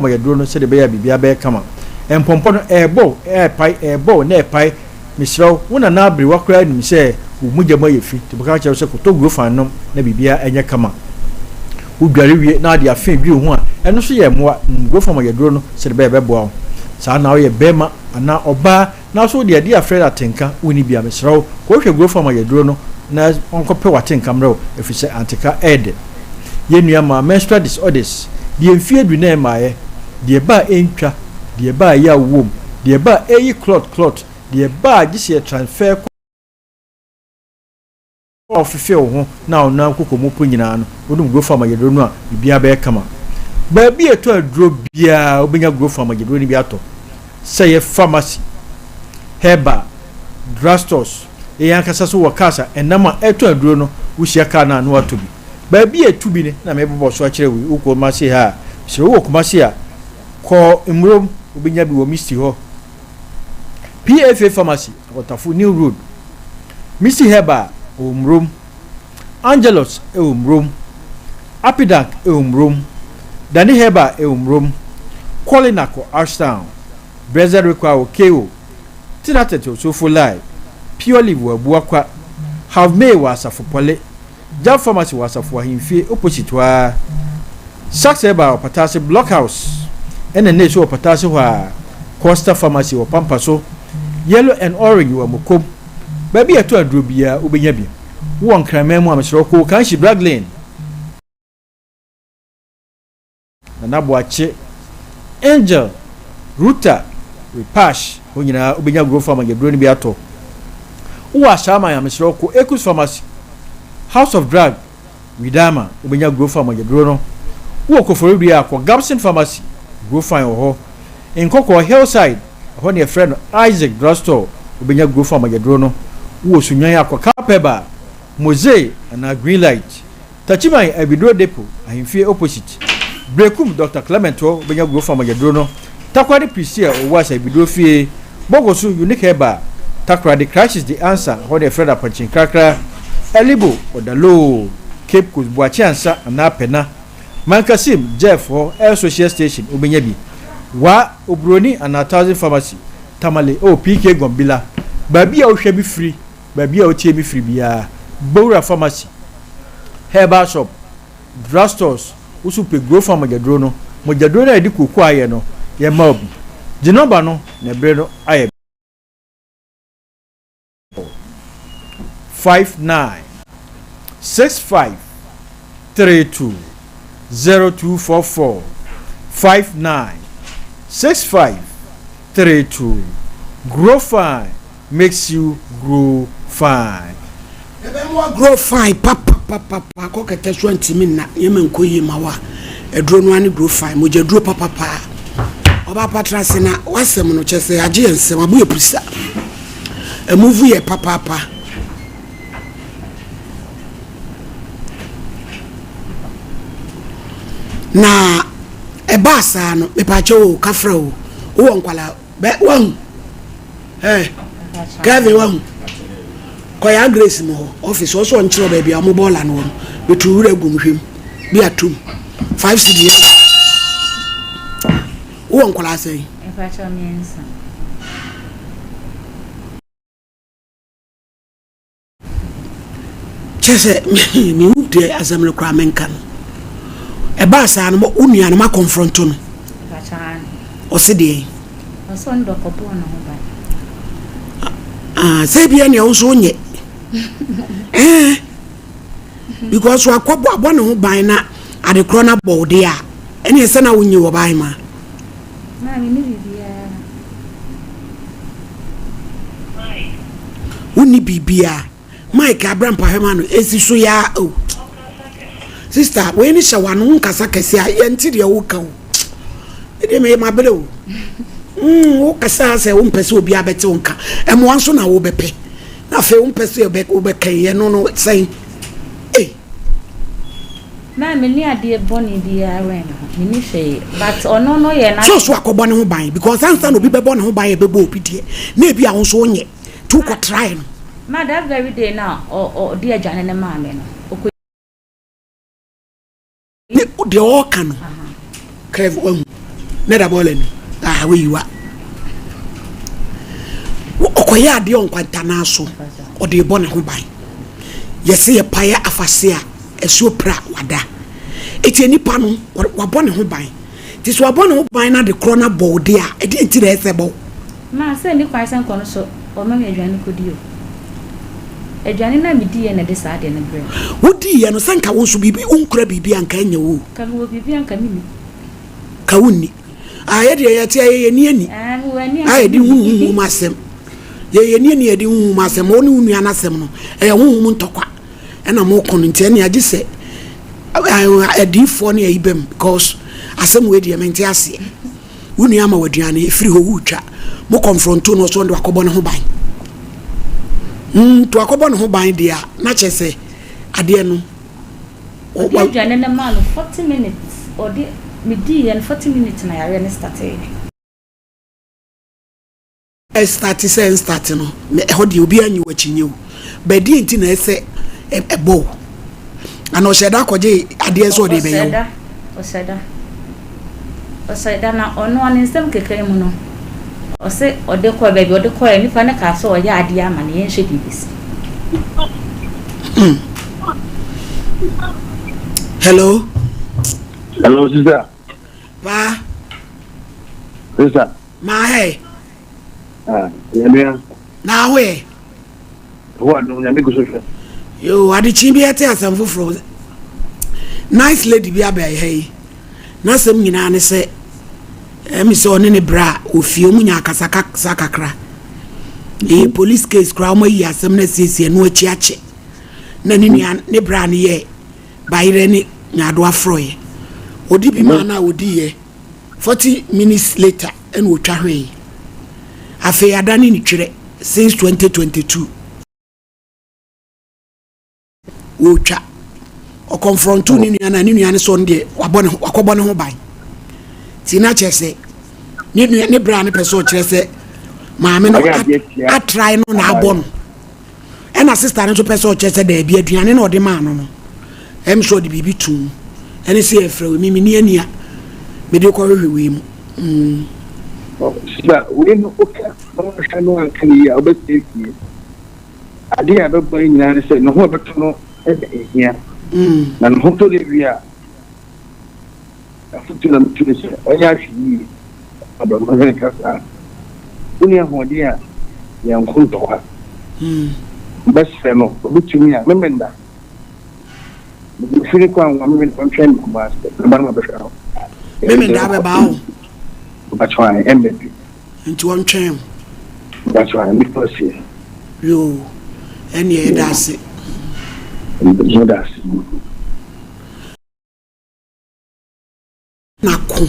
Mogyaduro no sɛdeɛ ɛbɛyɛ a biribiara bɛyɛ kama. Mpɔmpɔ no, ɛrebɔ wo, ɛrepae, ɛrebɔ wo na ɛrepae. Mesrɛ wo, wo nana aberewa koraa nim sɛ wo mogya mu ayɛ fi, nti ɔbɛka akyerɛ wo sɛ kɔtɔ Grofan nom na biribiara nyɛ kama. Wodware wie na wode afe dwiri wo ho a, ɛno nso yɛ mmoa. Nom Grofan mogyaduro no sɛdeɛ ɛbɛyɛ a ɛbɛboa wo. Saa na woyɛ barima anaa ɔbaa Nanso wo deɛ, deɛ afrɛ no atenka, wonni bi a, mesrɛ wo, kɔhwehwɛ Gurofo ama yɛaduro no na ɔnkɔpɛ w'atenka mmrɛ wo, ɛfiri sɛ anteka ɛyɛ dɛ. Yɛn nua mmaa, menstrual disorders, deɛ mfeɛ du na ɛmmaeɛ, deɛ ɛba a ɛntwa, deɛ ɛba a ɛyaw wom, deɛ ɛba a ɛyi clot clot, deɛ ɛba a gye sɛ yɛ transfer kɔ a wofefew wo ho na wo nan koko mu po nyinaa no, wonom Grofam agyaduro no a, biribiara bɛyɛ kama. Baabi a ɛtɔ aduro biara, wobɛnya Grofam agyaduro no bi atɔ. Sɛ ɛyɛ pharmacy, herbal, drugstores, yɛn ankasa nso wɔ cars a ɛnam a ɛretɔn aduro no, wohyia car no a na woatɔ bi. Baabi a ɛtu bi no na merebobɔ so akyerɛ wo yi, wokɔ Kumasi ha a, sɛ wowɔ Kumasi a, kɔ Mmurom, wobɛnya bi wɔ Misty hɔ. PFA Pharmacy, Akɔtafo New Road, Misty Herbal wɔ Murom, Angelus wɔ Murom, Apidank wɔ Murom, Dani Herbal wɔ Murom, Qualinak wɔ Ashtown, Blessed Require wɔ KO, Tinatet wɔ Sofo Lai, Pure Leaf wɔ Abuakwa, Have May wɔ Asafo Pɔle, Jam Pharmacy wɔ Asafo Ahemfie opposite hɔ ara, Saks Herbal wɔ Pataase Block House ɛna Nurse wɔ Pataase hɔ ara, Costa Pharmacy wɔ Pampa so, Yellow and Orange wɔ Amokom. Baabi a yɛtɔ aduro biara wobɛnya bi. Wowɔ Nkraman mu a mesrɛ wo kɔ Okanhyi Drug Lane. Nana Boakye, Angel, Ruta, Repash, hɔ nyinaa wobɛnya Grow Farm agyaduro no bi atɔ. Wowɔ Ashaiman a, mesrɛ wo kɔ Ekus Pharmacy, House of Drug, Widama, wobɛnya Grow Farm agyaduro no. Wowɔ Koforidua a, kɔ Gabson Pharmacy, Grow Fine wɔ hɔ. Nkɔkɔɔ Hillside, ɛhɔ na yɛfrɛ no Isaac Drugstore, wobɛnya Grow Farm agyaduro no. Wowɔ Sunyani a, kɔ Cowpebber, Mosaic anaa Greenlight. Takyiman Abiduro Depot, Ahemfie opposite, Berekum Doctor Clement hɔ wobɛnya Gurofa mogyaduro no, Takoradi Priscilla Owuasa Abiduro fie, Bogoso Unique Herbal, Takoradi Crisis de Ansa hɔ ne yɛfrɛ no Apɔnkye Nkrakra, Elibo Odaloo, Cape Coast Boakye Ansa anaa Pɛna, Mankasim Jeff hɔ El Social Station wobɛnya bi, Wa Oburoni anaa Thousand Pharmacy, Tamale ɛwɔ PK Gombila, baabi a wohwɛ me firi. Baabi a wotie me firi biara, Bowura Pharmacy, Herbal Shop, Drug Stores, wo so pɛ Grofa mogyaduro no, mogyaduro no a yɛde kooko ayɛ no, yɛmma wo bi. Gye nɔmba no na ɛberɛ no ayɛ bɔ. 59 65 32 0244 59 65 32 Grow fine makes you grow fine. Ɛbɛma wa grow fine papapapapa kɔ kɛtɛ so antimi nna nneɛma nkɔ yie ma wo a aduro no ara ne grow fine mogya duro papapaa ɔba pa tra ase na wasɛm no kyɛ sɛ agye yɛn nsɛm abo yɛ pusa ɛmuvu yɛ papaapa. Na ɛbaa saa no mepaakyɛ o kafra o wowɔ nkwalaa Bɛ wahu eh Kevin wahu kɔyaa Grace mu hɔ office ɔsɛ ɔnkyerɛ baabi a ɔmo bɔɔla no wɔ no metu wura gum hwɛm bi atum 5 cedi yɛ wowɔ nkwadaa sɛn? Mpakyɛw mmiɛnsa. Kyerɛ sɛ mehu deɛ asɛm no koraa menka no ɛbaa saa no wo nua no makɔmfrɔnto no ɔse deɛ ah, sɛ bia nea wo nso wonyɛ eh, because wakɔbɔ abɔ ne ho ban na adekorɔ no abɔ wo deɛ a ɛneɛ sɛ na wonye wɔ ban ma Wonni biribiara. Mike abra mpahwɛ ma no esi so yaa o. Sister, wei ne hyɛ w'ano wo nkasa kɛse a yɛnte deɛ woka o. Ɛdeɛ meyɛ mabrɛ o. Mm, wo kasa sɛ wompɛ sɛ obiara bɛte wo nka. Ɛmoa nso na wobɛpɛ. Na afei wompɛ sɛ wobɛka yɛ no no sɛn. Ei. Maa menni adeɛ bɔne biara wɔ ne ho, menni hwee but ɔno no yɛ n'adwene. So so akɔbɔ ne ho ban because ansa na obi bɛbɔ ne ho ban ɛbɛbɔ obi deɛ na ebi a wo nso wonyɛ nti wokɔ try no. Ma that very day no a ɔde aduane no maa me no ɔkɔ. Ne deɛ ɔɔka no Kev wahu. Na ɛda bɔɔla ni. Ah, woyiwa. Ɔkɔyɛ adeɛ ɔnkwantanaa so, ɔde rebɔ ne ho ban. Yɛse yɛpaeɛ afase a, asuo pra wada. Eti nipa no, wabɔ ne ho ban. Nti sɛ wabɔ ne ho ban na ade korɔ no abɔ wo de a, ɛdeɛn nti na ɛsɛ sɛ ɛbɔ wo? Ma sɛ nni kwan sɛ nkɔ no so ɔma me aduane kɔdi o. Aduane no a mediiɛ na ɛde saa adeɛ no brɛɛ me. Wodiiɛ no, sɛ nka wo nso biribi, wonkura biribi a nka ɛnyɛ wo o. Nka mewɔ biribi a nka menni. Ka wonni. Ah, yɛ deɛ yɛte a yɛyɛ ani ani. Ah, mewɔ ani a A nka yɛde hu menni. honhom asɛm. Yɛyɛ ani ani a yɛde hu honhom asɛm. Wo ne wo nua no asɛm no, ɛyɛ honhom ntɔkwa ɛna moko no nti ɛne agye sɛ adiyifoɔ ne ayi bam because asɛm wei deɛ mente aseɛ. Wo nua ama w'aduane ɛfiri hɔ wotwa. Mo confronto no ɔsɛ ɔde wakɔbɔ ne ho ban. Mm, to akɔbɔ ne ho ban deɛ a na kyerɛ sɛ adeɛ no Ɔde aduane no maa no 40 minutes ɔde mediiɛ no 40 minutes na yareɛ no starteeɛ. Ɛstarte sɛ ɛnstarte no ɛhɔ deɛ obiara nyi wo akyinnye o but deɛ nti na ɛsɛ ɛbɔ wo ana ɔhyɛ da akɔgye adeɛ sɛ ɔde bɛyɛ wo. Ɔhyɛ da ɔhyɛ da na ɔno ne nsɛm keka mu no ɔse ɔde kɔɛ baabi ɔde kɔɛ nipa no kaa sɛ ɔyɛ adeɛ ama no yɛnhwɛ deɛ ɛbɛsi. Hmm. Hello. Hello, sister. Pa. Sister. Maa hɛ. Ah, nyamea. Na aho yɛ. Ɛhɔ adom nyame gu so hwɛ. Yo, adekye bi ɛte asɛm foforɔ. Nice lady bi aba ha yi. N'asɛm nyinaa ne sɛ ɛmi sɛ ɔne ne bra wɔ fie ɔmo nya akasakasa kakra. Ɛyɛ police case koraa ɔmo ayi asɛm no asiesie ɛno akyi akyɛ. Na ne nua ne bra no yɛ bayerɛ ne nyaadoa frɔeɛ. Ɔdi bi maa no a ɔdiiɛ. 40 minutes later ɛna ɔtwa hwee. Afei adane ne twerɛ since 2022. Ɔretwa. Ɔkɔnfrɔnto ne nua no a ne nua no sɛ ɔno deɛ wabɔ ne ho wakɔbɔ ne ho ban. Ti na kyerɛ sɛ ne nua ne bra no pɛ sɛ ɔkyerɛ sɛ maame no atrae no na abɔ no. Ɛna sista no nso pɛ sɛ ɔkyerɛ sɛ daabi aduane na ɔde maa no no ɛm sɛ ɔde biribi tum ɛne sɛ yɛfrɛ wei mimi ni ani a mede kɔhwehwɛ wei mu. Mm. Sista wei no woka na wohwɛ no anka ne yie a wobɛsiesie. Adeɛ a ɛbɛboa yɛn nyinaa ne sɛ ne ho a ɛbɛtɔ no na ɛhia. Na ne ho tɔ no wie a, afotu na metu ne sɛ ɔnyɛ ahwɛyie abrabɔ no nka saa. Wonni ahoɔden a, yɛnko ntɔkwa. Mɛsrɛ no, ɔbɛtumi a, Memenda. Mede firi kwan wa Memenda ɔntwɛn me Kumasi. Mɛba na mabɛhwɛ no. Memenda abɛba o. Mpakyɛw ae, ɛmmɛ bi. Nti ɔntwɛn wo. Mpakyɛw ae, mekɔ asie. Yoo, ɛneɛ yɛda ase. Yɛda ase. Na ko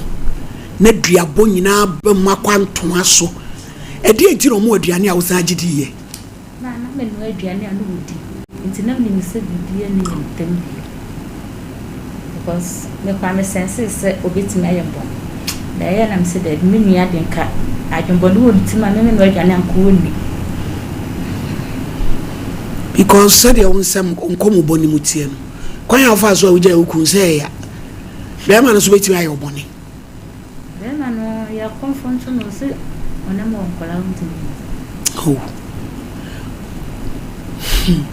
na duabɔ nyinaa ba mu akwantoa so. Ɛdeɛn nti na wɔn aduane a wosan gye diiɛ? Na na menoa aduane a na wɔdi nti na menim sɛ biribiara nni yɛn ntam bio because me koraa me sensee sɛ ɔbɛtumi ayɛ me bɔne na ɛyɛ na mesɛ daabi me nua de nka adwenbɔne wɔ ne tirim a me menoa aduane a nka ɔnni. Because sɛdeɛ wo nsɛm nkɔmmɔbɔ no mu teɛ no, kwan a wofaa so a wogyae wo kunu sɛ ɛya. Bɛrima no nso bɛtumi ayɛ wo bɔne. Bɛrima no yɛ kɔmfo nso na ɔse ɔne mo wɔ nkwadaa ɔntumi nwo. Oh. Hmm.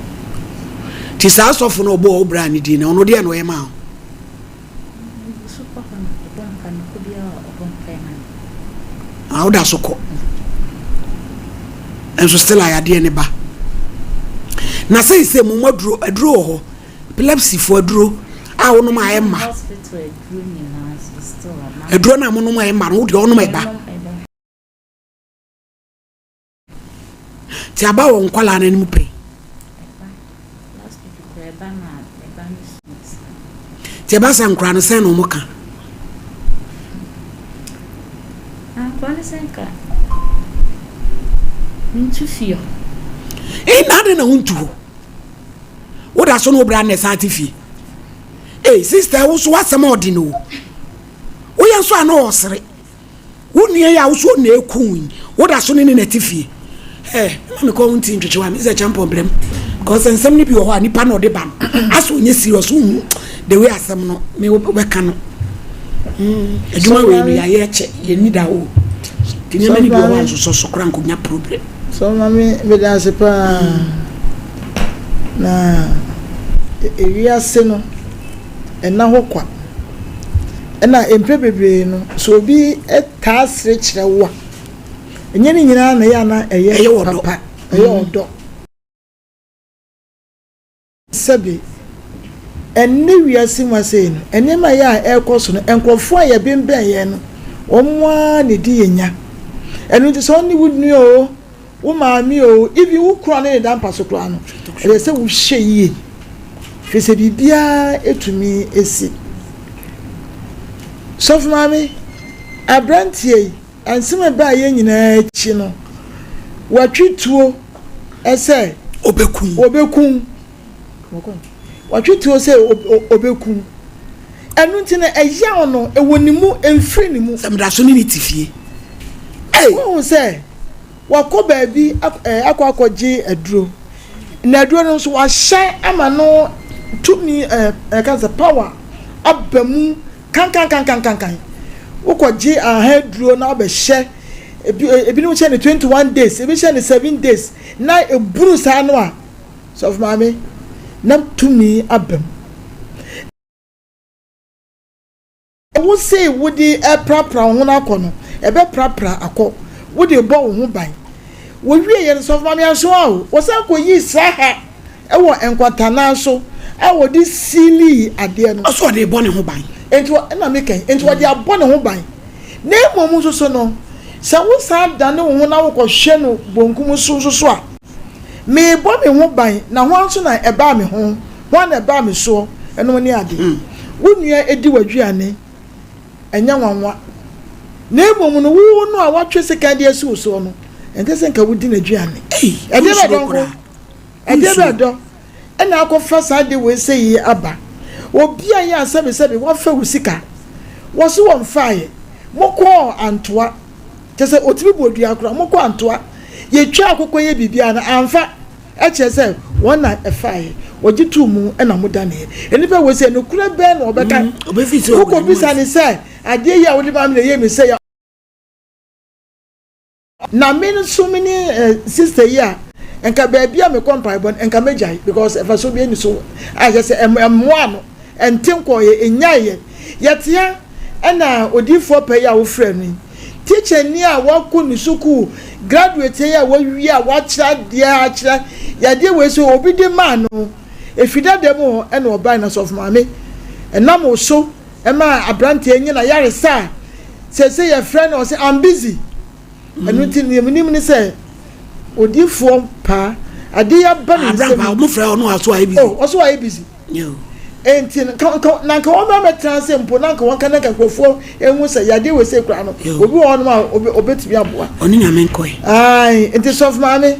Ti saa sɔfo no ɔbɔɔ wo bra ne din no ɔno deɛ na ɔyɛ maa wo. So kɔ hɔ no ɔbɔ mpa no kɔ biara ɔbɔ mpa ma no. Ah, woda so kɔ. Nso still ayadeɛ ne ba. Na sɛ sɛ mo aduro aduro wɔ hɔ. Epilepsy fo aduro a wonom a ɛmma. Aduro no a monom a ɛmma no wo deɛ ɔnom ɛba. Ti aba wɔ nkwadaa no anim pɛn. Ti ɛba sɛ nkwadaa no sɛn na wɔn ka. Nkwadaa no sɛ nka mentu fie hɔ. Ee na adɛn na wontu hɔ? Woda so ne wo bra na ɛsan te fie. Ee sister wo so w'asɛm a ɔde no o. Woyɛ nso a na ɔresere. Wo nua yi a wo so na eku yi, woda so ne ne na ɛte fie. Ɛ ma me kɔn nti ntwetwe wa me sɛ kyɛmpɔn brɛm. Because nsɛm no bi wɔ hɔ a nipa na ɔde ba no. Asɛ ɔnyɛ serious wohu the way asɛm no me wobɛka no. Adwuma wei no yɛayɛ kyɛ yɛnni da o. Nti nneɛma no bi wɔ hɔ a nsosɔ so koraa nkɔnya problem. Sɛ maame meda ase paa na ewiase no ɛna hɔ kwa ɛna mpɛ bebree no sɛ obi taa sere kyerɛ wo a ɛnyɛ ne nyinaa na ɛyɛ ana ɛyɛ papa ɛyɛ ɔdɔ. Sɛbe, ɛnnɛ wiase mu ha sei no, nneɛma a ɛyɛ a ɛrekɔ so no, nkurɔfoɔ a yɛbembɛn yɛn no, wɔn ara na ɛdi yɛn nya. Ɛno nti sɛ ɔne wo nua o, wo maame o, even wo kunu a ne ne da mpa so koraa no, ɛyɛ sɛ wohwɛ yie. Firi sɛ biribiara ɛtumi si. Sɔfo maame, aberanteɛ yi, Nsɛm a ɛbaa yɛn nyinaa akyi no, wɔatwe tuo sɛ Ɔbɛkum. Ɔbɛkum. Wɔatwe tuo sɛ ɔbɛkum. Ɛno nti no, ɛyaw no, ɛwɔ ne mu, ɛmfiri ne mu. Sɛ meda so ne ne te fie. Ei! Wohu sɛ wakɔ baabi akɔ akɔgye aduro, na aduro no nso wahyɛ ama no tumi, ɛka sɛ power aba mu Kankankankankankan. Wokɔgye ahan aduro na wabɛhyɛ, ebi ebinom hyɛ no 21 days, ebi hyɛ no 7 days, na eburu saa no a, sɔfo maame, na tumi aba mu. Wo se wode ɛprapra wo ho no akɔ no, ɛbɛprapra akɔ. Wode bɔ wo ho ban. Wɔwieɛ no, sɔfo maame ansoa o, wɔsan kɔyii sraha. wɔ nkwatannan so a wɔde siilii adeɛ no. Ɔsɛ ɔde rebɔ ne ho ban. Enti wɔ, ɛna meka yi, enti wɔde abɔ ne ho ban. Na mmom nso so no, sɛ wosan dane wo ho na wokɔhwɛ no bonkum so nso so a, merebɔ me ho ban, na hwan nso na ɛbaa me ho, hwan na ɛbaa me soɔ, ɛnom ne ade. Wo nua di w'aduane, ɛnyɛ nwanwa. Na mmom no, wo no a woatwe sekan de asi wo soɔ no, ɛnsɛ sɛ nka wodi n'aduane. Ɛdeɛ bɛn dɔnko? Ɛdeɛ bɛn dɔ na akɔfa saa ade wei sei yi aba? Obi a yɛ a sɛbesɛbe wafa wo sika, wɔse wɔmfaeɛ, mokɔɔ antoa, kyerɛ sɛ ɔtumi bɔ dua koraa, mokɔɔ antoa, yɛtwaa akokɔ yɛ biribiara no amfa, ɛkyerɛ sɛ wɔn na ɛfaeɛ, wɔgye too mu na modaneeɛ. Nnipa wei sei, nokorɛ bɛn na wɔbɛka? Wokɔbisa no sɛ, adeɛ yi a wode maa me na ɛyɛɛ me sei a, Na me nso me ne eh, sister yi a nka baabi a mekɔ mpaebɔ no nka mɛgyae because ɛfasoɔ bi ani so a kyɛ sɛ ɛmmoa no ɛnte nkɔɔyɛ ɛnyaeɛ yɛtea ɛna odiifoɔ pɛ yi a wofrɛ no yi tikyani a wakɔ ne sukuu graduate yi a wawie a wakyerɛ adeɛ akyerɛ yadeɛ wei sɛ obi de maa no ɛfi dada mu hɔ ɛna ɔbae na sɔfo maame ɛnam wo so ɛma aberanteɛ nyina yaresa a sɛsɛ yɛfrɛ no ɔsɛ I'm busy ɛno nti nea menim ne sɛ odiifoɔ paa ade yi aba ne nsam yi wɔn frɛ ɔno ɔso ayɛ busy oh ɔso ayɛ busy nti nka nka na nka wɔn mɛmɛ ase mpo na nka wɔn ka na nka nkurɔfoɔ ehu sɛ yadeɛ wɔ ese kura no obi wɔ hɔnom a obetumi aboa ɔne nyame nkɔɛ ayi nti sɔfo maame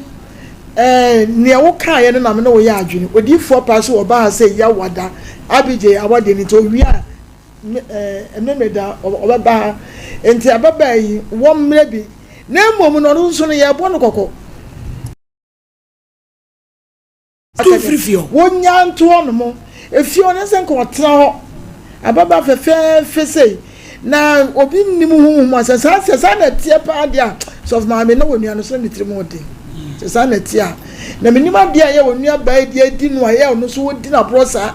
ɛɛ nea wokaeɛ no na me ne wo yɛ adwene odiifoɔ paa so ɔbaa ha sɛ yawada abigye awadeɛ no nti owia Memeneda ɔbɛba ha. Enti ababaa yi wɔ mmerɛ bi, na mmom no ɔno nso no yɛrebɔ no kɔkɔ. Tu mfiri fie hɔ. Wɔnnya nto hɔ nom. Efie hɔ no sɛ nka ɔtena hɔ. Ababaa fɛfɛɛfɛ sei. Na obi nnim honhom a, sɛ saa sɛ saa na ɛteɛ paa deɛ a, sɔfo maame na wɔnua no so na ne tirim ho den. Sɛ saa na ɛteɛ a, na menim adeɛ a ɛyɛ wɔn nua baa yi de adi no a ɛyɛ ɔno nso wɔdi no aborɔ saa.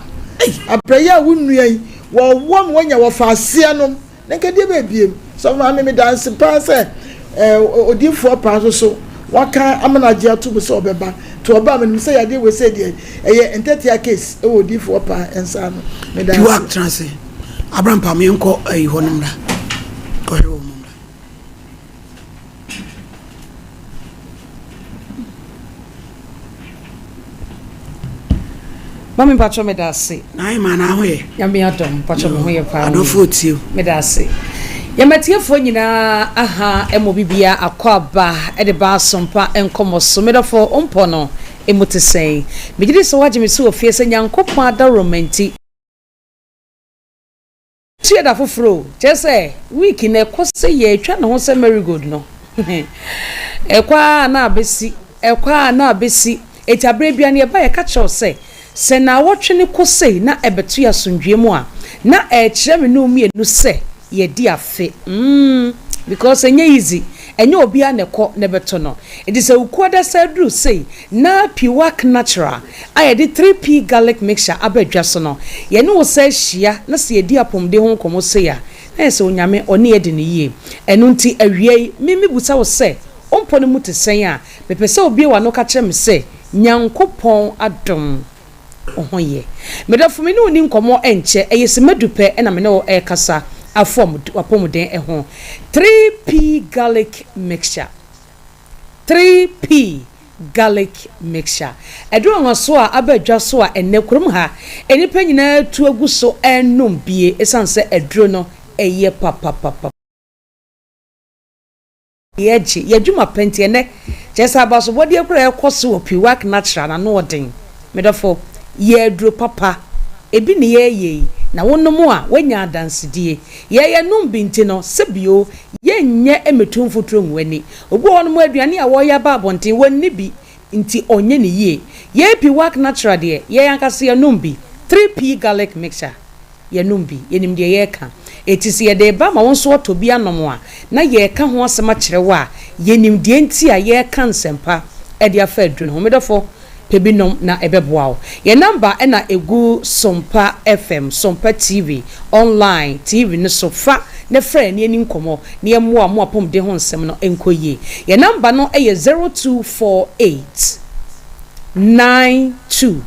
Abrɛ yi a wo nua yi wɔwɔ ma wɔanya wɔfa aseɛ nom na nka deɛ bɛbiem. Sɔfo maame meda ase paa sɛ eh, odiifoɔ paa nso so waka ama no agye ato mu sɛ ɔbɛba. Nti ɔba a menim sɛ yadeɛ wei sɛ deɛ ɛyɛ ntɛtea case ɛwɔ odiifoɔ paa nsa ano. Meda ase. Piwak tena ase. Abrampam yɛnkɔ ayi hɔ no mmra. Kɔhwɛ wɔn mmra. Mami mpatsɔ meda ase. N'ayɛ ma na ho yɛ. Nyame adom mpatsɔ me ho yɛ paa. Adɔfo otie o. Meda ase. Yɛma atiefoɔ nyinaa aha ɛmɔ bibia akɔ aba ɛde ba asompa nkɔmɔ so. Medɔfo mpɔ no emu te sɛn? Megye di sɛ woagye me so wɔ fie sɛ Nyankopɔn adaworoma nti. Nso yɛ da foforɔ o, kyerɛ sɛ week no ɛkɔ sɛ yɛretwa ne ho sɛ marigold no, ɛkɔ ara na abɛsi, ɛkɔ ara na abɛsi. Enti aberɛ biara no yɛba yɛka kyerɛ wo sɛ, sɛ naawɔtwe no kɔ sei na ɛbɛto yɛn asomdwoeɛ mu a, na ɛrekyerɛ me ne wo mmienu sɛ. yɛadi afe mm because ɛnyɛ easy, ɛnyɛ obiara na ɛkɔ na ɛbɛto no. Nti sɛ wo kuo adasa aduru sei na Piwak Natural a yɛde 3P Garlic Mixture aba dwa so no, yɛne wo san hyia na sɛ yɛdi apɔmuden ho nkɔmmɔ sei a, na ayɛ sɛ Onyame ɔne yɛn adi no yie. Ɛno nti awia yi me mebisa wo sɛ wo mpɔ no mu te sɛn a, mepɛ sɛ wobue w'ano ka kyerɛ me sɛ Nyankopɔn adom. Wo ho yɛ. Me dɔfo, me ne wo nni nkɔmmɔ nkyɛ, ɛyɛ simma du pɛ na me ne wo rekasa afa w'apɔmuden ho. 3P Garlic Mixture 3P Garlic Mixture Aduru nwanwaso a aba dwa so a ɛnnɛ kurom ha nnipa nyinaa atu agu so renom bie esiane sɛ aduro no yɛ papapapa. Yɛgye yɛn dwuma pa nti ɛnnɛ, kyerɛ sɛ abasobɔdeɛ koraa a ɛrekɔ so wɔ Piwak Natural no ano ɔden. Me dɔfo, yɛ aduro papa. Ebi ne yɛreyɛ yi, na wonom a, woanya adansedie. Yɛn yɛnom bi nti no, sɛbio, yɛnyɛ mmɛtu mfuturo ngu ani. Obi wɔ hɔnom a aduane a wɔreyɛ aba abɔnten, wɔnni bi nti ɔnyɛ no yie. Yɛn Piwak Natural deɛ, yɛn ankasa yɛnom bi, 3P Garlic Mixture. Yɛnom bi. Yɛnim deɛ yɛreka. Enti sɛ yɛde reba ma wo nso woatɔ bi anom a, na yɛreka ho asɛm akyerɛ wo a, yɛnim deɛ nti a yɛreka nsɛmpa de afa aduro no ho. Me dɔfo, pɛ bi nom na ɛbɛboa wo. Yɛn namba na ɛgu Sompa FM, Sompa TV, Online TV no so. Fa na frɛ yɛn na yɛnni nkɔmmɔ na yɛmmoa mo apɔmuden ho nsɛm no nkɔ yie. Yɛn namba no yɛ 0248 92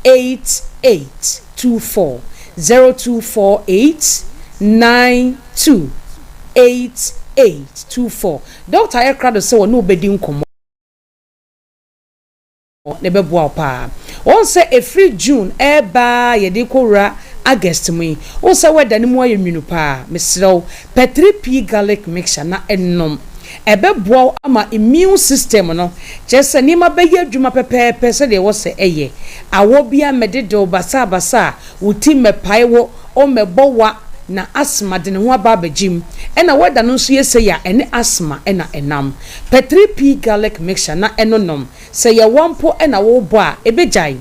88. 24 0248 92 88 24 Dɔkta ayɛ krado sɛ ɔne wo bɛdi nkɔmmɔ na ɛbɛboa wo paa. Wohu sɛ ɛfiri June ɛreba a yɛde rekɔwura August mu yi, wohu sɛ weather no mu ayɛ nwunu paa. Mesrɛ wo, pɛ 3P garlic mixture na nom. Ɛbɛboa wo ama immune system no, kyerɛ sɛ nneɛma bɛyɛ adwuma pɛpɛɛpɛ sɛdeɛ ɛwɔ sɛ ɛyɛ. Awɔ biara mmɛdede wo basabasa a, wo ti mmɛpae wo, wommɛbɔ wa, na asthma de ne ho aba abɛgye mu. Ɛna weather no nso yɛ sei a, ɛne asthma na ɛnam. Pɛ 3P garlic mixture na ɛno nom. Sɛ ɛyɛ wa mpo na worebɔ a, ɛbɛgyae.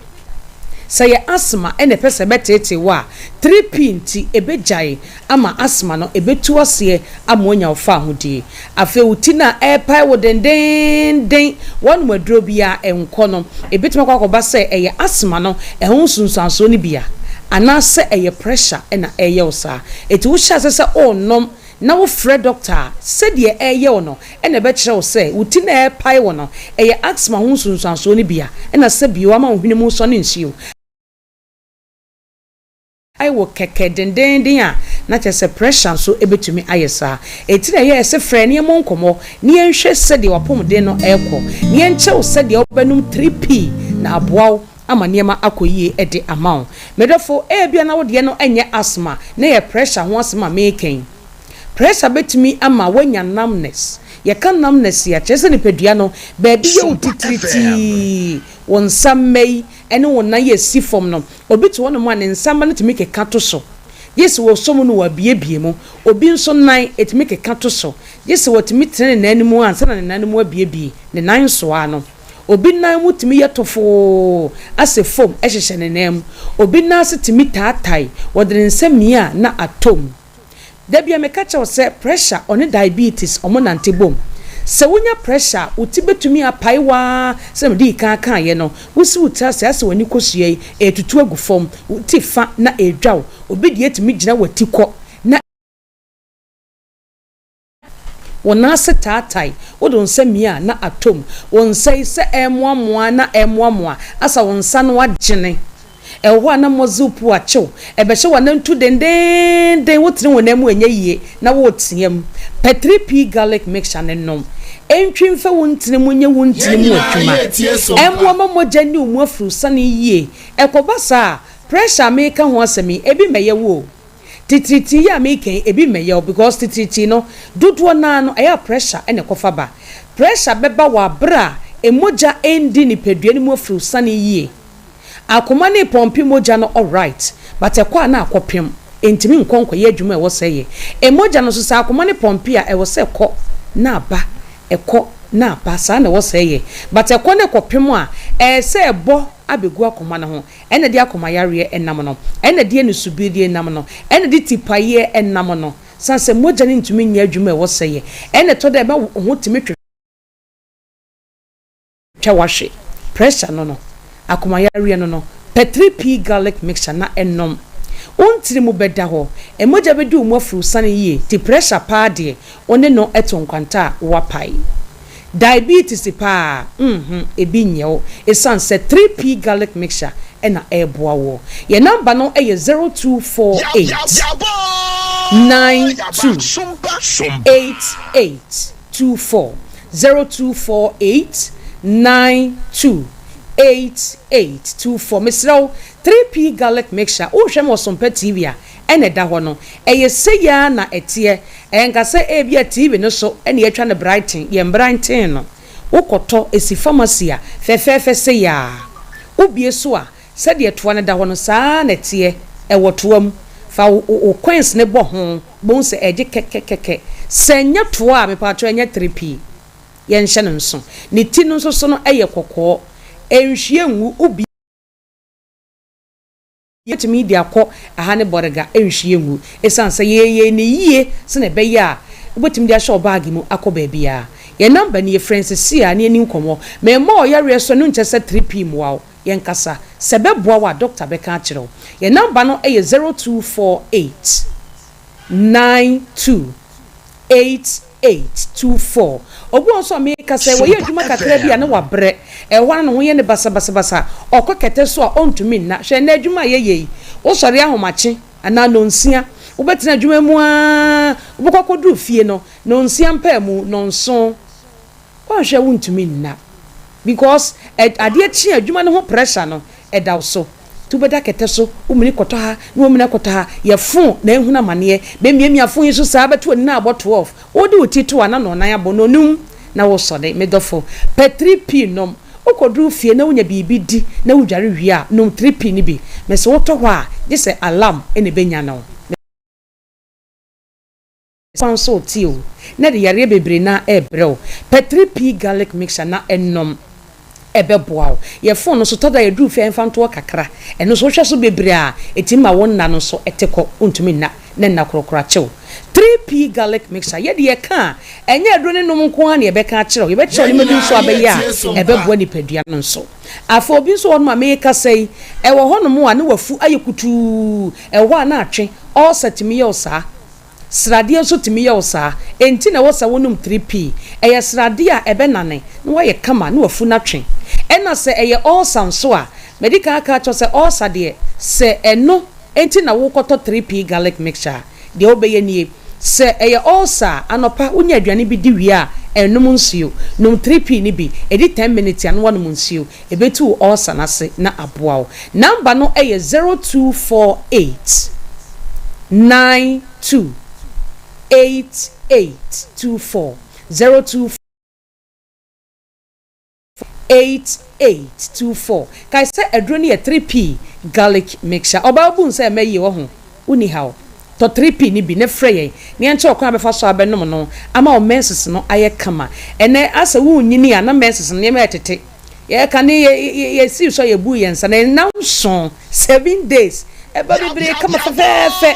Sɛ ɛyɛ asthma na ɛpɛ sɛ ɛbɛteetee wo a, 3P nti ɛbɛgyae. ama asthma no ɛbɛtu aseɛ ama woanya wo faahodie. Afei wo ti no a ɛrepae wo dendeenden, woanom aduro biara ɛnkɔ no, ɛbɛtumi akɔ akɔba sɛ ɛyɛ asthma no ɛho nsunsuansoɔ no bi a, anaasɛ ɛyɛ pressure na ɛreyɛ wo saa. Enti wohyɛ aseɛ sɛ worenom na wofrɛ dɔkta a, sɛdeɛ ɛreyɛ wo no na ɛbɛkyerɛ wo sɛ wo ti no a ɛrepae wo no, ɛyɛ asthma ho nsunsuansoɔ no bi a, ɛna sɛ bio ama wo hwene mu resɔne nsuo. Ayɛ wo kɛkɛ dendeenden a, na kyerɛ sɛ pressure nso bɛtumi ayɛ saa. Enti na ɛyɛ sɛ frɛ na yɛmmɔ nkɔmmɔ na yɛnhwɛ sɛdeɛ w'apɔmuden no rekɔ, na yɛnkyerɛ wo sɛdeɛ wobɛnom 3P na aboa wo ama nneɛma akɔ yie de ama wo. Me dɔfo, ebia na wo deɛ no nyɛ asthma, na ɛyɛ pressure ho asɛm a mereka yi. Pressure bɛtumi ama woanya numbness. Yɛka numbness a, kyerɛ sɛ nipadua no, baabi yɛ wo titiritii, wo nsa mma yi ne wo nan yi a ɛsi fam no, Obi te hɔnom a ne nsa mma no tumi keka to so, gye sɛ wɔsɔ mu na wɔabuebue mu. Obi nso nan, ɛtumi keka to so, gye sɛ watumi tene ne nan no mu ansa na ne nan no mu abuebue, ne nan nsoaa no. Obi nan mu tumi yɛ tofoo asɛ fam hyehyɛ ne nan mu. Obi nan ase tumi taatae, wɔde ne nsa mia a na atɔ mu. Da bi a meka kyerɛ wo sɛ pressure ɔne diabetes ɔmo nante bom. Sɛ wonya pressure a wo ti bɛtumi apae wo ara sɛdeɛ medii kan kaeɛ no, wosi wo tiri ase asɛ w'ani kosua yi ɛretutu agu fam, wo ti fa na ɛredwa wo, obi deɛ tumi gyina w'ati kɔ na. Wo nan ase taatae, wode wo nsa mia a na atɔ mu. Wo nsa yi, sɛ ɛremoamoa na ɛremoamoa, asa wo nsa no agyene. Ɛwɔ hɔ a na muscle pull akye wo, ɛbɛhyɛ w'anantu dendeenden, wotene wo nan mu ɛnyɛ yie na woreteam. Pɛ 3P garlic mixture no nom. Ɛntwi mfa wo ntini mu nyɛ wo Yɛn ntini mu nyinaa adwuma. yɛretie Sompa. Ɛmmoa ma mogya nni wo mu afurusane yie. Ɛkɔba saa a, pressure a mereka ho asɛm yi, ebi mmɛyɛ wo o. Titiritii yi a meka yi ebi mmɛyɛ wo because titiritii no dodoɔ no ara no ɛyɛ a pressure na ɛkɔfa ba. Pressure bɛba wɔ aberɛ a mogya ndi nipadua no mu afurusane yie. Akoma no repɔmpe mogya no alright but ɛkɔ a na akɔpem, ɛntumi nkɔ nkɔyɛ adwuma a ɛwɔ sɛ ɛyɛ. Mogya no nso sɛ akoma no pɔmpe a ɛwɔ sɛ ɛkɔ na aba, ɛkɔ na aba saa na ɛwɔ sɛ ɛyɛ but ɛkɔ na ɛkɔpem a ɛyɛ sɛ ɛbɔ abɛgu akoma no ho. Ɛna ɛde akoma yareɛ nam no, ɛna ɛde anisobiridie nam no, ɛna ɛde tipaeɛ nam no. Sane sɛ mogya no ntumi nyɛ adwuma a ɛwɔ sɛ ɛyɛ. Ɛna ɛtɔ da a ɛma wo ho tumi twetwe w'ahwe. Pressure no no, akomayareɛ no no, pɛ 3P garlic mixture na nom. Wo ntini mu bɛda hɔ. Mogya bɛdi wo mu afurusane yie. Nti pressure paa deɛ, wo ne no to nkwanta a, woapae. Diabetes paa, nhmm, ebi nyɛ wo. Esiane sɛ 3P garlic mixture na ɛreboa woɔ. Yɛn number no yɛ 0248 92 88 24, 0248 92 88 24. Mesrɛ wo, 3P garlic mixture, wohwɛ me wɔ Sompa TV a, ɛna ɛda hɔ no. Ɛyɛ sei ara na ɛteɛ. Ɛnka sɛ ebia TV no so na yɛatwa no brighten, yɛn brighten no. Wokɔtɔ, ɛsi pharmacy a, fɛfɛɛfɛ sei ara. Wobue so a, sɛdeɛ toa no da hɔ no, saa ara na ɛteɛ. Ɛwɔ toa mu. Fa wo wo coins no bɔ ho, wobɛhu sɛ ɛregye kɛkɛkɛkɛ. Sɛ ɛnyɛ toa a, mepaakyɛw ɛnyɛ 3P. Yɛnhyɛ no nso. Ne ti no nso so no yɛ kɔkɔɔ. Ɛnhwie ngu, wobue. Yɛbɛtumi de akɔ aha ne bɔrega nhwie ngu esiane sɛ yɛyɛɛ no yie sɛnea ɛbɛyɛ a wobɛtumi de ahyɛ wo baage mu akɔ baabiara. Yɛn nɔmba nie, frɛ yɛn seesei ara na yɛnni nkɔmmɔ. Memmɔ wo yareɛ so, ɛno nkyerɛ sɛ 3P mmoa wo. Yɛnkasa. Sɛ ɛbɛboa wo a, dɔkta bɛka akyerɛ wo. Yɛn nɔmba no yɛ 0248 92 8824. Obi wɔ hɔ nso a meka sɛ wɔyɛ adwuma kakra bi a na wabrɛ. Ɛhɔ ara na ne ho yɛ no basabasabasa. Ɔkɔ kɛtɛ so a ɔntumi nna. Hwɛ nnɛ adwuma a yɛyɛ yi, wosɔre ahomakye anaa nnɔnsia, wobɛtena adwuma mu ara, wobɛkɔ akɔduru fie no, nnɔnsia mpaemu, nnɔnson. Woanhwɛ a wontumi nna because adeɛ kye a adwuma no ho pressure no ɛda wo so nti wobɛda kɛtɛ so, womini kɔtɔ ha na wamini akɔtɔ ha, yɛ phone na ahunu amaneɛ, bɛmiamia phone yi so saa bɛto w'ani na abɔ 12, wode wo ti to a na nɔnan abɔ, nɔnum na wosɔre, me dɔfo pɛ 3P nom, wokɔduru fie na wonya biribi di na wodware wie a nom 3P no bi, mese wotɔ hɔ a gye sɛ alarm na ɛbɛnyane wo. Kwan so te o, na ɛde yareɛ bebree no ara rebrɛ wo. Pɛ 3P garlic mixture na nom, ɛbɛboa wo. Yɛ phone no so, tɔ da a yɛduru fie a yɛmfa nto hɔ kakra. Ɛno nso wohwɛ so bebree a, ɛtumi ma wo nna no nso te kɔ, wontumi nna na nna korɔkorɔ akye wo. 3P garlic mixture, yɛ deɛ yɛka a, ɛnyɛ aduro no nom nko ara na yɛbɛka akyerɛ wo, yɛbɛkyerɛ wo nneɛma bi nso a wobɛyɛ a ɛbɛboa nipadua no nso. Afei obi nso wɔ hɔnom a merekasa yi, ɛwɔ hɔnom a na wafu ayɛ kutuu, ɛwɔ hɔ a na atwe, ulcer tumi yɛ wo saa. Sradeɛ nso tumi yɛ wo saa. Enti na ɛwɔ sɛ wonom 3P. Ɛyɛ sradeɛ a ɛbɛnane na woayɛ kama na w'afu no atwe. Ɛna sɛ ɛyɛ ulcer nso a, madi kan aka akyerɛ wo sɛ ulcer deɛ, sɛ ɛno nti na wokɔtɔ 3P garlic mixture a, deɛ wobɛyɛ nie, Sɛ ɛyɛ ulcer a, anɔpa wonya aduane bi di wie a, nnom nsuo. Nom 3P no bi, ɛdi 10 minutes a na woanom nsuo. Ɛbɛtu wo ulcer no ase na aboa wo. Number no yɛ 0248 92 8824, 02 8824. Kae sɛ aduro no yɛ 3P garlic mixture. Ɔbaa wobu nsa ɛmɛ yie wahu, wonni haw. Tɔ 3P no bi na frɛ yɛn na yɛnkyerɛ wo kwan a wobɛfa so abɛnom no ama wo menses no ayɛ kama. Ɛnnɛ asɛ wonnyini a na menses no nneɛma yɛ tete. Yɛka ne yɛ yɛsii so a yɛbuu yɛn nsa na nnanson, 7 days, ɛba bebree kama fɛfɛɛfɛ.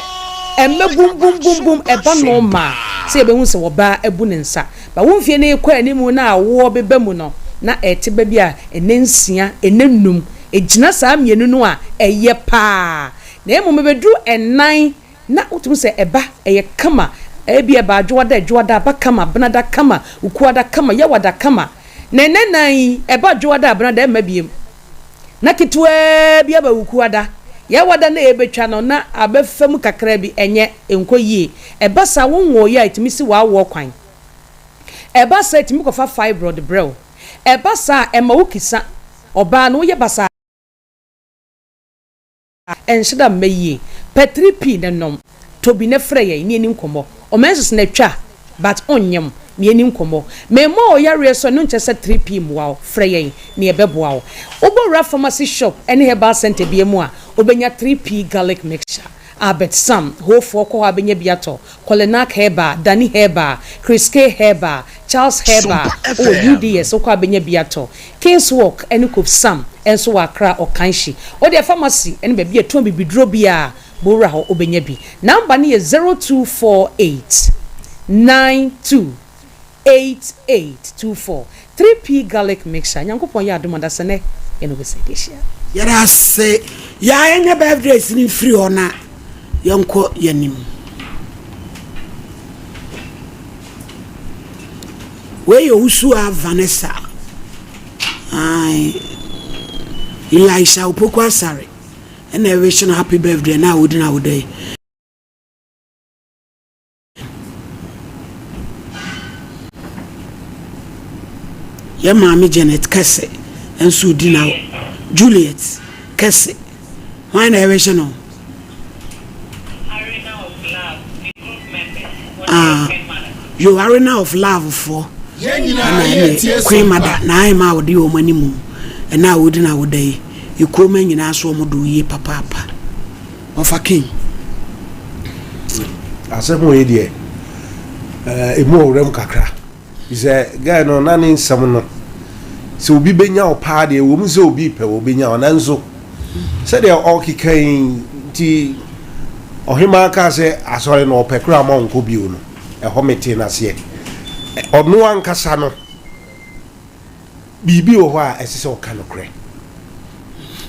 Ɛmmɛ bum bum bum bum, ɛba normal sɛ yɛbɛhu sɛ ɔbaa abu ne nsa. Ba wo mfie no rekɔ anim na awoɔ beba mu no na ɛte ba bi a ɛnɛ nsia, ɛnɛ num. Ɛgyina saa mmienu no a ɛyɛ paa. Na mmom ɛbɛduru ɛnan na wotumi sɛ ɛba, ɛyɛ kama. Ebia ɛba adwoada, adwoada aba kama, benada kama, wukuada kama, yawada kama. Na ɛnɛ nan yi, ɛba dwoada a benada ɛmma biom. Na ketewaa bi aba wukuada, yawada na ɛrebɛtwa no na abɛfa mu kakra bi, ɛnyɛ, ɛnkɔ yie. Ɛba saa wonwooeɛ a ɛtumi si w'awoɔ kwan. Ɛba saa ɛtumi kɔfa fibroid brɛ wo. Ɛba saa a ɛma wo kisa, ɔbaa no woyɛ basaa. Ɛnhyɛ da mma yie. Pɛ 3P na nom. Tɔ bi na frɛ yɛn ne yɛni nkɔmmɔ. Wo menses no atwa but wonnyem ne yɛni nkɔmmɔ. Memmɔ wo yareɛ so ɛno nkyerɛ sɛ 3P mmoa wo. Frɛ yɛn na yɛbɛboa wo. Wobɔ wura pharmacy shop ne herbal centre biara mu a, wobɛnya 3P garlic mixture. Albert Sam, Hofoɔ kɔ hɔ a bɛnya bi atɔ. Kolenac Herbal, Danny Herbal, Chris K Herbal, Charles Herbal, wowɔ UDS wokɔ a bɛnya bi atɔ. Kings Walk ne Kofsam nso wɔ Accra Ɔkanhyi. Wo deɛ pharmacy ne baabi a yɛtɔn bibiduro biara, Bɔ wura hɔ, wobɛnya bi. Number no yɛ 0248 92 8824 3P Garlic Mixture. Nyankopɔn yɛ adom a, dasɛ nɛ yɛne wo bɛsan de ahyia. Yɛda ase. Yaa yɛnyɛ birthdays no mfiri hɔ na yɛnkɔ yɛnim. Wei yɛ Owusuaa Vanessa. Ae. Elisha Opoku Asare ɛna ɛwish no happy birthday na a ɔdi n'awoda yi. Yɛ maame Janet Kɛse nso redi na Juliet Kɛse. Hwan na ɛrehyɛ no? Arena of Love ne group members wɔn Ah, yɛ Queen Mother. yo Arena of Love foɔ Yɛn nyinaa ɛna yɛretie ɛne Queen Sompa. Mother na ayɛ ma a wɔde wɔn anim ɛna a wɔdi na wɔda yi ekuo ma nyinaa so wɔn do yie papaapa. Ɔfa king. Asɛm wei deɛ ɛmu ɔwerɛm kakra sɛ guy no na ne nsɛm no sɛ obi bɛnya wo paa deɛ ɛwɔ mu sɛ obi pɛ wɔ bɛnya wo nanso sɛdeɛ ɔkeka yi nti ɔhemaa kaa sɛ asɔre no ɔpɛ koraa ma ɔnkɔ bio no ɛhɔ metee no aseɛ ɔno ankasa no Biribi wɔ hɔ a ɛsɛ sɛ ɔka nokorɛ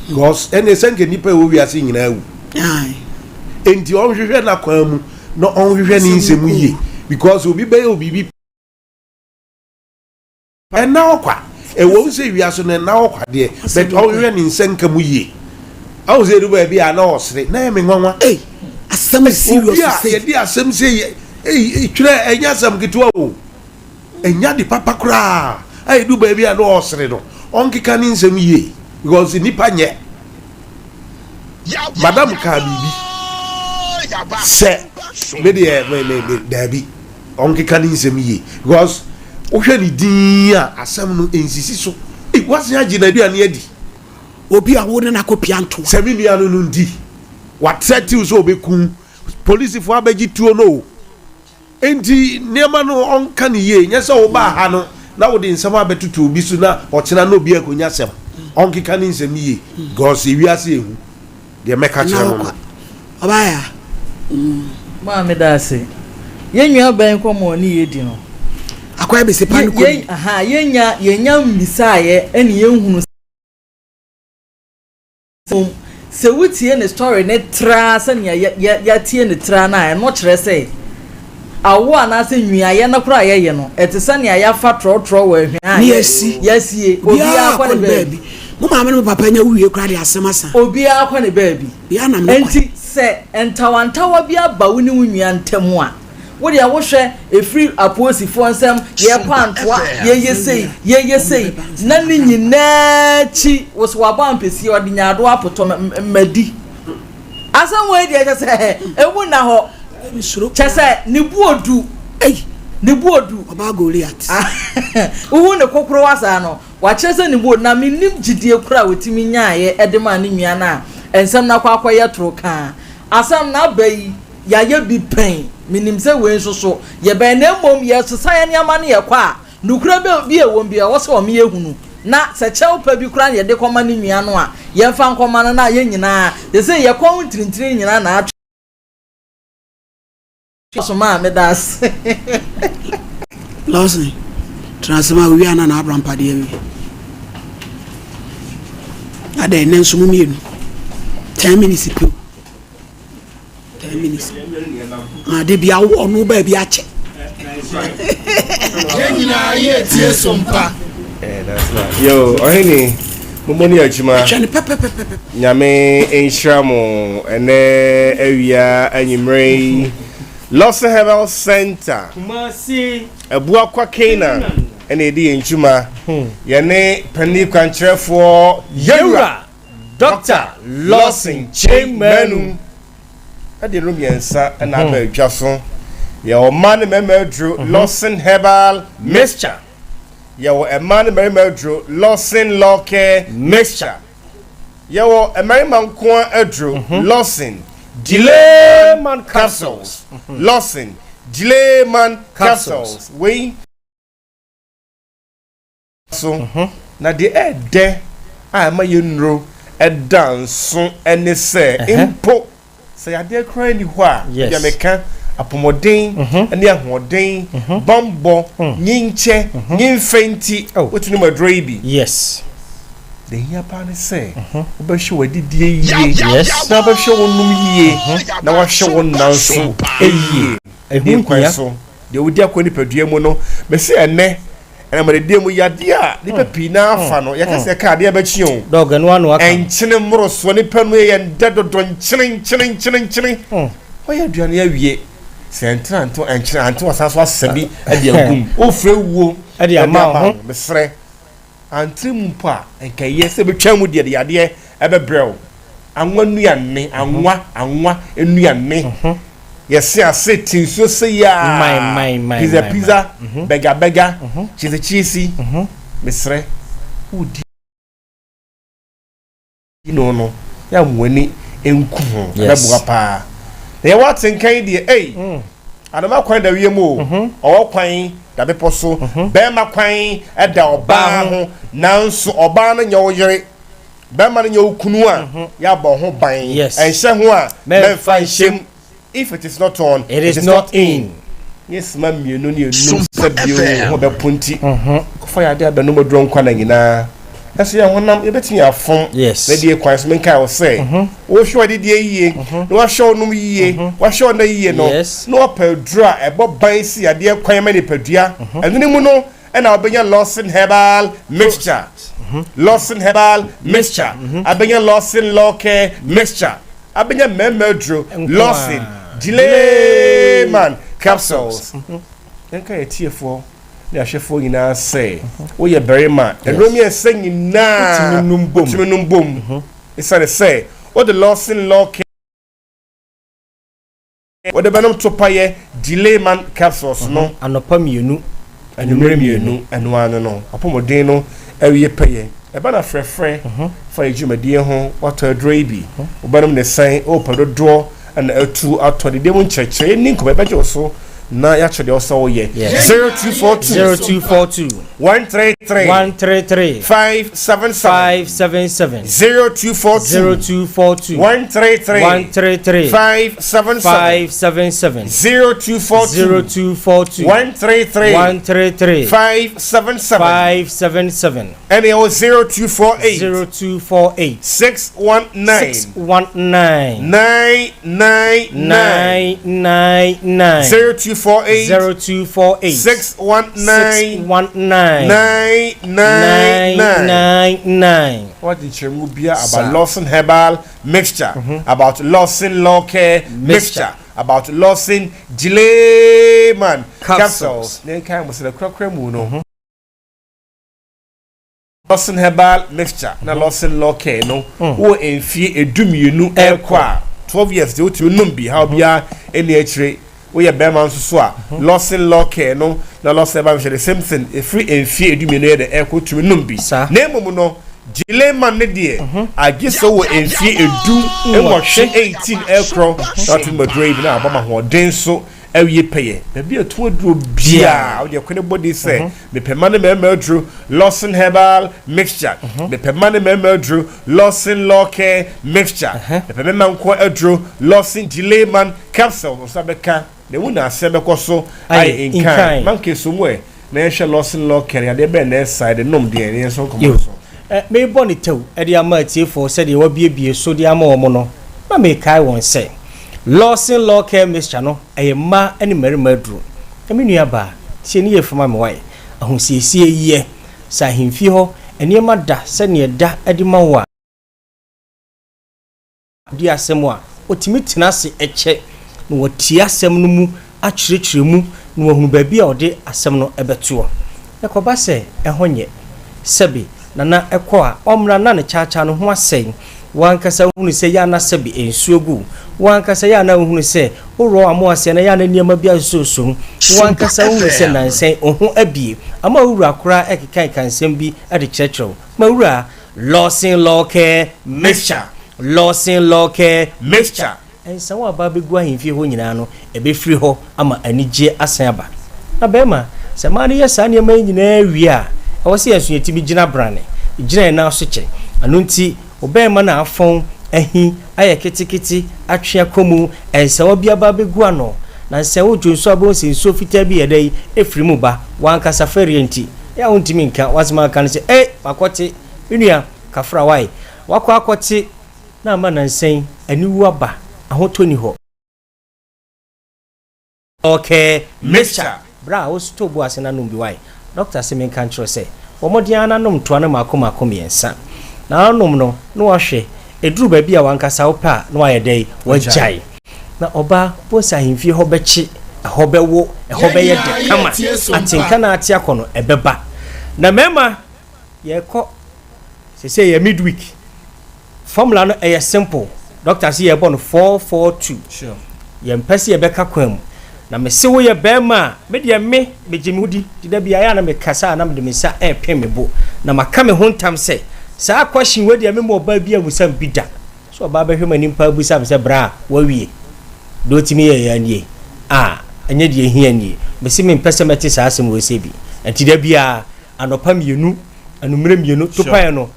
because ɛnna sɛ nka nnipa ɛwɔ wiase nyinaa awu enti ɔnhwehwɛ n'akwan mu na ɔnhwehwɛ ne nsɛm yie because obi bɛyɛ obi bi ɛnna ɔkwa ɛwɔ mu sɛ wiase no ɛnna ɔkwa deɛ but ɔnhwehwɛ ne nsɛnka mu yie ahu sɛ ɛdu baabi a na ɔsere na ɛyɛ me nwanwa asɛm serious obi a yɛde asɛm sɛ twerɛ ɛnyɛ asɛm ketewa o Ɛnyɛ ade papa koraa a ɛdu baabi a na ɔresere no ɔnkeka ne nsɛm yie because nnipa nyɛ. Madam kaa biribi sɛ me deɛ me me me daabi ɔnkeka ne nsɛm yie because wohwɛ ne din a asɛm no nsisi so. Ei wasen agye n'aduane adi. Obi a wo ne no akɔpia ntoa. Sɛ me nua no no nti watrɛtew sɛ ɔbɛku polisifoɔ abɛgye tuo no o. Enti nneɛma no ɔnka no yie, nyɛ sɛ wobaa ha no na wode nsɛm abɛtoto obi so na ɔkyena na obi akɔnya asɛm. Ɔnkeka ne nsɛm yie because ewiase ehu. Deɛ mɛka kyerɛ no no. Ɔbaeɛ a. Maa meda ase. Yɛn nua bɛn nkɔmɔ ne yɛdi no. Akɔyɛ bese pa no kɔ. Yɛnya yɛnya mmisaeɛ ɛne yɛnhunu. Mmom, sɛ wutie ne story no traa sɛnea yɛatie no traa no a, ɛno kyerɛ sɛ awo anaasɛ nwiayɛ no koraa a yɛyɛ no, ɛte sɛ nea yɛafa trɔtrɔ wɔ ahwia a yɛasie. Obiara kɔ ne baabi. Mo maame ne mo papa nya wuwie koraa de asɛm asa. Obiara kɔ ne baabi. Enti sɛ ntawantawa bi aba wo ne wo nua ntam a, Wo deɛ wo hwɛ ɛfiri apolisifoɔ nsam yɛkɔ antoa yɛyɛ sei yɛyɛ sei na ne nyinaa akyi wo so wabɔ ampesie ɔde nyaadoa apotɔ madi asɛm wei deɛ kyɛ sɛ ɛmu nna hɔ kyɛ sɛ ne bu odu ne bu odu ɔbaa Goliat wohu ne kokorowa saa no wakyerɛ sɛ ne bu odu na menim gyidie koro a wɔtumi nyaeɛ ɛde maa ne nua no a nsɛm no akɔ akɔyɛ toro kaa asɛm no aba yi Yɛayɛ bi pɛn, menim sɛ wei nso so yɛbɛyɛ, na mmom yɛresesa yɛn nneɛma na yɛkɔ a, nokorɛ bi a ɛwɔ mu biara ɛwɔ sɛ wɔma yɛhunu, na sɛ kyɛw pa bi koraa na yɛde kɔma ne nua no a, yɛmfa nkɔma no, na yɛn nyinaa, seesei yɛn kɔn ho ntirintiri nyinaa na atwe so ma a, meda ase. Lawson, tena ase ma owie ana na abra mpadeɛ awie. Adɛn, nnɛ nso mo mmienu. 10 minutes pew. 10 minutes ah de bia wo ɔno baabi akyɛ yɛn nyinaa yɛ tie so mpa yo ɔhene mommɔ ne adwuma hwɛ no pɛpɛpɛpɛ nyame nhyira mo ɛnɛ awia anwummerɛ yi Lawson Herbal Center Abuakwa Canaan ɛna ɛdi yɛn dwuma yɛne panin kwankyerɛfoɔ yɛwura Dɔkta Lawson Kyei Manu de nnuro mmiɛnsa na aba adwa so. Yɛwɔ mmaa ne mmarima aduro Lawson Herbal Mixture. Yɛwɔ mmaa ne mmarima aduro Lawson Law Care Mixture. Yɛwɔ mmarima nkoa aduro Lawson Delay Man Capsules. Lawson Delay Man Capsules. Wei. So, na deɛ ɛyɛ dɛ a ɛma yɛn nnuro da nso ne sɛ, mpo Sɛ yadeɛ koraa nni hɔ a, deɛ meka, apɔmɔden ne ahoɔden, bammɔ, nyinkyɛ, nyimfɛ nti, wotumi nom aduro yi bi. Yes. Deɛ ɛhia paa ne sɛ wobɛhwɛ w'adidie yie, na wobɛhwɛ wo nom yie, na woahwɛ wo nna nso yie. Ɛho kwan so, deɛ wodi akɔ nipadua mu no, mese ɛnnɛ, Ɛnam mu yadeɛ a nipa pii naa fa no, yɛka sɛ ɛka adeɛ bɛkye o. Dɔg, ɛno ano aka. Nkyene mmorosoɔ, nipa no yɛ ndɛ dodo, nkyene, nkyene, nkyene, nkyene. Wayɛ aduane awie, sɛ nkyene anto, nkyene anto asan so asesa bi de agum. Wofrɛ wuo de ama wo ho. Mesrɛ, antere mu mpo a, nka ɛyɛ sɛ bɛtwa mu deɛ de yadeɛ ɛbɛbrɛ wo. Anwa nnuane, anwa, anwa nnuane. Yɛse ase te nsuo sei aa, pizza pizza, bɛga bɛga, cheese cheese. Mesrɛ, wodi no no, yɛ a mo ani nku ho, ɛbɛboa paa. Na yɛwɔ atenka yi deɛ, ei, anoma kwan da wiem o, ɔwɔ kwan da bepɔ so, bɛrima kwan da ɔbaa ho, nanso ɔbaa no nyɛ wo yere. Bɛrima no nyɛ wo kunu a, yɛabɔ ho ban. Ɛnhyɛ ho a, mɛmfa nhyɛ mu. If it is not on, it is not in. Nyɛ sima mmienu ne enum sɛ bio wo ho bɛpo nti. Kɔfa yɛ adeɛ abɛnom aduro nkwa nna nyinaa. Nanso yɛn honam, yɛbɛtumi afom. Na die kwan so menkae wo sɛ, wohwɛ w'adidie yie, na woahwɛ wo nom yie, woahwɛ wo nna yie no, na woapɛ aduro a ɛbɔ ban si yadeɛ kwan ma nipadua. Ɛno no mu no, ɛna wobɛnya Lawson Herbal Mixture, Lawson Herbal Mixture, abɛnya Lawson Law Care Mixture, abɛnya mmarima aduro Lawson Delayman Capsules. Yɛnka yɛ tiefoɔ ne ahwɛfoɔ nyinaa sɛ woyɛ barima a, nnuro mmiɛnsa nyinaa wotumi nom bom ɛsiane sɛ wode Lawson Law Care Wode bɛnom topayɛ Delayman capsules no. Anɔpa mmienu, anwummerɛ mmienu, ɛno ara no no, w'apɔmuden no awie pɛyɛ. Ɛba no afrɛfrɛ fa yɛ dwumadie ho, woatɔ aduro yi bi, wobɛnom ne sɛn, wopɛ dodoɔ na atu atɔ, didie mu nkyerɛkyerɛ, yɛnni nkɔmmɔ, yɛbɛgye wo so na yɛakyerɛ deɛ ɛwɔ sɛ woyɛ. 0242 0242 133 133 577 577 0242 0242 133 133 577 577 0242 0242 133 133 577 577 ɛne ɛwɔ 0248 0248 619 619 999 999 0248 0248 619 619 999 999 Wagye nkyerɛmu bia about Lawson Herbal Mixture, about Lawson Law Care Mixture, about Lawson Gileman Capsules. Ne nkae mo sɛ na kurakura mu no. Lawson Herbal Mixture na Lawson Law Care no wɔ mfie 12 ɛrekɔ a, 12 years deɛ wotumi nom bi, haw biara ɛni akyire. Woyɛ bɛrima nso so a, Lawson Law Care no na Lawson Herbal Mixture the same thing, ɛfiri mfie 12 yɛ dɛ ɛrekɔ wotumi nom bi. Na mmom no, Gileman no deɛ, agye sɛ wowɔ mfie 18, 18 ɛrekorɔ na watumi nom aduro yi bi na abɔ ma ahoɔden so awie pɛyɛ. Baabi a ɛto aduro biara, wode ɛkwan bɔ din sɛ, mepɛ mma ne mmarima aduro, Lawson Herbal Mixture. Mepɛ mma ne mmarima aduro, Lawson Law Care Mixture. Mepɛ mmarima nko aduro, Lawson Delayman Capsule. Wo nsa bɛka, na emu na asɛm bɛkɔ so ayɛ nkan. Manke so mu ɛ, na yɛnhwɛ Lawson Law Care, yadeɛ bɛn na ɛsa, yɛde nom deɛn, na yɛnsɔ nkɔmmɔ no so. Merebɔ no tɛw de ama atiefoɔ sɛdeɛ wɔabuebue so de ama wɔn no, na merekae wɔn sɛ, Lawson Law Care Mixture no, ɛyɛ mmaa ne mmarima aduro. Na me nuabaa, tie no yie fa ma me wae. Ahosiesie yɛ sɛ ahemfie hɔ nneɛma da sɛdeɛ ɛda adi ma wo a, di asɛm a, ɔtumi tena ase kyɛ na watie asɛm no mu akyerɛkyerɛ mu na wahunu baabi a ɔde asɛm no bɛtoɔ. Ɛkɔba sɛ ɛhɔ nyɛ. Sɛbe Nana kɔ a, ɔmmra na ne kyaakyaa no ho asɛe. Wo ankasa wohunu sɛ yɛ a na sɛbe nsuo gu wo. Wo ankasa yɛ a na wohunu sɛ worɔ w'amo ase anaa yɛ a na nneɛma bi asosɔsosɔ mu. Wo ankasa wohunu sɛ nnansa yi wo ho abue ama wo wura koraa rekekakeka nsɛm bi de kyerɛkyerɛ wo. M'awura, Lawson Law Care Mixture, Lawson Law Care Mixture. Nsa a aba abɛgu ahemfie hɔ nyinaa no, ɛbɛfiri hɔ ama anigyeɛ asan aba. Na barima, sɛ mmaa no yɛ saa nneɛma yi nyinaa wie a, ɛwɔ sɛ yɛn nso yɛtumi gyina brane, gyina yɛn nan so kyɛ. Ɛno nti, wo barima no a afɔn Ahi ayɛ ketekete atwe akɔ mu, nsawa bi aba abɛgu ano, na sɛ wodwo nso a wobɛhu sɛ nsuo fitaa bi yɛ dɛn? Ɛfiri mu ba. W'ankasa fɛreɛ nti, ɛyɛ a wontumi nka w'asɛm a aka no sɛ, Ei! Makɔte! Me nua, kafra wae. Woakɔ akɔte na ama nnansa yi aniwuo aba, ahotɔ nni hɔ. Okay mixture bra wo so to bo ase na nom bi wai doctor se menka nkyerɛ wo sɛ bɔ mmɔden ara na nom ntoa no mako mako mmiɛnsa na wonom no na wahwɛ ɛduru baabi a wankasa wopɛ a na wayɛ dɛn wagyae na ɔbaa wobɛhu sɛ ahemfie hɔ bɛkye ɛhɔ bɛwo ɛhɔ bɛyɛ dɛ kama atenka na ate akɔ no ɛbɛba na mmarima yɛkɔ sɛsɛ yɛ midweek Formula no ɛyɛ simple, doctor se yɛbɔ no 442, yɛmpɛ se yɛbɛka kwan mu, na mese woyɛ barima a, me deɛ me, megye me ho di, nti da biara ɛyɛ a na mekasa a na mede me nsa repem me bo, na maka me ho ntam sɛ, saa question wei deɛ memma ɔbaa biara mmusa me bi da, sɛ ɔbaa bɛhwɛ m'anim paa bisa me sɛ bra woawie, deɛ wotumi yɛeɛ ara nie, a, ɛnyɛ deɛ ɛhia nie, mese mempɛ sɛ mɛte saa asɛm wei sɛ bi, nti da biara anɔpa mmienu, anummerɛ mmienu, topaeɛ no,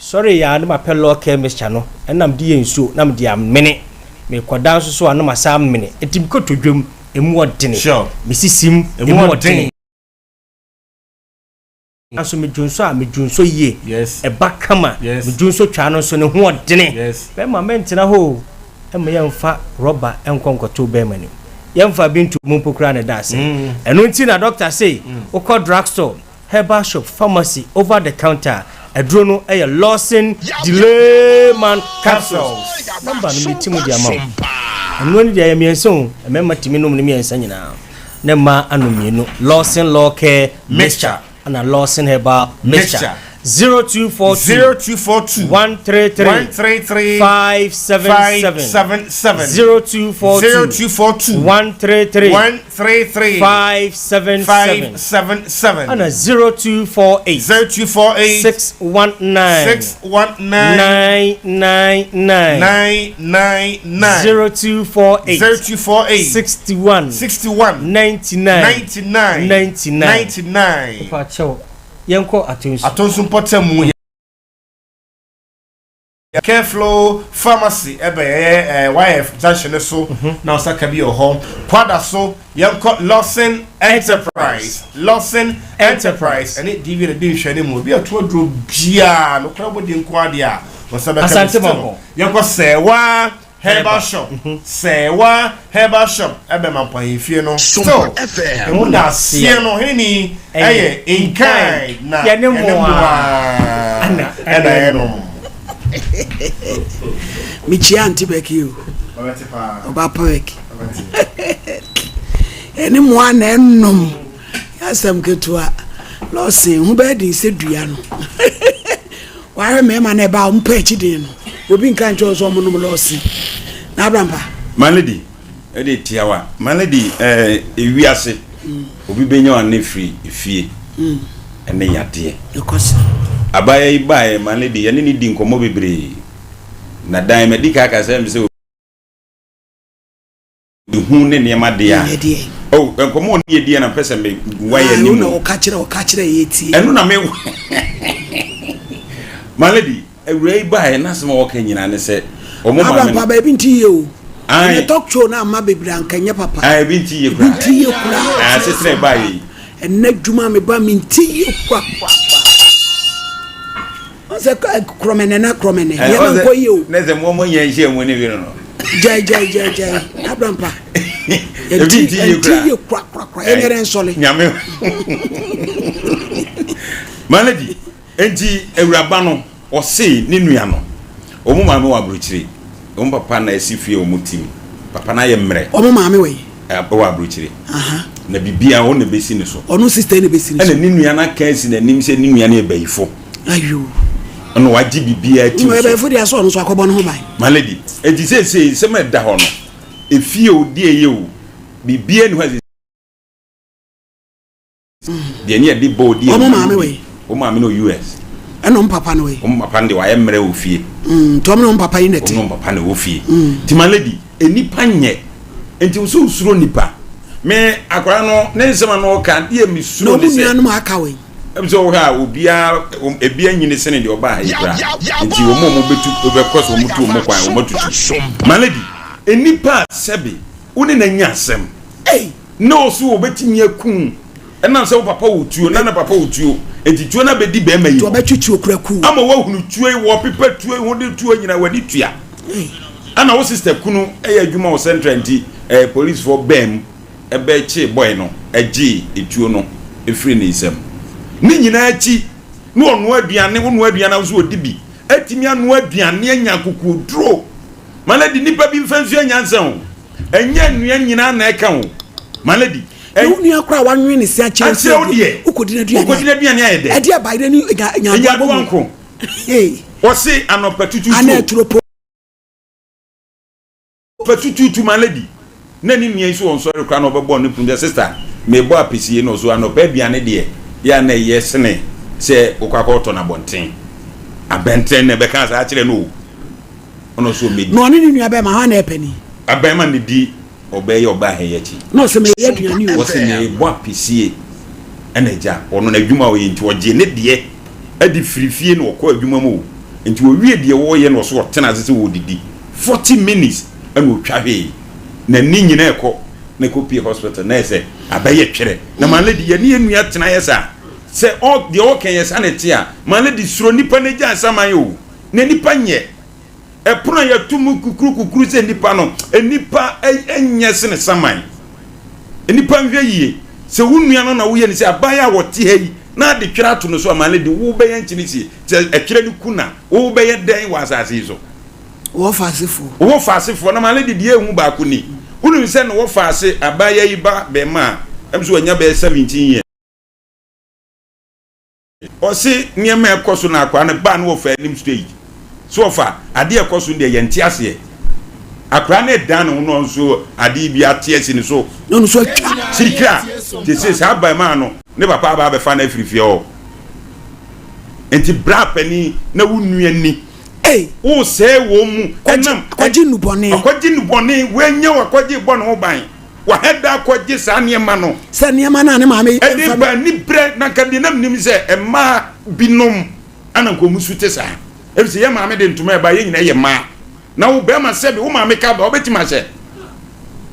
Sɔre a na mapɛ law care mixture no na mede yɛ nsuo na mede amene. Mekɔda nso so a na masan amene. Enti me kotodwam, emu ɔdene. Me sisim, emu ɔdene. Nanso me dwonsɔ a, me dwonsɔ yie. Ɛba kama. Me dwonsɔ twaa no nso, ne ho ɔdene. Bɛrima mɛntena hɔ o. Mma yɛmfa rɔba nkɔ nkɔto bɛrima no mu. Yɛmfa bi nto mu mpo koraa na ɛda ase. Ɛno nti na dɔkta se wokɔ drug store. Herbal shop, pharmacy, over the counter aduro no yɛ Lawson Delayman Capsules. Number no meti mu de ama wo. Nnuro no deɛ ɛyɛ mmiɛnsa o, mmarima tumi nom ne mmiɛnsa nyinaa, ne mmaa anom mmienu. Lawson Law Care Mixture ɛna Lawson Herbal Mixture. 0242 0242 133 133 577 577 0242 0242 133 133 577 577 ɛna 0248 0248 619 619 999 999 0248 0248 61 61 99 99 99 99 Mpakyɛw yɛnkɔ Atonsu. Atonsu mpɔtam mu yɛ Careflow Pharmacy ɛbɛn ɛyɛ ɛɛ YF junction no so na ɔsaka bi wɔ hɔ. Kwada so yɛnkɔ Lawson Enterprise Lawson Enterprise ɛne DV na di nhwɛne mu obi a ɔto aduro biara nokorɛ bɔ di nko adeɛ a wɔn nsa bɛka bi Asante still Mampɔn. yɛnkɔ Sɛɛwa Herbal shop Sɛɛwa herbal shop ɛbɛn Mampɔn ahemfie no still emu da aseɛ no hene ɛyɛ nkan na Yɛne yɛne mo mo ara ara ɛna ɛnom. Mekyia Auntie Becky o. Ɔbɛte paa. Ɔba pa Becky. Ɛne mo a na ɛnom. Yɛ asɛm ketewa. Lɔsin ho bɛyɛ den sɛ dua no. Wahwɛ mmarima no ɛba a wɔn pɛ akyi den no. Obi nka nkyɛn sɛ wɔn nom lɔsin. Na abrampa. My lady, ɛde tiawa. My lady, ɛɛ ewiase. Obi bɛnya wa ne firi efie. Ɛne yadeɛ. Abaayewa yi baeɛ my lady, yɛne ne di nkɔmmɔ bebree. Na dan madi ka aka sɛ sɛ ehu ne nneɛma deɛ a. Oh, nkɔmmɔ ɔne yɛ diɛ na mpɛ sɛ me wa yɛ anim. Ɛno na ɔka kyerɛ ɔka kyerɛ yɛ tie. Ɛno na me My lady, awura yi baeɛ n'asɛm a ɔka nyinaa ne sɛ wɔn maame no. Abampa baabi nti yie o. Ɛnɛ talk show no amma bebree anka nyɛ papa. Ayi ebi nti yie koraa. Ebi nti yie koraa. Asetena ɛbaeɛ yi. Ɛnɛ dwuma me ba me nti yie kwa. Ɔsɛ krɔmɛnɛ na krɔmɛnɛ. Nneɛma nkɔ yie o. Ne sɛ mo mo nyɛ nhyia mu ne bi no no. Gyae gyae gyae gyae. Abrampa. Ebi nti yie koraa. Nti yie kora kora kora. Yɛn yɛrɛ nsɔle. Nyame. My lady, enti awuraba no ɔse ne nua no wɔn maame wɔ aburokyire wɔn papa na ɛsi fie wɔn tim papa no ayɛ mmerɛ. Wɔn maame wɔ yi. Ɛwɔ aburokyire. Na biribiara wɔn na ebesi ne so. Ɔno sista na ebesi ne so. Ɛna ne nua no aka asi n'anim sɛ ne nua no yɛ bayifo. Ayo. Ɛna wagye biribiara ti so. Bayifo deɛ asɔ ɔno so akɔbɔ ne ho ban. My lady, eti seesei nsɛm a ɛda hɔ no, efie o, deɛ ɛyɛ o, biribiara ni hɔ a Deɛ ne yɛde bɔ odi Ɔmo maame wɔ yi. Wɔn maame no wɔ US. Ɛna ɔmo papa no wɔ yi. Wɔn papa no deɛ wayɛ mmerɛ wɔ fie. Mm, nti ɔmo ne ɔmo papa yi na ɛte. Ɔmo ne ɔmo papa na ɛwɔ fie. Mm. Ti my lady, nnipa nyɛ. Nti wosɛ osuro nipa. Me akwadaa no ne nsɛm a na ɔka deɛ me suro ne sɛ. Na ɔmo nuanom aka wɔ yi. Ɛm sɛ wohwɛ a obiara ebi anyini sene deɛ ɔbaa ha yi koraa. Nti wɔn a wɔbɛtu bɛkɔ so wɔn tu wɔn kwan wɔn atutu. My lady, nnipa a sɛbe wo ne no anya asɛm na ɔso wɔbɛtumi aku wo ɛnam sɛ wo papa wɔ tuo na ne papa wɔ tuo nti tuo no abɛdi bɛrima yi hɔ ama woahunu tuo yi wɔpepa tuo yi ho de tuo nyina w'ani tua ɛna wo sister kunu ɛyɛ adwuma wɔ central nti ɛɛ policefoɔ bɛn mu ɛbɛkyee boy no gyee etuo no firii ne nsam. Ne nyinaa akyi na ɔnoa aduane, wonoa aduane a wo nso ɔdi bi, atumi anoa aduane anya akokoɔduro. My lady, nnipa bi mfa nsua nyansa o, ɛnyɛ nnuan nyinaa na ɛka o, my lady. Na wo nua koraa wanwene ne se akyerɛ wo deɛ, wokɔdi n'aduane wokɔdi n'aduane ayɛ dɛ. Ɛde abayerɛ ne nyaadoa nko. Wɔse anɔpa tututu. Ana aturopo. Pɛ tutuutu my lady na ne nua yi so ɔnsɔre koraa na ɔbɛbɔ ne pon sɛ sister mebɔ apesie na ɔso anɔpa aduane deɛ yɛ a na ɛyɛ sene sɛ wokɔ akɔtɔ no abɔnten abɛntɛn na ɛbɛka saa akyerɛ no o ɔno nso ɔmɛdi. Na ɔne ne nua bɛrima hwan na ɛpɛ ni? Abɛrima ne di ɔbɛyɛ yɛ ɔbaa ha yi akyi. Na ɔsɛ meyɛ aduane o. Ɔsɛ mebɔ apesie ɛna agya ɔno n'adwuma a ɔyɛ nti ɔgye ne deɛ ɛde firi fie na ɔkɔ adwuma mu o nti ɔwie deɛ ɔyɛ na ɔso ɔtena ase sɛ ɔredidi. 40 minutes ɛna otwa hwee n'ani nyina ɛkɔ na ɛkɔ pie hospital na ɛsɛ abɛyɛ twerɛ na my lady yɛne yɛn nua tena yɛ saa sɛ ɔ deɛ ɔka yɛ saa na ɛte a my lady suro nipa na gya nsaman o na nipa nyɛ ɛpono a yɛto mu kukuru kukuru sɛ nipa no nipa nyɛ sene saman nipa nhwɛ yie sɛ wo nua no na woyɛ ne sɛ abaayɛ a wɔte ha yi na ade twerɛ ato no so a my lady wo bɛyɛ nkyene sie sɛ ɛtwerɛ no ku na wo bɛyɛ dɛn wɔ asase yi so. Wɔ faasefoɔ. Wɔ faasefoɔ na maame de deɛ ehu baako ni. Wonim sɛ na wɔ faase abaayewa yi ba bɛɛma a ɛm sɛ wanya bɛyɛ 17 years. Ɔse nneɛma ɛkɔ so na akwadaa no baa no wɔfa anim stage so ɔfa adeɛ ɛkɔ so deɛ yɛnte aseɛ. Akwadaa no ɛdan ne ho na ɔnso adeɛ bi ate asi ne so. Na ɔno nso atwa. Sirikira te se saa abaayewa no ne papa aba abɛfa no afiri fie hɔ. Nti bra panin na wo nua ni. Ei! Wosɛe wɔn mu ɛnam. Akɔgye nnubɔne. Akɔgye nnubɔne. Wanya wakɔgye bɔ ne ho ban. Wahɛ da akɔgye saa nneɛma no. Sɛ nneɛma no a ne maame. Ɛde ba anibrɛ na nka deɛ na menim sɛ mmaa binom ana nka wɔn su te saa. Efisɛ yɛn maame de ntoma ɛba yɛn nyinaa yɛ mmaa. Na wo bɛrima sɛbi wo maame kaba wobɛtumi ahyɛ.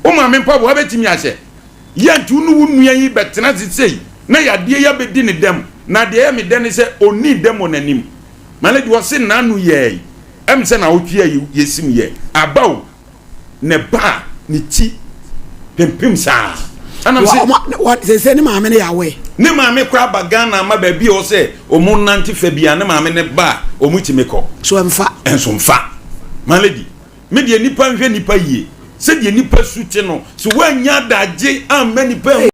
Wo maame mpaboa wobɛtumi ahyɛ. Yɛ nti wo ne wo nua yi bɛtena ase sei na yadeɛ yi abɛdi ne dɛm. Na deɛ ɛyɛ me dɛ ne sɛ ɔnnii dɛm wɔ n'anim. My lady ɔse n'ano yɛɛi ɛm sɛ nawotwe a yɛsim yɛ aba o ne ba a ne ti pempem saa ɛna mse sese ne maame ne yawɛ ne maame koraa ba Ghana ama baabi a ɔsɛ ɔmo nante fa bia ne maame ne ba a ɔmo tumi kɔ so ɛmfa ɛnso mfa my lady me deɛ nipa nhwɛ nipa yie sɛdeɛ nipa su te no so woanya adagye amma nipa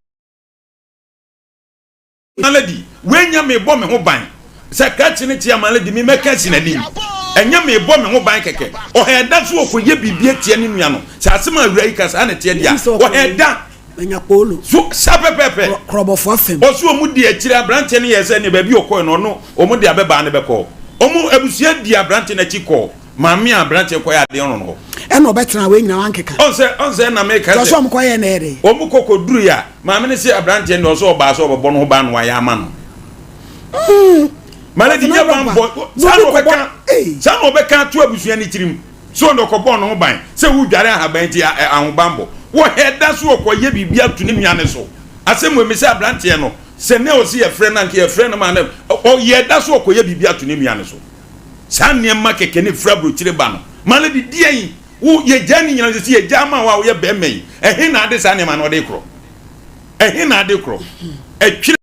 Malady, wei nyɛ merebɔ me ho ban. Sɛ krakye no te a, Malady, me mɛka asi n'anim. Ɛnyɛ merebɔ me ho ban kɛkɛ. Ɔhɛɛ da so ɔkɔyɛ biribi atia ne nua no. Sɛ asɛm a awuraa yi ka saa na ɛteɛ deɛ a, ɔhɛɛ da. So saa pɛpɛɛpɛ. Ɔso wɔn di akyire aberanteɛ no yɛɛ sɛ ne baabi ɔkɔɛ no ɔno wɔn de abɛbaa no bɛkɔ. Wɔn abusua di aberanteɛ no akyi kɔɔ. Maame a aberanteɛ kɔyɛ adeɛ no hɔ. Ɛna ɔbɛtena wei nyina wankeka. Ɔnsɛ ɔnsɛ na meka sɛ. Sɛ ɔmo kɔyɛ na ɛyɛ dɛ. Ɔmo kɔ kɔ duru ya maame no se aberanteɛ no deɛ ɔsɛ ɔbaa sɛ ɔbɛbɔ no ho ban na wayɛ ama no. Mm. Maame de nyɛ ban bɔ saa na ɔbɛka saa na ɔbɛka ato abusua ne tirim so ɔno ɔkɔbɔ ne ho ban sɛ wodware ahaban nti ahobanbɔ wɔ hɛ da so ɔkɔyɛ biribi ato ne nua ne so asɛm wɔ mi sɛ aberanteɛ no sɛ ne ɔsi yɛfrɛ no anka yɛfrɛ no ma no ɔyɛ da so ɔkɔyɛ biribi ato ne nua ne so. Saa nneɛma kɛkɛ ne firi aburokyire ba no. Maame de deɛn? Wo yɛgyaa ne nyinaa sɛ yɛgyaa ma wo a woyɛ bɛrima yi. Ɛhe na ade saa nneɛma no ɔde korɔ? Ɛhe na ade korɔ? Ɛtwerɛ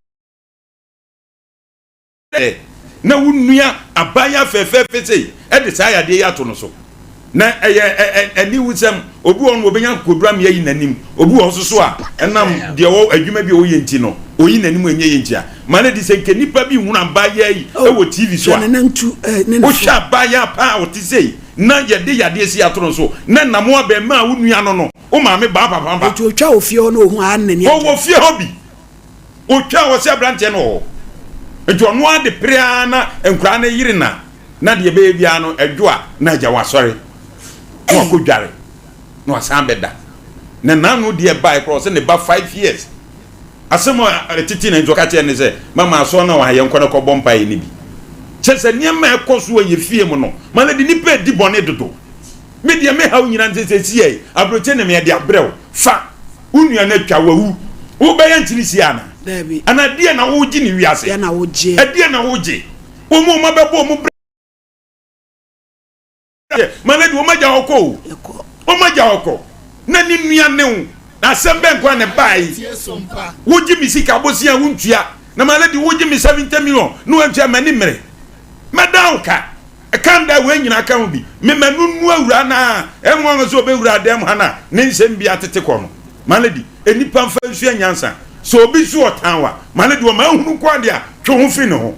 na wo nua abaayewa fɛfɛɛfɛ sei ɛde saa yadeɛ yi ato no so. Na ɛyɛ aniwusɛm. Obi wɔ hɔ no obenya akokoduru ama ayi n'anim. Obi wɔ hɔ nso so a, ɛnam deɛ ɔwɔ adwuma bi a ɔyɛ nti no, oyi n'anim a ɛnyɛ yie nti a. Ma no adi sɛ nka nnipa bi hunu abaayewa yi wɔ TV so a, wohwɛ abaayewa paa a ɔte sei na yɛde yadeɛ sei ato no so, na nam wo abarimaa wo nua no no, wo maame ba papa ba. Enti otwa wɔ fie hɔ na ohun a na n'ani agye. Ɔwɔ fie hɔ bi. Otwa wɔ sɛ aberanteɛ no wɔ hɔ. Nti ɔno ara de pere ara na nkwadaa no yere na na deɛ ɛbɛyɛ biara no ɛdwo a na agya wasɔre na wakɔ dware na wasan bɛda. Na n'ano deɛ bae koraa ɔsɛ ne ba 5 years. Asɛm a ɛtete na nti ɔka kyerɛɛ no sɛ, Mama asɔre no a wɔha yɛnkɔ na kɔbɔ mpaeɛ no bi. Kyerɛ sɛ nneɛma a ɛkɔ so wɔ yɛn fie mu no, ma no de nnipa redi bɔne dodo. Me deɛ me haw nyinaa ne sɛ seesei aburokyi ne me ɛde abrɛ wo. Fa wo nua no atwa wawu. Wobɛyɛ nkyene sie anaa? Daabi. Anaa deɛ na wogye ne wiase? Deɛ na wogye. Ɛdeɛ na wogye? Wɔn a wɔabɛbɔ wɔn bra Yɛ ma no de wɔn agya hɔ kɔ o. Wɔn agya hɔ kɔ. Na ne nua ne wo. Na asɛm bɛn koraa na ɛbaa yi? Wogye me sika bosea a wontua. Na ma lady wogye me 70 million na wantua m'ani mmere. Mɛdan wo ka. Ɛka nda wei nyinaa ka ho bi. Me ma no nnu awura no a ɛnwanwa sɛ ɔbɛwura dan mu ha na ne nsɛm bi atete kɔ no. Ma lady, nnipa mfa nsua nyansa. Sɛ obi so ɔtan wo a, ma lady ɔma ahunu nko ara deɛ a, twe wo ho firi ne ho.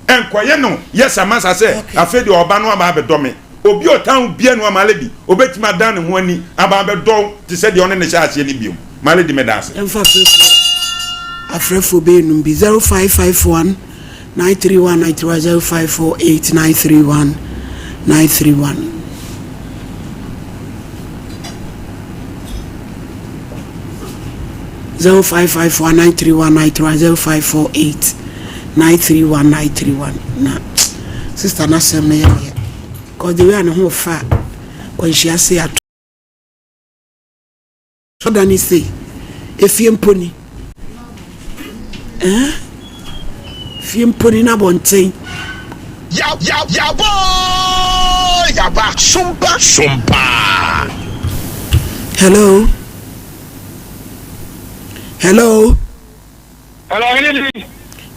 Ɛnkɔyɛ no yɛ samasa sɛ afei deɛ ɔba no aba abɛdɔ me. Obi a ɔtan wo biara nni hɔ a Malady ɔbɛtumi adan ne ho ani aba abɛdɔ wo te sɛ deɛ ɔne no hyɛɛ aseɛ no bio. Malady meda ase. Yɛmfa afrɛfoɔ afrɛfoɔ bɛyɛ num bi 0551 931 931 0548 931 931. 0554 931 931 0548 931 931 na sister n'asɛm no yɛ meya cause the way a ne ho fa kwanhyia se ato da ne sei efie mpo ni eh fie mpo ni n'abɔnten. Yabɔ yaba sompa sompa. Hello. Hello. Hello, ɔhene ni.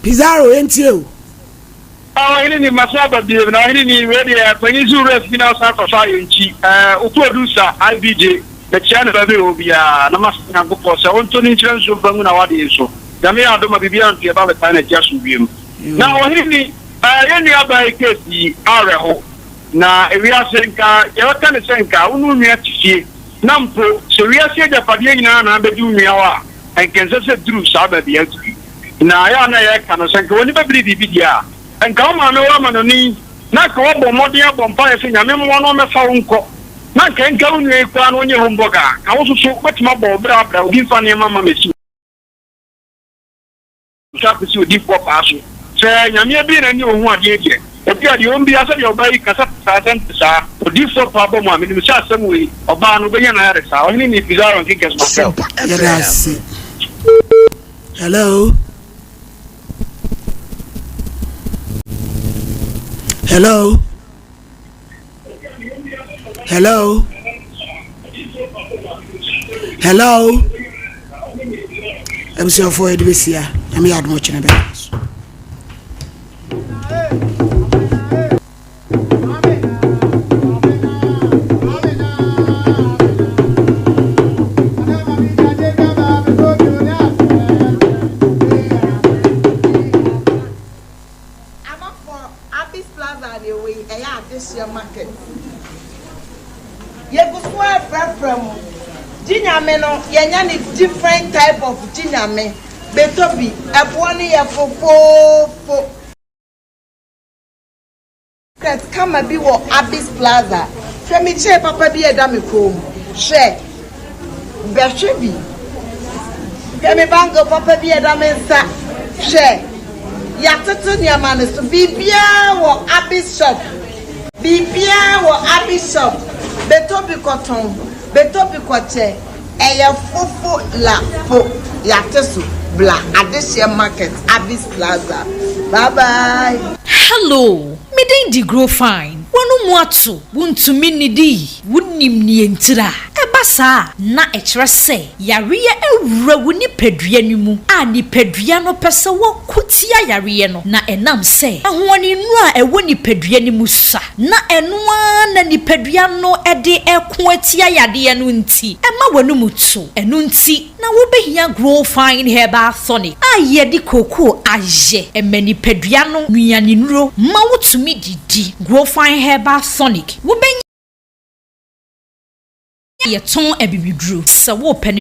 Pizarro yɛntie o. Ah, ɔhene ni masa aba biem na ɔhene ni wei deɛ panyin so wura fi na ɔsan kɔfa ayɛ nkyi ɛɛ opuodu sa IBJ mekyia no baabi wɔ biara na masa Nyankopɔn sɛ ɔntɔ ne nhyira nsuo mfa ngu na wadeɛ so Nyame yɛ adom a biribiara nto yɛba bɛtan n'akyi asomdwie mu na ɔhene ni ɛɛ yɛn nua baa yi case yi awerɛho na ewiase nka yɛbɛka ne sɛ nka wo ne wo nua te fie Na mpo sɛ wiase agyapadeɛ nyinaa na abɛdi wo nua hɔ a, anka ɛnsɛ sɛ ɛduru saa baabi a aduru yi. Na ɛyɛ a na yɛka no, sɛ anka w'ani bɛbere biribi deɛ a, anka wo maame wɔ amanɔne yi, na anka woabɔ mmɔden abɔ mpaeɛ sɛ Nyame mmoa no ɔmmɛfa wo nkɔ, na anka ɛnka wo nua yi koraa na ɔnyɛ homework a, anka wo nso so wobɛtumi abɔ wo bra abrɛ a obi mfa nneɛma mma mmɛsi wo. Nsa kɔsi odiyifoɔ paa so. Sɛ Nyame abue n'ani a ɔhu adeɛ deɛ, ebia deɛ ɔmbia sɛdeɛ ɔbaa yi ka sɛ saa sɛ nte saa. Odiyifoɔ paa ba mu a, menim sɛ asɛm wei, ɔbaa no, ɔbɛnya n'ayaresa. Ɔhene ni Pizarro Nkinkes Mafel. Yɛda ase. Hello. Hello. Hello. Hello. Abusuafoɔ yɛde bɛsi a nyame yɛ adom ɔkyena bɛyɛ so. Amafoɔ Abis Plaza na ɛwɔ yi, ɛyɛ adehyeɛ market. Yɛgu so ara frɛfrɛ mo. Gye Nyame no, yɛanya no different type of Gye Nyame. Bɛtɔ bi, ɛboɔ no yɛ fofoofo. Skirt kama bi wɔ Abis Plaza. Hwɛ me chain papa bi a ɛda me kɔn mu. Hwɛ. Bɛhwɛ bi. Hwɛ me bangle papa bi a ɛda me nsa. Hwɛ. Yɛatoto nneɛma no so. Biribiara wɔ Abis shop. Biribiara wɔ Abis shop. Bɛtɔ bi kɔtɔn. Bɛtɔ bi kɔkyɛ. Ɛyɛ fofo la fo yate so bla adehyeɛ market Abis plaza bye bye. Hello, me din de Grow Fine. W'ano mu ato, wuntumi nnidi, wunnim nea entira. Ɛba saa a, na ɛkyerɛ sɛ yareɛ awura wo nipadua no mu a nipadua no pɛ sɛ wɔko tia yareɛ no, na ɛnam sɛ ahoɔdennuro a ɛwɔ nipadua no mu sua. Na ɛno ara na nipadua no de reko atia yadeɛ no nti, ɛma w'anum to. Ɛno nti na wobɛhia Grow Fine Herbal Tonic a yɛde kookoo ayɛ. Ɛma nipadua no nnuanennuro ma wotumi didi. Grow Fine Herbal Tonic, wobɛnya. Yɛtɔn abibiduro. Sɛ wopɛ no.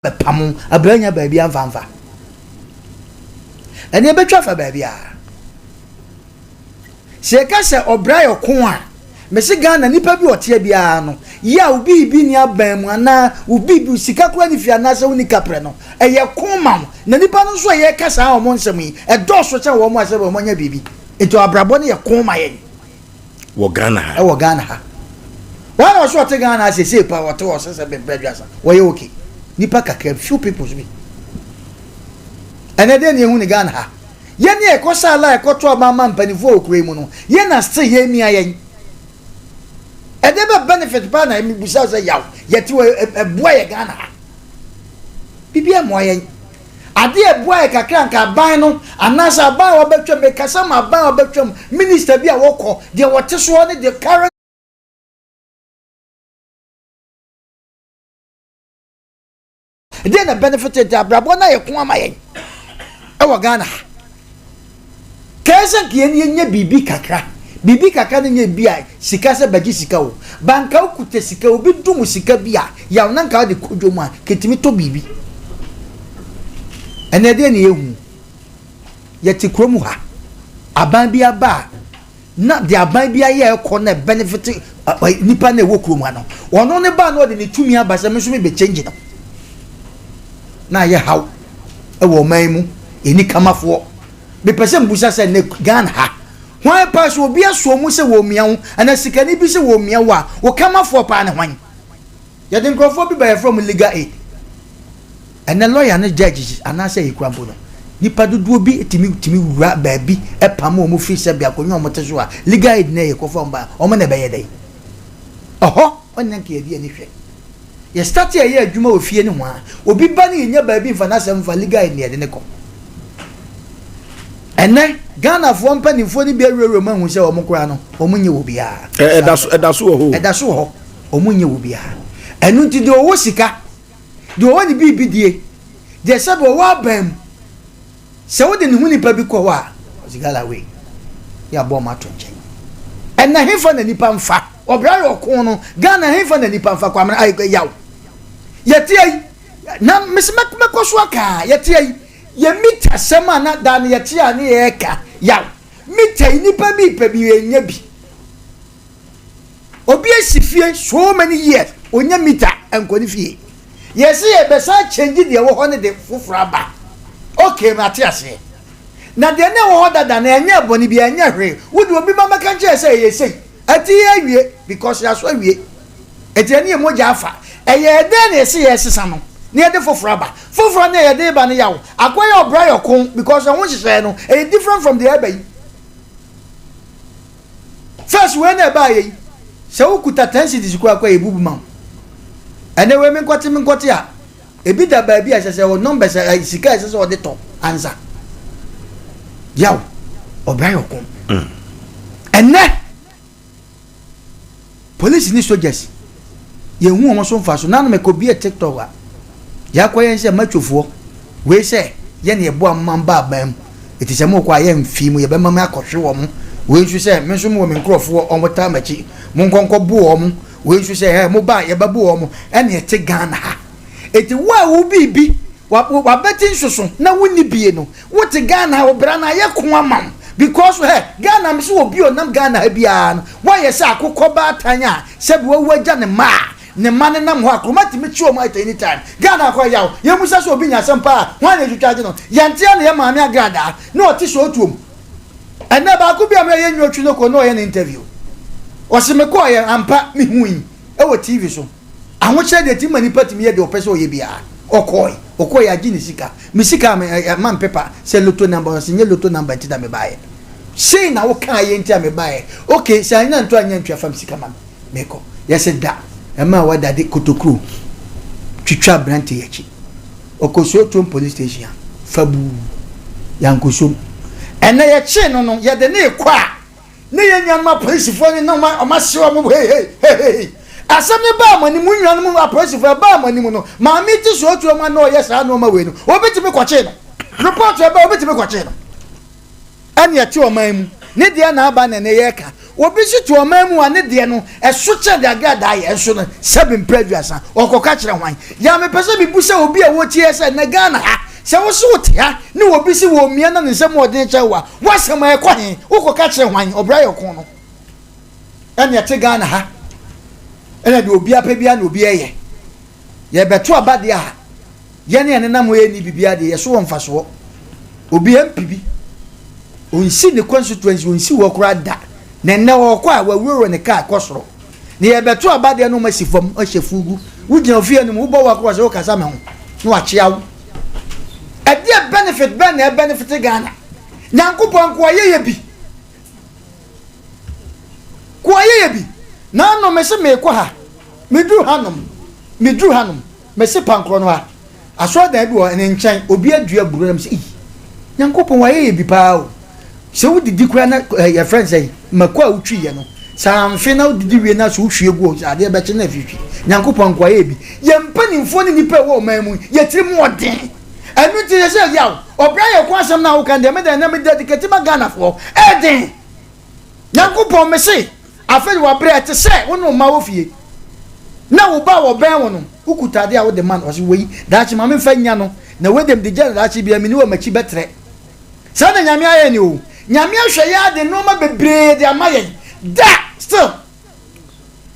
Bɛpamo abrɛ anya baabi amfa mfa. Ɛnneɛ bɛtwa afa baabi a. Sɛ yɛka sɛ ɔbra yɛ ɔko a, mese Ghana nipa bi ɔteɛ biara no, yɛ a wo biribi ni aban mu anaa wo biribi sika koraa ni fie anaasɛ wonni kaprɛ no, ɛyɛ ko ma wo. Na nipa no nso a yɛka saa wɔn nsɛm yi, ɛdɔɔso kyɛn wɔn a sɛ wɔn anya biribi. Nti abrabɔ no yɛ ko ma yɛn. Wɔ Ghana ha. Ɛwɔ Ghana ha. Wɔn na ɔsɛ ɔte Ghana ha sese pa ɔte hɔ sɛ sɛ bɛbrɛ aduasa wɔyɛ okay. Nipa kakra few people bi. Ɛnɛ deɛ ne ehu ne Ghana ha. Yɛn ne ɛkɔ sa ala ɛkɔ to aba ama mpanimfoɔ wɔ kuro yi mu no yɛn na still yɛn mia yɛn. Ɛdeɛ bɛ benefit paa na ebusa sɛ yaw yɛte wɔ ɛboa yɛ Ghana ha. Bibi ɛmoa yɛn. Ade a ɛboa yɛ kakra anka aban no anaasɛ aban a wɔbɛtwam, mekasa ma aban a wɔbɛtwam, minister bi a wɔkɔ, deɛ wɔte soɔ ne deɛ current Deɛ na benefit nti abrabɔ no ayɛ ko ama yɛn ɛwɔ Ghana ha. Kɛɛ sɛ nka yɛn yɛnya biribi kakra, biribi kakra no nyɛ bi a sika sɛ bɛgye sika o, ba nka wokuta sika, obi dom sika bi a, yaw na nka wode kɔ dwom a, kɛtumi tɔ biribi. Ɛnɛ deɛ ne yɛhu, yɛte kurom ha, aban bi aba a, na deɛ aban bi ayɛ ɛkɔ na ɛbɛnefete nipa na ɛwɔ kurom ha no, ɔno ne ba na ɔde ne tumi aba sɛ me nso mebɛ change no. Na ayɛ haw ɛwɔ ɔman yi mu, yɛni kamafoɔ. Mepɛ sɛ mbusa sɛ nnɛ Ghana ha, hwan paa sɛ obi asoɔ mu sɛ wɔmia wo anaa sikani bi sɛ wɔmia wo a, wo kamafoɔ paa ne hwan? Yɛde nkurɔfoɔ bi ba yɛfrɛ wɔn legal aid. Ɛnnɛ lawyer ne judges anaasɛ yɛkura mpo no, nipa dodoɔ bi tumi tumi wura baabi pam wɔn firi sɛbi akonnwa a wɔte so a legal aid na yɛkɔfa wɔn ba a, wɔn na ɛbɛyɛ dɛn? Ɛhɔ ɔnyɛ nka yɛde ani hwɛ. Yɛ start a yɛyɛ adwuma wɔ fie no ho a, obi ba ne yɛnya baabi mfa n'asɛm mfa legal aid na yɛde ne kɔ. Ɛnɛ Ghanafoɔ mpanimfoɔ no bi awurawura mu ahu sɛ wɔn koraa no wɔn nyɛ wɔ biara. Ɛda so ɛda so wɔ hɔ. Ɛda so wɔ hɔ. Wɔn nyɛ wɔ biara. Ɛno nti deɛ ɔwɔ sika, deɛ ɔwɔ ne biribi die, deɛ sɛbi ɔwɔ aban mu, Sɛ wode ne ho nipa bi kɔ hɔ a, ɔse gala wei, yɛ abɔ ɔmo ato nkyɛn. Ɛnɛ hefa na nipa nfa? Ɔbra yɛ ɔko no, Ghana hefa na nipa nfa? Kwamena ay yaw. Yɛte ayi, na mese mɛkɔ so aka, yɛte ayi, yɛ mita sɛm a na daa no yɛte a ne yɛka, yaw. Mita yi nipa bi pɛ bi yɛnya bi. Obi asi fie so many years onya meter nkɔ ne fie. Yɛse yɛbɛsan change deɛ ɛwɔ hɔ no de foforɔ aba. Okay mate aseɛ. Na deɛ na ɛwɔ hɔ dada no ɛnyɛ bɔne biara ɛnyɛ hwee. Wode obi ba mɛka nkyerɛ sɛ ɛyɛ sei. Ɛte yɛ awie because yɛaso awie. Ɛti ɛne yɛ mogya afa. Ɛyɛɛ dɛn na yɛse yɛresesa no na yɛde foforɔ aba. Foforɔ no a yɛde reba no yaw. Akɔyɛ ɔbra yɛ ɔko because ɛho nhyehyɛeɛ no ɛyɛ different from deɛ ɛreba yi. First wei na ɛbaa yɛ yi sɛ wo kuta ten cedis koraa kɔ a yɛbubu ma wo. Ɛnɛ wei menkɔte menkɔte a ebi da baabi a ɛsɛ sɛ wɔ numbers a sika a ɛsɛ sɛ ɔde tɔ ansa. Yaw ɔbra yɛ ɔko. Ɛnɛ Police ne soldiers yɛnhu wɔn so mfaso. Nano mekɔ bie tiktok a yɛakɔ yɛn sɛ machofoɔ wei sɛ yɛne yɛboa mo ma mba aban mu ɛti sɛ mokɔ a yɛmfii mu yɛbɛma mo akɔhwe wɔn wei nso sɛ me nso mewɔ me nkurɔfoɔ wɔn taa m'akyi monkɔnkɔ bo wɔn wei nso sɛ ɛ mo ba a yɛbɛbo wɔn ɛne ɛte Ghana ha ɛti wo a wo biribi wabɛti nsoso na wonni bie no Wote Ghana ha wo bra no ayɛ ko ama wo because hɛ Ghana mese obi a ɔnam Ghana ha biara no woayɛ sɛ akokɔ baatan a sɛbi wawu agya ne mma a ne mma no nam hɔ a kuroma tumi kye wɔn at any time Ghana akɔ yaw yɛmmusa sɛ obi nya asɛm paa a hwan na ɛtwitwa agye no yɛnte a na yɛ maame agradaa na ɔte sɛ ɔtuom ɛnɛ baako bi a meyɛ nyɛ otwi no kɔ na ɔyɛ ne interview ɔse mekɔɔyɛ ampa mehui ɛwɔ TV so Ahokyerɛ deɛ ɛtumi ma nipa tumi yɛ deɛ ɔpɛ sɛ ɔyɛ biara. Ɔkɔɔe, ɔkɔɔe agye ne sika. Me sika a me, ɛma me pepa sɛ lotto number, ɔse nyɛ lotto number nti na mebaeɛ. Sei na wokaeɛ nti a mebaeɛ. Okay, sɛ annya nto annya ntua fa me sika ma me. Mekɔ. Yɛse da, ɛmaa wada de kotokuro twitwa aberanteɛ yi akyi. Ɔkɔ Suotuom police station a, fabuu, yɛankɔsom. Ɛnnɛ yɛkyee no no, yɛde no rekɔ a, Ne yɛn nuanom apolisifoɔ no na wɔn ahye wɔn hei hei hei hei. Asɛm no baa mo anim, mo nuanom apolisifoɔ ɛbaa mo anim no, maame ti so otuo mu a na ɔyɛ saa nneɛma wei no, obi tumi kɔkyee no. Report ɛbaa obi tumi kɔkyee no. Ɛne ɛte ɔman mu. Ne deɛ na aba na ɛnɛ yɛreka. Obi nso te ɔman mu a ne deɛ no, ɛso kyɛn deɛ agradaa yɛ nso no, sɛbe mprɛ aduasa, ɔkɔka kyerɛ hwan? Yaa mepɛ sɛ mebusa obi a ɔretie yɛ sɛ, nnɛ Ghana ha, sɛ wo se wote ha ne obi se wɔremia na ne nsam ɔden kyɛn wo a, w'asɛm ɛkɔ he? Wokɔka kyerɛ hwan? Ɔbra yɛ ɔko no ɛne ɛte Ghana ha, ɛna deɛ obiara pɛ biara na obiara yɛ. Yɛrebɛto aba deɛ a, yɛn a yɛnenam hɔ yɛnni biribiara deɛ, yɛso wɔ mfasoɔ. Obi MP bi, ɔnsi ne constituency, ɔnsi hɔ koraa da. Na nnɛ ɔrekɔ a, wawurawura ne kaa kɔ soro. Na yɛrebɛto aba deɛ na wɔasi fam ahyɛ fugu. Wogyina ofie no mu, wobɔ wo akɔ sɛ wokasa me ho, na wakyea wo. Ɛdeɛ benefit bɛn na ɛbenefit Ghana? Nyankopɔn nkoa yɛyɛ bi. Koa yɛyɛ bi. Naano mese meekɔ ha, meduru hanom, meduru hanom, mese pankorɔ no ha, asɔredan bi wɔ hɔ, ne nkyɛn, obi adua aburo na mese ei, Nyankopɔn wayɛ yɛ bi paa o. Sɛ wodidi koraa na eh, yɛfrɛ no sɛ mako a wotwiiɛ no, sɛ amfe na wodidi wie na sɛ wohwie gu hɔ, sɛ adeɛ bɛkye na afifiri. Nyankopɔn nkoa yɛyɛ bi. Yɛn mpanimfoɔ ne nnipa a ɛwɔ ɔman mu, yɛ tirim ɔden. Ɛno nti sɛ sɛ yaw, ɔbra yɛ ko asɛm no a woka no deɛ, me deɛ ɛnɛ me dedicate ma Ghanafoɔ. Ɛden. Nyankopɔn, mese, afei de wabrɛ, ɛte sɛ wo ne wo mma wɔ fie, na wo ba a wɔbɛn wo no, wokuta adeɛ a wode ma no, ɔse, wei, daakye ma memfa nnya no, na wei deɛ mede gya no daakye biara, menni wɔ m'akyi bɛtrɛ. Saa na Nyame ayɛ ne o. Nyame ahwɛ yɛn ade nnoɔma bebree de ama yɛn, da, still.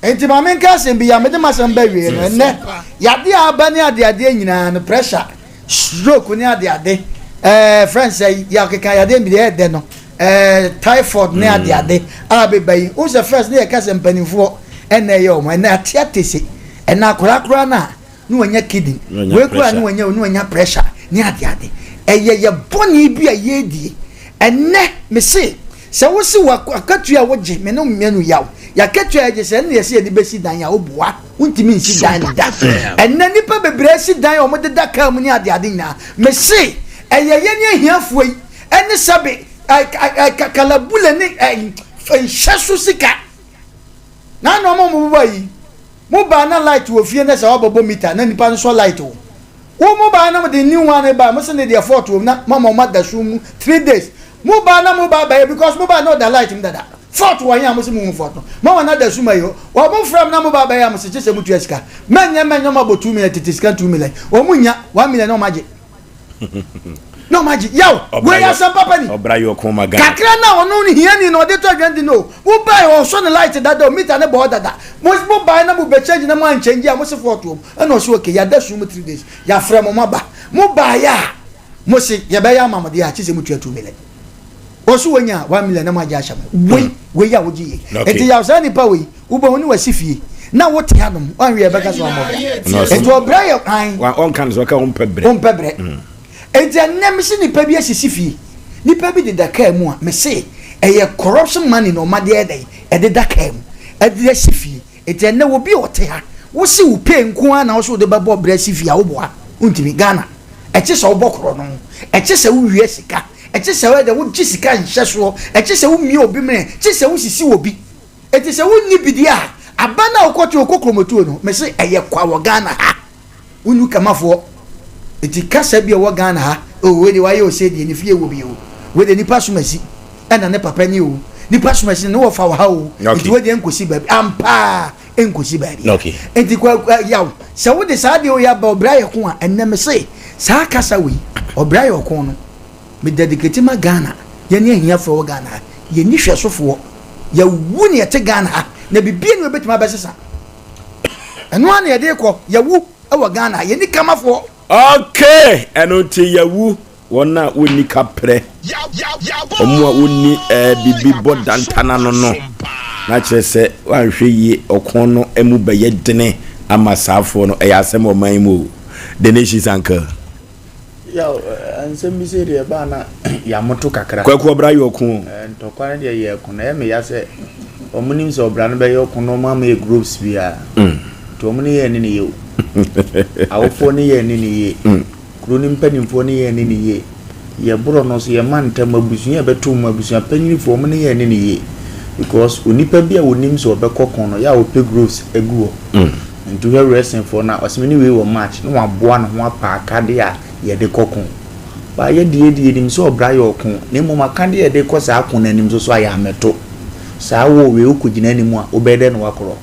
Enti ma menka asɛm bi, ya mede m'asɛm ba awie no, ɛnnɛ, yadeɛ a aba ne adeadeɛ nyinaa no, pressure, stroke ne adeade, ɛɛ frɛ sɛ yɛakeka yadeɛ bi deɛ ɛdɛ no, ɛɛ typhoid ne mm. adeade a bɛba yi, wohu sɛ first ne yɛka sɛ mpanimfoɔ ɛnna ɛyɛ wɔn, ɛnna ate atese, ɛnna akwadaa koraa no a ne wanya kidney, wei koraa ne wanya ne wanya pressure ne adeade. Ɛyɛ yɛ bɔne bi a yɛredie. Ɛnnɛ, mese, sɛ wose w'akatua a wogye, me ne wo mmienu yaw, yɛakatua a yɛgye sɛ ɛno na yɛse yɛde bɛsi dan a, woboa, wontumi nsi dan da. Ɛnnɛ, nnipa bebree asi dan a wɔdeda kaa mu ne adeade nyinaa. Mese, ɛyɛ yɛne ahiafoɔ yi ne sɛbe kalabule ne nhyɛso sika na na wɔn a wɔbobɔ yi. Mo baa na light wɔ fie na sɛ wabɔbɔ meter na nipa no sɔ light o. Wo mo baa na mo de new one baa mo se ne deɛ fault wɔ mu na mo ama ɔmo ada sum mu 3 days. Mo baa na mo ba abɛyɛ because mo baa na ɔda light mu dada. Fault wɔ he a mo se mo hu fault no. Mo ama no ada sum ayi hɔ. Ɔmo frɛ mo na mo ba abɛyɛ a mo se kyesɛ mo tua sika. Mɛnyɛ mɛnyɛ ɔmo abɔ 2 million tete sika 2 million. Ɔmo nnya 1 million na ɔmo agye. na ɔma gye yaw wei asɛm papa ni ɔbra yɛ ɔko ma Ghana kakra na ɔno ne hiani na ɔde tɔ aduane di no mo bae ɔsɔ ne light dada o meter ne bɔɔ dada mo mo bae na mo bɛ change na mo an change a mo se fɔ ɔtoɔ ɛna ɔse okay yɛada sum mu 3 days yɛafrɛ mo mo aba mo bae a mo se yɛbɛyɛ ama mo deɛ a kye sɛ mo tua 2 million ɔso wɔnya 1 million na mo agye ahyɛ mo wei wei a wogye yie enti yaw saa nipa wei Wobɛhu ne wasi fie na wote hanom wanhwɛ yɛbɛka sɛ wammɔ bra. Enti ɔbrɛ yɛ kwan. Ɔnka no sɛ ɔka wompɛ brɛ. Wompɛ brɛ. Mm. Enti ɛnnɛ mese nipa bi asisi fie. Nipa bi deda kaa mu a mese ɛyɛ corruption money na ɔma de ayɛ dɛn ɛdeda kaa mu ɛde asi fie. Enti ɛnnɛ obi a ɔte ha wose wo pay nko ara na wose wode bɛbɔ brɛ asi fie a woboa wontumi. Ghana ɛkye sɛ wobɔ korɔ no ɛkye sɛ wowia sika ɛkye sɛ woyɛ dɛn wogye sika nhyɛsoɔ ɛkye sɛ womia obi mene kye sɛ wosisi obi. Enti sɛ wonni bi deɛ a, aba no a wokɔto okokromatuo no, mese ɛyɛ kwa wɔ Ghana ha. Wonni kamafoɔ. Enti kasa bi a ɛwɔ Ghana ha, oh wei deɛ wayɛ ose deɛ, ne fie wɔ bi o. Wei deɛ nipa som asi, ɛna ne papa ni o. Nipa som asi, ne wɔfa wɔ ha o. Enti wei deɛ ɛnkɔsi baabi. Ampa ara, ɛnkɔsi baabi. Enti kwa, kwa, yaw, sɛ wode saa adeɛ wei aba ɔbrɛ ayɛ ko a, ɛnnɛ mese saa kasa wei, ɔbrɛ ayɛ ɔko no, Me dedicate ma Ghana, yɛne ahiafoɔ ɛwɔ Ghana ha, yɛnni hwɛsofoɔ, yɛwu ne yɛte Ghana ha, na bibia ni hɔ ɛbɛtumi abɛsesa, ɛno ara na yɛde rekɔ, yɛwu ɛwɔ Ghana ha, yɛnni kamafoɔ. Okay, ɛno nti yɛwu, wɔn a wɔnni kaprɛ, wɔn a wɔnni ɛɛ biribi bɔ dantana no no, na kyerɛ sɛ wɔanhwɛ yie ɔko no mu bɛyɛ dene ama saafoɔ no, ɛyɛ asɛm wɔ ɔman yi mu o, The Nation's Uncle. Yaw, nsɛm bi sei deɛ ɛbaa na yɛamoto kakra. Kwaku ɔbra yɛ ɔko o. Ntɔkwa no deɛ yɛ ɛko na ɛyɛ me ya sɛ wɔn nim sɛ ɔbra no bɛyɛ ɔko na wɔn ama yɛ groups biara. Nti wɔn ne yɛ ne ne yɛ o. Awofoɔ ne yɛ ne ne yie. Kuro no mpanimfoɔ ne yɛ ne ne yie. Yɛ borɔ no nso yɛ mantam abusua a ɛbɛto mu abusua panyinifoɔ wɔn ne yɛ ne ne yie. Because onipa bi a onim sɛ ɔbɛkɔ ko no yɛ a ɔpɛ groups agu hɔ. Nti wohwɛ wrestling foɔ no a, ɔse me ne wei wɔ match na waboa ne ho apɛ akadeɛ a yɛde kɔ ko. But yɛ deɛ deɛ yɛnim sɛ ɔbra yɛ ɔko na mmom akadeɛ a yɛde kɔ saa ko no anim nso so a yɛammɛto. Saa wall wei wokɔgyina anim a, wobɛyɛ dɛn na woakorɔ?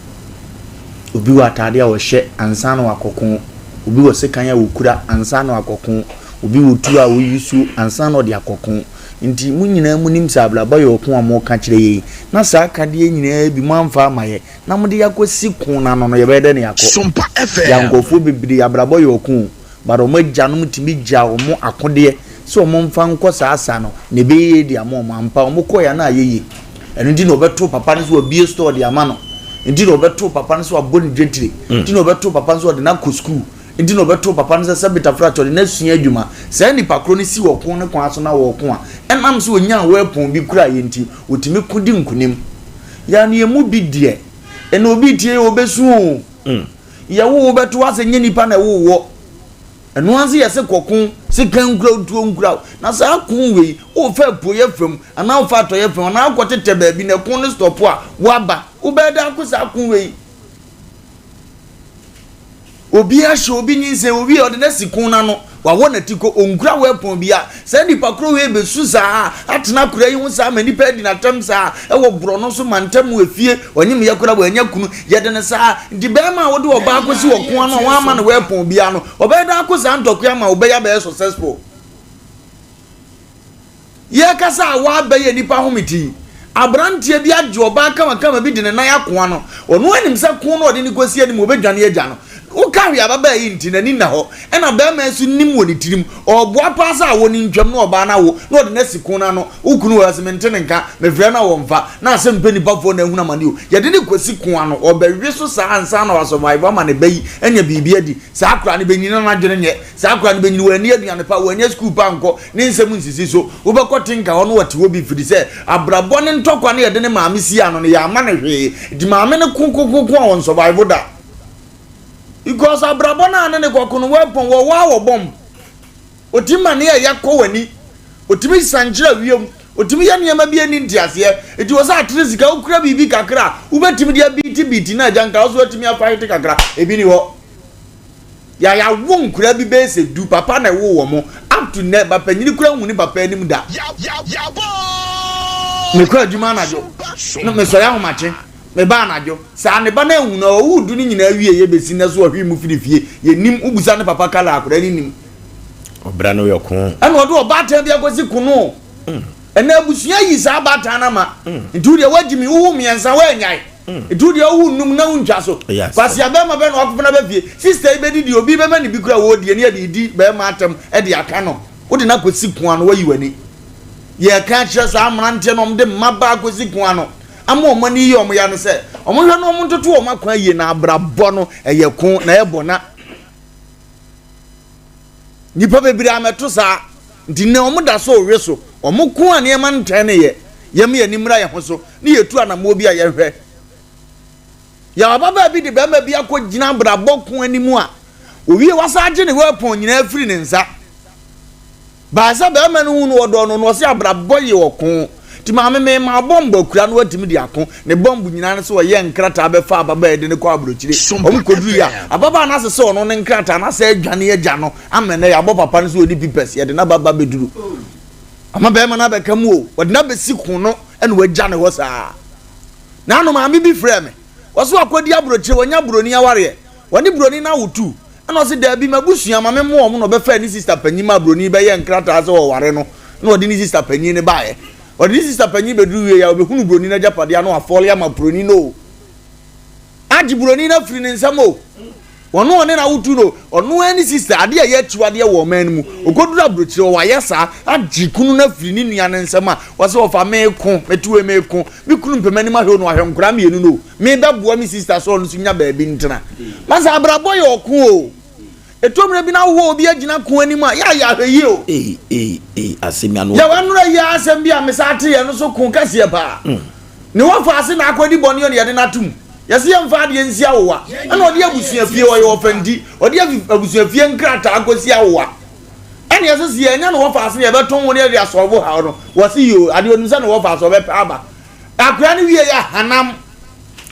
Obi wɔ atadeɛ a ɔhyɛ ansa na wakɔko. Obi wɔ sekan a ɔkura ansa na wakɔko. Obi wɔ tuo a ɔyi ansa na ɔde akɔko. Nti mo nyinaa monim sɛ abrabɔ yɛ ɔko a moreka kyerɛ yɛn yi, na saa akadeɛ nyinaa bi moamfa amma yɛn, na mode yɛn akɔsi ko no ano no, yɛbɛyɛ dɛn na yɛakɔ? Sompa Yɛn FM. nkurɔfoɔ bebree, abrabɔ yɛ ɔko o, but wɔn agyanom tumi gyaa wɔn akodeɛ sɛ wɔn mfa nkɔ saa sa no, na ɛbɛyɛ yie de ama wɔn. Ampa, wɔn kɔeɛ a na ayɛ yie. Ɛno nti na wɔbɛto papa no sɛ wabue store de ama no. Nti na wɔbɛto papa no sɛ wabɔ ne dwetire. Nti na wɔbɛto papa no sɛ wɔde no akɔ sukuu. Nti na wɔbɛto papa no sɛ sɛ betafra ɔde no asua adwuma. Saa nipa korɔ no si ɔko no kwan so na wɔreko a, ɛnam sɛ ɔnyaa weapon bi kuraeɛ nti, ɔtumi ko di nkonim. Yaa no yɛn mu bi deɛ, ɛnna obi retie yɛ ɔbɛsu o. Yɛwo wo bɛto ase nyɛ nipa na ɛwo wɔ. Ɛno ara nso yɛse kɔko, sekan nkura wo, tuo nkura wo. Na saa ko wei, wofa apueɛ fam anaa wofa atɔeɛ fam anaa wokɔtetɛ baabi na ɛko no stɔpo a, woaba. Wobɛyɛ dɛn ako saa ko wei? Obi ahyɛ obi nyinsɛn, owie a ɔde no asi ko no ano, wawɔ n'atikɔ, ɔnkura weapon biara. Saa nipa korɔ wei bɛsu saa, atena akora yi ho saa ma nnipa adi n'atɛm saa, ɛwɔ borɔno so, mantam, efie, ɔnyem yɛ koraa wannya kunu, yɛde no saa. Nti bɛrima a wode ɔbaa kɔsi ɔko ano a wamma no weapon biara no, ɔbɛyɛ dɛn ako saa ntɔkwa yi ama wo bɛyɛ abɛyɛ successful? Yɛrekasa a wɔabɛyɛ nnipa ahomete yi, aberanteɛ bi agye ɔbaa kamakama bi de ne nan akoa no. Ɔno ara nim sɛ ko no a ɔde no kɔsi anim ɔbɛdwane agya no. Woka hwee ababaa yi nti, n'ani nna hɔ. Ɛna barima yi nso nim wɔ ne tirim. Ɔreboa paa sɛ awo no ntwam na ɔbaa no awo na ɔde no asi ko no ano. Wo kunu wɔ ha sɛ mente ne nka, mefrɛ no a ɔmfa. Na asɛm mpɛ nnipafoɔ na ahunu amane o. Yɛde no kɔsi ko ano, ɔbɛwe so saa ansa na wasurvive ama ne ba yi anya biribi adi. Saa akwadaa no bɛnyini na n'adwene nyɛ. Saa akwadaa no bɛnyini, wanni aduane pa, wannya sukuu pa ankɔ, ne nsɛm nsisi so. Wobɛkɔ tinka hɔ na ɔte hɔ bi firi sɛ abrabɔ ne ntɔkwa no yɛde ne maame sii ano no yɛamma no hwee. Nti maame no ko ko ko ko a ɔnsurvive da. Because abrabɔ no a ne ne kɔko no weapon wɔ hɔ a wɔ bomb. Ɔtumi ma ne ɛya kɔ w'ani. Ɔtumi siane kyerɛ wiem. Ɔtumi yɛ nneɛma bi a ɛnni nteaseɛ. Nti wɔ sɛ atere sika wokura biribi kakra a wobɛtumi de abiiti biiti na agya nka wo so atumi afight kakra. Ebi ni hɔ. Ya yawo nkura bi bɛyɛ sɛ du papa na ɛwoo wɔn up to nnɛ ba panyini kura nhu ne papa anim da. Mekɔ adwuma anadwo na mesɔre ahomakye meba anadwo saa ne ba no anhu no ɔwoo du no nyinaa wie yɛ bɛsi nnɛ so ɔhwee mu firi fie yɛnim wobusa ne papa kala akora no nim. Ɔbra no yɛ ko. Ɛna ɔde ɔbaatan bi akɔsi kono. Ɛnɛ abusua yi saa baatan no ama nti wodeɛ woagye me wowo mmiɛnsa woanyae. Nti wo deɛ wowo num na wontwa so. Kwasea bɛrima bɛn na wakɔfa no aba fie. Sister yi bɛdidi obi bɛma no bi koraa wɔredie ne yɛde redi bɛrima atɛm de aka no. Wode no akɔsi ko ano wayi w'ani. Yɛreka akyerɛ saa mmeranteɛ no wɔde mmabaa kɔsi ko ano ama wɔn ani yɛ wɔn ya no sɛ wɔnhwɛ na wɔntoto wɔn akwan yie na abrabɔ no ɛyɛ ko na ɛyɛ bɔna. Nnipa bebree ammɛto saa nti nnɛ wɔn da so rewe so. Wɔn ko a nneɛma ntɛn no yɛ. Yɛma yɛn ani mmra yɛn ho so na yɛtu anammɔn bi a yɛhwɛ. Yɛn ababaa bi de barima bi akɔgyina abrabɔ ko anim a owie wasan agye ne weapon nyinaa afiri ne nsa. Baa sɛ barima no hu no ɔdɔɔ no no ɔse abrabɔ yɛ ɔko nti maame me ma bɔmb akura no watumi de ako ne bɔmb nyinaa ne sɛ ɔyɛ nkrataa bɛfa ababaa yi de no kɔ aburokyire ɔmo kɔduru yi a ababaa no asesɛ ɔno ne nkrataa no asɛ adwane agya no ama nnɛ yɛabɔ papa no sɛ ɔni pipɛs yɛde no ababa bɛduru ama barima no abɛka mu o ɔde no abɛsi ko no ɛna wagya ne hɔ saa na ano maame bi frɛ me ɔse wakɔdi aburokyire wanya buroni awareɛ Wɔne broni no awo tu. Ɛna ɔse daabi m'abusua ma me mmoa wɔn na ɔbɛfaa ne sister panyin maa broni bɛyɛɛ nkrataa sɛ ɔware no na ɔde ne sister panyin no baeɛ. Ɔde ne sister panyin bɛduru wieɛ a ɔbɛhunu broni no agyapadeɛ a na wafɔle ama broni no o. Agye broni no afiri ne nsam o. Ɔno ɔne no awo tu no ɔno ara ne sister adeɛ a ɛyɛ akyiwadeɛ wɔ ɔman no mu. Ɔkɔduru aburokyire hɔ wayɛ saa agye kunu no afiri ne nua no nsam a ɔse ɔfa meko mete wei meko me kunu mpɛ m'anim ahwɛ o na wahwɛ nkoraa mmienu no o. Me bɛ boa me sister sɛ ɔno nso nya baabi ntena. Masa abrabɔ yɛ ɔko o. Ɛtɔ mmerɛ bi na wowɔ obi agyina ko anim a, yɛ a yɛ ahwɛ yie o. Ei ei ei asɛm yi ano Yɛ w'anora yi ara asɛm bi a me saa te yɛ no so ko kɛseɛ paa. Ne wɔfa ase na akɔdi bɔne o na yɛde no atom. Yɛse yɛmfa adeɛ nsi awowa. Ɛna ɔde abusua fie, ɔyɛ ɔfɛnti, ɔde abusua fie nkrataa kɔsi awowa. Ɛna yɛse sɛ yɛanya ne wɔfa ase na yɛbɛtɔn ho na yɛde asɔlvo haw no. Wɔse yoo, adeɛ onim sɛ ne wɔfa ase ɔbɛpɛ aba. Akora no wie yɛ hanam.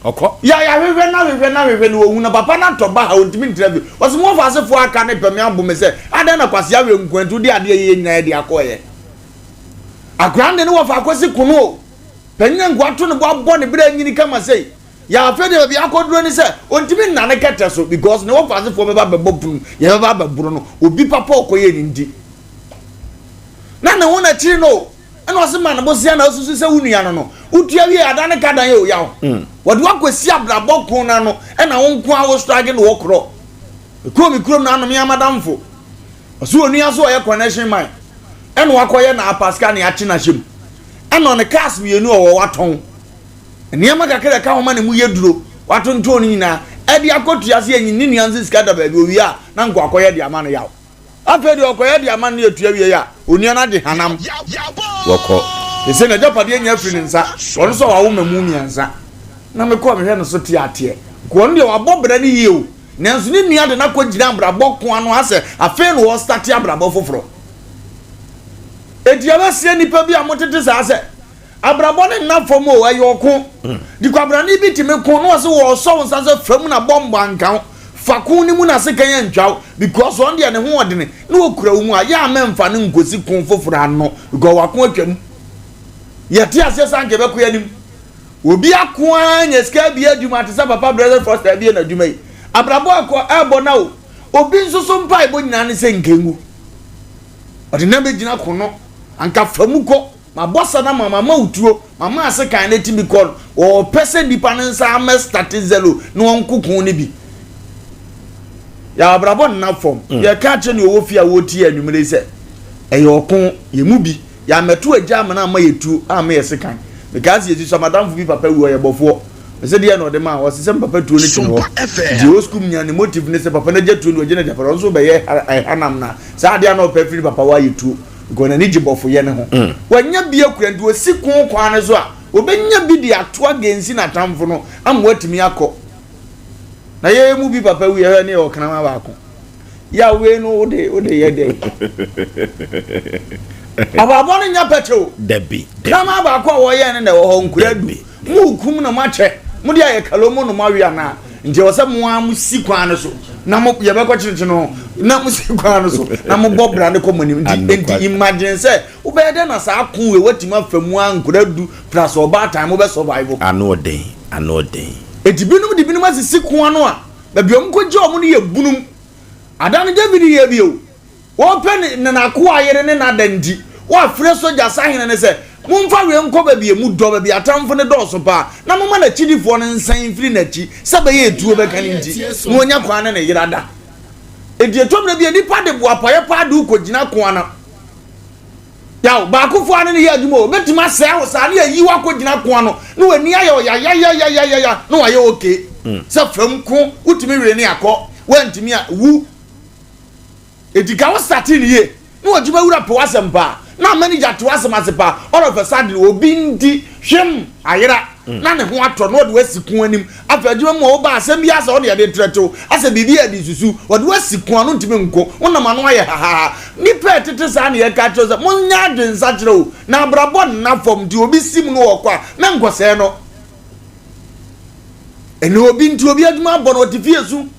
Ɔkɔ. Yɛ yɛahwehwɛ no ahwehwɛ no ahwehwɛ no wɔhu no papa no atɔ ba ha ɔntumi ntena fie. Ɔse mo ɔfaasefoɔ aka ne pɛ me abo me sɛ adɛn na Kwasi awe nkoa nti wode adeɛ yɛyɛ nyinaa de akɔeɛ. Akora no de ne wɔfa akɔsi kono o. Panyin a nka wato ne bo abɔ ne bra anyini kama sei. Yɛ afei deɛ baabi akɔduro ne sɛ ɔntumi nna ne kɛtɛ so because ne wɔfasefoɔ bɛba abɛbɔ punu, yɛbɛba abɛboro no. Obi papa a ɔkɔyɛɛ no nti. Na ne ho na akyiri no o. Ɛna ɔse ma no bosea na ɔsusu sɛ wo nua no no. Wotua wie a ada ne ka dan o yaw. Wɔde wo akɔsi abrabɔ ko no ano ɛna wo nko ara wo struggle na wɔkorɔ. Mekɔɔ me kurom na ano me ara m'adamfo. Ɔse onua so ɔyɛ connection man. Ɛna wakɔyɛ na apaska ne akye no ahyɛ mu. Ɛna ɔne cars mmienu ɔwɔ watɔn. Nneɛma kakra ɛka ho ma ne mu yɛ duro. Watontɔn ne nyinaa. Ɛde akɔtua se ɛnyi ne nua nso sika da baabi owie a na nko akɔyɛ de ama no yaw. Afei deɛ ɔkɔyɛ de ama no ne atua wie a onua no agye hanam. Wɔkɔ. Sese n'agyapadeɛ nyinaa firi ne nsa. Ɔno nso a wawo mmamu mmiɛnsa. Na mekɔɔ mehwɛ no so teateɛ. Nka ɔno deɛ wabɔ bra no yie o. Nanso ne nua de no akɔgyina abrabɔ ko ano asɛ afei na ɔrestate abrabɔ foforɔ. Enti yɛbɛsrɛ nnipa bi a motete saa sɛ, abrabɔ no nna fam o, ɛyɛ ɔko. De kwabrane bi tumi ko na ɔse wɔresɔ wo nsa sɛ fa mu na bɔmb anka wo, fa ko no mu na sekan antwa wo because ɔno deɛ ne ho ɔdene na ɔkura wo mu a, yɛ a mɛmfa no nkɔsi ko foforɔ ano because wako atwam. Yɛte aseɛ sɛ anka yɛbɛko anim. Obi ako ara anya sika abue adwuma te sɛ Papa Blessed Foster abue n'adwuma yi. Abrabɔ ɛkɔ ɛbɔ na o. Obi nso so mpaebɔ nyinaa ne sɛ nka enwu. Ɔde nam bɛgyina kono. Anka fa mu kɔ. Mabɔ sa na ma mama wo tuo. Mama asekan no atumi kɔ no. Ɔpɛ sɛ nipa no nsa amɛ starte zero na ɔnko ko no bi. Yɛ abrabɔ nna fam. Yɛka akyerɛ nea ɔwɔ fie a wɔretie anwummere yi sɛ ɛyɛ ɔko. Yɛn mu bi Yɛammɛto agya amena amma yɛ tuo, amma yɛ sekan. Mekaa sɛ yɛsi so a, m'adamfo bi papa wu, ɔyɛ bɔfoɔ. Mese deɛn na ɔde maa wo? Ɔse sɛ me papa tuo no twene hɔ. Nti yɛwɔ sukuu mu nyinaa ne motive ne sɛ papa no agya tuo no wagya n'agyapadeɛ, ɔno nso rebɛyɛ ɛhanam na saa adeɛ a na ɔpɛ afiri ne papa hɔ ayɛ tuo because n'ani gye bɔfoyɛ no ho. Wanya bi akura nti ɔsi ko kwan no so a, ɔbɛnya bi de ato against n'atamfo no ama watumi akɔ. Na yɛn mu bi papa wu yɛhwɛ ne yɛwɔ kraman baako. Ya wei no wode wode yɛ dɛ. Abrabɔ no nyɛ pɛkyɛ o. Dabi. Kraman baako a wɔyɛ no na ɛwɔ hɔ nkura du. Mo kum na mo akyɛ. Mo de ayɛ kalo mo no mo awe anaa. Nti ɛwɔ sɛ mo ara mo si kwan no so na mo yɛbɛkɔ kyenkyen ho na mo si kwan no so na mo bɔ bra no kɔ mo anim. Nti nti imagine sɛ wobɛyɛ dɛ na saa ko wei watumi afa mu a nkura du plus ɔbaatan mo bɛ survive. Ano ɔden ano ɔden. Eti binom de binom asisi ko ano a Baabi a wɔkɔgyaa wɔn no yɛ bunum. Ada no David yɛɛ bio. Wɔrepɛ ne ne n'akoa yere ne n'ada nti, wɔafrɛ sogya sahene no sɛ, Momfa wei nkɔ baabi a emu dɔ, baabi a atamfo no dɔɔso paa, na momma n'akyidifoɔ no nsan mfiri n'akyi, sɛ ɛbɛyɛ a etuo bɛka no nti, na wanya kwan ne ne yere ada. Enti ɛtɔ mmerɛ bi a, nnipa de boapayɛ paa de wo kɔgyina ko ano. Yaw, baakofo a ne no yɛ adwuma o, obetumi asɛe wo saa ne ayi wo akɔgyina ko ano na w'ani ayɛ wo yayayayayaya na wayɛ okay. Sɛ fam ko, wotumi were ne akɔ, woantumi a, wu. Enti ka wo startee no yie na w'adwuma wura pe w'asɛm paa, na manager te w'asɛm ase paa, all of a sudden obi nti, hwem, ayera. na ne ho atɔ na ɔde wo asi ko anim. Afei adwuma mu a woba asɛm bi asɛ ɔde ɛde trɛtew asɛ biribi a ɛde susu ɔde wo asi ko ano ntumi nko wonam ano ayɛ hahaha. Nnipa a ɛtete saa na yɛka kyerɛ sɛ monyɛ adwensakyera o na abrabɔ nna fam nti obi si mu no ɔkɔ a mɛnkɔsɛe no. Ɛnna obi nti obi adwuma abɔ no ɔte fie su.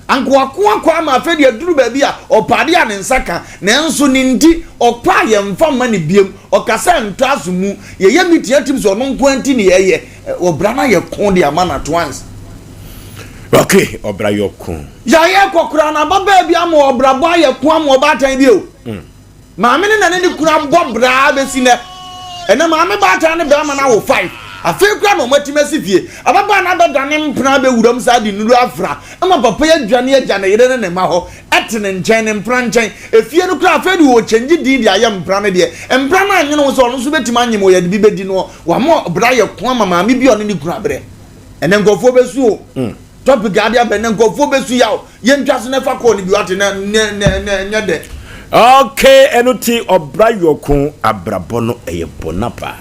Anka wako akɔ ama afei deɛ aduru baabi a ɔpɛ adeɛ a ne nsa ka nanso ne nti ɔkɔ a yɛmfa mma no biam. Ɔkasa ntɔ aso mu. Yɛyɛ meeting atim sɛ ɔno nko ara nti ne yɛyɛ. Ɔbra no ayɛ ko de ama no at once. Okay, ɔbra yɛ ɔko. Yɛayɛ kɔ koraa no ababaa bi ama ɔbrabɔ ayɛ ko ama ɔbaatan bi o. Maame no na ne ne kunu abɔ bra bɛsi nnɛ. Ɛnɛ maame baatan ne bɛrima no awo five. Afei koraa na wɔatumi asi fie. Ababaa no abɛdane mpena abɛwura mu saa de nnuru afra ama papa yi adwane agya ne yere ne ne mma hɔ te ne nkyɛn, ne mpena nkyɛn. Efie no koraa afei de ɔrekyɛngye din de ayɛ mpena no deɛ. Mpena no annwene ho sɛ ɔno nso bɛtumi anyem o, yɛde bi bɛdi no. Wama bra ayɛ ko ama maame bi a ɔne ne kunu abrɛ. Ɛnɛ nkurɔfoɔ bɛsu o. Topic a ade abɛn na nkurɔfoɔ bɛsu yaw. Yɛntwa so na ɛfa kɔɔ no bi wate na nɛ nɛ nɛ nyɛ dɛ. Okay ɛno ti ɔbra yɔko abrabɔ no ɛyɛ bɔna paa.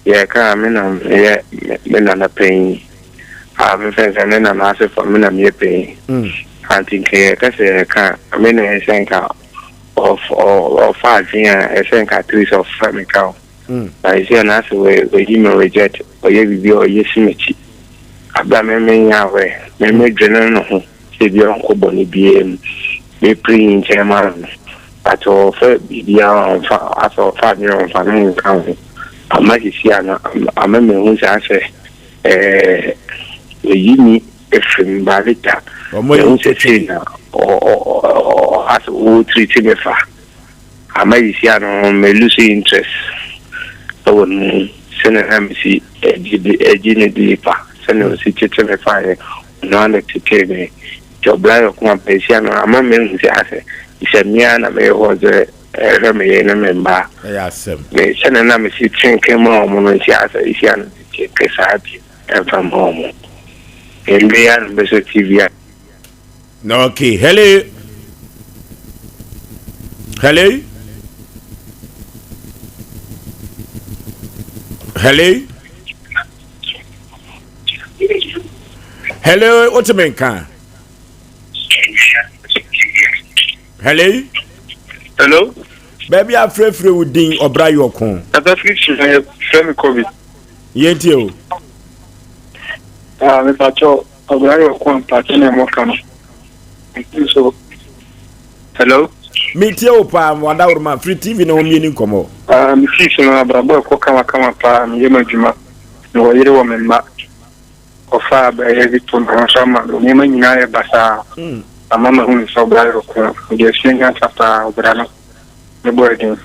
Yɛka a me na meyɛ me nana panyin a mefɛn sɛ me nana ase fa me na meyɛ panyin. Anti nka yɛka sɛ yɛka a me na ɛsɛ nka ɔfa adwene a ɛsɛ nka at least ɔfrɛ me ka o. Na ɛsɛ na asɛ wɔyi me reject ɔyɛ biribi a ɔyɛ si m'akyi. Abira me menyɛ aware me medwene ne ho sɛ bi ɔnkɔ bɔne biara mu mepiri yi nkyɛn ma no but ɔfɛ biribiara ɔmfa asɛ ɔfa adwene ɔmfa ne ho nka ho ama sisi a no ama mehu sɛ asɛ ɛɛ wɔyi mi efiri mu ba later mehu sɛ sei na asɛ wɔtiriti me fa ama sisi a no me lose interest ɛwɔ no mu sɛnea na mesi agye ne di fa sɛnea ɔsi tete me fa yɛ ɔno ara na tetee me nti ɔbra yɛ ɔko aba esi ano ama mehu sɛ asɛ sɛ mmea na meyɛ hɔ sɛ ɛhwɛ me yere ne me mma ɛyɛ asɛm me sɛnea na mesi tenke ma wɔn no nti asɛ esi ano tenke saa bi ɛmfa ma wɔn ndwe ya no bɛsɔ tv a. Okay, hello. Hello. Hello. Hello, wote me nka? Hello. Hello. Baabi afrɛfrɛ wo din ɔbra yɛ ɔko. Tata firi fi na yɛfrɛ me Kobe. Yɛntie o. Ah, mepakyɛw ɔbra yɛ ɔko ampa sɛnea moka no. Nso Hello. Metie wo paa wadaworo firi TV na wɔmmie ni nkɔmmɔ. Ah, me fees no abrabɔ ɛkɔ kamakama paa meyɛ m'adwuma. Mewɔ yere wɔ me mma. Ɔfaa abɛɛyɛ bi to me ho so ama me. Nneɛma nyinaa yɛ basaa. Ama mahu sɛ ɔbra yɛ ɔko. Mede asua nyansa paa. Ɔbra no, ne bɔ yɛ den.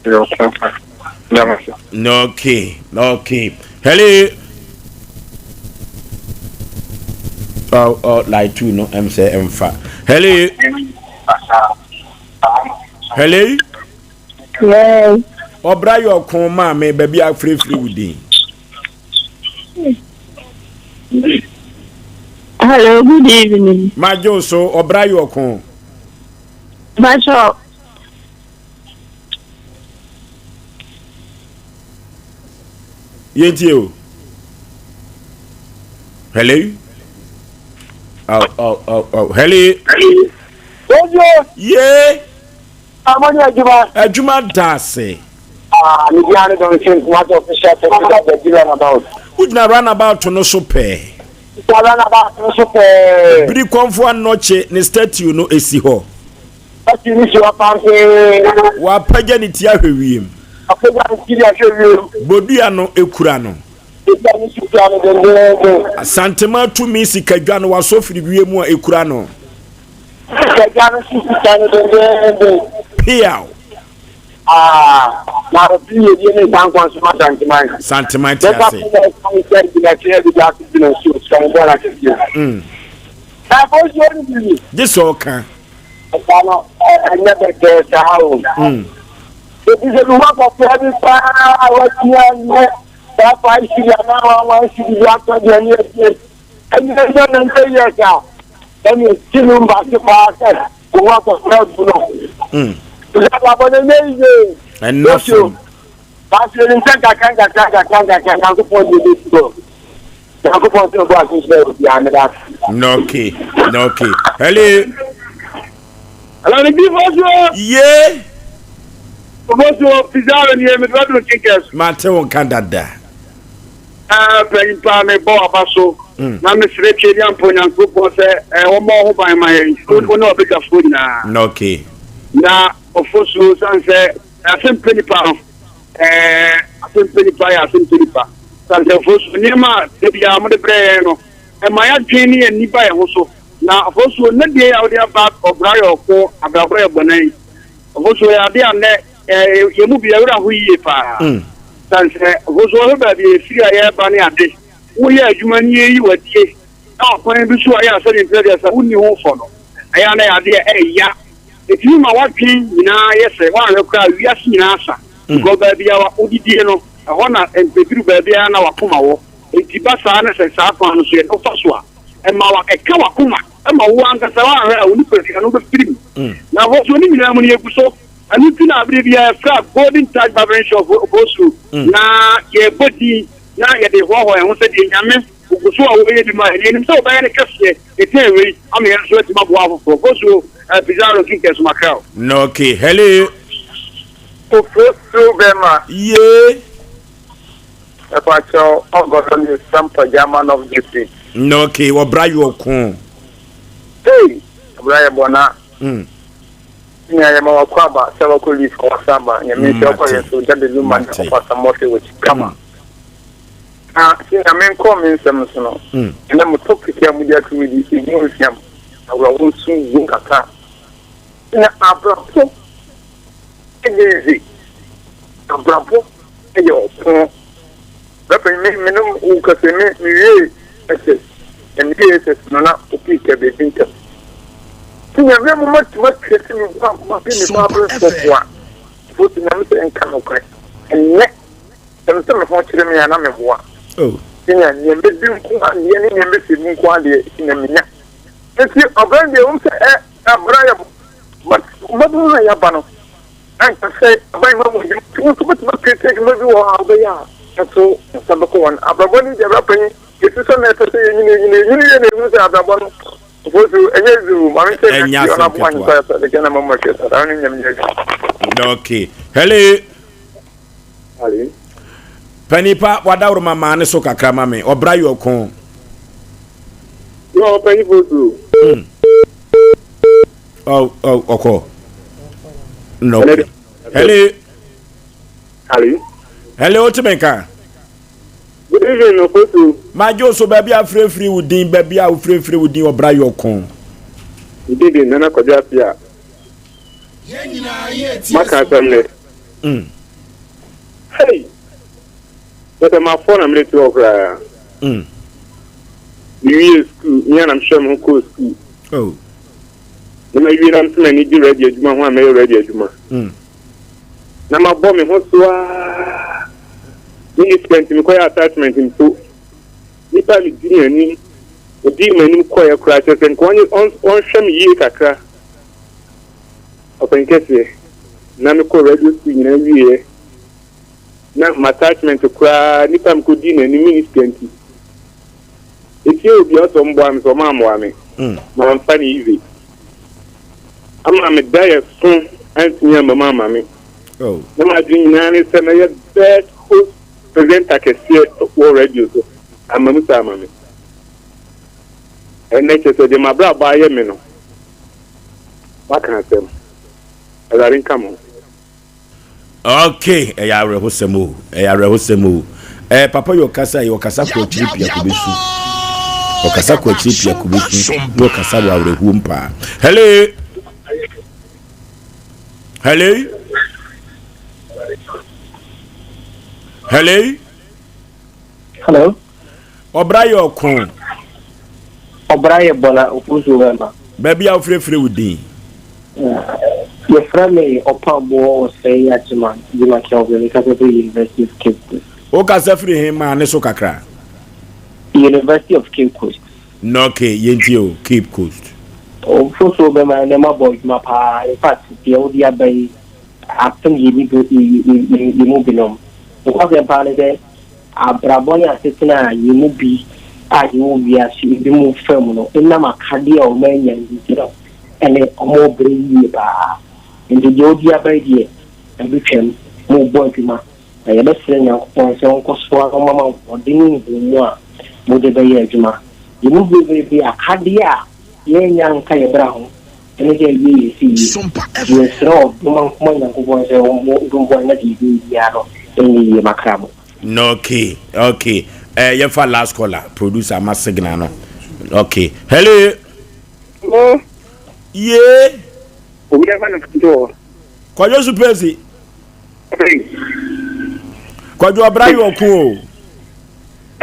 Ɛyɛ ɔko paa. Meda mo ase. Okay, okay. Hello. Oh, oh, line 2 no, I'm say M5. Hello. Hello. Hello. Ɔbra yɛ ɔko maame baabi afirifiri wo din. Hello, good evening. Magye so ɔbra yɛ ɔko. Bacho. Yɛntie o. Hello. Oh, oh, oh, oh. Hello. Ojo. Yeah. Amani adwuma. Adwuma da ase. Ah, me di ane don sin kuma to official technical baabi runabout. Wogyina runabout no so pɛɛ. Wogyina runabout no so pɛɛ. Biri kɔnfo anɔkye ne statue no esi hɔ. Statue no si hɔ pampee. Wapagya ne ti ahwɛ wiem. Apagya ne ti ahwɛ wiem. Bodua no ekura no. Bodua no si kura no dendeenden. Asantema tumi sikadwa no wasɔ firi wiem a ekura no. Sikadwa no si sika no dendeenden. Piaw. Ah, na obi yɛ die ne nsa nkɔ nso ma Santeman. Santeman te ase. Bɛfa fún ɛsan sɛ gyina kyerɛ bi ase gyina nsuo sika no bɔɔla kɛseɛ. Na afɔ nsuo no bi. Gye sɛ ɔka. Ɛsa no ɛnyɛ bɛtɛɛ saa o. Ebi sɛ bi wakɔfra bi paa watua nyɛ saa five cedi anaa one one cedi bi atɔ deɛ ne adie. Ɛnyɛ ɛnyɛ nante yɛ saa. Ɛne ti no mba se paa sɛ. Owó akɔkora agu no. Sɛ abɔ no nyɛ yiye. Ɛnna fam. Baasi enim sɛ nkakra nkakra nkakra nkakra Nyankopɔn de ebi do. Nyankopɔn sɛ ɔbɔ ase sɛ obi a meda ase. Okay, okay. Hello. Hello, ni bi fɔsuo. Ye. Fɔsuo pizarro ni ye mi dɔ dun kinkɛs. Maa te wo nka dada. Ah, panyin paa mebɔ w'aba so mm. na mesrɛ twɛ ni ampa onyankopɔn sɛ eh, wɔmmɔ ho ban ma yɛn mm. wo ne ɔbɛdwafoɔ nyinaa okay. na ɔfosuo sane sɛ asɛmpɛ nipa no eh, asɛmpɛ nipa yɛ asɛmpɛ nipa sane sɛ ɔfosuo nneɛma a da biara mode brɛ yɛn no ɛma yɛadwen ne yɛn nipa yɛn ho so na ɔfosuo nnɛ deɛ a wode aba ɔbra yɛ ɔko abrabɔ yɛ bɔne ɔfosuo yɛ adeɛ a nnɛ eh, yɛn mu bi yɛwerɛ ho yie paa mm. Sane sɛ wo nso wohwɛ baabi a yɛfiri a yɛreba ne ade, woyɛ adwuma ne yɛyi wo adie na ɔkwan bi so a ɛyɛ a sɛdeɛ mprɛ aduasa wonni ho fɔ no, ɛyɛ a na ɛyɛ adeɛ a ɛya. Ɛtumi ma w'adwene nyinaa yɛ sɛ woanhwɛ koraa a wiase nyinaa asa because baabi a wodidie no ɛhɔ na ɛduru baabi a na w'akoma wɔ. Enti ba saa na sɛ saa kwan no so yɛde wo fa so a, ɛma wa ɛka w'akoma ma wo ankasa woanhwɛ a wo nipadua no wobɛfiri mu. Na hɔ nso ne nyinaa mu no yɛgu so. Ɛno nti na bere biara yɛfrɛ Golden Touch Barbering Shop Obosu na yɛbɔ din na yɛde hoahoa yɛn ho sɛ deɛ Nyame ogu so a ɔreyɛ bi ma yɛn. Yɛnim sɛ ɔbɛyɛ no kɛseɛ ɛkyɛn wei ama yɛn nso atumi aboa afoforɔ. Obosu Pizarro Kinkɛso Mackerel. Okay, hello. Ofosuo bɛma. Yee. Mepakyɛw ɔgɔdɔ ne sampa gyama north district. Okay, ɔbra yɛ ɔko. Hey, ɔbra yɛ bɔ na. Mm. Nea yɛ ma wakɔ aba sɛ wakɔ leave ka wasa aba nyame nhyira kɔ yɛ so dade luma ne ɔfa samɔhwɛ wɔ akyi kama. Na sɛ nyame nkɔ me nsɛm so no. Ɛnɛ mo topic a mode ato mu di emu nsiam awerɛho nso wom kakra. Na abrabɔ ɛnyɛ easy. Abrabɔ yɛ ɔko. Bɛpɛ me me no wo kasa me me wie SS na me wie SS no na opi ka beebi ntɛm. Ti nyame mo ma tuma twɛ si me ba ma bi me ba bere sɔfo a. Fo ti nyame sɛ nka no korɛ. Ɛnɛ sɛ me sɛ me ho kyerɛ me a na me boa. Oh. Ti nya nea me di nko adeɛ ne nea me si mu nko adeɛ ti na me nya. Nti ɔbɛn deɛ wɔn sɛ ɛ abra yɛ but mmabunu na yaba no. Anka sɛ aban ma mu adwuma nti wo nso wobɛtumi akreate adwuma bi wɔ hɔ a wobɛyɛ a nso nsa bɛkɔ wɔn abrabɔ no deɛ bra panyin yɛsi sɛ na ɛsɛ sɛ yɛnyini yɛnyini yɛnyini yɛ na ɛhu sɛ abrabɔ no mfo so ɛnyɛ easy o maame sɛ Ɛnyɛ ɛnyɛ asɛm ɔno aboa ketewa. ahemfa yɛ sɛ de Ghana ma mu ahwɛ sɛ saa no nyam nyɛ adwuma. Okay. Hello. Hello. Panipa wadaworoma maa ne so kakra ma me. Ɔbra yɛ ɔko. Yɛ ɔpanyin fo so. Oh, oh, ɔkɔ. No. Okay. Hello. Hello. Hello, o tumi nka. Good evening, Ofosu. Madwo so baabi a firefiri wo din, baabi a wofirefiri wo din ɔbra yɛ ɔko. Din de Nana Kwadwo Apia. Maka asɛm ne. Hey! Kyerɛ sɛ mafɔ na mede te hɔ koraa. Mewie sukuu, me ara na mehwɛɛ me ho kɔɔ sukuu. Oh. Na mawie na mesɛ m'ani gye radio adwuma ho a mɛyɛ radio adwuma. Na mabɔ me ho so ara. Menni sika nti mekɔyɛ attachment mpo. Nipa a medi n'anim, ɔdii m'anim kɔeɛ koraa kyerɛ sɛ nka ɔnhwɛ me yie kakra. Ɔpɛn kɛseɛ. Na mekɔ radio school nyinaa wieɛ. Na m'attachment koraa nipa a mekɔdii n'anim menni sika nti. Etie obi a ɔsɛ ɔmboa me sɛ ɔma amboa me. Mamfa no easy. Ama me da yɛ so antumi amba mu amma me. Na m'adwene nyinaa ne sɛ mɛyɛ best host presenter kɛseɛ wɔ radio so. Amma mu saa ama me. Ɛnnɛ kyerɛ sɛ deɛ m'abrabɔ ayɛ me no, maka asɛm. Awurade nka mo ho. Okay, ɛyɛ awerɛhosɛm o, ɛyɛ awerɛhosɛm o. Ɛɛ papa yi ɔkasa yi, ɔkasa kɔ akyiri pia kò bɛsu. Ɔkasa kɔ akyiri pia kò bɛsu, na ɔkasa wɔ awerɛhoɔ mu paa. Hello. Hello. Hello. Hello. Ɔbra yɛ ɔko. Ɔbra yɛ bɔna ofusuo bɛma. Baabi a wofrɛfrɛ wo din. Yɛfrɛ me Ɔpamboɔ Osei Agyemang, Gyima Kelvin, mekasa firi University of Cape Coast. Wokasa firi he maa ne so kakra? University of Cape Coast. Ok, yɛntie o, Cape Coast. Ofusuo bɛma ɛnɛ mabɔ adwuma paa, in fact deɛ wode aba yi apem yɛn mu binom. Nokwasɛm paa ne sɛ Abrabɔ ne asetena a yɛn mu bi a yɛwɔ wiase ebinom fa mu no nam akadeɛ a wɔanya nti no, ɛnɛ wɔrebrɛ yie pa ara. Nti deɛ ɔdi aba yi deɛ, ɛbɛtwam. Morebɔ adwuma, na yɛbɛsrɛ Nyankopɔn sɛ ɔnkɔ so ara mma mo ahoɔden ne nhunumu a mode bɛyɛ adwuma. Yɛn mu bebrebe akadeɛ a yɛannya anka yɛn bra ho ne sɛ ɛwie yɛn se yie. Nti yɛsrɛ ɔdom ankoma Nyankopɔn sɛ ɔmmoa yɛn na deɛ yɛbɛyɛ biara no nyɛ yie ma kra mo. Okay, okay. Eh, yɛmfa last caller, producer ama signal no. Okay. Hello. Hello. Yeah. Obi afa no to hɔ. Kwadwo Supesi. Kwadwo ɔbra yɛ ɔko o.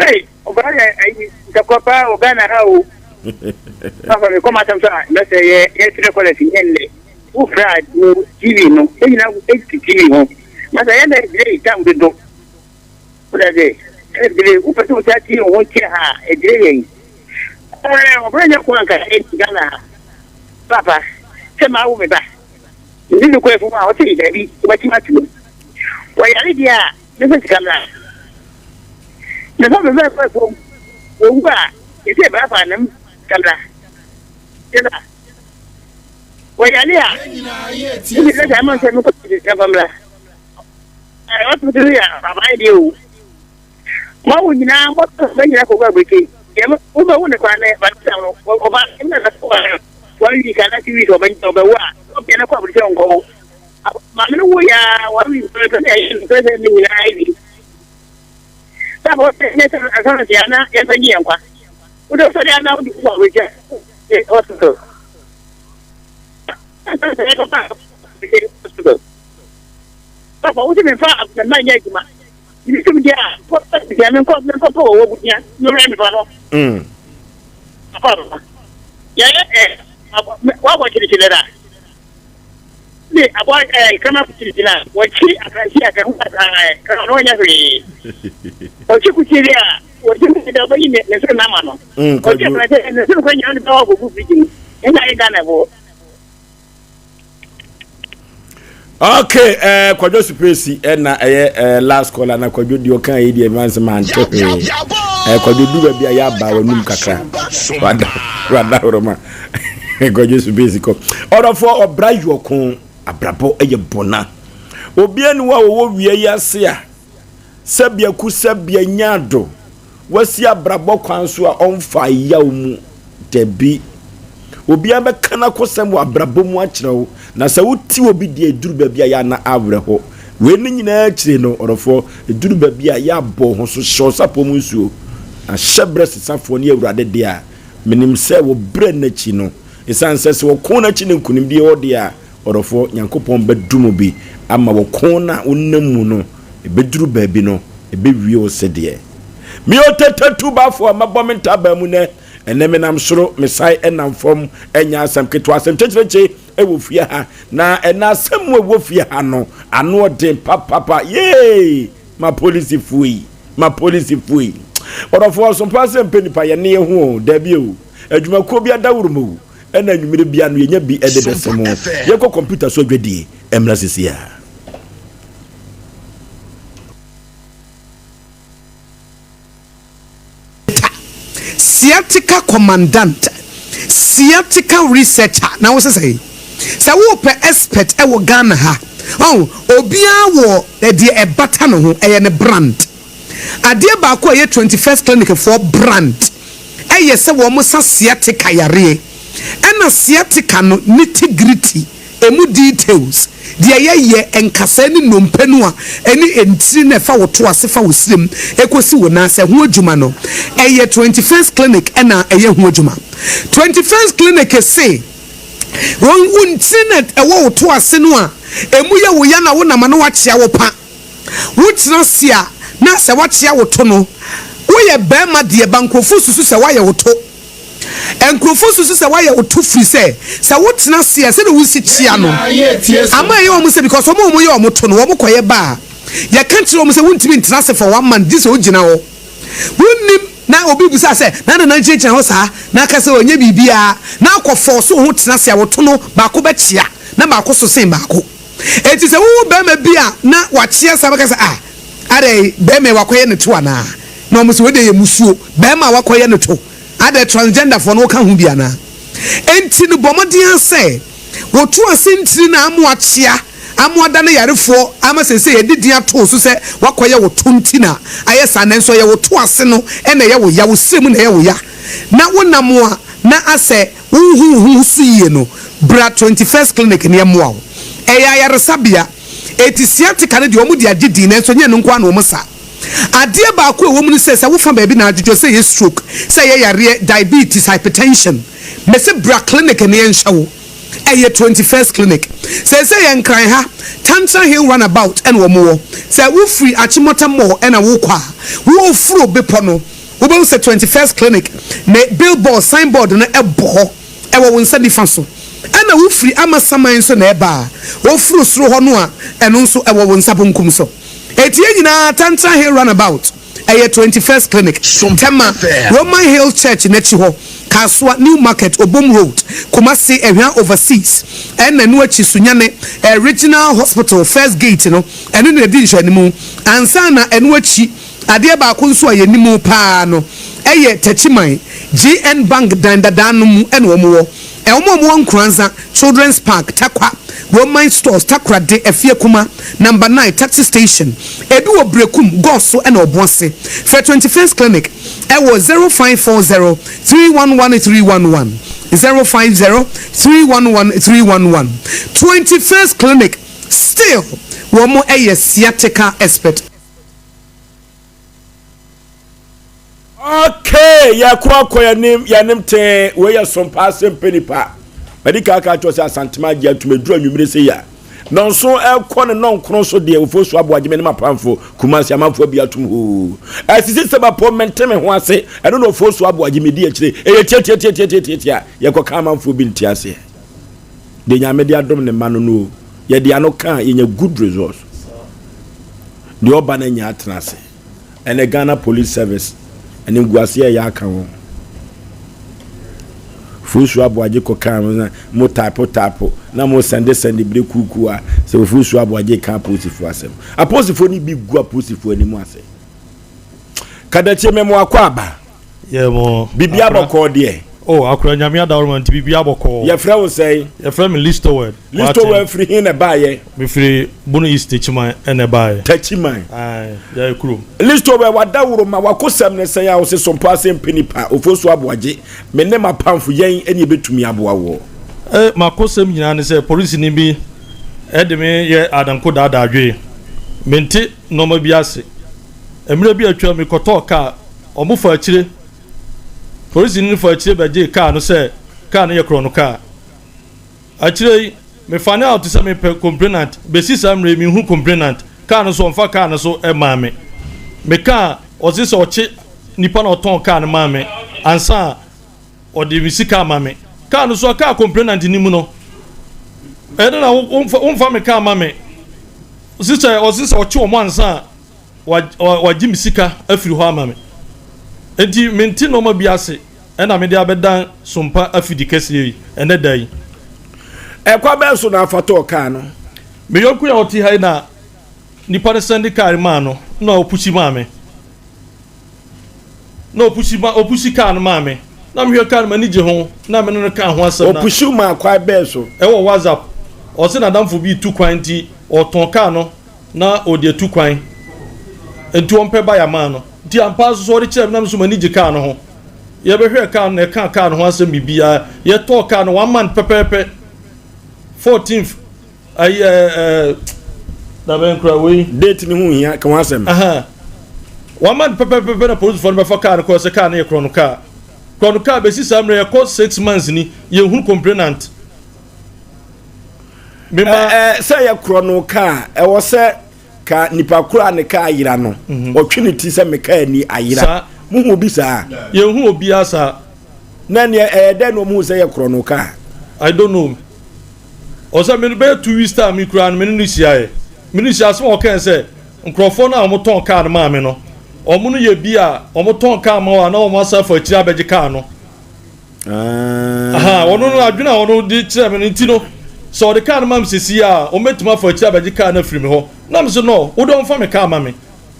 Hey, ɔbra yɛ ayi ntakwa paa wɔ Ghana ha o. Papa mi kɔma asɛm so a mɛsɛ yɛ yɛ three callers nyɛ nnɛ. Wofrɛ a TV no yɛn nyinaa ɛti TV ho. Masa yɛn dɛ delay time dodo. Wọ́n dɛ ɛ delay wopɛ sɛ wotaa tie wo ho kyɛ ha a ɛdelay yɛn. Ɛɛ ɔbra nyɛ ko anka ɛdi Ghana ha. Papa sɛ maa wo me ba. Mede no kɔɔ afuom a, ɔse daabi, wobɛkye m'ato mu. Wɔyare deɛ a, memfa sika mmra. Mefa me ba kɔ afuom, wɔwu a, ɛsɛ bra fa nam sika mmra. Yɛba. Wɔyare a, wode lɛta ama sɛ mekɔ sika fa mmra. Hospital yɛ aban deɛ o. Mo awo nyinaa mɔtɔ bɛ nyinaa kɔgu aburokyi. Deɛ wobɛwo ne koraa nɛ bata no ɔba ɛna na one week anaa two weeks ɔbɛ ɔbɛwo a ɔbɛn no kɔ aburokyi ɔnkɔ wo. Maame no wo ya one week pɛ na ɛyɛ no pɛ sɛ ne nyinaa awie. Sɛ afɔ sɛ nyɛ sɛ ansa na deɛ ana yɛmfa nyi yɛn kwa. Wode sɔre ana wode kɔ aburokyi hospital. Ansa na yɛkɔfa hospital. Papa wo se memfa me mma nyɛ adwuma. Menim deɛ a deɛ menkɔ menkɔpɛ wɔ wɔ busua mewura nipa no. Mm. Papa yɛyɛ ɛ wakɔ kyirikyiri dada. Ne abɔ ɛ kama kyirikyiri a wɔkyi akranti a kɛho ɛ kama no wɔnyɛ hwee. Wɔkyi kukyiri a wɔkyi kukyiri a wɔbɛyi ne ne soro nama no. Mm, Wɔkyi akranti ne soro kɔ nyina ne bɛwɔ akɔgu firigyi mu. Ɛna ayɛ Ghana boɔ. okay eh, kwadwo supesi ɛna eh, ɛyɛ eh, last caller na kwadwo deɛ ɔka yi deɛ ɛma nsɛm ante hwee eh, kwadwo du baabi a yɛaba w'anum kakra wada wada horoma kwadwo supesi kɔ ɔdɔfoɔ ɔbra yɔko abrabɔ ɛyɛ bɔna obiara ni hɔ a wɔwɔ wia yi ase a Sɛbea ku sɛbea nya do, wasi abrabɔ kwan so a ɔmfa yaw mu. Dabi. Obiara bɛka n'akosɛm wɔ abrabɔ mu akyerɛ wo, na sɛ wote obi deɛ ɛduru baabi a yɛ a na awerɛho. Wei ne nyinaa akyire no, ɔdɔfoɔ, ɛduru baabi a yɛ a bɔ wo ho so, hyɛ wo sapɔ mu nsuo, na hyɛ berɛ sesafoɔ ne Awurade deɛ a menim sɛ wɔ berɛ no akyi no, ɛsiane sɛ sɛ ɔko no akyi na nkunimdie wɔ deɛ a, Ɔdɔfoɔ, Nyankopɔn bɛdom wo bi ama wɔ ko no a wonam mu no, ɛbɛduru baabi no, ɛbɛwie wo sedeɛ. Me otetatu bafoɔ, mɛbɔ me ntaban mu nɛ, ɛnɛ menam soro, mesan nam fam, ɛnyɛ asɛm ketewa, asɛm kyekyerekye wɔ fie ha, na ɛnɛ asɛm mu ɛwɔ fie ha no, ano ɔden papapa, yee, ma polisifoɔ yi, ma polisifoɔ yi. Ɔdɔfoɔ, ɔsompa sɛ mpɛ nipa, yɛne yɛ ho o, dabi o, adwumakuo bi adaworo mu o, Ɛna anwummere bia no yɛnya bi de bɛsɛ mo. Yɛnkɔ kɔmputa so adwadie mmra sisi a. Sciatica commandant, sciatica researcher na wo se sɛn? Sɛ wopɛ expert wɔ Ghana ha, ɔn, obiara wɔ deɛ ɛbata ne ho, ɛyɛ ne brand. Adeɛ baako a ɛyɛ 21st Clinic foɔ brand yɛ sɛ wɔn sa sciatica yareɛ. Ɛna sciatica no nitty gritty, ɛmu details, deɛ yɛyɛ, nkasɛɛ ne nnompe no a ɛne ntini no a ɛfa wo to ase fa wo srem ɛkɔsi wo nan ase, ɛho adwuma no, ɛyɛ 21st Clinic na ɛyɛ ho adwuma. 21st Clinic se wɔn wo ntini no a ɛwɔ wo to ase no a ɛmu yɛ wo ya na wonam a na wakyea wo pa. Wotena ase a na sɛ woakyea wo to no, woyɛ barima deɛ ba nkurɔfoɔ susu sɛ woayɛ wo to. Nkurɔfoɔ susu sɛ woayɛ wo to firi sɛ, sɛ wotena ase a sɛdeɛ wosi kyea no ama ɛyɛ wɔn sɛ because wɔn a wɔyɛ wɔn to no wɔn kɔyɛ ba a yɛka kyerɛ wɔn sɛ wontumi ntena ase for one month gye sɛ wogyina hɔ. Wonnim na obi bisa sɛ na nana gyinagyina hɔ saa na aka sɛ ɔnyɛ biribiara na akɔ fɔɔso wo ho tena ase a wo to no baako bɛkyea na baako so sen baako. Enti sɛ wohu barima bi a na wakyea saa bɛka sɛ, Ah, adɛn, barima yi wakɔyɛ ne to anaa? Na wɔn sɛ, Wei deɛ yɛ musuo, barima a wakɔyɛ ne to. Adɛn, transgenderfoɔ no woka ho bi anaa? Enti no bɔ mmɔden ara sɛ woto ase ntini no a ama wakyea, ama wadane yarefoɔ, ama seesei yɛde din ato wo so sɛ wakɔyɛ wo to nti na ayɛ saa, nanso ɛyɛ wo to ase no na ɛyɛ wo ya, wo srɛ mu na ɛyɛ wo ya, na wonam a na asɛ Wonhu wo ho so yie no, bra 21st Clinic na yɛmmoa wo. Ɛyɛ ayaresabea. Eti sciatica no deɛ wɔn de agye din nanso ɛnyɛ ɛno nko ara na wɔn sa. Adeɛ baako a ɛwɔ mu ne sɛ, sɛ wofa baabi na adwodwo, sɛ ɛyɛ stroke, sɛ ɛyɛ yareɛ, diabetes, hypertension, mese bra clinic na yɛnhwɛ wo. Ɛyɛ 21st Clinic. Seesei yɛ Nkran ha, Tantra Hill Runabout na wɔn wɔ. Sɛ wofiri Achimota Mall na wokɔ a, woforo bepɔ no, Wobɛhu sɛ 21st Clinic ne billboard, signboard, no bɔ hɔ wɔ wo nsa nifa so. Ɛna wofiri Amasaman nso na ɛba a, woforo soro hɔ no a, ɛno nso ɛwɔ wo nsa bonkum so. Enti yɛn nyinaa Tantra Hill Runabout, ɛyɛ 21st Clinic, Tema, Roman Hill Church no akyi hɔ. Kasoa, New Market, Obom Road, Kumasi, Ɛhwa Overseas, ɛna ɛno akyi Sunyani Regional Hospital First Gate no, ɛno na ɛdi nhwɛanimu. Ansa na ɛno akyi, adeɛ baako nso a yɛnim pa ara no yɛ Techiman, GN Bank dan dadaa no mu na wɔn wɔ. Wɔn a wɔwɔ Nkoranza, Children's Park, Tarkwa, Roman Stores, Takoradi, Afiekuma, Number 9, Taxi Station, ebi wɔ Berekum, Goso na Ɔboase. Frɛ 21st Clinic wɔ 0540 311 311, 050 311 311. 21st Clinic, still wɔn yɛ sciatica expert. Okay, yɛko akɔ yɛnim yɛnim tee wei yɛ sompa asɛm pɛ nipa. Madi kan aka akyerɛ sɛ Asantema agye atum aduru anwummere sɛ yi a. Nɔnso ɛkɔ ne nɔnkron so deɛ ofo so aboagye me ne m'apamfo Kumasi amanfoɔ bi atum hoo. Asisi sɛ bapɔ mente me ho ase ɛno na ofo so aboagye me di akyire ɛyɛ tiatiatiatiatiatia yɛkɔka amanfoɔ bi nte aseɛ. Deɛ Nyame de adom ne mma no no o yɛde ano ka a yɛnya good results. Deɛ ɔba no anya atena ase. Ɛnɛ Ghana Police Service animguaseɛ ɛyɛ aka ho. Ofosu Aboagye kɔ kaa mo na mo type type na mo sɛnde sɛnde bere kuukuu a sɛ Ofosu Aboagye ka apolisifoɔ asɛm. Apolisifoɔ no bi gu apolisifoɔ anim ase. Kadakyie mɛmo akɔ aba. Yɛ mo. Biribi abɔkɔɔ deɛ. Oh akora nyame adaworoma nti biribi abɔkɔɔ. Yɛfrɛ wo sɛn? Yɛfrɛ me Listowel. Listowel firi he na ɛbaayɛ? Mefiri Bono East Techiman ɛna ɛbaayɛ. Techiman. Ae, yɛyɛ kurom. Listowel wadaworoma wakosɛm ne sɛn a wose Sompo ase mpe nipa Ofosu Aboagye me ne m'apamfo yɛn ɛne yɛbɛtumi aboa woɔ. Eh, m'akosɛm nyinaa ne sɛ polisini bi ɛde me yɛ adanko daadaa dwee. Mente nnoɔma bi ase. Mmerɛ bi atwam mekɔtɔɔ kaa Wɔn faa akyire, polisini no faa akyire bɛgyee kaa no sɛ kaa no yɛ korɔno kaa. Akyire yi, me fane out sɛ mepɛ complainant, bɛsi saa mmerɛ yi menhu complainant, kaa no nso ɔmfa kaa no so mmaa me. Meka a, ɔse sɛ ɔkye nipa no a ɔtɔn kaa no maa me ansa a ɔde me sika ama me. Kaa no so a kaa complainant nni mu no, ɛyɛ dɛn na womfa me kaa ma me? Ɔse sɛ ɔse sɛ ɔkye wɔn ansa a Wagye me sika afiri hɔ ama me. Enti mente nnoɔma bi ase na mede abɛdan Sompa afidi kɛseɛ yi ɛnnɛ da yi. Ɛkwan bɛn so na afa tɔɔ kaa no? Me yɔnko yi a ɔte ha yi na nipa no sɛnde kaa no maa no na ɔpusi maa me. Na ɔpusi ma ɔpusi kaa no maa me. Na mehwɛ kaa no m'ani gye ho na me ne no kaa ho asɛm na. Ɔpusi maa kwan bɛn so? Ɛwɔ WhatsApp. Ɔse n'adamfo bi retu kwan nti ɔtɔn kaa no na ɔde atu kwan nti ɔmpɛ ba yɛamaa no nti ampa ara nso so ɔde kyerɛɛ me na me nso m'ani gye kaa no ho yɛbɛhwɛɛ kaa no na yɛkaa kaa no ho asɛm biribiara yɛtɔɔ kaa no one month pɛpɛɛpɛ 14th ayi ɛɛ ɛɛ dabɛn kura wei date no ho hia ka ho asɛm aha one month pɛpɛɛpɛ na polisifoɔ no bɛfa kaa no kɔɔ sɛ kaa no yɛ korɔ no kaa korɔ no kaa bɛsi saa mmerɛ yɛkɔ six months ni yɛnhunu complainant Sɛ yɛ korɔ no ka a, ɛwɔ sɛ ka nipa koro a ne kaa ayera no, mhm. ɔtwe ne ti sɛ me kaa ni ayera. Muhu obi saa? Yɛnhu obiara saa. Na neɛ ɛyɛ dɛn na ɔmuhu sɛ yɛ korɔ no kaa? I don't know. Ɔsɛ me bɛyɛ 2 weeks time mi koraa no me ne no hyiaeɛ. Me ne hyia asɛm a ɔkae sɛ nkurɔfoɔ no a wɔtɔn kaa no maa me no, wɔn no yɛ bi a wɔtɔn kaa ma wɔ a na wɔn asan afa akyire abɛgye kaa no. Aha, ɔno no adwene a ɔno de kyerɛ me no nti no, sɛ ɔde kaa no ma me sisi a, ɔmɛtumi afa akyiri abɛgye kaa no afiri me hɔ. Na me so no, wode ɔmfa me kaa ma me.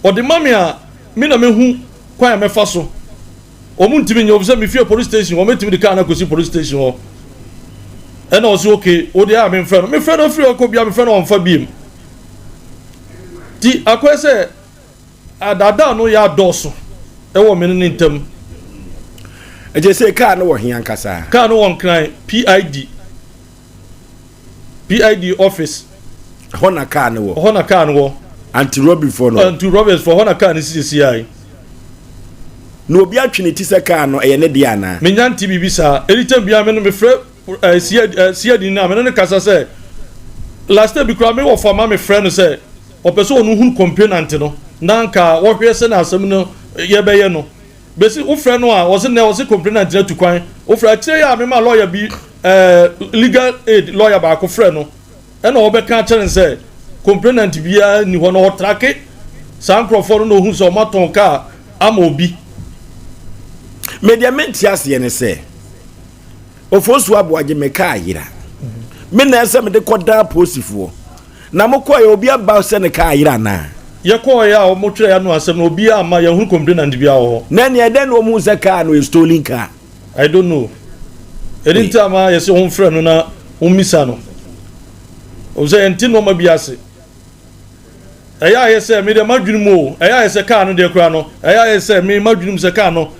Ɔde ma me a, me na mehu kwan a mɛfa so. Wɔn ntumi nyɛ, ofisɛ me fie police station, wɔn bɛtumi de kaa no akɔsi police station hɔ. Ɛna ɔsi okay, wode a memfrɛ no. Mefrɛ no afiri hɔ kɔ bia, mefrɛ no ɔmfa biem. Ti akɔyɛ sɛ Adaadaa no yɛ adɔɔso wɔ me ne ne ntam. Ɛkyɛ sɛ kaa no wɔ he ankasa? Kaa no wɔ Nkran PID, PID office. Ɛhɔ na kaa no wɔ? Ɛhɔ na kaa no wɔ. Anti-robbery foɔ no? Anti-robbery foɔ, ɛhɔ na kaa no si seesei ara yi. Na obi atwe ne ti sɛ kaa no ɛyɛ ne dea anaa? Menya nte biribi saa. Anytime biara me no mefrɛ eh, CID, eh, CID no a me ne no kasa sɛ last time bi koraa me wɔfa ma mefrɛ no sɛ ɔpɛ sɛ ɔno hunu complainant no na anka wɔhwɛ sɛ na asɛm no yɛbɛyɛ no bɛsi wofrɛ no a ɔse nɛ ɔse complainant no atu kwan wofrɛ akyire yi a mema lawyer bi eh, legal aid lawyer baako frɛ no ɛna ɔbɛka akyerɛ no sɛ complainant biara nni hɔ na ɔtrake saa nkurɔfoɔ no na ɔhu sɛ ɔmatɔn kaa ama obi. Me deɛ mente aseɛ ne sɛ. Ofosu Aboagye me kaa yera. Me na ɛsɛ mede kɔdan apolisifoɔ. Na mokɔeɛ obi aba sɛ ne kaa yera anaa? Yɛkɔeɛ a wɔtwerɛɛ ano asɛm no obiara amma yɛnhunu complainant biara wɔ hɔ. Na ɛneɛ ɛdɛn na wɔhuu sɛ kaa no yɛ stolen car? I don't know. Ɛno nti ama yɛse wɔmfrɛ no na wɔmmisa no. Efisɛ yɛnte nnoɔma bi ase. Ɛyɛ ayɛ sɛ me deɛ m'adwene mu o, ɛyɛ ayɛ sɛ kaa no deɛ koraa no, ɛyɛ ayɛ sɛ me m'adwene mu sɛ kaa no,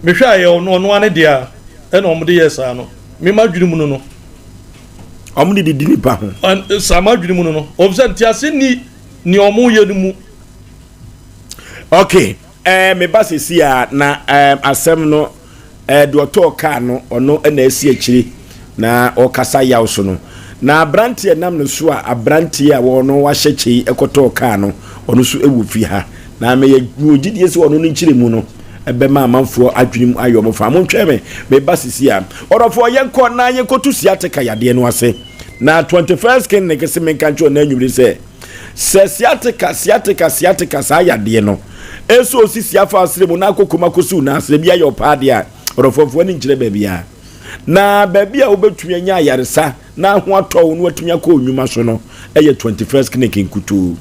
mehwɛ a ɛyɛ ɔno ɔno ara ne dea ɛna wɔn de yɛɛ saa no, me m'adwene mu no no. Wɔn de didi nipa ho. Ɛn saa m'adwene mu no no, wɔn sɛ ntease ni nea wɔn yɛ no mu. Okay, ɛɛ eh, me ba sisi a na ɛɛ eh, asɛm no. Ɛɛ, deɛ ɔtɔɔ kaa no, ɔno na asi akyire na ɔrekasa yaw so no. Na aberanteɛ nam ne so a aberanteɛ a ɔno wahyɛ kyɛ yi kɔtɔɔ kaa no, ɔno nso wɔ fie ha. Na meyɛ mewɔ gyidie sɛ ɔno ne nkyerɛmu no bɛma amanfoɔ adwene mu ayɛ wɔn fa. Montwɛn me, meba sisi a. Ɔdɔfoɔ, yɛnkɔ na yɛnkɔtu sciatica yadeɛ no ase. Na 21st Clinic se menka nkyerɛ wo nnɛ anwummere sɛ, Sɛ sciatica, sciatica, sciatica, saa yadeɛ no, ɛsɛ osisi afa asrɛ mu na akɔ kɔm akɔsi wo nan ase, ebi ayɛ ɔpaa deɛ a, ɔdɔfoɔfoɔ ani nkyerɛ baabiara. Na baabi a wobɛtumi anya ayaresa na ho atɔ wo na watumi akɔ nnwuma so no yɛ 21st Clinic nkutoo.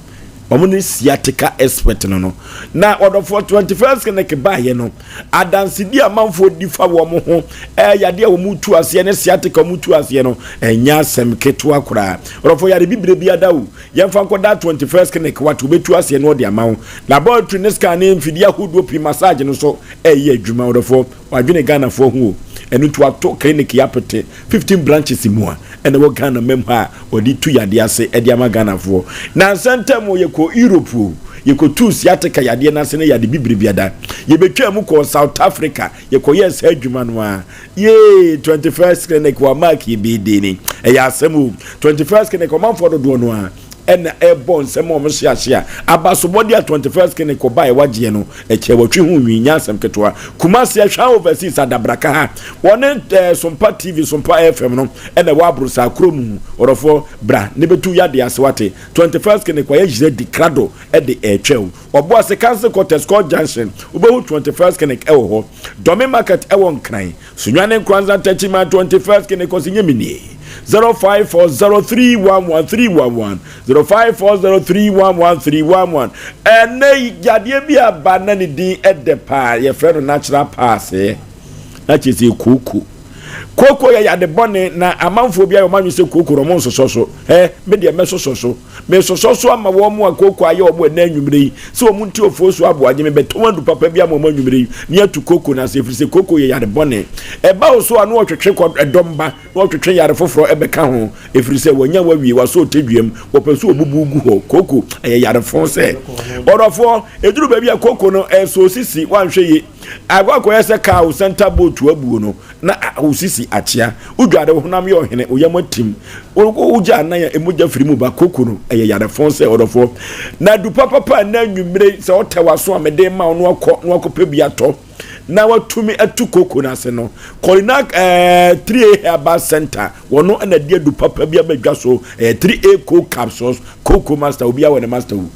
Wɔn ne sciatica expert no no. Na ɔdɔfoɔ 21st Clinic baeɛ no, Adansedi a amanfoɔ di fa wɔn ho, ɛɛ yadeɛ a wɔn tu aseɛ ne sciatica wɔn tu aseɛ no, ɛnyɛ asɛm ketewa koraa. Ɔdɔfoɔ yare bibire bi ada o, yɛmfa nkɔ da 21st clinic wate wɔbɛtu aseɛ na ɔde ama wo. Laboratory ne scan ne mfidie ahodoɔ pii massage no nso ɛyɛ adwuma. Ɔdɔfoɔ wadwene Ghanafoɔ ho o, ɛno nti wato clinic yi apete 15 branches mu a ɛna ɛwɔ Ghana mam ha a wɔde tu yadeɛ ase de ama Ghanafoɔ. Nansa ntam o, yɛkɔɔ Europe o, yɛkɔtuu sciatica yadeɛ no ase ne yade bibire biada. Yɛbɛtwaa mu kɔɔ South Africa, yɛkɔyɛɛ saa adwuma no ara. Yee, 21st Clinic wɔ Mark yi bee ni. Ɛyɛ asɛm o. 21st Clinic ɔmanfoɔ dodoɔ no ara ɛna ɛbɔ nsɛm a wɔn hye a abasobɔde a 21st Clinic ɔba a ɛwagyeɛ no ɛkyɛ wɔtwe ho nwi nyɛ asɛm ketewa. Kumasi Ahwaa Overseas Adabraka ha wɔne ɛɛ Sompa TV Sompa FM no ɛna ɛwɔ Aborosaa kuro mu. Ɔdɔfoɔ bra ne bɛtu yadeɛ ase wate. 21st Clinic wayɛ hyira di krado ɛde ɛretwɛn wo. Ɔboase Council Quarters Court Junction wobɛhu 21st Clinic ɛwɔ hɔ. Dɔme Market ɛwɔ Nkran. Sunyani Nkoranza Techiman 21st Clinic ɔsi nye me nie. 0540311311 0540311311 Ɛnɛ yi yadeɛ bi aba na ne din ɛdɛ paa yɛfrɛ no natural pass na kyerɛ sɛ kooko. Kooko yɛ yade bɔne na amanfoɔ bi ayɛ wɔn adwene sɛ kooko no wɔn nsosɔ so. Ɛ me deɛ mɛsosɔ so. Mesosɔ so ama wɔn a kooko ayɛ wɔn ɛnɛ anwummere yi sɛ wɔn nti ofuo so aboagye me bɛtɔn adu papa bi ama wɔn anwummere yi ne atu kooko no ase ɛfiri sɛ kooko yɛ yade bɔne. Ɛba wo so a na wɔtwetwe kɔ ɛdɔm ba na wɔtwetwe yare foforɔ ɛbɛka ho ɛfiri sɛ wɔanya wawie wasɔ ɔtɛdwam wɔpɛ so wɔbubu gu hɔ. Kooko ɛyɛ yare fo sɛ ɔdɔfoɔ ɛduru baabi a kooko no ɛsɔ sisi wanhwɛ yie Akɔ akɔyɛ sɛ kaa wo sɛnta bootu abuo no na wo sisi akyea. Wodware wo honam yɛ ɔhene, wo yam atim. Wogya anan a mogya firi mu ba. Koko no, ɛyɛ yarefɔn sɛ ɔdɔfoɔ. Na du papapa nnɛ anwummere sɛ ɔtɛ w'aso a mede ma wo no akɔ na wakɔpɛ bi atɔ na watumi atu koko no ase no. Kɔlina eh, 3A Herbal Center, wɔno na de adu papa bi aba dwa so. Ɛyɛ 3A Co Capsules, Coco Master, obiara wɔ ne master wu.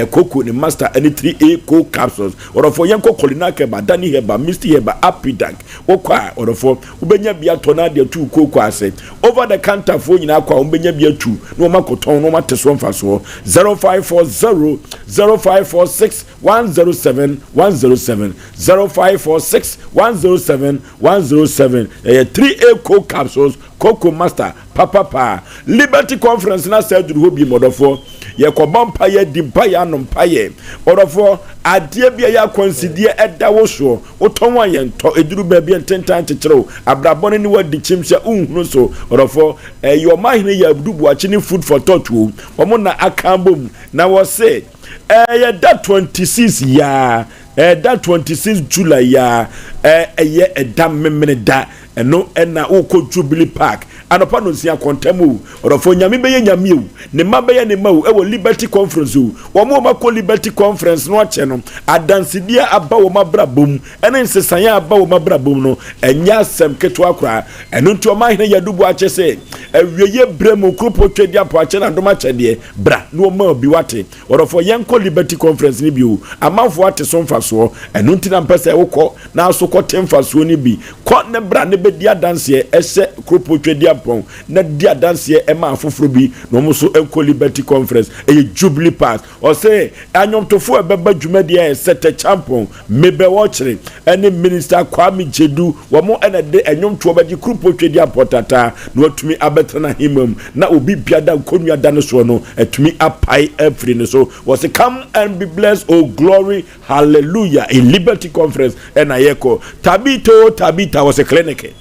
Coco ne master ne 3A Co capsules. Ɔdɔfoɔ yɛnkɔ Kolinak Herbal, Dani Herbal, Misty Herbal, Apidank. Wokɔ a, ɔdɔfoɔ, wobɛnya bi atɔ na ade atu kooko ase. Over the counter foɔ nyinaa kɔ a, wɔbɛnya bi atu na wɔn akɔtɔn na wɔn ate soɔ mfasoɔ. 0540 0546 107 107 0546 107 107. Ɛyɛ 3A Co capsules, Coco Master. Papapaa. Liberty Conference no asa aduru hɔ bi, ɔdɔfoɔ. Yɛkɔbɔ mpaeɛ, adi mpaeɛ, anom mpaeɛ. Ɔdɔfoɔ, adeɛ bi a ɛyɛ akwansideɛ ɛda wo soɔ, wotɔn a yɛntɔ, ɛduru baabi a ntentan kyekyere wo, abrabɔ no ne wo adi kyim sɛ wonhunu so. Ɔdɔfoɔ, ɛyɛ Ɔmanhene Yɛ Abdu Boakye ne Food for Thought o, wɔn na aka abom, na wɔse, ɛyɛ da 26 yi ara, ɛda 26 July yi ara, ɛyɛ ɛda Memeneda. Ɛno na wokɔ Jubilee Park anɔpa nonsia. akɔntam o, ɔdɔfoɔ Nyame bɛyɛ Nyame o, ne mma bɛyɛ ne mma o, ɛwɔ Liberty Conference o. Wɔn a wɔakɔ Liberty Conference no akyɛ no, adansedie a aba wɔn abrabɔ mu ne nsesaeɛ a aba wɔn abrabɔ mu no, ɛnyɛ asɛm ketewa koraa. Ɛno nti Ɔmanhene Yadu Boakye se, awieeɛ berɛ mu Kuropɔn Twedeapo akyɛ no adom akyɛdeɛ, bra na wɔmma obi wate. Ɔdɔfoɔ yɛnkɔ Liberty Conference no bio, amanfoɔ ate so mfasoɔ, ɛno nti na mpɛ sɛ wokɔ na nso kɔte mfasoɔ no bi. Kɔ na bra na bɛdi adanseɛ hyɛ Kuropɔn Twedeampɔn na di adanseɛ ma afoforɔ bi na wɔn nso nkɔ Liberty Conference. Ɛyɛ Jubilee Pass. Ɔse anwomtofoɔ a ɛbɛba dwumadie a ɛsɛ Tɛkyampɔn, Mabel Ɔkyere ne Minister Kwame Gyedu wɔn na ɛde ɛnwomtoɔ bɛgye Kuropɔn Twedeampɔn tata na watumi abɛtena n'ahemma mu na obi biada nkonnwa da ne soɔ no atumi apae afiri ne so. Wɔse come and be blessed, oh glory hallelujah in Liberty Conference ɛna yɛkɔ. Tabito Tabita wɔse clinic.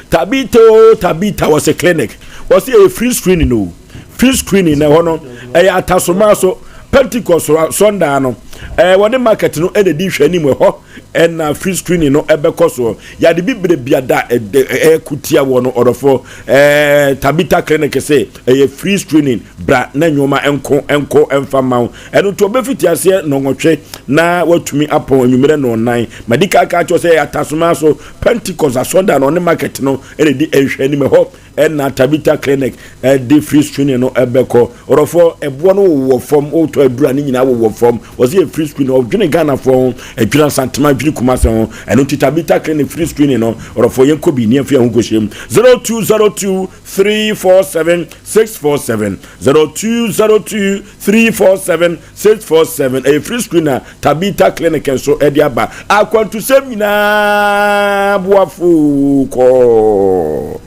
Tabita o Tabita wɔsi clinic wɔsi ɛyɛ free screening o free screening na ɛhɔ no ɛyɛ atasoma so Pentecost sɔndaa no ɛɛ wɔde market no ɛna di nhwɛ anim ɛhɔ ɛna free screening no ɛbɛkɔ soɔ yade bi bere biada ɛdɛ ɛkutia wɔ no ɔdɔfoɔ ɛɛ Tabita clinic se ɛyɛ free screening bra na nneɛma nko nko ɛnfa ma wo Ɛno nti ɔbɛfiti aseɛ nnɔnwɔtwe na watumi apɔn anwummerɛ nnɔnnan. Madi kan aka akyerɛ wo sɛ ɛyɛ Atasoma so Pentecost asɔredan no ɔne market no na ɛdi nhwɛanim. Ɛhɔ na Tabitha Clinic de free screening no bɛkɔ. Ɔdɔfoɔ, ɛboɔ no wowɔ fam, wotɔ aduru a ne nyinaa wowɔ fam. Wɔse yɛ free screening, ɔdwene Ghanafoɔ ho, ɛdwene Asantema, ɛdwene Kumase ho. Ɛno nti Tabitha Clinic free screening no, ɔdɔfoɔ yɛnkɔ bi ne yɛmfa yɛn ho nkɔhyɛ mu. 0202 347 647 0202 347 647 ɛyɛ free screen a Tabitha Clinic nso ɛde aba. Akwantusɛm nyinaa boafo kɔ.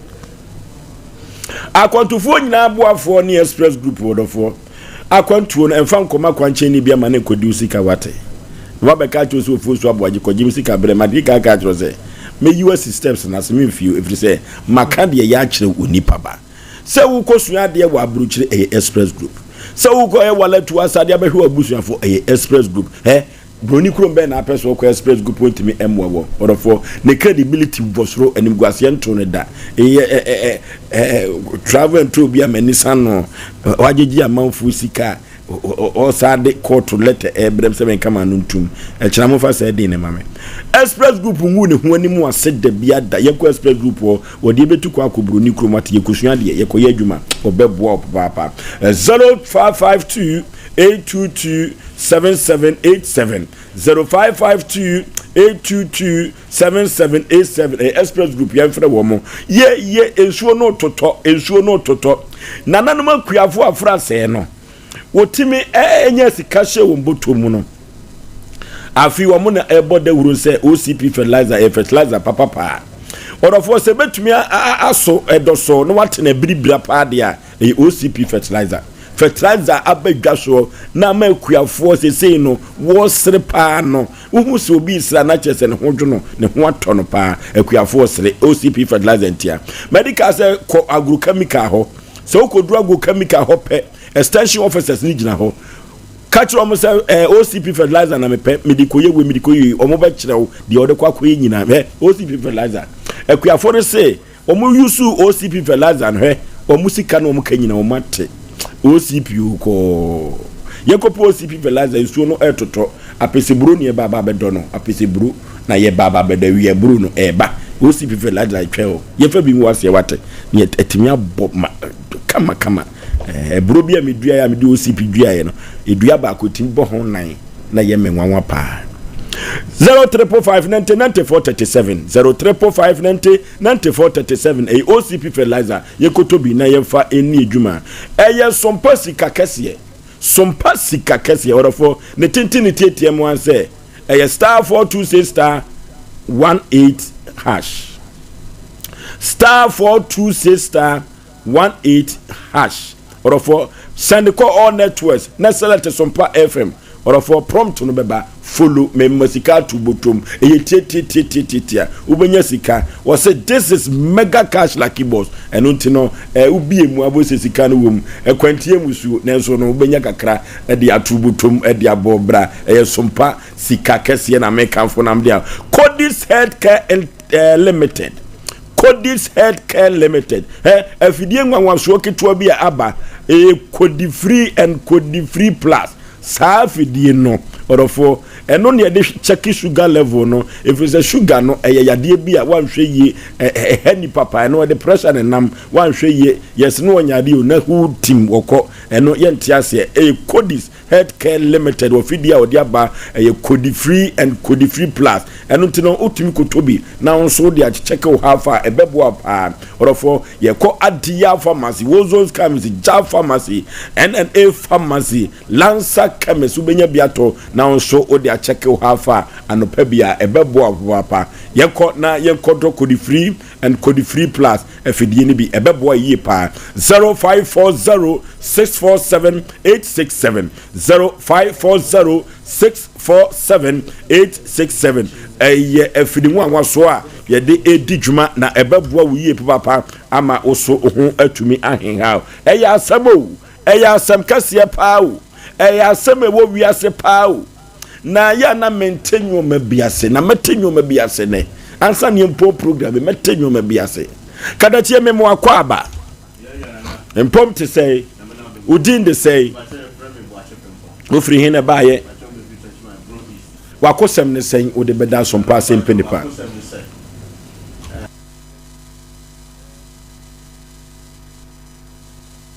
Akwantufoɔ nyinaa boafoɔ ne Express Group wɔdɔfoɔ. Akwantuo no ɛmfa nkɔma kwankyɛnni bi ama ne nkɔdi wo sika wate. Na wabɛka akyerɛ sɛ ofuo so aboagye kɔgye me sika berɛ ma de ka aka akyerɛ sɛ mɛyi wo asi steps no ase memfie ɛfiri sɛ maka deɛ yɛ akyerɛ onipa ba. Sɛ wokɔsua adeɛ wɔ aburokyire ɛyɛ Express Group. Sɛ wokɔyɛ walɛtu asadeɛ abɛhwɛ w'abusuafoɔ ɛyɛ Express Group. Hɛ, Broni kurom bɛn na apɛ sɛ ɔkɔ Express Group ɔntumi mmoa wɔ? Ɔdɔfoɔ, ne credibility wɔ soro, animguaseɛ ntoo no da. Ɛyɛ ɛ ɛ ɛ ɛ travel and tour bi a m'ani sa no, wagyegye amanfoɔ sika a ɔsan de kɔɔto lɛtɛ ɛrebrɛ me sɛ menka m'ano ntom. Ɛkyena momfa saa din no ma me. Express Group ngu ne ho anim ase da bi ada. Yɛkɔ Express Group hɔ, wɔde yɛbɛtu kɔ akɔ Buroni kurom ate yɛkɔsua adeɛ, yɛkɔyɛ adwuma, wɔbɛboa wo papaapa. 0552 822 7787 0552 822 7787 ɛyɛ Express Group yɛmfrɛ wɔn mo. Yɛ yɛ nsuo no totɔ, nsuo no totɔ. Nananom akuafo afra sɛɛ no. Wɔtumi nya sika hyɛ wɔn bɔtɔ mu no, afei wɔn na ɛbɔ dawuro sɛ OCP fertilizer ɛyɛ fertilizer papa paa. Ɔdɔfoɔ sɛ bɛtumi aso ɛdɔsɔ na watena biribira paa deɛ a, ɛyɛ OCP fertilizer. Fertilizer aba dwa soɔ na ama akuafoɔ sesei no wɔresere paa no. Wohu sɛ obi resere a na kyerɛ sɛ ne ho dwo no, ne ho atɔ no paa. Akuafoɔ sere OCP fertilizer ntia. Medical sɛ kɔ agrochemical hɔ. Sɛ wokɔduru agrochemical hɔ pɛ, extension officers no gyina hɔ. Ka kyerɛ wɔn sɛ eh, OCP fertilizer na mepɛ, mede kɔyɛ wei, mede kɔyɛ wei. Wɔn bɛkyerɛ wo deɛ wɔde kɔ akɔyɛ nyinaa. Hwɛ, OCP fertilizer. Akuafoɔ no se wɔn use OCP fertilizer no, hwɛ, wɔn sika na wɔn ka nyinaa wɔn ate. OCP o kɔɔ. Yɛkɔpɛ OCP fertilizer, nsuo no ɛretotɔ. Apeseburo na yɛba aba abɛdɔ no, apeseburo na yɛba aba abɛdɔ, awiaburo no ɛreba. OCP fertilizer twɛn o, yɛmfa bi ngu aseɛ wate, na atumi abɔ ma kama kama. Ɛɛ aburo bi a meduaeɛ a mede OCP duaeɛ no, edua baako etumi bɔ ho nan na yɛ me nwanwa paa. 0 triple 5 90 94 37 0 triple 5 90 94 37 ɛyɛ OCP fertilizer yɛkɔtɔ bi na yɛmfa ɛni adwuma. Ɛyɛ sompa sika kɛseɛ. Sompa sika kɛseɛ ɔdɔfoɔ ne tenten ne tietia mu ara sɛ ɛyɛ star 426 star 18 hash star 426 star 18 hash ɔdɔfoɔ send kɔ all networks na select Sompa FM ɔdɔfoɔ prompt no bɛba follow mema sika ato botom ɛyɛ tiatiatiatiatia wobɛnya sika wɔsɛ this is mega cash lucky boss ɛno nti no eh, wobie mu abɔ sɛ sika no wɔ mu ɛkwantie mu suo nanso no wobɛnya kakra ɛde ato botom ɛde abɔ bra ɛyɛ sompa sika kɛseɛ na mekamfo nam de a Codis Healthcare eh, Limited. Codis Health Care Limited. Hɛ, afidie nwanwasoɔ ketewa bi a aba, ɛyɛ Codifree and Codifree Plus. Saa afidie no, ɔdɔfoɔ, ɛno na yɛde kyɛke sugar level no, ɛfiri sɛ sugar no, ɛyɛ yadeɛ bi a woanhwɛ yie, ɛha nipa paa, ɛno ɛde pressure na ɛnam, woanhwɛ yie, yɛse no ɔnya adeɛ o, na who tim wɔkɔ, ɛno yɛnte aseɛ, ɛyɛ Codis Healthcare Limited wɔ fidie a wɔde aba, ɛyɛ Codifree and Codifree Plus, ɛno nti no wotumi kɔtɔ bi na wo nso wode akyɛke wo half a, ɛbɛboa wo paa. Ɔdɔfoɔ, yɛkɔ Adiya Pharmacy, Wozon's Chemist, Jah Pharmacy, NNA Pharmacy, Lancer Chemist, wobɛnya bi atɔ na wo nso wode akyɛke wo half a anɔpa bi a, ɛbɛboa wo papaapa. Yɛnkɔ na yɛnkɔtɔ Codifree and Codifree Plus afidie no bi, ɛbɛboa yie paa. 0540 647 867 0540 647 867 Ɛyɛ afidi nwanwasoɔ a yɛde redi dwuma na ɛbɛboa wo yie papaapa ama wo so ho atumi ahenha wo. Ɛyɛ asɛm o, ɛyɛ asɛm kɛseɛ paa o, ɛyɛ asɛm a ɛwɔ wiase paa o. Na yɛ a na mente nneɛma bi ase, na mɛte nneɛma bi ase nɛ. Ansa ne yɛmpɔn program yi, mɛte nneɛma bi ase. Kadakyie me mo akɔ aba. Mpɔm te sɛe? Wo din de sɛe? Wofiri he na ɛbaeɛ? W'akosɛm ne sɛn wode bɛda asompa ase mpɛ nipa?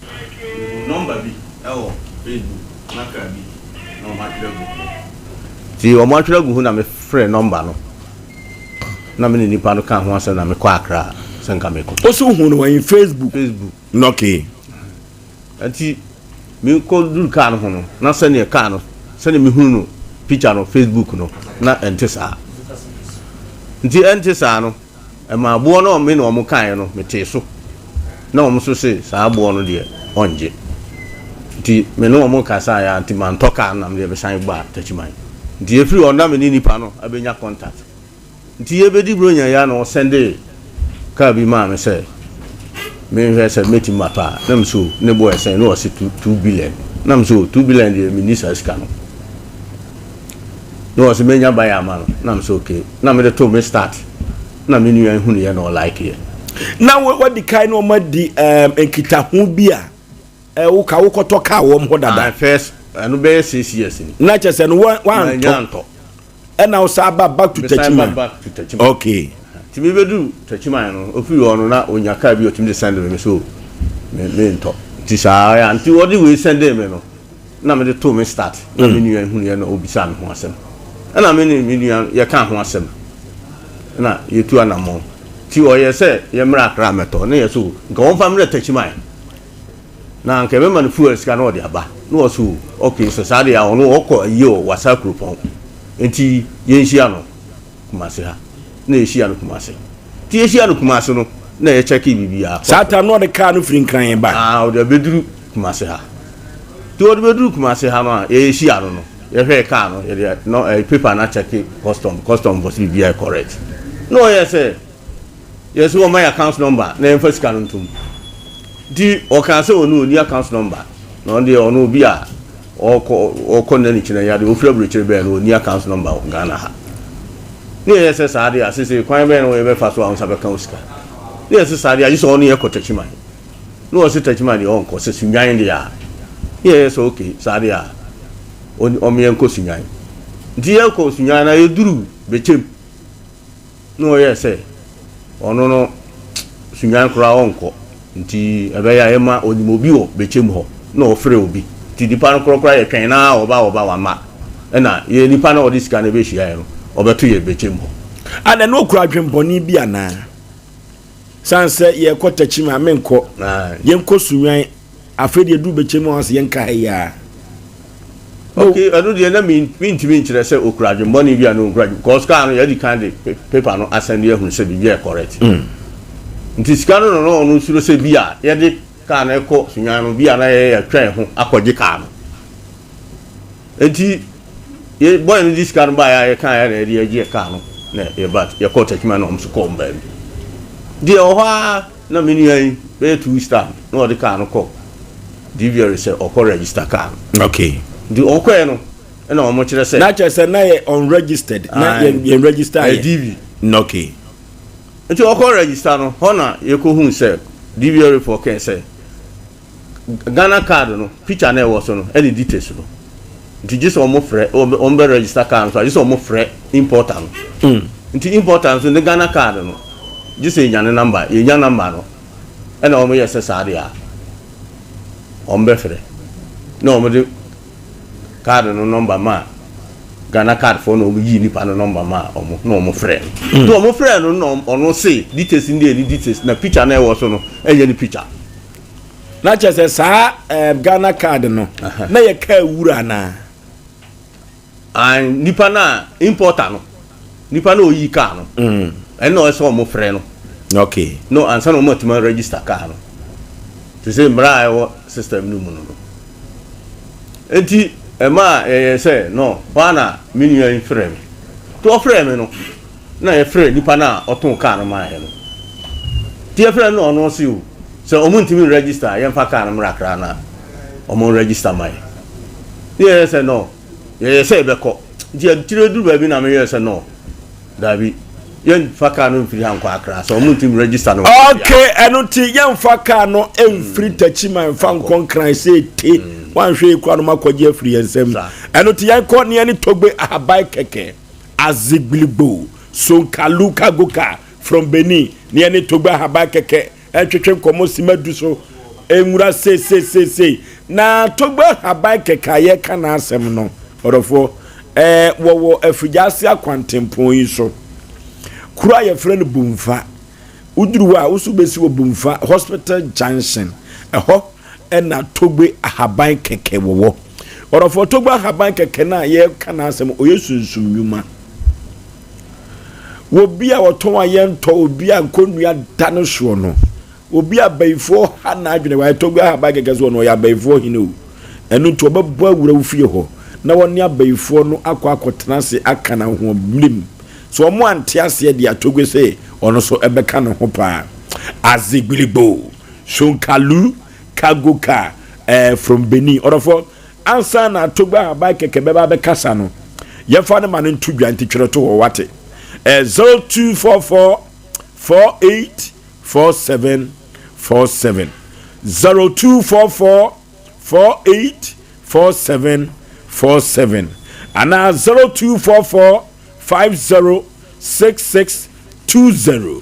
Mehuu nɔmba bi wɔ Facebook na kaa bi na wɔatwerɛ agu ho. Nti wɔatwerɛ agu ho na mefrɛɛ nɔmba no na me ne nipa no kaa ho asɛm na mekɔ Accra sɛ nka mekɔtɔ. Wo so wohuu no wɔ Facebook? Facebook. Okay. Nti mekɔduru kaa no ho no na sɛdeɛ kaa no sɛdeɛ mehunu no picture no Facebook no na ɛnte saa. Nti ɛnte saa no Ɛmaa boɔ no a me ne wɔn kaeɛ no, metee so, na wɔn nso se saa boɔ no deɛ wɔngye. Nti me ne wɔn kasaeɛ ara nti mantɔ kaa no na medeɛ mesan baa Takyiman. Nti ɛfiri hɔ no na me ne nipa no abɛnya contact. Nti yɛbɛdi Buronya yi ara na ɔsɛndee kaa bi maa me sɛ menhwɛ sɛ mɛtumi matɔ a. Na mese o, ne boɔ yɛ sɛn? Na ɔse 2 billion. Na mese o, 2 billion deɛ menni saa sika no. Na ɔse menya buyer ama no na mese okay na mede too me start na me nua hunuiɛ na ɔlike yɛ. Na wadi kan ne wɔn adi um, nkitaho bi a eh, woka wokɔtɔ kaa wɔn hɔ dada. Ah, first ɛno bɛyɛ six years ni. Na kyerɛ sɛ no wantɔ. Ɛna wo saa ba back to Techiman. back to Techiman. Okay. Nti mi bɛduru Techiman no ofiri hɔ no na onya kaa bi otumi de send me me so me me ntɔ nti saa ya nti wɔde wei send me no. na mede too me start na me nua hunuiɛ na ɔbisaa me ho asɛm ɛna me ne me nua yɛkaa ho asɛm na yɛtu anammɔn nti ɔyɛ sɛ yɛmmra Accra mmɛtɔ ne yɛ so nka wɔmfa mmerɛ Takyiman na nka yɛbɛma no fuel sika na ɔde aba na ɔso ok sɛ saa deɛ a ɔno ɔkɔ ayie wɔ Wasa kuropɔn nti yɛnhyia no Kumasi ha na yɛhyia no Kumasi nti yɛhyia no Kumasi no na yɛ kyɛke biribiara. Saa time no ɔde car no firi Nkran ba. Ah ɔde abɛduru Kumasi ha nti ɔde bɛduru Kumasi ha no a yɛhyia no no yɛhwɛɛ car no yɛde no eh, paper no akyɛke custom custom fo sɛ biribiara yɛ correct na ɔyɛ sɛ yɛsɛ wɔma yɛ account number na yɛmfa sika no ntom nti ɔkaa sɛ ɔno ɔni account number na ɔno deɛ ɔno obi a Ɔkɔ ɔkɔ nna ne kyina yi ade ofiri aburokyire bɛɛ no ɔnni account number wɔ Ghana ha. Ne yɛyɛ sɛ saa deɛ a sesei kwan bɛn na yɛbɛfa so a wo nsa bɛka wo sika. Ne yɛse saa deɛ a gye sɛ ɔne yɛ kɔ Takyiman. Ne ɔse Takyiman deɛ ɔnkɔ sɛ Sunyani deɛ a. Ne yɛyɛ sɛ okay saa deɛ a ɔme yɛnkɔ Sunyani. Nti yɛkɔ Sunyani na yɛduru Bɛkyɛm. Na ɔyɛɛ sɛ ɔno no Sunyani koraa ɔnkɔ nti ɛbɛyɛ a yɛma ɔnim obi wɔ Bɛkyɛm hɔ na ɔfrɛ obi nti nipa no korɔ koraa yɛtwɛn no ara ɔba ɔba wamma ɛna yɛ nipa no a ɔde sika no bɛhyiaeɛ no ɔbɛto yɛ Bɛkyɛm hɔ. Ana na ɔkura adwembɔne bi anaa? Sane sɛ yɛrekɔ Takyim a menkɔ, yɛnkɔ Sunyani Afei deɛ duru bɛkyɛ mu a ɔsɛ yɛnka ha yi ara. Ok, ɛno deɛ na mentumi nkyerɛ sɛ ɔkura adwemmɔne bi a na ɔnkura adwemmɔne because kaa no yɛadi kan de paper no asɛnde ahunu sɛ biribi yɛ correct. Mm. Nti sika no na na ɔno suro sɛ bi a yɛde kaa no kɔ Sunyani no bi a na yɛyɛ yɛtwɛn ho akɔgye kaa no. Nti yɛ boy no de sika no baeɛ a yɛkaeɛ na yɛde agye kaa no na yɛba yɛkɔɔ Techiman na wɔn nso kɔɔ baabi. Deɛ ɛwɔ hɔ ara Na me nua yi bɛyɛ 2 weeks time na ɔde car no kɔ DVLA sɛ ɔkɔ register car no. Okay. Nti ɔkɔɛ no ɛna wɔn kyerɛ sɛ. Na kyerɛ sɛ na yɛ unregistered na yɛn yɛn register yɛ. Ɛyɛ DV. Okay. Nti ɔkɔ register no, hɔ na yɛkɔhuu sɛ DVLA foɔ kɛɛ sɛ Ghana card no picture no a ɛwɔ so no ɛne details no. Nti gye sɛ wɔn frɛ, wɔn bɛ register car no so a gye sɛ wɔn frɛ importer no. Nti importer no nso ne Ghana card no gye sɛ yɛnya ne number, yɛnya number no ɛna wɔn yɛ sɛ saa deɛ a wɔn bɛfrɛ na wɔn de card no number maa Ghana card foɔ na wɔn yii nipa no number maa wɔn na wɔn frɛ no. Nti wɔn frɛ no na ɔno se details no deɛ ne details na picture no a ɛwɔ so no ɛnyɛ ne picture. Na kyerɛ sɛ saa eh, Ghana card no na yɛ kaa wura anaa? Ah, nipa no a importer no, nipa no a oyi kaa no, mm. ɛna ɔsɛ wɔn frɛ no. Okay. No, ansa na wɔn atumi register kaa no. Te sɛ mmara a ɛwɔ system no mu no no. Enti ɛma ɛyɛ sɛ no, hɔ a na me nua yi frɛ me. Nti ɔfrɛ me no, na yɛfrɛ nipa no a ɔtɔn kaa no maa yɛ no. Nti yɛfrɛ no na ɔno ɔse o, sɛ ɔmo ntumi nregister a yɛmfa kaa no mmra Accra na ɔmo nregister ma yɛ. Ne yɛyɛ sɛ no, yɛyɛ sɛ yɛbɛkɔ. Nti akyire duru baabi na meyɛɛ sɛ no, daabi, yɛmfa kaa no mfiri ha nkɔ Accra sɛ ɔmo ntumi register no. Ok, ɛno nti yɛmfa kaa no mfiri Techiman mfa nkɔ Nkran sɛ te, wanhwɛ yi koraa no makɔgye afiri yɛn nsam. Ɛno nti yɛnkɔ ne yɛne Togbe Ahaban kɛkɛ. Azigbiligbo, Sonkalu Kagoka from Benin ne yɛne Togbe Ahaban kɛkɛ ntwetwe nkɔmmɔ simma du so nwura seiseiseisei. Na Togbe Ahaban kɛkɛ a yɛreka n'asɛm no, ɔdɔfoɔ, ɛɛ wɔwɔ Afigyaase akwantempɔn yi so. Kuro a yɛfrɛ no Bumfa. Woduru hɔ a, wo so bɛsi wɔ Bumfa Hospital Junction. Ɛhɔ na Togbe ahaban kɛkɛ wɔwɔ. Ɔdɔfoɔ, Togbe ahaban kɛkɛ no a yɛreka n'asɛm, ɔyɛ sunsum nnwuma. Obi a ɔtɔn a yɛntɔ, obi a nkonnua da no soɔ no, obi a abayifoɔ ha n'adwene, wayɛ Togbe ahaban kɛkɛ so ɔno ɔyɛ abayifoɔ hene o. Ɛno nti ɔbɛbɔ awura wo fie hɔ na wɔne abayifoɔ no akɔ akɔtena ase aka no ahoɔmmerɛ mu. Sɛ wɔn ante aseɛ deɛ a, Togbe se ɔno nso ɛbɛka ne ho paa. Azigbiligbo. Sonkalu Kagoka eh, from Benin. Ɔdɔfoɔ, ansa na Togbe Ahaban kɛkɛ bɛba abɛkasa no, yɛmfa no ma no nto dwa nti twerɛ to hɔ wate. Eh, 0244 48 47 47 0244 48 47 47 anaa 0244 50 66 20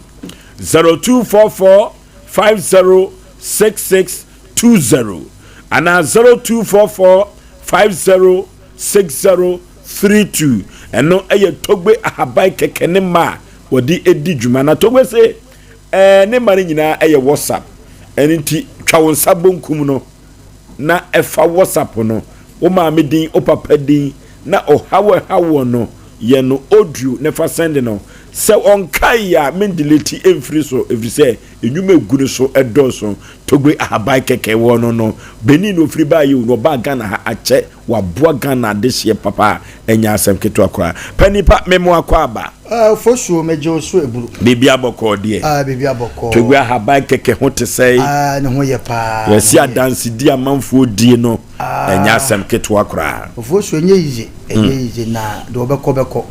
0244 50 66 20 anaa 0244 50 60 32. Ɛno yɛ Togbe ahaban kɛkɛ ne mma a wɔde di dwuma. Na Togbe se ɛɛ ne mma no nyinaa yɛ WhatsApp. Ɛno nti twa wo nsa bonkum no na ɛfa WhatsApp no, wo maame din, wo papa din, na ɔhaw a ɛhaw wɔn no, yɛ no audio na fa sɛnde no. Sɛ ɔnkae a, men delete mfiri so ɛfiri sɛ nnwuma ɛgu no so dɔɔso. Togbe Ahaban kɛkɛ wɔ no no, Benin na ɔfiri baeɛ o, na ɔbaa Ghana ha akyɛ, waboa Ghana adehyeɛ papa a ɛnyɛ asɛm ketewa koraa. Panin pa, me mo akɔ aba. Ah, Ofosuo, megye wo so aburu. Biribi abɔkɔɔ deɛ. Ah, biribi abɔkɔɔ. Togbe Ahaban kɛkɛ ho te sɛn? Ah, ne ho yɛ paa. Yɛsi adansedi amanfoɔ die no. Ɛnyɛ asɛm ketewa koraa. Ofosuo, ɛnyɛ yize, ɛnyɛ yize, na deɛ ɔbɛkɔ bɛkɔ.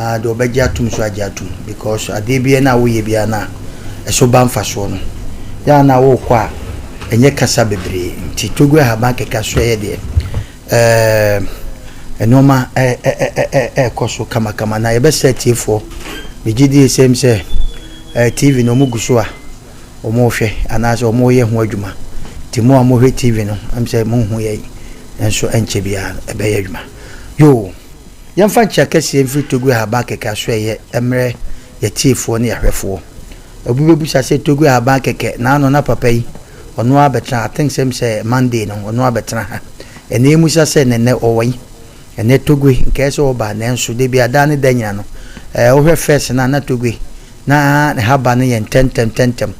Ah, deɛ ɔbɛgye atom nso agye atom because adeɛ biara no a woyɛ biara no a ɛso ba mfasoɔ no, yɛ a na wokɔ a ɛnyɛ kasa bebree nti Togo ahaban kɛkɛ so ɛyɛ deɛ ɛɛ nneɛma ɛɛkɔ so kamakama na yɛbɛsrɛ atiefoɔ megye die sɛm sɛ ɛɛ TV no wɔn gu so a wɔrehwɛ anaasɛ wɔreyɛ ho adwuma nti mo a mohwɛ TV no ɛm sɛ monhu yɛn nso ɛnkyɛ biara no ɛbɛyɛ adwuma yoo. Yɛmfa nkyea kɛseɛ mfiri Togo Ahaban Kɛkɛ Asoɛeɛ mmrɛ yɛatiefoɔ ne yɛahwɛfoɔ. Obi bɛbusa sɛ Togo Ahaban Kɛkɛ naano na papa yi ɔno ara bɛtena I think sɛ sɛ Monday no ɔno ara bɛtena ha. Ɛnɛ yɛmmisa sɛ nɛnɛ ɔwɔ yi? Ɛnɛ Togo nkaɛ sɛ ɔba nanso da biara daa ne da nyina no ɛɛ wohwɛ first no a na Togo na ne haba no yɛ ntɛntɛm ntɛntɛm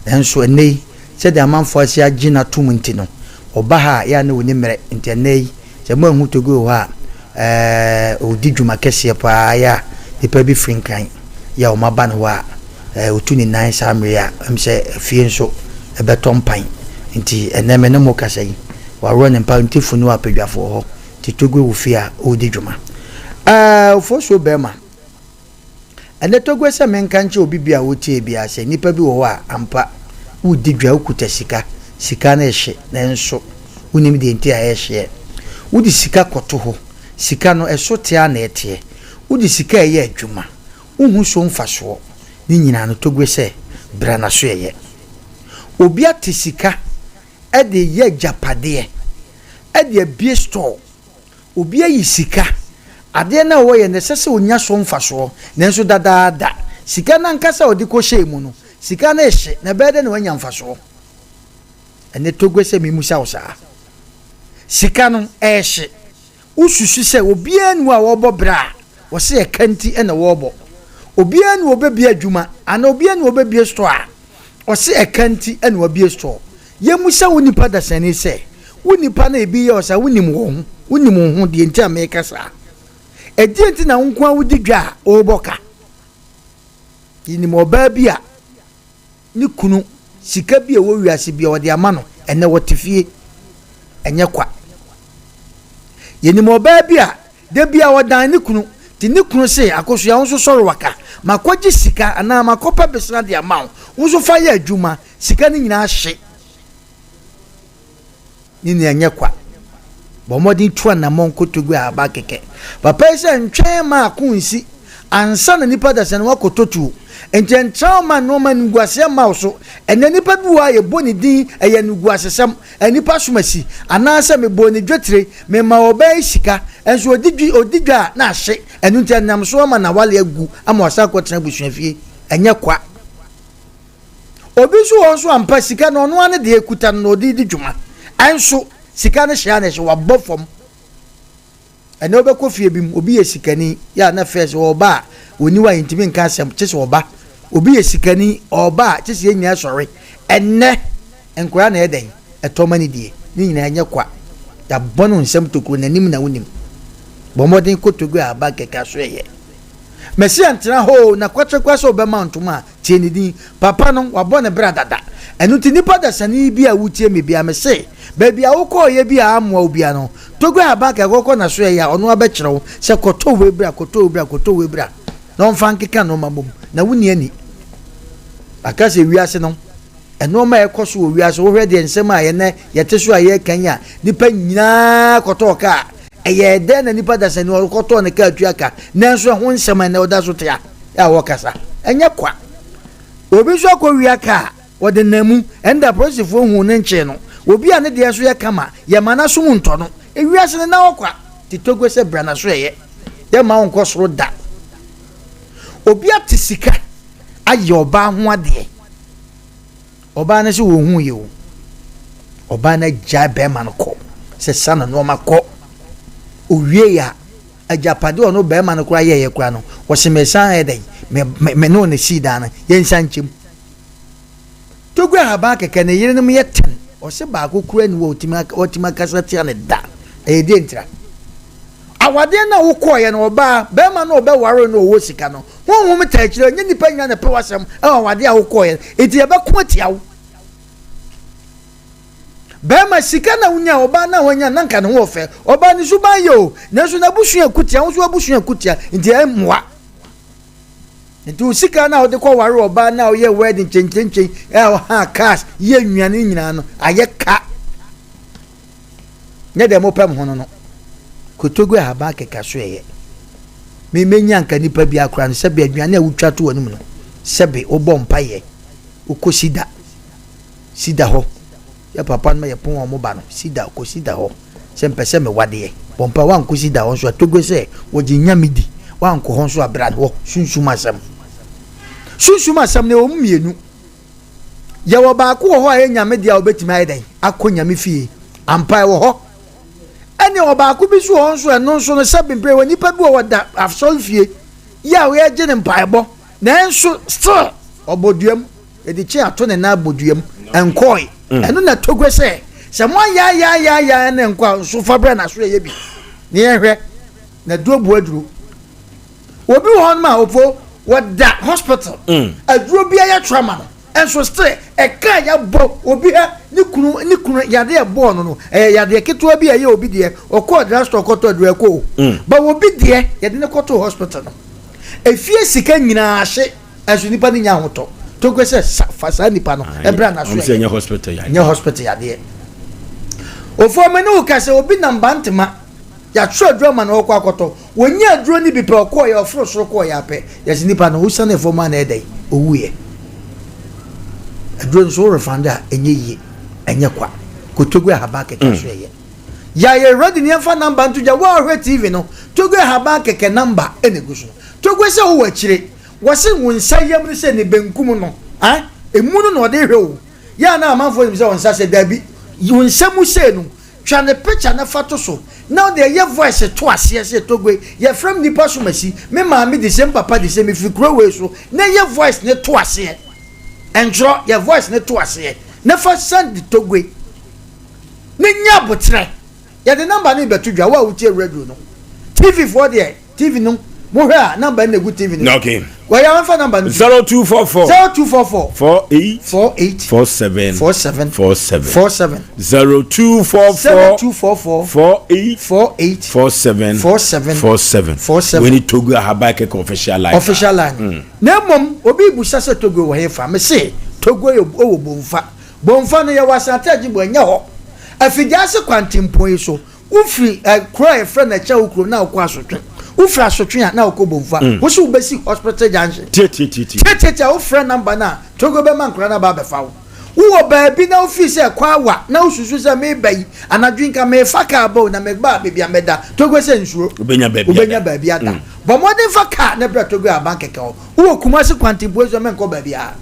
nanso ɛnɛ yi sɛdeɛ amanfoɔ asi agye no atom nti no ɔba ha a yɛ a na ɔnni mmerɛ nti ɛnɛ yi Sɛ moanhu Togo wɔ hɔ a, ɛɛ, ɔdi dwuma kɛseɛ pa ara yɛ a nnipa bi firi Nkran yɛ a wɔaba ne hɔ a, ɛɛ, ɔtu ne nan saa mmerɛ yi a, ɛm sɛ afie nso ɛbɛtɔ mpan. Nti ɛnnɛ me ne mo kasa yi, waworɔ ne mpa, nti funu apadwafoɔ hɔ, nti Togo wɔ fie a ɔredi dwuma. Ɛɛ, Ofosuo barima. Ɛnnɛ Togo sɛ menka nkyerɛ obi bi a ɔretie biara sɛ nnipa bi wɔ hɔ a ampa woredi dwa wokuta sika, sika no rehye nanso wonnim deɛ nti a ɛrehyeɛ. Wode sika kɔto hɔ, sika no ɛso te ara na ɛteɛ. Wode sika reyɛ adwuma, wonhu so mfasoɔ. Ne nyinaa no Togo sɛ bra na so ɛyɛ. Obi ate sika de reyɛ agyapadeɛ, de abue store. Obi ayi sika, adeɛ no a ɔyɛ no ɛsɛ sɛ ɔnya so mfasoɔ, nanso dadaada sika no ankasa a ɔde kɔhyɛɛ mu no, sika no rehye, na ɛbɛyɛ dɛn na wanya mfasoɔ? Ɛnnɛ Togo sɛ memmisa wo saa. Sika no ɛrehye. Wosusu sɛ obiara nni hɔ a ɔrebɔ bra a wɔse ɛka nti na wɔrebɔ. Obiara nni hɔ a ɔbɛbue adwuma anaa obiara nni hɔ a ɔbɛbue store a ɔse ɛka nti na wabue store. Yɛmmisa wo nipa dasani sɛ, wo nipa no a ebi yɛ wo saa, wonim wo ho? Wonim wo ho deɛ nti a meka saa? Ɛdeɛn nti na wo nko ara wodi dwa a worebɔ ka? Yɛnim ɔbaa bi a ne kunu sika bi a ɛwɔ wiase bi a ɔde ama no, ɛnnɛ wɔte fie, ɛnyɛ kwa. Yɛnim ɔbaa bi a da bi a ɔdan ne kunu, nti ne kunu se, Akosua wo nso sɔre waka, makɔgye sika anaa makɔpɛ besena de ama wo, wo nso fa yɛ adwuma, sika no nyinaa hye. Ne nua nyɛ kwa. Bɔ mmɔden tu anammɔn kɔtɔ gu ahaba kɛkɛ. Papa yi sɛ ntwɛn mma ako nsi ansa na nipa da sɛ na wakɔtɔ tuo. Nti ɛntra wo ma nnoɔma animguaseɛ mma wo so. Ɛnnɛ nipa bi wɔ hɔ a yɛbɔ ne din ɛyɛ animguasesɛm, nnipa som asi, anaasɛ mebɔɔ ne dwetire, memaa ɔbaa yi sika, nso ɔdi dwi ɔdi dwa a na ahye, ɛno nti ɛnam so ama n'awale agu ama wasan akɔtena abusuafie. Ɛnyɛ kwa. Obi nso wɔ hɔ nso ampa sika no ɔno ara ne deɛ ekuta no na ɔde redi dwuma. Ɛnso sika no hyɛ a na ɛhyɛ wabɔ fam. Ɛnɛ wobɛkɔ fie bi mu obi yɛ sikani yɛ a na fɛs ɔba a ɔni hɔ a yɛntumi nka asɛm kye sɛ ɔba. Obi yɛ sikani ɔba a kye sɛ yɛn nyinaa sɔre. Ɛnɛ nkwadaa na ɛyɛ dɛn ɛtɔ ma ne die ne nyinaa ɛnyɛ kwa. Yɛabɔ no nsɛm tokuro n'anim na wonim. Bɔ mmɔden kɔ Togo a aba kɛkɛ aso ɛyɛ. Mesia ntena hɔ o na kwakyɛ sɛ ɔbɛma ntoma a Tie ne din. Papa no, wabɔ ne bra dada. Ɛno nti nipa dasani bi a wotie me bia, mese, baabi a wokɔɔeɛ bi a ammoa wo bia no, Togo Ahaban kɛkɛ kɔ n'asoɛeɛ a, ɔno ara bɛkyerɛ wo sɛ kɔtɔ wei bra, kɔtɔ wei bra, kɔtɔ wei bra, na ɔmfa nkeka nnoɔma mmom, na wonni ani. Aka sɛ wiase no, nnoɔma a ɛkɔ so wɔ wiase, wohwɛ deɛ nsɛm a yɛnɛ yɛte so a yɛreka yi a, nipa nyinaa kɔtɔɔ kaa. Ɛyɛɛ dɛn na nipa dasani ɔkɔtɔɔ ne kaa tua ka, nanso ɛho nsɛm a ɛnɛ ɔda so te a? a wɔkasa. Ɛnyɛ kwa. Obi nso akɔwia kaa, wɔde nam mu, ɛnda apolisifoɔ huu no nkyee no. Obi a ne deɛ nso yɛ kama, yɛma n'asom ntɔ no. Ewiase no, nna hɔ kwa. Te Togo sɛ bra na so ɛyɛ. Yɛmma wo nkɔ soro da. Obi ate sika ayɛ ɔbaa ho adeɛ. Ɔbaa no sɛ wɔnhu yɛ o. Ɔbaa no agyae bɛrima no kɔ. Sɛ sa no nneɛma kɔ. Owie a, Agyapadeɛ a ɔno barima no koraa yɛeɛ koraa no, ɔse mesan ayɛ dɛn? Me, me, me ne wo na sii dan no, yɛnsan nkyɛ mu. Togo ahaban kɛkɛ, ne yerenom yɛ ten, ɔse baako koraa nni hɔ a ɔtumi, ɔtumi akasa tia no da. Ɛyɛ deɛ ntira? Awadeɛ no a wokɔeɛ no, ɔbaa, barima no a ɔbɛwaree no a ɔwɔ sika no, honhom taa akyire, ɛnyɛ nnipa nyinaa na ɛpɛ w'asɛm wɔ awadeɛ a wokɔeɛ no, enti yɛbɛko atia wo. Bɛrima, sika na wonya, ɔbaa no a wanya na nka ne ho wɔ fɛ. Ɔbaa ne suban yɛ o, nanso n'abusua ko tia, wo nso w'abusua ko tia, nti ɛmmoa. Nti wo sika no a wode kɔware ɔbaa no a woyɛ wedding kyenkyenkyen a ɔha cars yɛ nnuane nyinaa no, ayɛ ka. Nyɛ deɛ mopɛ mo ho no no. Kotogu ahaban kɛkɛ so ɛyɛ. Me menya nka nipa bi akora no sɛbe aduane a wotwa to w'anim no, sɛbe wobɔ mpaeɛ, wokɔsi da. Sida hɔ. Yɛ papa no ma yɛ pon wɔn ba no sida kɔ sida hɔ sɛ mpɛ sɛ me wadeɛ bɔ mpa wankɔ sida hɔ nso a togo sɛ wɔgye nyame di wankɔ hɔ nso a bra hɔ sunsum asɛm sunsum asɛm no ɛwɔ mu mmienu yɛwɔ baako wɔ hɔ a ɛyɛ nyame deɛ a wobɛtumi ayɛ dɛn akɔ nyame fie ampa ɛwɔ hɔ ɛne wɔ baako bi so wɔ hɔ nso ɛno nso no sɛ bempere wɔ nipa bi wɔ hɔ da asɔre fie yɛ a wɔyɛgye ne mpaebɔ nanso still ɔbɔ duam Yɛde kye ato ne nan abɔ mu, ɛnkɔe. Mm. Ɛno na ɛtɔ gua sɛ, sɛ moayaayaayaayaa na ɛnkɔ a, nso fa brɛ n'aso ɛyɛ bi. Ne yɛnhwɛ. Na duro bu aduro. Obi wɔ hɔnom a ofo wɔda hospital. Mm. Aduro bi ayɛ tra ma no. Ɛnso still ɛka a yɛabɔ obi ha ne kunu ne kunu yadeɛ ɛbɔɔ no no ɛyɛ yadeɛ ketewa bi a ɛyɛ obi deɛ ɔkɔɔ drugstore kɔtɔ aduro ɛkɔ o. Mm. Ba obi deɛ yɛde ne kɔtoo hospital no. Efie sika nyinaa ahye, ɛnso nipa no nya ahotɔ. Togbe sɛ sa fa saa nipa no ɛbra na so ɛyɛ. Nyɛ hospital yadeɛ. Nyɛ hospital yadeɛ. Ofoɔ me ne wo ka sɛ obi nam Bantama yɛatwerɛ aduro ama no ɔkɔ akɔtɔ. Wɔnya aduro no bi pɛ ɔkɔɔyɛ ɔforo soro kɔɔyɛ apɛ yɛsɛ nipa no wosiane fam a na ɛdɛn owuiɛ. Aduro no so wo refund a ɛnyɛ yie ɛnyɛ kwa. Kotogbe ahaban kɛkɛ so ɛyɛ. Yɛayɛ ready ne yɛmfa number nto gya wo a wohwɛ TV no Togbe ahaban kɛkɛ number na egu so no. Togbe sɛ wowɔ akyire wɔse wo nsa yam no sɛ ne benkum no ah emu no na ɔde hwɛ o. Yɛ a na amanfoɔ nim sɛ wo nsa sɛ daabi wo nsa mu sei no twa ne picture na fa to so na wode ɛyɛ voice to aseɛ sɛ Togbe yɛfrɛ me nipa so masi me maame de se me papa de se mefiri kuro wei so na yɛ voice ne to aseɛ ɛntwerɛ yɛ voice ne to aseɛ na fa send Togbe na nya aboterɛ yɛde number no rebɛto dwa wo a wotie radio no TV foɔ deɛ TV no mohwɛ a number no na egu TV no okay wɔyɛ wɔmfa number no 0244 0244 48 48 47 47 47 47 0244 0244 48 48 47 47 47 47 wei ne Togo Ahaban Kɛkɛ official line official line mm. na mmom obi busa sɛ Togo wɔ hefa mese Togo yɛ wɔ Bomfa Bomfa no yɛwɔ Asante Agyebo ɛnyɛ hɔ Afigyaase kwantempɔn yi so Wofiri ɛ kuro a yɛfrɛ no Ɛkyɛwo kurom na wokɔ Asotwe. Wofiri Asotwe a na wokɔ Bomfa. Mm. Wo so wobɛsi Hospital Junction. Tiatiatiatia. Tiatiatia wofrɛ namba no a Togo bɛma nkwadaa no aba abɛfa wo. Wowɔ baabi na wofii sɛ kwan awa na wosusu sɛ meba yi anadwo yi nka mefa kaa ba o na meba a baabi a mɛda. Togo sɛ nsuro. Wobɛnya baabi ada. Wobɛnya baabi ada. Mm. Bɔ mmɔden fa kaa na bra Togo aban kɛkɛ hɔ. Wowɔ Kumasi Kwantempɔn yi so a mɛnkɔ baabiara.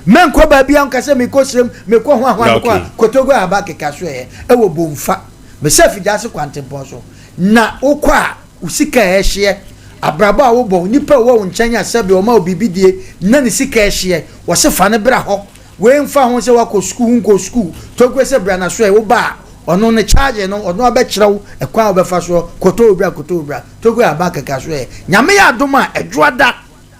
Mɛnkɔ baabiara nka sɛ mekɔ Sirem, mekɔ hwan hwan, mekɔ a, kɔ Togo aban kɛkɛ asoɛeɛ ɛwɔ Bomfa. Mesi afigya ase kwantempɔn so, na wokɔ a, wo sika a ɛhyeɛ, abrabɔ a wobɔ, nnipa a ɛwɔ wo nkyɛn a sɛbe wɔma wo biribi die na ne sika ɛhyeɛ, wɔse fa no bra hɔ. Wei mfa ho sɛ woakɔ sukuu, wonkɔɔ sukuu, Tokwe sɛ bra na soɛ, woba a, ɔno ne charge no, ɔno abɛkyerɛ wo ɛkwan a wobɛfa soɔ, kɔtɔ wo bra, kɔtɔ wo bra. Tokwe aba kɛkɛ asoɛ. Nyame yɛ adom a, Ɛdwoada.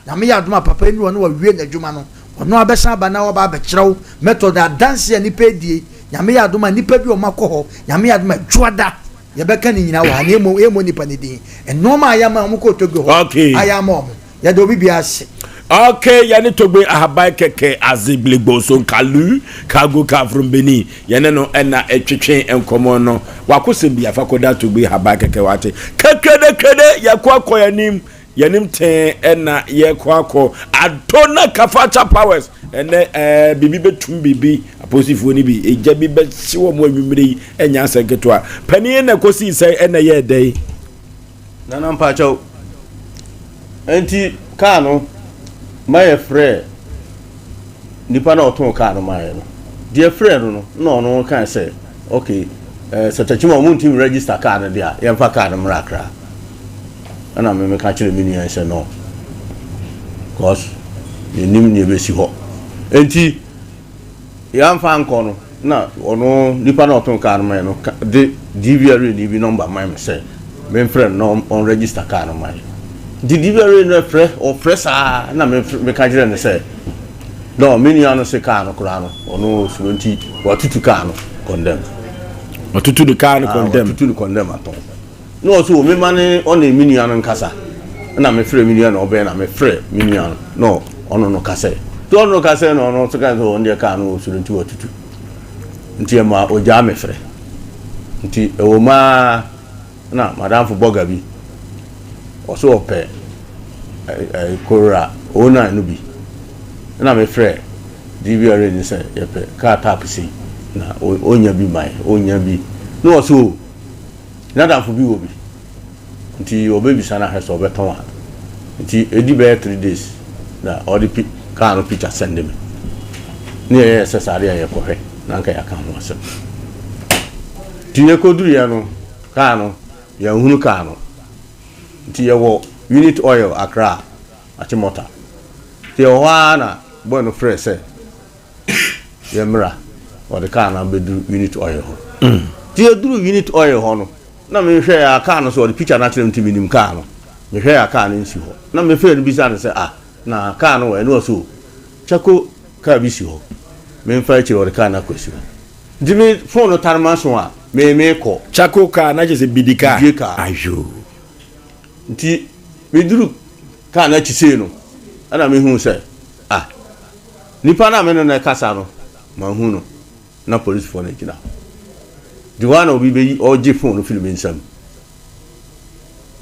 Nyame yɛ adom a papa yi ne ɔne wawie n'adwuma no, ɔno abɛsan aba na waba abɛkyerɛ wo method adanse a nipa adie, Nyame yɛ adom a nipa bi a ɔmo akɔ hɔ, Nyame yɛ adom a Dwoada yɛbɛka ne nyinaa wɔ ha na yɛmmɔ yɛmmɔ nipa no din, nnoɔma a yɛama ɔmo kɔɔ Togbe hɔ Okay. a yɛama ɔmo, yɛda obi biara ase. Okay, yɛne Togbe Ahaban Kɛkɛ Azigbelegbo Sonkalu Cargo Car from Benin. Yɛne no ɛna ɛtwetwe nkɔmmɔ no. Wakosɛm bi afa kɔda Togbe Ahaban Kɛkɛ wate. Kɛkɛdɛkɛdɛ yɛkɔ akɔ yɛnim. Yɛnim tee ɛna yɛkɔ akɔ Adona Kafacha Powers ɛnɛ ɛɛ biribi bɛtum biribi apolisifoɔ no bi egya bi bɛhye wɔn anwummere yi ɛnyɛ asɛm ketewa panin na ɛkɔsii sɛn ɛna ɛyɛɛ dɛn. Nana mpakyɛw nti kaa no ma yɛ frɛ nipa na ɔtɔn kaa no maa yɛ no deɛ frɛ no no na ɔno kan sɛ okay ɛɛ eh, sɛtɛkyima ɔmo ntumi register kaa no deɛ a yɛmfa kaa no mmra Accra. Ɛna me meka kyerɛ me nua sɛ no cause yɛnim nea ɛbɛsi hɔ nti yɛamfa ankɔ no na ɔno nipa na ɔtɔn kaa no ma yɛ no de DVRA ni bi nɔmba ma me sɛ memfrɛ no na ɔn register kaa no ma yɛ nti DVRA no frɛ ɔfrɛ saa na meka kyerɛ no sɛ no me nua no se kaa no koraa no ɔno osuro nti watutu kaa no condemn watutu ne kaa no condemn watutu ne condemn atɔn Na ɔse o mema ne ɔne me nua no nkasa na me frɛ me nua na ɔbɛn na me frɛ me nua no na ɔno no kasɛɛ nti ɔno no kasɛɛ na ɔno nso kae sɛ ɔno deɛ kaa no ɔsuro nti watutu nti ɛma ɔgyaa me frɛ nti ɛwɔ mu ara na madamfo bɔga bi ɔso ɔpɛ Corolla 09 no bi na me frɛ DVRA ni sɛ yɛpɛ kaa tap sei na ɔnya bi mae ɔnya bi na ɔse o N'adamfo bi wɔ bi nti ɔbɛbisa no ahwɛ sɛ ɔbɛtɔn a. Nti ɛdi bɛyɛ 3 days na ɔde pi kaa no picture sɛnde me. Ne yɛyɛɛ sɛ saa deɛ yɛkɔhwɛ na anka yɛaka ho asɛm. Nti yɛkɔduruiɛ no kaa no yɛanhunu kaa no. Nti yɛwɔ Unit Oil Accra Achimota. Nti yɛwɔ hɔ ara na boy no frɛɛ sɛ yɛmmra, wɔde kaa no abɛduru unit oil hɔ. Nti yɛduru unit oil hɔ no, na mehwɛ a kaa no so ɔde picture no akyerɛ me nti menim kaa no. Mehwɛ a kaa no nsi hɔ. Na mefrɛ no bisa no sɛ ah, na kaa no wɔ ɛne ɔsɛ o, kyɛko kaa bi si hɔ. Memfa akyire ɔde kaa no akɔsi hɔ. Nti me phone no tare m'aso a, me mekɔ. Kyako kaa na kyerɛ sɛ bidi kaa. Bidie kaa. Ayoo. Nti meduru. kaa no akyi sei no, ɛna mehuu sɛ, ah, nipa no a me ne no rekasa no, manhu no. Na polisifoɔ no gyina hɔ. Nti hɔ ara na obi bɛyi, ɔregye phone no firi me nsam.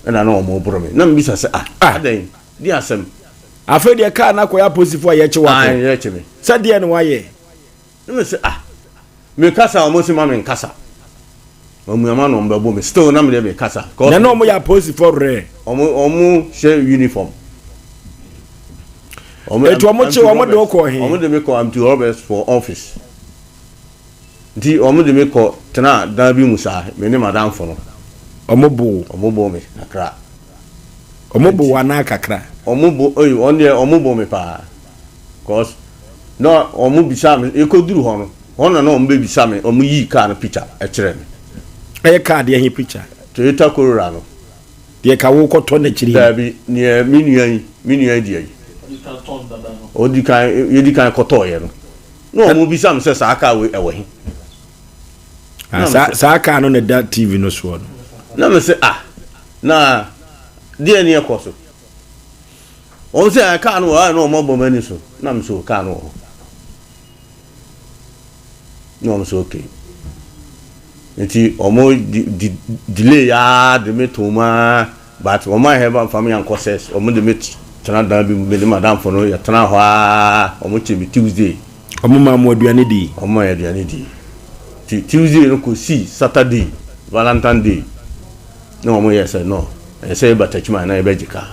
Ɛna na wɔreboro me. Na mebisa sɛ, ah, adɛn? Deɛ asɛm? Afei deɛ kaa no akɔyɛ apolisifoɔ a yɛkye wo akɔ. Ae, yɛkye me. Sɛ deɛ na woayɛ? Na mese, ah, mekasa a wɔn se ma menkasa. Wɔamua m'ano wɔn bɛbo me. Still na medeɛ mekasa. Na na wɔn yɛ apolisifoɔ rɛ. Wɔn wɔn hyɛ uniform. Wɔn Etu wɔn kye wɔn de wo kɔɔ he? Wɔn de me kɔ Auntie Roberts for office. Nti wɔn de me kɔ tena dan bi mu saa, me ne madamfo no. Wɔn bo wo? Wɔn bo me kakra. Wɔn bo wo anaa kakra? Wɔn bo, ei, wɔn deɛ wɔn bo me paa. Cause na wɔn bisa me, yɛkɔduru hɔ no, hɔ na na wɔn bɛbisa me, wɔn yii car no picture kyerɛ me. Ɛyɛ car deɛ he picture? Toyota Corolla no. Deɛ ka wokɔtɔ n'akyiri he? Daabi, neɛ me nua yi, me nua yi deɛ yi. Ɔdi kan, yɛdi kan kɔtɔɔyɛ no. Na wɔn bisa me sɛ saa car wei ɛwɔ he? Ah, saa, saa car no na ɛda TV no soɔ no. Na me sɛ ah, na deɛ ne ɛkɔ so? Wɔn sɛ ah, car no wɔ hɔ a na wɔn abɔ m'ani so. Na me sɛ oh, car no wɔ hɔ. Na wɔn sɛ okay. Nti wɔn di di delay aa de me too mu aa but wɔn anhwɛ ba nfa me ankɔ sɛs wɔn de me tena dan bi mu me ne madamfo no yɛ tena hɔ aa wɔn kye me Tuesday. Wɔn maa mo aduane dii. Wɔn maa yɛ aduane dii. Nti Tuesday no kɔ sii Saturday Valentine day na wɔn yɛ sɛ no ɛyɛ sɛ yɛba Techiman na yɛbɛgye kaa.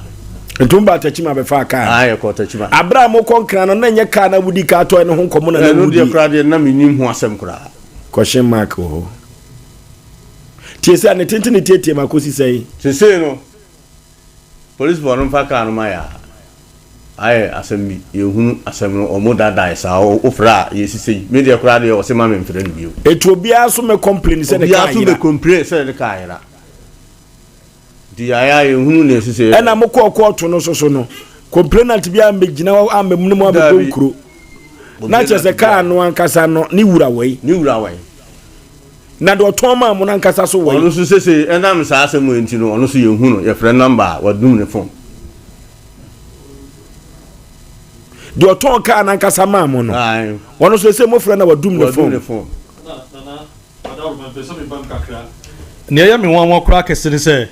Nti mo baa Techiman bɛfaa kaa no? Ae yɛkɔɔ Techiman. Abere a mokɔ Nkran no na ɛnyɛ kaa no a wodi kaa tɔe no ho nkɔmmɔ na na Ɛno wodi? deɛ koraa deɛ na mennim ho asɛm koraa. Question mark wɔ hɔ. Tie sɛ ne tenten ne tietie ma kosi sɛn? Sesei no, polisifoɔ no mfa kaa no ma yɛ a, ayɛ asɛm bi. Yɛnhunu asɛm no, wɔn dadae saa, wofrɛ a yɛsi sei. Me deɛ koraa deɛ wɔse ma memfrɛ no bio. Eti obiara nso mɛ complain sɛ ne kaa Obiara nso yera. bɛ complain sɛ ne kaa yera. Nti yɛayɛ a yɛnhunu nea ɛsɛ sɛ yɛyɛ. Ɛna mokɔɔ kɔɔto no nso so no, complainant biara ammɛgyina hɔ ammɛmene mu ammɛbɔ Daabi. nkuro. Na kyerɛ sɛ kaa no ankasa no, ne wura wɔ he? Ne wura wɔ he? Na deɛ ɔtɔn maa mo no ankasa so wɔ he? Ɔno nso sesei ɛnam saa asɛm wei nti no, ɔno nso yɛnhu no, yɛfrɛ number a, wadum ne phone. Deɛ ɔtɔn kaa no ankasa maa mo no, Ae. ɔno nso sesei mofrɛ no a, wadum ne Wadum phone. ne phone. Nea ɛyɛ me nwanwa koraa kɛse ne sɛ,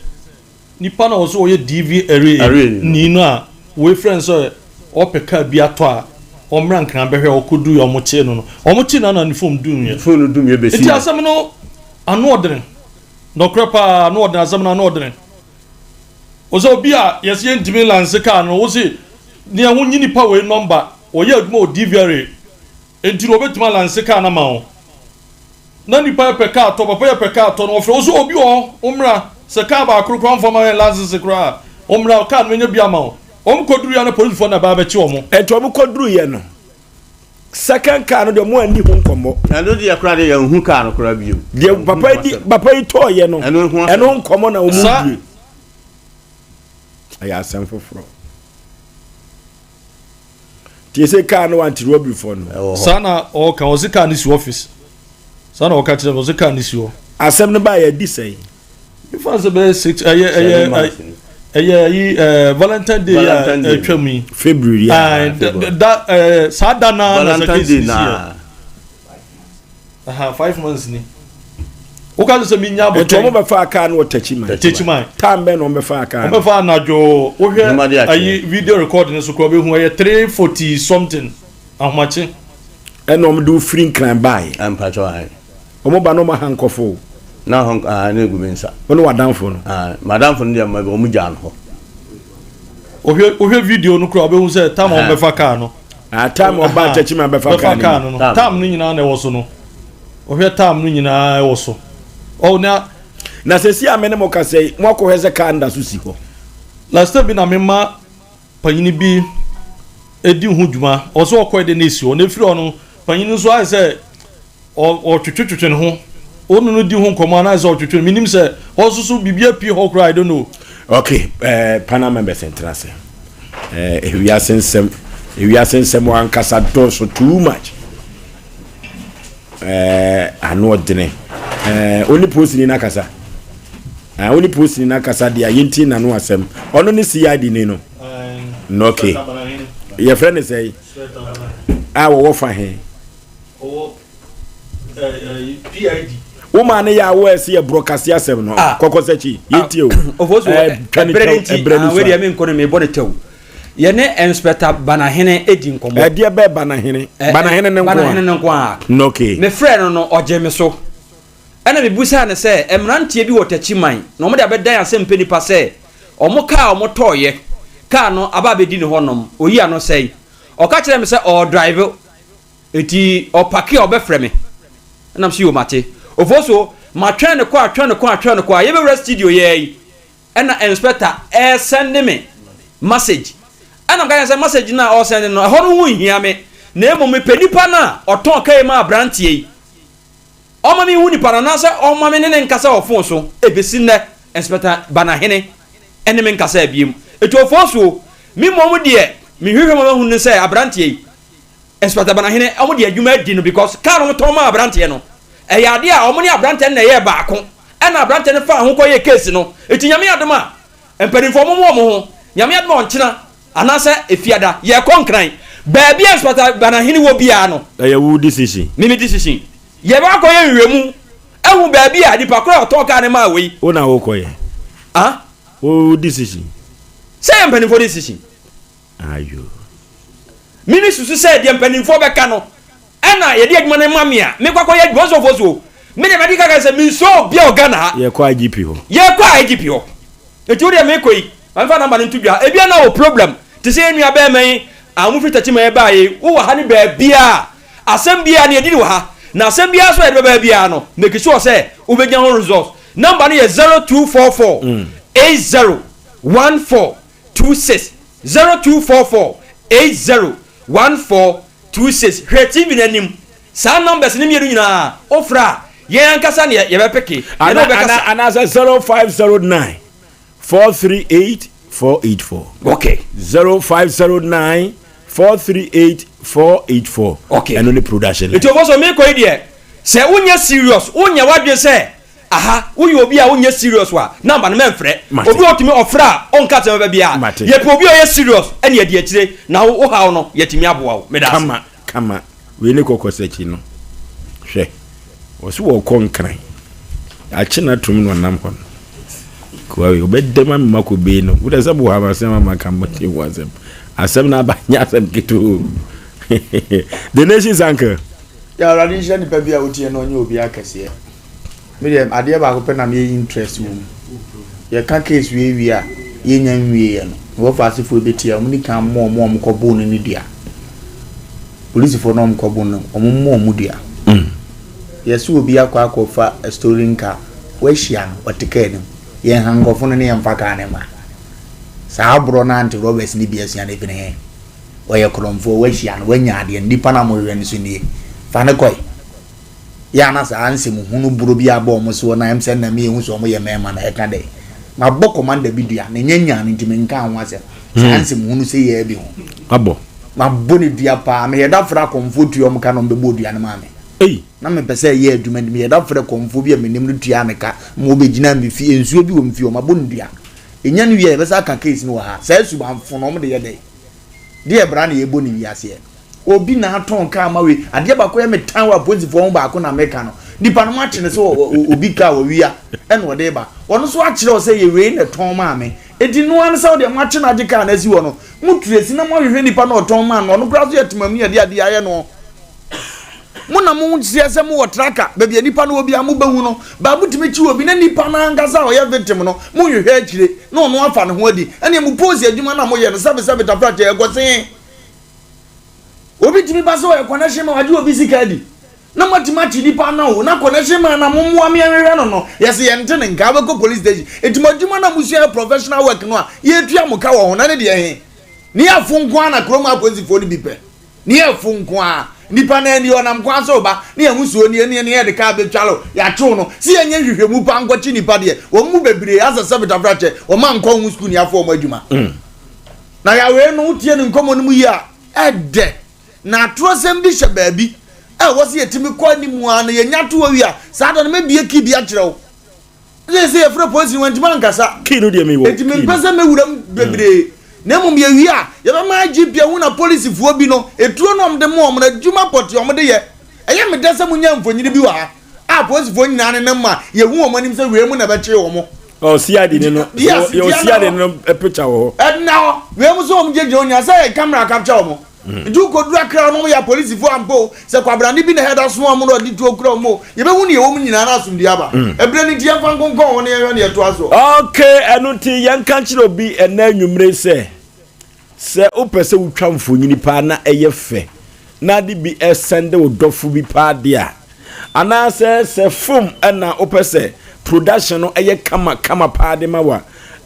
nipa no a ɔsɛ ɔyɛ DV array ni no a wɔafrɛ no sɛ ɔpɛ kaa bi atɔ a ɔmmra Nkran bɛhwɛ a ɔkɔduiɛ a wɔkyee no no, wɔkyee no na ne fon dumiiɛ. Nti asɛm no ano ɔdene. Nɔkorɛ paa ano ɔdene, asɛm no ano ɔdene. Ɔsɛ obi a yɛse yɛntumi nlanse kaa no, wose nea ho nyi nipa wei nɔmba, ɔyɛ adwuma wɔ DV array, nti no ɔbɛtumi alanse kaa no ama wo. Na nipa yɛ pɛ kaa tɔ, papa yɛ pɛ kaa tɔ no wɔfrɛ wo sɛ obi wɔ hɔ, wo mmra, sɛ kaa baakoro koraa wɔmfa mma yɛn lansese koraa a, wo mmra, kaa no mɛnya bi ama wo. Wɔn kɔduruiɛ a na polisifoɔ no na ɛba abɛkye wɔn. Ɛnti wɔn kɔduruiɛ no, second car no deɛ wɔn anni ho nkɔmmɔ. Ɛno deɛ koraa deɛ yɛnhu kaa no koraa bio. Deɛ papa yi di, papa yi tɔɔyɛ no, Ɛno ho asɛm. ɛno ho nkɔmmɔ na wɔn Saa. die. Ɛyɛ asɛm foforɔ. Tie sɛ kaa no anti robbery fɔ no. Saa na ɔka, ɔse kaa no si office. Saa na ɔka kyerɛ me, ɔse kaa no si hɔ. Asɛm no baa yɛ adi sɛn? Mefa sɛ bɛyɛ six, ɛyɛ ɛyɛ ɛyɛ ayi ɛɛ Valentine day a ɛtwa mu yi. February a. Da ɛɛ saa da naa na sɛ case ni si yɛ. Aha, 5 months ni. Woka sɛ menya abotɛn. Nti wɔn bɛfa kaa no wɔ Techiman. Techiman. Time bɛn na wɔn bɛfa kaa no? Wɔn bɛfa anadwo. Wohwɛ ayi video record no so kora bɛhu ɛyɛ 3:40 something ahomakye. Ɛna wɔn de ofiri Nkran baeɛ. Mpatsɔ ayi. Wɔn ba na wɔn aha nkɔfo. Na hɔn ah na egu mi nsa. Wɔn ne w'adamfo no. Ah madamfo no deɛ ma wɔn gyaa no hɔ. Wohwɛ wohwɛ video no kora wobɛhu sɛ time a wɔn bɛfa kaa no. Ah, time ɔba Techiman bɛfa kaa bɛfa no no. Time no nyinaa na ɛwɔ so no. Wohwɛ time no nyinaa ɛwɔ so. Oh na. Na sɛsi a me ne mo kasa yi, mo akɔhwɛ sɛ kaa no da so si hɔ. Last time bi na me ma panyini bi edi ho dwuma. Ɔsɛ ɔkɔɛ de na esi hɔ. Na efiri hɔ no, panyini nso ayɛ sɛ ɔtwetwetwetwe ne ho. Wo ne no di ho nkɔmmɔ anaasɛ sɛ ɔtwetwe no. Menim sɛ hɔ nso so biribi apue hɔ koraa, I don't know. Okay, eh, panel members ntena ase. Eh, ewiase nsɛm, ewiase nsɛm ankasa dɔɔso too much. Eh, ano ɔdene. Eh, oni posini na kasa. Eh, oni posini na kasa deɛ yɛntie n'ano asɛm. Ɔno ne CID ni no. Okay. Yɛfrɛ ne sɛn? A wɔwɔ fa he? Ɔwɔ PID. Wo maa ne yɛ a wo ɛsi yɛ borɔ kase asɛm no. Ah. Kɔkɔ sɛkyi. Yɛtie o. Ofosu Twa ne ɛbrɛ ne kyɛw nti ɛbrɛ ne ah, wei deɛ sua. menkɔ no mebɔ ne tɛw. Yɛne Inspector Banahene di nkɔmmɔ. Ɛdeɛ bɛɛ Banahene? Banahene ne nko a? Banahene ne nko a. Okay. Mefrɛɛ no no ɔgyee me so. Ɛna mebusaa no sɛ mmeranteɛ bi wɔ Takyiman na wɔde abɛdan asɛmpɛ nipa sɛ wɔn kaa a wɔtɔeɛ, kaa no aba abɛdi ne hɔnom, ɔyi ano sɛe. Ɔka kyerɛɛ me sɛ ɔredrive nti ɔpake a ɔbɛfrɛ me. Ɛna mese yoo mate. Ofosuo, matwɛn no kɔ atwɛn no kɔ atwɛn no kɔ a yɛbɛwura studio yɛɛ yi ɛna inspector ɛresɛnde me message. Ɛna meka kyerɛ no sɛ message no a ɔresɛnde no ɛhɔ no ho nhia me na mmom mepɛ nipa no a ɔtɔn kaa yi maa aberanteɛ yi. Ɔmma minhu nipa no anaasɛ ɔmma me ne no nkasa wɔ fon so. Ebesi nnɛ, Inspector Banahene ne me nkasaa biom. Eti Ofosuo, me mmom deɛ mehwehwɛ ma mahu ne sɛ aberanteɛ yi, Inspector Banahene, wɔn de adwuma adi no because car no wɔtɔn maa aberanteɛ no, ɛyɛ adeɛ a wɔn ne aberanteɛ no na ɛyɛɛ baako ɛna aberanteɛ no faa ho kɔyɛɛ case no. Eti Nyame adom a, mpanimfoɔ mommoa wɔn ho. Nyame adom a ɔnkyena anaasɛ Efiada, yɛrekɔ Nkran. Baabi a Inspector Banahene wɔ biara no. Ɛyɛ wo decision. Me me decision. Yɛbɛkɔ akɔyɛ nhwehwɛmu ahu baabi a nipa korɔ a ɔtɔn kaa no maa wei. Wo na wokɔyɛ. Ah? Wo decision. Sɛ yɛ mpanimfoɔ decision. Ayo. Me me susu sɛ deɛ mpanimfoɔ bɛka no ɛna yɛde adwuma no ma me a mekɔ akɔyɛ adwuma ɔsɔfoɔ so me deɛ mɛde kaka sɛ mensuro obi a wɔ Ghana ha. Yɛkɔ IGP hɔ. Yɛkɔ IGP hɔ. Nti wo deɛ mekɔ yi ma memfa number no nto dwa ebia na wɔ problem te sɛ yɛn nua bɛɛma yi a wɔn firi Techiman ɛbaa yi wowɔ ha ne baabiaa asɛm biaa ne yɛdi no wɔ ha na asɛm biaa nso a yɛde bɛba biaa no make sure sɛ wobɛnya ho results number no yɛ 0244 80 14 26 0244 80 14 26 Hwɛ TV no anim Saa numbers no mmienu nyinaa wofrɛ a, yɛn ankasa na yɛbɛpeke, yɛne wo bɛkasa. Anaasɛ 0509 438 484. Okay. 0509 438 484. Okay. Ɛno ne production line. Nti ofo so mekɔ yi deɛ, sɛ wonyɛ serious, wonyɛ w'adwene sɛ aha woyɛ obi a wonyɛ serious a, number no mɛmfrɛ. Obi a ɔtumi ɔfrɛ a ɔnka asɛm bɛba biara. Yɛpɛ obi a ɔyɛ serious ɛne adi akyire na wo haw no yɛatumi aboa wo. Meda ase. Kama kama. Wei ne kɔkɔsakyi no. Hwɛ, wɔse wɔkɔ Nkran. Akye no atom na ɔnam hɔ no. Koa wei, ɔbɛdam ama makɔ bee no. Wodɛ sɛ boha m'asɛm ama ka mmɔte ho asɛm. Asɛm no aba nyɛ asɛm ketewa o. The Nation's Uncle. Yɛ Awurade nhyira nipa bi a wotie no ɔnyɛ obi akɛseɛ. Me deɛ adeɛ baako pɛ na meyɛ interest wɔ mu. Yɛka case wei wie a yɛnnya nwieɛ no, me wɔfa asefoɔ bɛtie a, wɔn di kan mmɔ wɔn a wɔkɔboo no no dua. Polisifoɔ no a wɔkɔboo no no, wɔn mmɔ wɔn dua. Yɛse obi akɔ akɔfa stolen car, woahyia no, ɔte car no mu. Yɛn hankɔfo no ne yɛmfa car no mma. Saa aborɔ no ante robbers no bi asua no ɛfiri he? Ɔyɛ korɔmfoɔ, woahyia no, woanya adeɛ no, nipa no a mohwehwɛ no so nie. Fa no kɔe. Yɛ a na saa nsɛm hunu boro bi abɔ wɔn soɔ na ɛm sɛ na me ehu sɛ wɔn yɛ mmarima no ɛka dɛ. Mabɔ commander bi dua na nya nyaa no nti me nkaa ho asɛm. Saa nsɛm hunu sɛ yɛ bi ho. Abɔ. Mabɔ no dua paa. Meyɛ da frɛ akɔmfoɔ tua wɔn ka na wɔn bɛbɔɔ dua no maa me. Ei. Na mepɛ sɛ ɛyɛ adwuma nti meyɛ da frɛ kɔmfoɔ bi a menim no tuaa ne ka ma ɔbɛgyinaa me fie. Nsuo bi wɔ me fie hɔ mabɔ no dua. Ɛnya no wie a yɛbɛsan aka case no wɔ ha. Saa subanfo no wɔn de yɛ dɛn? Deɛ bra na yɛbɔ no wiaseɛ. Obi na atɔn kaa ma wei. Adeɛ baako yɛ me tan wɔ apolisifoɔ ho baako na meka no. Nipa no moakye no sɛ obi kaa wawia ɛna ɔde ba. Ɔno nso akyerɛ wo sɛ yɛ wei na ɛtɔn maa me. Enti noa ne sɛ wodeɛ moakye no agye kaa no asi hɔ no, mo trace na moahwehwɛ nipa no a ɔtɔn maa no. Ɔno koraa nso yɛ temamni a ɛde adeɛ ayɛ no. Mo na mo seɛ sɛ mo wɔ tracker, baabi a nipa no wɔ biara mo bɛhu no. But motumi kye obi na nipa no ankasa a ɔyɛ victim no, mo nhwehwɛ akyire na ɔno afa ne ho adi. Ɛneɛ mo post adwuma no a moyɛ no sɛbe sɛbe tafrakyɛ ɛkɔ see. Obi tumi ba sɛ ɔyɛ connection man wagye obi sika adi na moatumi akye nipa no o na connection man na mommoa me ɛnhwehwɛ no no yɛse yɛnte ne nka wobɛkɔ police station enti mo adwuma no a mosua yɛ professional work no a yɛtua mo ka wɔ ho na ne deɛ he ne yɛfo nko ara na kurom apolisifoɔ no bi pɛ ne yɛfo nko ara nipa no ani ɔnam kwan so ba ne yɛn ho suo ne ne yɛde kaa bɛtwa no yɛakyew no sɛ yɛnyɛ nhwehwɛmu pa nkɔkye nipa deɛ wɔn mu bebree asɛ sɛ betafrakyɛ wɔn ankɔ ho sukuu ne afɔ wɔn adwuma mm. Na Yawee no, wotie ne nkɔmmɔ no mu yie a, ɛdɛ. Na atorɔsɛm bi hyɛ baabi a ɛwɔ sɛ yɛtumi kɔ anim ara na yɛnya to hɔ wie a, saa da no mɛbue key bi akyerɛ wo. Sɛ sɛ yɛfrɛ polisi no wantumi ankasa. Key no deɛ mewɔ. Enti mempɛ sɛ mɛwura mu bebree. Na mmom yɛwie a, yɛbɛma IGP ahu na polisifoɔ bi no, etuo no a wɔde ma wɔn no, adwuma pɔtee a wɔde yɛ. Ɛyɛ me dɛ sɛ monyaa mfonini bi wɔ ha a polisifoɔ nyinaa nenam mu a yɛhu wɔn anim sɛ wei mu na ɛbɛkyee wɔn. Oh, CID ne no. Yes, Yɛ nti CID ɛna ne no picture wɔ hɔ. Ɛna hɔ. Wei mu sɛ wɔn gyinagyina hɔ nyinaa sɛ yɛ camera capture wɔn. Nti wokɔduru Accra no wɔyɛ apolisifoɔ ampa o, sɛ kwabrane bi na ɛda so wɔn na ɔde tuo kura wɔn o, yɛbɛhu nea ɛwɔ mu nyinaa na asomdwoeɛ aba. Ɛberɛ no nti yɛmfa nkonkɔn hɔ na yɛnhwɛ nea ɛtoa soɔ. Okay, ɛno nti yɛnka nkyerɛ obi ɛnnɛ anwummere sɛ, sɛ wopɛ sɛ wotwa mfonini paa na ɛyɛ fɛ na ade bi sɛnde wo dɔfo bi paa de a, Anaasɛ sɛ film na wopɛ sɛ production no yɛ kama kama paa de ma wo a,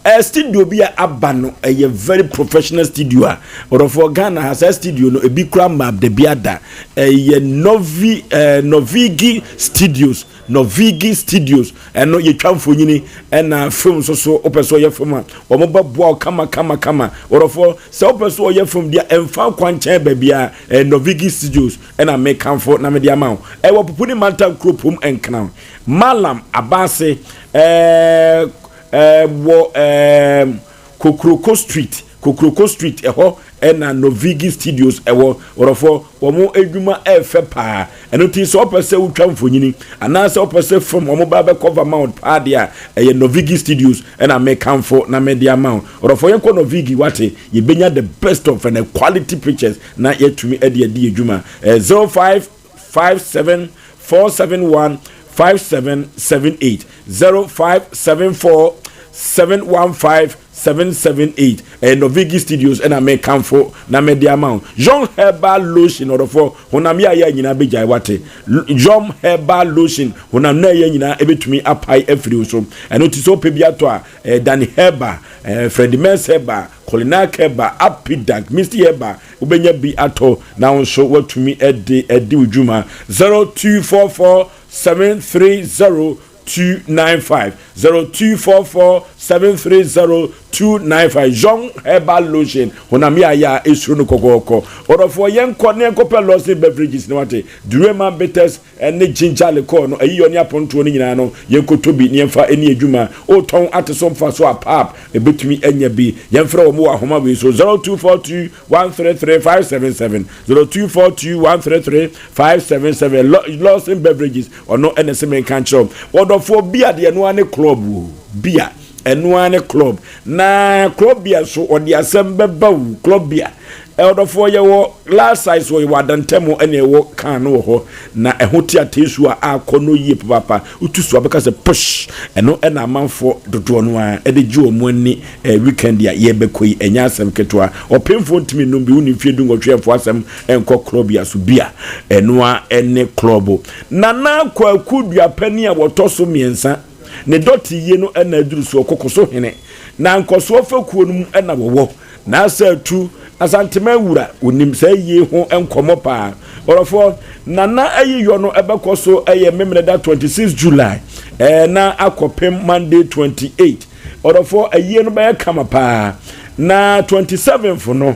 eh, studio bi a aba no ɛyɛ very professional studio a ɔdɔfoɔ Ghana ha saa studio no ebi kura map da bi ada ɛyɛ Novi eh, Novigi Studios Novigi Studios ɛno yɛtwa mfonyini ɛna film nso so wopɛ sɛ ɔyɛ film a wɔn bɛboa wo kama kama kama ɔdɔfoɔ sɛ wopɛ sɛ ɔyɛ film deɛ ɛmfa kwankyɛn baabi a eh, Novigi Studios na mekamfo na mede ama wo. Ɛwɔ Pupu ne Mantam kuropom Nkran, Mallam Abase, ɛɛ ɛɛ wɔ ɛɛ Kokroko Street, Kokroko Street ɛhɔ ɛna Novigi Studios ɛwɔ. Wɔrɔfoɔ, wɔn adwuma ɛɛfɛ paa. Ɛno ti sɛ ɔpɛ sɛ wotwa mfonyini anaasɛ ɔpɛ sɛ film wɔn ba bɛ cover mount paa deɛ a, ɛyɛ Novigi Studios ɛna mekamfo na mede ama wo. Wɔrɔfoɔ yɛnkɔ Novigi wate, yɛbɛnya the best of and quality pictures na yɛatumi de adi yɛn dwuma. Ɛyɛ 0557 471 5778, 0574 715 778. Ɛyɛ Novigi Studios ɛna mekamfo na mede ama wo. Young Herbal Lotion ɔdɔfoɔ, honam yɛ a yɛ nyinaa bɛgyae wate. Young Herbal Lotion, honam na ɛyɛ nyinaa ɛbɛtumi apae afiri wo so. Ɛno ti sɛ wopɛ bi atɔ a, ɛyɛ Danny Herbal, ɛyɛ Freddie Mens Herbal, Kolinak Herbal, Apidank, Misty Herbal, wobɛnya bi atɔ na wo nso woatumi de adi wo dwuma. 0244 730 295 0244 730 295 Young Herbal Lotion honam yɛ ayɛ a ɛsuro no kɔkɔɔkɔ. Ɔdɔfoɔ yɛnkɔ na yɛnkɔpɛ Lawson Beverages no wate. Durema Bitters ne ginger liqueur no, ayiyɔ ne apontoɔ no nyinaa no, yɛnkɔtɔ bi na yɛmfa nni adwuma. Wotɔn ate so mfasoɔ a, pap, ɛbɛtumi anya bi. Yɛmfrɛ wɔn wɔ ahoma wei so, 0242 133 577, 0242 133 577. Lawson Beverages, ɔno na ɛsɛ menka nkyerɛ wo. Ɔdɔfoɔ, bia deɛ ɛno ara ne club o, bia. Ɛno ara ne club. Na club bia nso ɔde asɛm bɛba wo club bia. Ɔdɔfoɔ yɛwɔ last size wɔ yɛwɔ adantamu ɛna ɛwɔ kan no wɔ hɔ. Na ɛho te ateesu a akɔ no yie papaapa. Wotu so abɛka sɛ push. Ɛno ɛna amanfoɔ dodoɔ no ara ɛde gye wɔn ani eh, weekend a yɛbɛkɔ yi ɛnyɛ asɛm ketewa. Ɔpemfoɔ ntumi nnom bi wonni mfeɛ dunwɔtwe ɛmfo asɛm ɛnkɔ club bia so bia. Ɛno ara ɛne club. Nana Kwaku Duapani a wɔtɔ so mmiɛnsa. Ne dɔte yie no na aduru soɔ, koko so hene, na nkɔsoɔ fekuo no mu na wɔwɔ. N'asa atu, Asanteman wura, ɔnim saa yie ho nkɔmmɔ paa. Ɔdɔfoɔ, Nana ayiyɔ no bɛkɔ so yɛ Memeneda 26 July na akɔpem Monday 28. Ɔdɔfoɔ, ayie no bɛyɛ kama paa. Na 27th no,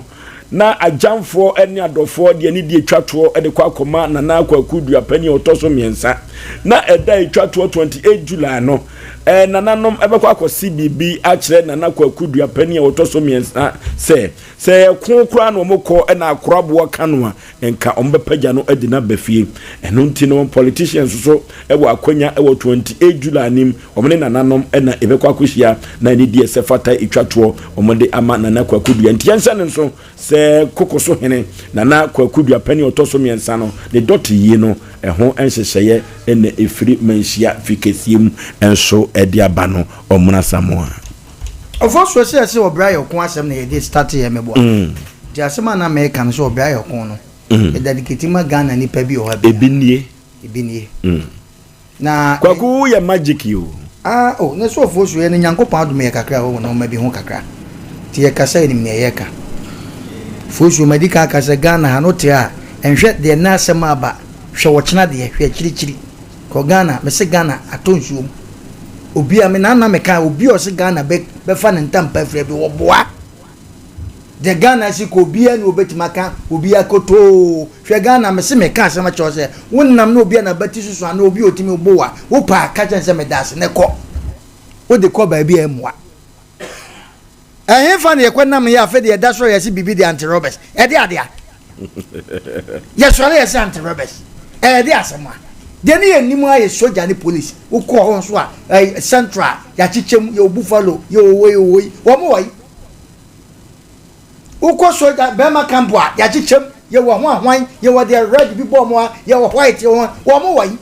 Na agyamfoɔ ne adɔfoɔ de anidie twa toɔ de kɔ akɔma Nana Kwaku Duapani a ɔtɔ so mmiɛnsa. Na ɛda a ɛtwa toɔ 28 July no, eh, nananom bɛkɔ akɔse biribi akyerɛ Nana Kwaku Duapani a ɔtɔ so mmiɛnsa sɛ, sɛ ɛko koraa na wɔkɔ na akoraboɔ ka no a, nka wɔbɛpagya no de no aba fie. Ɛno nti no, politicians nso wɔ akwanya wɔ 28 July no mu, wɔn ne nananom na ɛbɛkɔ akɔhyia na anidie sɛ fata ɛtwa toɔ wɔde ama Nana Kwaku Dua. Nti yɛnhyɛ no nso sɛ koko so hene Nana Kwaku Dua panin a ɔtɔ so mmiɛnsa no ne dɔte yie no ɛho nhyehyɛeɛ na ɛfiri Manhyia fi kɛseɛ mu nso de aba no Ɔmena Samoa. Ɔfɔsuo sɛ yɛse ɔbra yɛ ɔko asɛm na yɛde starte yɛ mɛboa nti asɛm a na meka no sɛ ɔbra yɛ ɔko no yɛ dedicate ma Ghana nipa bi wɔ hɔ a Ebi nie. Ebi nie. Na Kwaku wo yɛ magic o. Ah oh na sɛ ɔfɔsuo yɛ no Nyankopɔn adom yɛ kakra wɔ nnoɔma bi ho kakra nti yɛ kasa yɛnim nea yɛka. Fosuo madi kan aka sɛ Ghana ha no wote a nhwɛ deɛ nnɛ asɛm aba hwɛ ɔkyena deɛ hwɛ akyirikyiri. Kɔ Ghana mese Ghana atɔ nsuo mu obi a me na na meka obi a ɔse Ghana bɛ bɛfa ne ntampa afiri bi wɔboa deɛ Ghana si kɔ obiara ni obetumi aka obiara kotoo hwɛ Ghana mese meka asɛm akyerɛ sɛ wonam na obi a n'abati soso anaa obi a otumi bo wa wopɛ a ka kyerɛ sɛ meda ase ne kɔ wode kɔ baabi a ɛmmoa. Ɛhefa na yɛkɔ nam yɛ afei deɛ ɛda soro yɛse biribi de anti robbers ɛde adea yɛsɔre yɛse anti robbers ɛde asɛm a deɛ ne yɛ nim a yɛ soja ne police wokɔ hɔ nso a ɛɛ central yɛakyekyɛ mu yɛwɔ buffalo yɛwɔ wei yɛwɔ wei wɔn wɔ yi wokɔ soja bɛrima camp a yɛakyekyɛ mu yɛwɔ ho ahwan yɛwɔ deɛ red bi bɔ wɔn a yɛwɔ white yɛwɔ wɔn wɔ yi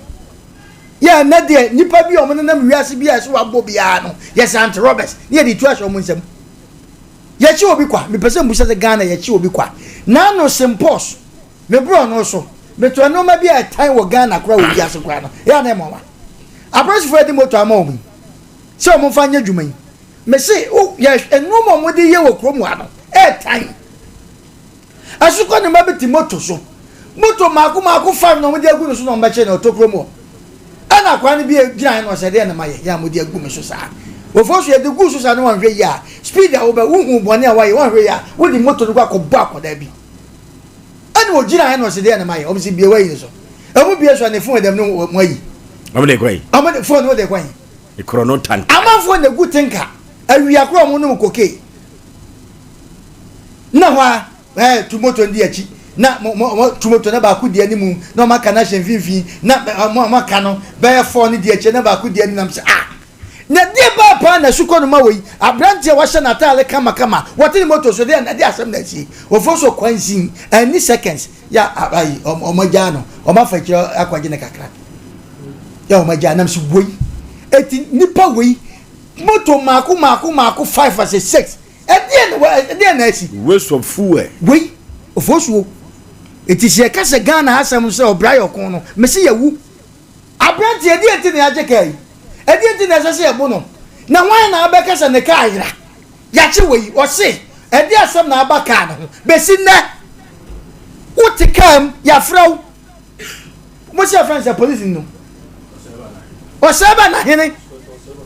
yɛ ɛnɛ deɛ nipa bi a wɔn nenam wiase bi a ɛso wabɔ biara no yɛsɛ anti robbers ne yɛde tu ahyɛ wɔn nsam yɛkyi obi kwa mepɛ sɛ mbusa sɛ Ghana yɛkyi obi kwa n'ano sempɔs meborɔ no so meto nneɛma bi a ɛtan wɔ Ghana koraa wɔ wiase koraa no yɛ ana ɛmɔ wa apolisifoɔ yɛde moto ama wɔn yi sɛ wɔn mfa nyɛ adwuma yi mese yɛ nneɛma a wɔde yɛ wɔ kurom ha no ɛtan Asukɔ ne mma bi te moto so. Moto mmaako mmaako five na wɔde agu ne so na wɔbɛkyere no ɔtɔ kurom hɔ. Ɛna akwadaa no bi gyina he na ɔsɛ deɛ na mayɛ yɛ a mode agu me so saa. Wɔfo so yɛde gu so saa na wɔnhwɛ yie a speed a wobɛ wohu bɔne a wayɛ wɔnhwɛ yie a wode moto no kɔ akɔbɔ akwadaa bi. Ɛna ɔgyina he na ɔsɛ deɛ na mayɛ wɔn sɛ bie wayi ne so. Ɛmu bie so a ne phone dɛm no wɔn ayi. Wɔn de kɔ yi. Wɔn de phone no de kɔ yi. Ekorɔ no tan. Amanfoɔ na egu tenka awia korɔ wɔn nom koke. Nna hɔ ara, ɛɛ, tu moto no di akyi, na mo, mo, mo tu moto na baako di anim, na wɔn aka no ahyɛ mfimfini, na mo, mo aka no bɛyɛ fɔɔ no di akyi, na baako di anim, na mo sɛ, ah! Na deɛ baa paa na sukɔ no ma wɔ yi, aberanteɛ a wahyɛ n'ataare kamakama, wɔte ne moto so, deɛ, deɛ asɛm na asie, wɔfo so kwansin, ɛnni seconds, ya, ayi, wɔn, wɔn agyaa no, wɔn afa akyire akɔgye ne kakra, ya wɔn agyaa, nam sɛ wei, eti nipa wei, moto mako mako mako five ase six, Ɛdeɛn na wa ɛdeɛn na asi? Waste of fuel. Wei ofosuo. Eti sɛ yɛka sɛ Ghana ha asɛm sɛ ɔbra yɛ ɔko no, mese yɛwu. Aberanteɛ ɛdeɛn nti na yɛagye kaa yi? Ɛdeɛn nti na ɛsɛ sɛ yɛbo no? Na hwan na abɛka sɛ ne kaa ayera? Yɛakye wei, ɔse ɛdeɛn asɛm na aba kaa no ho? Bɛsi nnɛ, wote kaa mu, yɛafrɛ wo. Mo sɛ yɛfrɛ no sɛ polisi no. Ɔsɛba Nahene,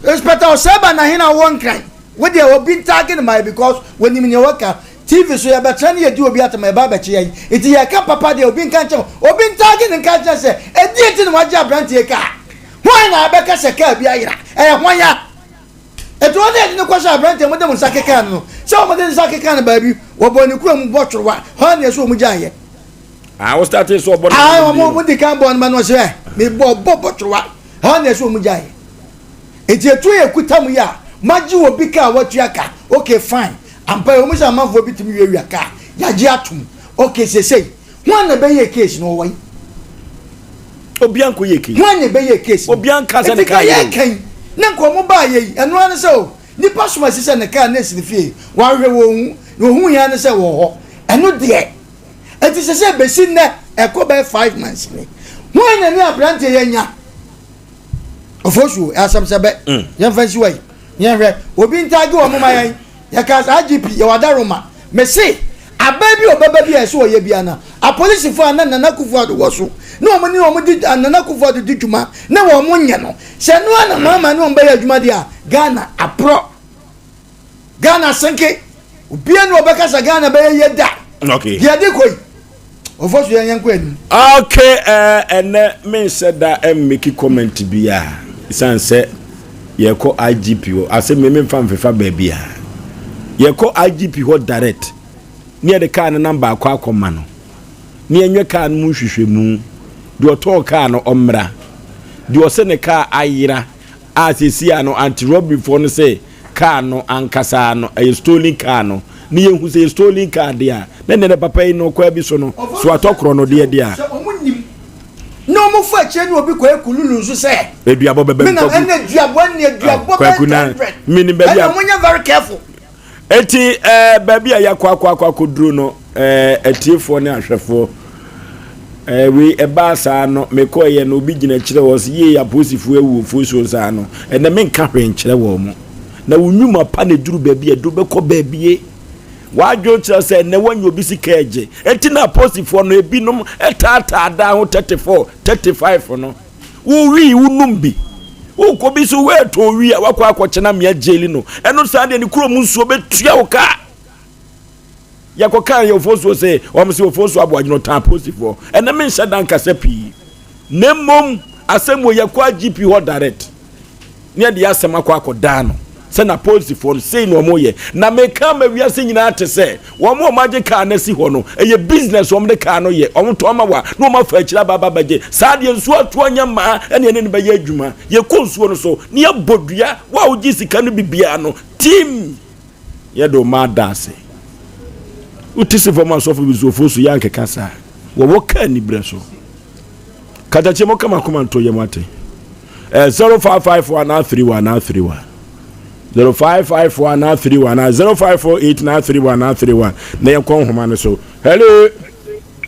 Inspector Ɔsɛba Nahene a ɔwɔ Nkran. Wo deɛ obi ntaage no ma yɛ because wɔnim nea wɔka. TV so yɛbɛtra ne yɛdi obi atam a ɛba abɛkye yɛn. Nti yɛka papa deɛ obi nka nkyɛn obi ntaage no nka nkyɛn sɛ ɛdeɛn nti na wagye aberanteɛ yi kaa? Hwan na abɛka sɛ kaa bi ayera? Ɛyɛ hwan a? Nti wɔn a yɛde no kɔhyɛ aberanteɛ wɔde mo nsa keka no no sɛ wɔde nsa keka no baabi wɔbɔ ne kura mu bɔ tworowa hwan na ɛsɛ wɔn gyaeɛ? Ah, wo startee sɛ ɔbɔ no. Ah, wɔn wɔn di kan bɔ no ma no ɔsɛ mebɔ bɔ bɔ tworowa hwan na ɛsɛ wɔn gyaeɛ? Nti etuo yɛ kuta mu yi a magye obi kaa watua ka okay fine ampa ɛwɔ mu sɛ amanfoɔ bi tumi wiawia kaa yagye atom okay sesei hwan na ɛbɛyɛɛ case no ɔwɔ yi Obia nkɔ yɛ case hwan na ɛbɛyɛɛ case no Obia nka sɛ ne nti kaa ka yɛ yɛ kan na nka ɔmo baa yɛ yi ɛno ara ne sɛ o nipa soma si sɛ ne kaa na esi ne fie wahwehwɛ wɔ ohu na ohun yɛn ne sɛ wɔ hɔ ɛno deɛ ɛti sesei besi nnɛ ɛkɔ bɛyɛ 5 months ni hwan na ne aberanteɛ yɛ nya Ofosuo, asɛm sɛ bɛ, mm. yɛmfa nsi wɔ yi, yɛnhwɛ, obi ntaage wɔ moma yɛn, yɛka sɛ IGP, yɛwɔ adaroma, mese, abaa bi ɔbɛba bi a ɛsɛ ɔyɛ bia na, apolisifoɔ a na Nana Akufo-Addo wɔ so, na wɔn ne wɔn di, Nana Akufo-Addo di dwuma, na wɔn nyɛ no, sɛ no a na mama ne wɔn bɛyɛ adwuma deɛ a, Ghana aporɔ. Ghana senke obia ni ɔbɛka sɛ Ghana bɛyɛ yie da. Okay. Deɛ ɛde kɔ yi ɔfɔ so yɛn yɛn kɔ anim. Okay ɛɛ ɛnɛ menhyɛ da mmeki comment bi a esan sɛ yɛkɔ IGP hɔ asɛ me memfa mfefa baabi a yɛkɔ IGP hɔ direct ne yɛde kaa no namba akɔ akɔma no ne yɛnyɛ kaa no mu nhwehwɛmu deɛ ɔtɔɔ kaa no ɔmmra deɛ ɔsɛ ne kaa ayera a seesei a no anti robbery foɔ no sɛ car no ankasa no ɛyɛ stolen car no ne yɛhu sɛ yɛ stolen car deɛ a na nɛnɛ papa yi no kwaa bi so no so atɔ korɔ no deɛ deɛ a. Sɛ wɔn nim na wɔn fa akyire ne obi kɔ ekululu nso sɛ. Eduabɔ bɛbɛ mu kwaku. Ɛna eduabɔ ɛna eduabɔ bɛyɛ 100. Menim baabi a. Ɛna wɔn nyɛ very careful. Eti ɛɛ eh, baabi a yɛakɔ akɔ akɔ akɔduro no ɛɛ eh, atiefoɔ ne ahwɛfoɔ ɛɛ eh, wei ɛbaa saa no mekɔɔyɛ no obi gyina kyerɛ wɔ sɛ yie apolisifoɔ awu ofosuo saa no ɛnɛ menka hwee nkyerɛ wɔn mo na wo nnwuma pa na eduru baabi a ɛduru bɛkɔ baabie wadwo kyerɛ sɛ ɛnɛ wɔnyɛ obi sika agye eti na apolisifoɔ no ebinom ɛtaataa daa ho 34 35 no Wo wii wo num bi. Wo kɔ bi so wɛɛtɔ wi a wakɔ akɔkyena mea gyeli no. Ɛno saa deɛ ne kurom nsuo bɛtua wo ka. Yɛkɔ kaa yɛ ofosuo sɛ wɔn sɛ ofosuo aboa dwono taa posifoɔ. Ɛnɛ menhyɛ da nkasa pii. Na mmom asɛm wɔ yɛkɔ IGP hɔ direct. Ne yɛde asɛm akɔ akɔdaa no. Sɛ na polisifoɔ no sei na wɔn yɛ. Na meka ama wiase nyinaa te sɛ wɔn a wɔn agye kaa no asi hɔ no, ɛyɛ business wɔn de kaa no yɛ. Wɔn tɔn ma wa na wɔn afa akyire aba aba abɛgye. Saa deɛ nsuo ato anyɛ mmaa ɛne ɛne no bɛyɛ adwuma. Yɛkɔ nsuo no so na yɛbɔ dua, wo a wogye sika no bi biara no, tim! Yɛ de ɔma ada ase. Wote se fam asɔfo bi nso so yɛ ankeka saa. Wɔwɔ kaa anibrɛ so. Katakyie mo kama koma nto yɛ mo ate. Eh, 0554 na 31 na 31. 0554 na 31 na 0548 na 31 na 31. Na yɛn kɔ nhoma no so. Hello.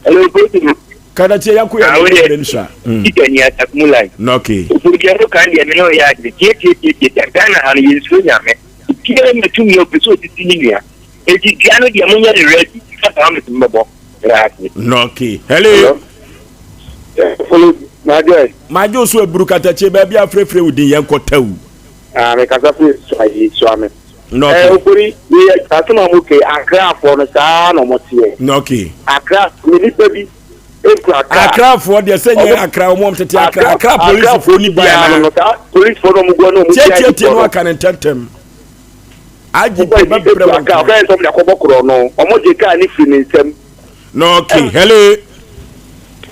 Hello, President. Katakyie yɛn ko yɛ ne ne ne sua. Tita ni atakumu lai. Okay. Ofurudua no kan deɛ me ne ɔyɛ adwene. Tie tie tie tie. Ghana ha no yɛn suro nyame. Obiara nya tumi a ɔpɛ sɛ ɔsisi ne nua. Enti dua no deɛ monyɛ no ready. Sika saa mese mobɛbɔ. Meda ase. Okay. Hello. Hello. Majoy. Majo so eburu katakyie baabi afrɛfrɛ wo din yɛn kɔ tawu. Ah, me kasa firi Suayi, Suame. Okay. Eh, okori, yɛ asɛm a mo ke Accrafoɔ no saa na ɔmo teɛ. Okay. Accra, me nipa bi ekura kaa. Accrafoɔ deɛ sɛ nyɛ Accra ɔmo ɔmo tete Accra, Accra polisifoɔ ni bi ana. Polisifoɔ no ɔmo gu no ɔmo tia Tietie no aka ne ntɛntɛm. IGP bɛbrɛ wɔn kaa. Ɔbɛyɛ sɛ ɔmo de akɔbɔ korɔ no, ɔmo gye kaa ne firi ne nsam. No okay, hello.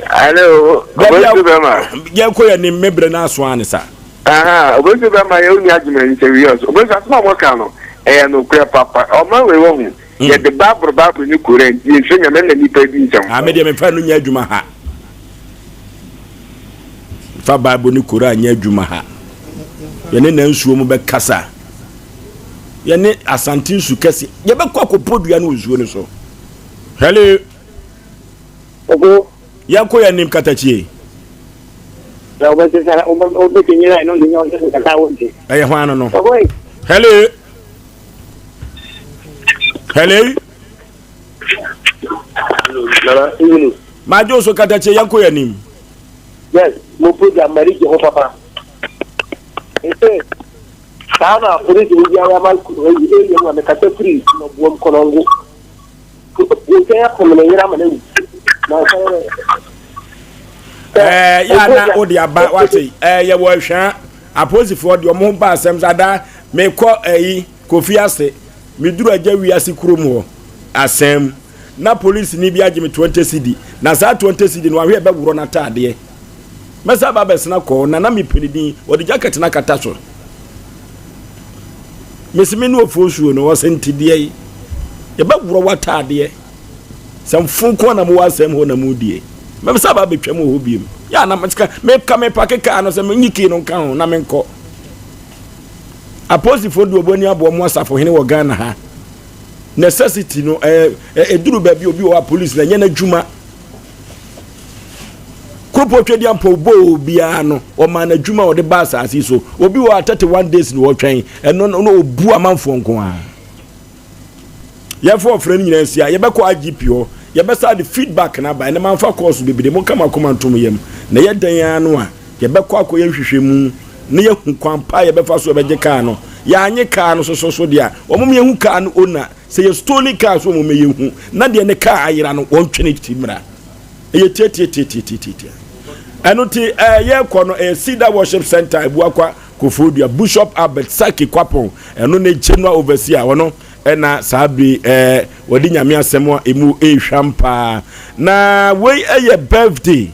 Hello, obosu bɛma. Yɛn kɔ yɛ ni mmebrɛ n'aso ani sa. Obosu bɛma yɛ onua adwuma nkyɛn wi ɔso. Obosu asoma ɔmo ka no, ɛyɛ no korɛ papa. Ɔman wei wɔ ho. Yɛde baaburo baaburo ne kore nti yɛnhwɛ nyame na nipa di nsɛm. Ah, me deɛ mefa no nyɛ adwuma ha. Fa Bible ne Koran nyɛ adwuma ha. Yɛne na nsuo mu bɛkasa. Yɛne Asante nsu kɛse. Yɛbɛkɔ akɔpɔ dua no wɔ nsuo no so. Hello. Ogo. Yɛnkɔ yɛn anim katakyie. Ɛyɛ hwan no no? Hello. Hello. Nana, evening. Madwo so katakyie yɛnkɔ yɛn anim. Yes, mo program mari gye ho papa. Ɛsɛ saa na polisi ni biara ma ɛyɛ mu a mekasa firi nɔboam kɔnɔngo. Nkyɛn apem ne yere ama no awu. Na ɔsɔre no. Ɛɛ yɛ ana o de aba wate ɛɛ yɛ wɔ ahwɛ apolisifoɔ deɛ ɔmo ba asɛm sɛ ada mekɔ ɛyi kofi ase meduru agya wiase kurom hɔ asɛm na polisi ni bi agye me 20 cedi na saa 20 cedi no ahwɛ ɛbɛworɔ n'ataadeɛ mɛsa aba abɛsena kɔɔ na na mepɛ ne din wɔde jacket no akata so Mese me ne ofosuo no, ɔse nte deɛ yi, yɛbɛworɔ w'ataadeɛ. Sɛ mfo nko na mowɔ asɛm hɔ na mudie. Mɛbɛsa aba abɛtwam wɔ hɔ biom. Yɛ a na meka meka mepake kaa no sɛ menyi kii no nka ho na menkɔ. Apolisifoɔ de wɔn ani aboɔ mo asafohene wɔ Ghana ha. Necessity no ɛɛ ɛduru baabi obi wɔ hɔ a polisi na ɛnyɛ n'adwuma. Kuropɔn Twedeampɔw bɔɔ obiara no, ɔmaa no adwuma a ɔde ba asase so. Obi wɔ a 31 days na ɔtwɛn, ɛno no ɔbu amanfoɔ nko ara. Yɛmfa ɔfrɛ no nyinaa nsia, yɛbɛkɔ IGP hɔ, yɛbɛsa de feedback no aba. Ɛnɛ mamfa kɔɔso bebree, monka mo akoma ntom yam. Na ɛyɛ dɛn ara no a, yɛbɛkɔ akɔyɛ nhwehwɛmu na yɛahu kwan pa a yɛbɛfa so yɛbɛgye kaa no. Yɛanye kaa no soso so deɛ a, wɔn yɛhu kaa no owner. Sɛ yɛ stolen car so wɔn yɛ hu na deɛ ne car ayera no wɔn twɛ ne ti mmra. Ɛyɛ tiatiatiatiatiatia. Ɛno ti ɛɛ yɛ kɔ no ɛyɛ Cedar Worship Center Ebuakwa Koforidua Bishop Albert Saki Kwapong ɛno ne general overseer ɔno ɛna saa bere ɛɛ wɔde nyame asɛm a emu ɛrehwam paa na wei ɛyɛ birthday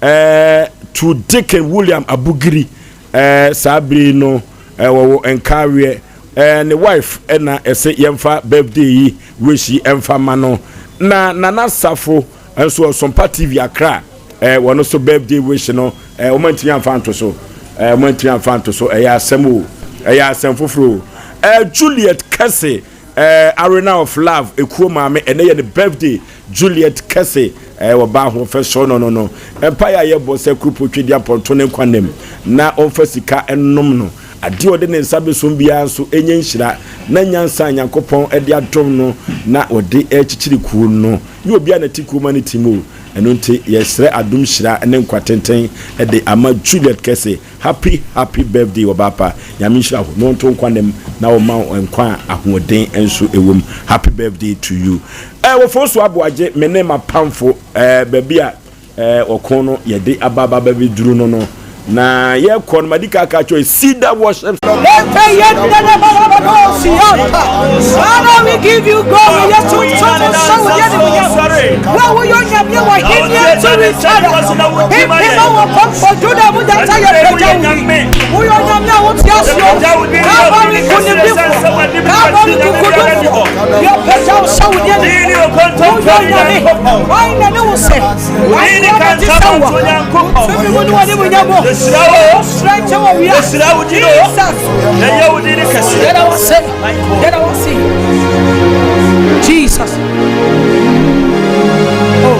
Eh, to Deacon William Abugiri, eh, saa bere yi no eh, wɔwɔ nkaweɛ eh, ne wife ɛna eh, ɛsɛ yɛmfa birthday yi wish yi ɛmfa ma no na Nana Safo nso Ɔsompa TV Accra eh, wɔn nso birthday wish no eh, wɔn antumi amfa nto so eh, wɔn antumi amfa nto so ɛyɛ asɛm o ɛyɛ asɛm foforɔ o eh, Juliet Kɛse Eh, Arena of Love, Ekuo Maame, ɛnɛ yɛ ne birthday, Juliet Kɛse, eh, ɔbaa ahoɔfɛ sɔɔ no no no. Mpaeɛ a yɛbɔ sɛ Kurupo Twedeɛ Mpɔnto ne nkwa nam na ɔmfa sika nnom no. Adeɛ a ɔde ne nsa bɛsom biara nso ɛnyɛ nhyira, na nyansa a Nyankopɔn de adom no na ɔde rekyekyere kuo no. Nyɛ obiara na ɛte kuo ma ne tim o. Ɛno nti yɛsrɛ adom hyira ne nkwa tenten de ama Juliet Kɛse. Happy happy birthday ɔbaapa nyame nhyira wo na ɔnto nkwa nam na ɔma wo nkwa a ahoɔden nso ɛwɔ mu happy birthday to you ɛɛ wɔfo so aboagye me ne m'apamfo ɛɛ baabi a ɛɛ ɔko no yɛde aba aba bɛduru no no Na yɛkɔ no madi ka aka kyerɛ Cedar Worship. Father, we give you glory. Yes, to Jesus. Oh.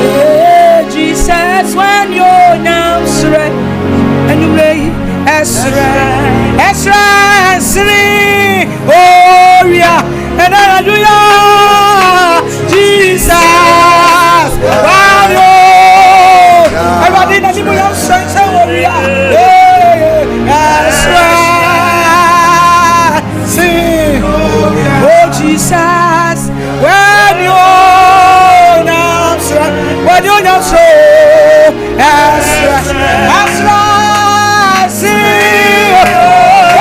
Hey, Jesus, when you're now and you may Esra, Esra, Esri, oh yeah, and hallelujah, Jesus, Mario, everybody, na nimu yam sɛ wɔ wia, Esra, sing, oh Jesus, when you now when you now so, Esra, Esra, sing,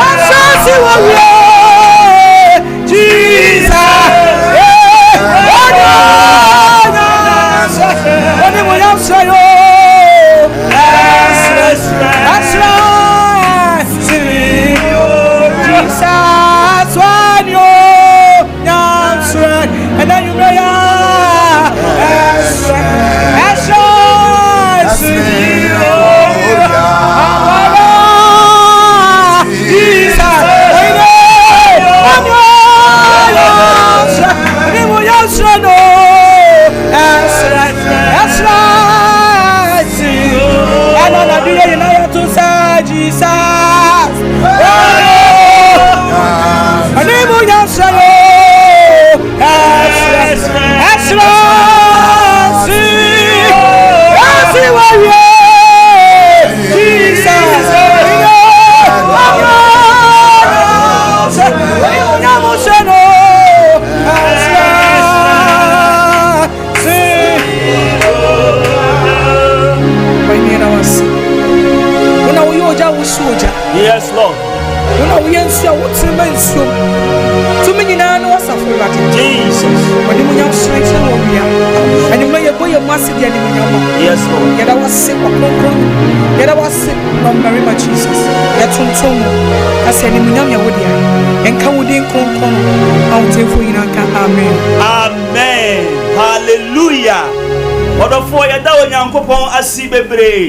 Esra, sing, wɔ wia, Jesus, when you now when you now so, Esra, sing, Jesus, when you now and then you may Esra, Esra, sing, Yes, Lord. Wo na woyɛ nsuo a wotene ma nsuo mu. Tumi nyinaa ne w'asafo Awurade. Jesus. W'animuonyam hyerɛnhyerɛn wɔ wia. Anwummerɛ yɛbɔ yɛn mu ase de animuonyam ma. Yes, Lord. Yɛda w'ase ɔkronkron. Yɛda w'ase ɔmmarima Jesus. Yɛtontom wo. Ka sɛ animuonyam yɛ wo dea. Ɛnka wo din kronkron. Ahotefoɔ nyinaa nka amen. Amen. Hallelujah. Ɔdɔfoɔ yɛda Onyankopɔn ase bebree.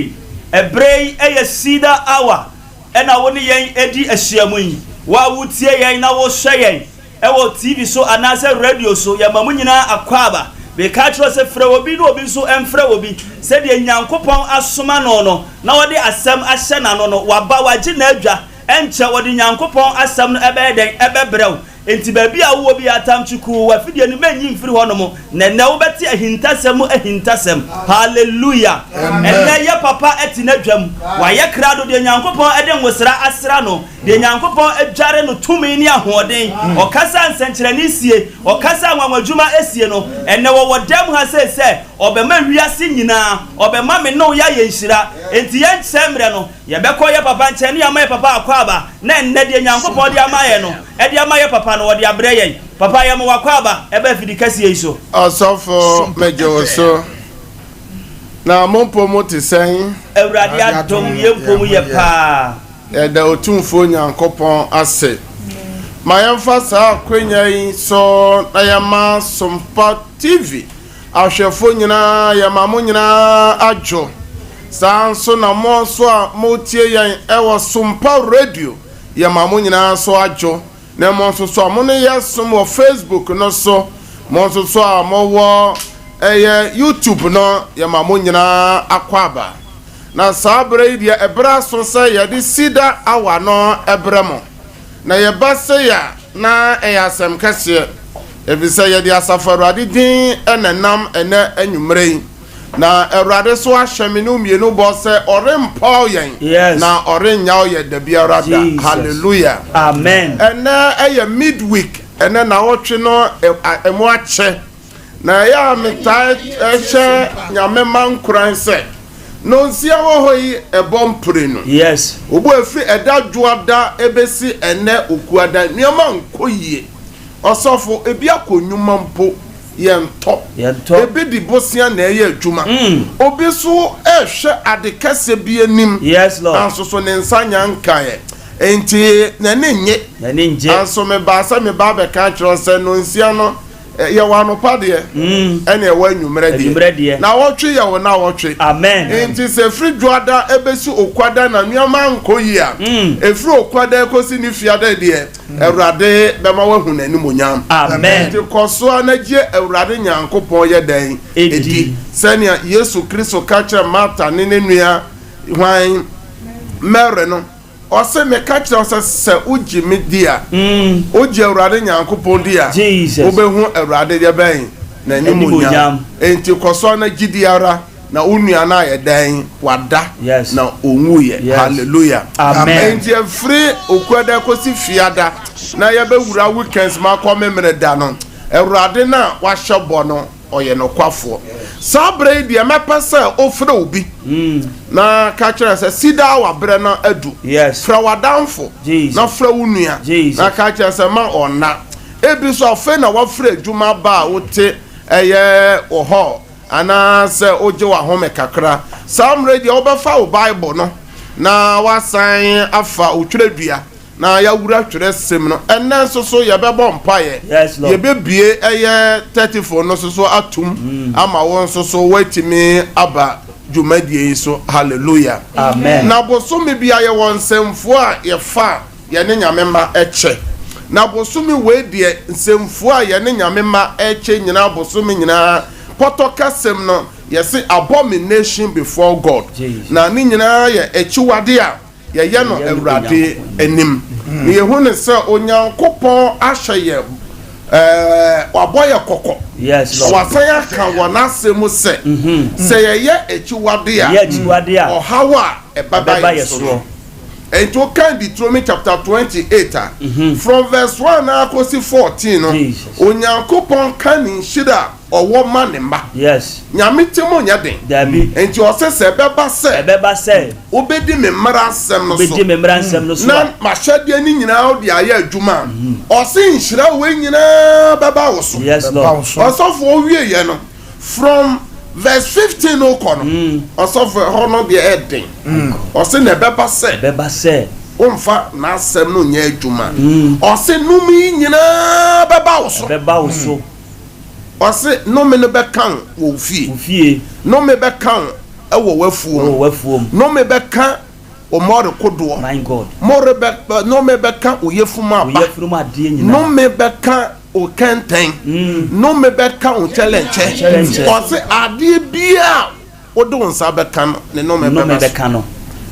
Ɛberɛ yi yɛ Cedar Hour ɛna wo ne yɛn redi ahyiamu yi. Wo a wotie yɛn na wohwɛ yɛn wɔ TV so anaasɛ radio so, yɛma mo nyinaa akwaaba. Meka akyerɛ wo sɛ frɛ obi na obi nso mfrɛ obi. Sɛdeɛ Nyankopɔn asoma no no na ɔde asɛm ahyɛ n'ano no, waba, wagye n'adwa. Ɛnkyɛ ɔde Nyankopɔn asɛm no ɛbɛyɛ dɛn? Ɛbɛbrɛ wo. Enti baabi a wowɔ biara, tamkye kuu w'afidie no, mɛnyi mfiri hɔnom, na ɛnnɛ wobɛte ahintasɛm mu ahintasɛm. Hallelujah! Ɛnnɛ yɛ papa te n'adwa mu, wayɛ krado, deɛ Nyankopɔn de ngosra asra no, deɛ Nyankopɔn adware no tumi ne ahoɔden, ɔkasa a nsɛnkyerɛnne sie, ɔkasa a nwanwadwuma sie no, ɛnnɛ wɔwɔ dɛm ha sei sɛ ɔbɛma wiase nyinaa, ɔbɛma me ne wo yɛayɛ nhyira. Enti yɛnkyɛ mmerɛ no, yɛbɛkɔ yɛ papa nkyɛn ne yɛama yɛ papa akwaaba, na ɛnnɛ deɛ Nyankopɔn de ama yɛn no, Ɛde ama yɛ papa no, ɔde abrɛ yɛn. Papa, yɛma w'akwaaba ɛba afidi kɛseɛ yi so. Ɔsɔfo, megye wo so. Na mo mpo mo te sɛn? Awurade adom, yɛn mpo mu yɛ paa. Yɛda Otumfoɔ Nyankopɔn ase. Ma yɛmfa saa akwanya yi so na yɛma Sompa TV ahwɛfo nyinaa, yɛma mo nyinaa adwo. Saa nso na mo nso a motie yɛn wɔ Sompa Radio Yɛma mo nyinaa nso adwo, ne mo nso so a mo ne yɛ som wɔ Facebook no so, mo nso so a mo wɔ ɛyɛ YouTube no, yɛma mo nyinaa akwaaba. Na saa berɛ yi deɛ ɛberɛ aso sɛ yɛde Cedar Hour no brɛ mo. Na yɛba sei a na ɛyɛ asɛm kɛseɛ, ɛfiri sɛ yɛde Asafo Awurade din na ɛnam ɛnɛ anwummerɛ yi. Na Awurade so ahyɛ me ne wo mmienu bɔ sɛ ɔrempaw yɛn na ɔrennyaw yɛn da biara da. Hallelujah. Amen. Ɛnɛ ɛyɛ midweek, ɛnɛ naawɔtwe no ɛmu akyɛ. Na ɛyɛ a metaa ɛhyɛ Nyame ma nkuran sɛ, Nonsia wɔ hɔ yi ɛbɔ mprenu. Yes. Obu ɛfiri ɛda dwoada ɛbɛsi ɛnɛ okuada nneɛma nkɔ yie. Ɔsɔfo, ebi akɔ nnwuma mpo, yɛntɔ. Yɛntɔ. Ebi de bosea na ɛyɛ adwuma. Obi nso rehwɛ ade kɛseɛ bi anim. Yes, Lord. Nanso so ne nsa nya nkaeɛ. Enti n'ani nnye. N'ani nnye. Nanso mebaa sɛ meba abɛka akyerɛ wo sɛ nonsia no, yɛwɔ anɔpa deɛ, ɛne ɛwɔ anwummerɛ deɛ. Anwummerɛ deɛ. Nawɔtwe yɛ wo nawɔtwe. Amen. Enti sɛ ɛfiri Dwoada ɛbɛsi Okwada na nneɛma ankɔ yie a, ɛfiri Okwada ɛkɔsi ne Fiada deɛ, Awurade bɛma woahu n'animuonyam. Amen. Enti kɔ so ara na gye Awurade Nyankopɔn yɛ dɛn? Edi. Sɛnea Yesu Kristo ka kyerɛɛ Marta ne ne nua hwan? Mary no, ɔse, Meka kyerɛ wo sɛ, sɛ wogye me di a, wogye Awurade Nyankopɔn di a, wobɛhu Awurade deɛ bɛn? N'animuonyam. Enti kɔ so ara na gye di ara. Na wo nua no ayɛ dɛn? Wada, na ɔnwuiɛ. Hallelujah. Amen. Enti ɛfiri Okuada kɔsi Fiada na yɛbɛwura weekends ma akɔ Memeneda no, Awurade no a wahyɛ bɔ no, ɔyɛ nokwafoɔ. Saa berɛ yi deɛ mɛpɛ sɛ wofrɛ obi na ka kyerɛ no sɛ, Sida waberɛ no adu. Frɛ w'adamfo na frɛ wo nua na ka kyerɛ no sɛ ma ɔnna. Ebi nso afei na wafiri adwuma aba a wote ɛyɛ wɔ hall Anaasɛ wogye w'ahome kakra. Saa mmerɛ yi deɛ wobɛfa wo Bible no na woasan afa wo twerɛdua na yɛawura twerɛsɛm no. Ɛnnɛ nso so yɛbɛbɔ mpaeɛ. Yɛbɛbue ɛyɛ tɛtifon no nso so atom ama wo nso so woatumi aba dwumadie yi so. Hallelujah. Amen. Na bosome biara yɛwɔ nsɛmfua a yɛfa yɛne Nyame mma kyɛ. Na bosome wei deɛ nsɛmfua a yɛne Nyame mma kyɛ nyinaa bosome nyinaa pɔtɔ kasɛm no yɛse abomination before God na ne nyinaa yɛ akyiwade a yɛyɛ no Awurade anim. Na yɛhu no sɛ Onyankopɔn ahyɛ yɛ ɛɛ wabɔ yɛ kɔkɔ. Na wasan aka wɔ n'asɛm mu sɛ sɛ yɛyɛ akyiwade a ɔhaw a ɛbɛba yɛ so no. Enti wokan Deuteronomy chapter 28 a, from verse 1 ara kɔsi 14 no, Onyankopɔn ka ne nhyira a ɔwɔ ma ne mma. Yes. Nyame ti mu nyɛ den. Dabi. Enti ɔse sɛ ɛbɛba sɛ. Ɛbɛba sɛ. Wobɛdi me mmara nsɛm no so. Wobɛdi me mmara nsɛm no so a. Na m'ahyɛdeɛ no nyinaa wode ayɛ adwuma a, ɔse nhyira wei nyinaa bɛba wo so. Yes, Lord. Ɔsɔfoɔ wieɛ no, From verse 15 no kɔ no, mm. ɔsɔfo ɛhɔ no deɛ ɛden. Mm. Ɔse na ɛbɛba sɛ. Ɛbɛba sɛ. Womfa n'asɛm no nyɛ adwuma. Mm. Ɔse nnome yi nyinaa bɛba wo so. Ɛbɛba wo so. Ɔse nnome no bɛka wo wɔ wo fie. Wo fie. Nnome bɛka wo ɛwɔ w'afuo mu. Ɛwɔ w'afuo mu. Nnome bɛka wo mmɔre kodoɔ. My God. Mmɔre bɛ nnome bɛka wo yafunu aba. Wo yafunu mu adeɛ nyinaa. Nnome bɛka wo kɛntɛn. Nnome bɛka wo kyɛlɛnkyɛ. Ɔse adeɛ biara a wode wo nsa bɛka no, ne nnome bɛba so.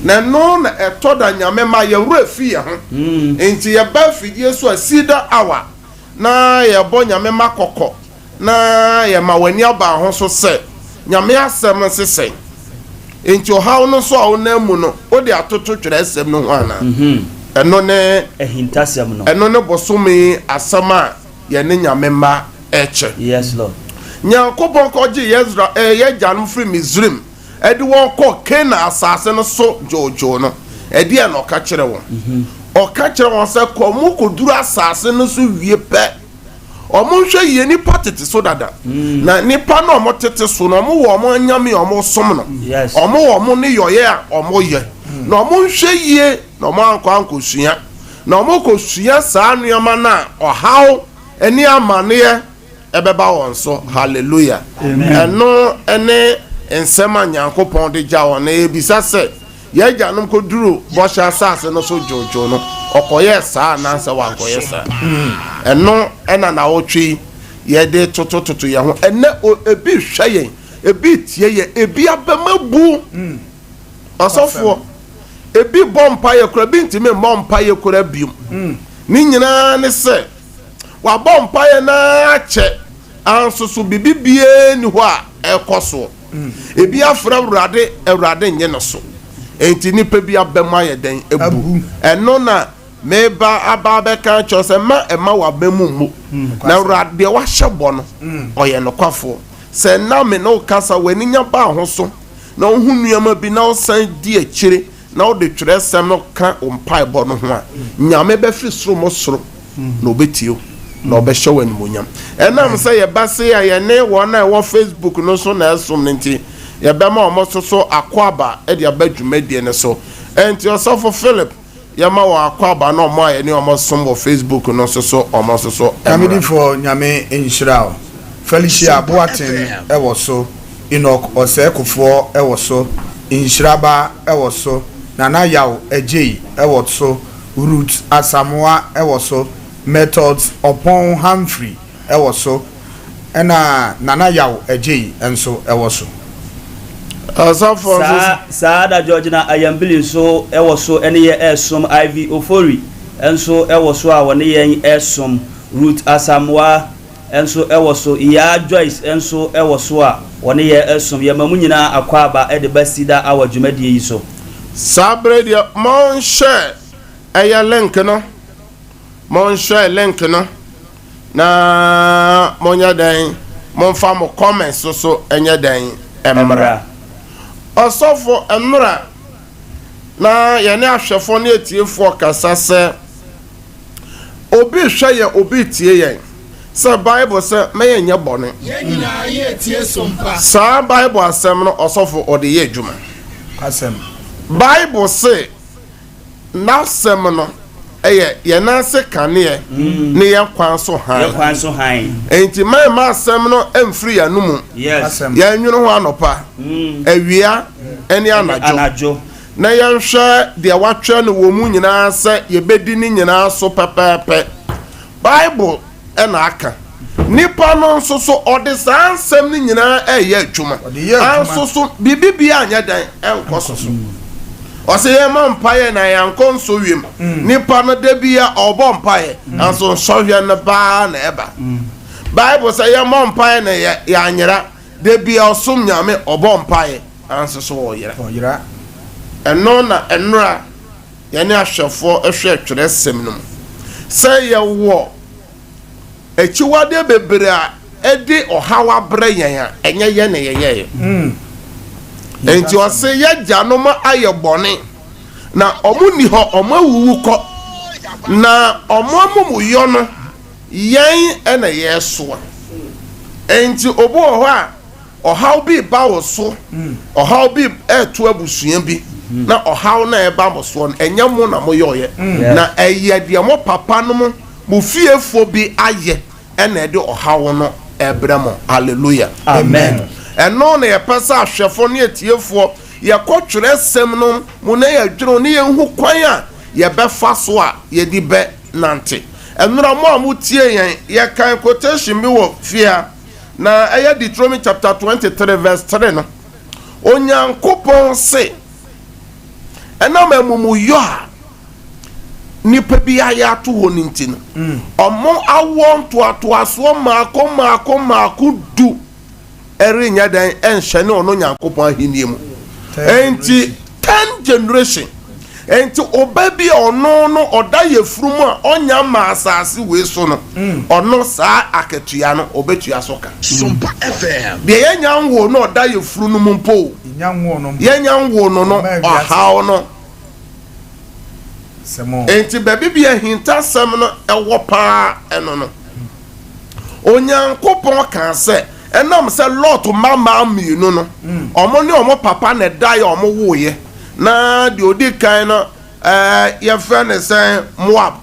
Na ɛno na ɛtɔ da Nyame ma yɛn werɛ fi yɛn ho. Nti yɛba afidie so a cedar hour na yɛbɔ Nyame ma kɔkɔ na yɛma w'ani aba ho so sɛ Nyame asɛm no se sɛn. Enti ɔhaw no nso a wonam mu no, wode atoto twerɛsɛm no ho anaa? Ɛno ne. Ahintasɛm no. Ɛno ne bosome yi asɛm a yɛne Nyame mma rekyɛ. Yes, Lord. Nyankopɔn kɔgyee yɛn eh, yɛn agyanom firi Misrim de wɔn kɔɔ Kanaan asase no so dwoodwoo no, ɛdeɛn na ɔka kyerɛɛ wɔn? Ɔka kyerɛɛ wɔn sɛ, kɔ mokɔduru asase no so wie pɛ, Wɔn nhwɛ yie nipa tete so dada mm. na nipa na wɔn tete so no wɔn wɔ wɔn anyame a wɔn som no wɔn wɔ wɔn ne yɔyɛ a wɔn yɛ mm. na wɔn nhwɛ yie na wɔn ankɔ ankɔsua na wɔn kɔsua saa nneɛma no a ɔhaw ne amaneɛ ɛbɛba wɔn so hallelujah ɛno ne nsɛm a Nyankopɔn de gya wɔn na yɛbisa sɛ Yɛn agyanom kɔduruu bɔhyɛ asase no so dwoodwoo no, ɔkɔyɛɛ saa anaasɛ wankɔyɛ saa? Ɛno na naawɔtwe yi yɛde totototo yɛn ho. Ɛnnɛ ebi rehwɛ yɛn, ebi retie yɛn, ebi abam abu. Ɔsɔfoɔ, ebi bɔ mpaeɛ koraa, ebi ntumi mmɔ mpaeɛ koraa biom. Ne nyinaa ne sɛ, wabɔ mpaeɛ no ara kyɛ, anso so biribi biara nni hɔ a ɛrekɔ soɔ. Ebi afrɛ Awurade, Awurade nnye no so. Enti nnipa bi aba mu ayɛ dɛn? Abu. Ɛno na meba aba abɛka akyerɛ wo sɛ mma ɛmma w'aba mu mmu. Na Awurade deɛ wahyɛ bɔ no, ɔyɛ nokwafoɔ. Sɛ nna me ne wo kasa, w'ani nya baa ho so, na wohu nneɛma bi na wosan di akyire na wode twerɛsɛm no ka wo mpaebɔ no ho a, Nyame bɛfiri soro mu soro na ɔbɛtie wo na ɔbɛhyɛ wo animuonyam. Ɛnam sɛ yɛba sei a yɛne wɔn a ɛwɔ Facebook no so na ɛsom no nti, yɛbɛma wɔn nso so akwaaba de aba dwumadie no so. Ɛnti Ɔsɔfo Philip, yɛma wɔn akwaaba na wɔn a yɛne wɔn som wɔ Facebook no nso so wɔn nso so mmra. Nyamedifoɔ Nyame nhyira wo. Felicia Boateng wɔ so, Enoch Osei Kufuor wɔ so, Nhyira Ba wɔ so, Nana Yaw Adjei wɔ so, Ruth Asamoah wɔ so, Methods Oppong Humphrey wɔ so, ɛna Nana Yaw Adjei nso wɔ so. Ɔsɔfoɔ nso. Saa saa da Georgina Ayambili nso wɔ so ne yɛn resom, Ivy Ofori nso wɔ so a wɔne yɛn resom, Ruth Asamoah nso wɔ so, Yaa Joyce nso wɔ so a wɔne yɛn resom. Yɛma mo nyinaa akwaaba de ba Cedar Hour dwumadie yi so. Saa berɛ yi deɛ monhyɛ ɛyɛ link no, monhyɛ link no na monyɛ dɛn, momfa mo comments so so nyɛ dɛn mmra. Ɔsɔfo mmra na yɛne ahwɛfoɔ ne atiefoɔ kasa sɛ Obi rehwɛ yɛn, obi retie yɛn. Sɛ Bible sɛ mma yɛnyɛ bɔne. Yɛn nyinaa yɛretie som pa. Saa Bible asɛm no ɔsɔfo ɔde yɛ adwuma. Asɛm. Bible se n'asɛm no yɛ yɛn nan ase kaneɛ ne yɛn kwan so hann. Yɛn kwan so hann. Enti mma yɛmma asɛm no mfiri yɛn anomu. Yes. Yɛnnwene ho anɔpa, awia ne anadwo. Na yɛnhwɛ deɛ wɔatwerɛ no wɔ mu nyinaa sɛ yɛbɛdi ne nyinaa so pɛpɛɛpɛ. Bible na aka. Nipa no nso so, ɔde saa nsɛm no nyinaa reyɛ adwuma. Anso so, biribi biara nyɛ dɛn nkɔ so. Ɔsɛ yɛmmɔ mpaeɛ na yɛankɔ nsɔhwɛ mu. Mm. Nipa no da bia ɔbɔ mpaeɛ, mm. nanso nsɔhwɛ no baa na ɛba. Mm. Bible sɛ yɛmmɔ mpaeɛ na yɛanyera. Da bia ɔsom Nyame, ɔbɔ mpaeɛ. Nanso so wɔyera? Wɔyera. Ɛno na nnora yɛne ahwɛfoɔ hwɛ twerɛsɛm no mu sɛ yɛwɔ akyiwadeɛ bebree a ɛde ɔhaw abrɛ yɛn a, ɛnyɛ yɛn na yɛyɛeɛ. Enti ɔse yɛagyanom ayɛ bɔne na wɔn nni hɔ, wɔn awuwu kɔ, na wɔn amumuyɔ no yɛn na yɛresoa. Enti obi wɔ hɔ a Ɔhaw bi reba wo so, ɔhaw bi reto abusua bi, na ɔhaw no a ɛreba mo soɔ no, ɛnyɛ mo na moyɔeɛ, na ɛyɛ deɛ mo papa nom, mo fiefoɔ bi ayɛ ɛna ɛde ɔhaw no ɛrebrɛ mo. Hallelujah. Amen. Ɛno na yɛpɛ sɛ ahwɛfoɔ ne atiefoɔ yɛkɔ twerɛsɛm no mu na yɛdwene ne yɛhu kwan a yɛbɛfa so a yɛde bɛnante. Ɛnora mo a motie yɛn, yɛkan quotation bi wɔ fie ha. Na ɛyɛ Deuteronomy chapter 23 verse 3 no. Onyankopɔn se, ɛnam amumuyɔ a nipa bi ayɛ ato hɔ no nti no, ɔmo awoɔ ntoatoasoɔ mmaako mmaako mmaako du ɛrenyɛ dɛn ɛnhyɛne ɔno Nyankopɔn ahenni mu. Enti ten generation. Enti ɔba bi a ɔno no ɔda yafunu mu a ɔnya mmaa asase wei so no, ɔno saa akatua no ɔbɛtua so ka. Sompa FM. Deɛ yɛnya nwoo no ɔda yafunu no mu mpo o, yɛnya nwoo no no ɔhaw no. Enti baabi bi ahintasɛm no ɛwɔ paa ɛno no. Onyankopɔn kaa sɛ, ɛnam sɛ Lot mma mmaa mmienu no, wɔn ne wɔn papa na ɛdaeɛ a wɔwoeɛ, na deɛ ɔdi kan no, ɛɛ, yɛfrɛ no sɛ Moab,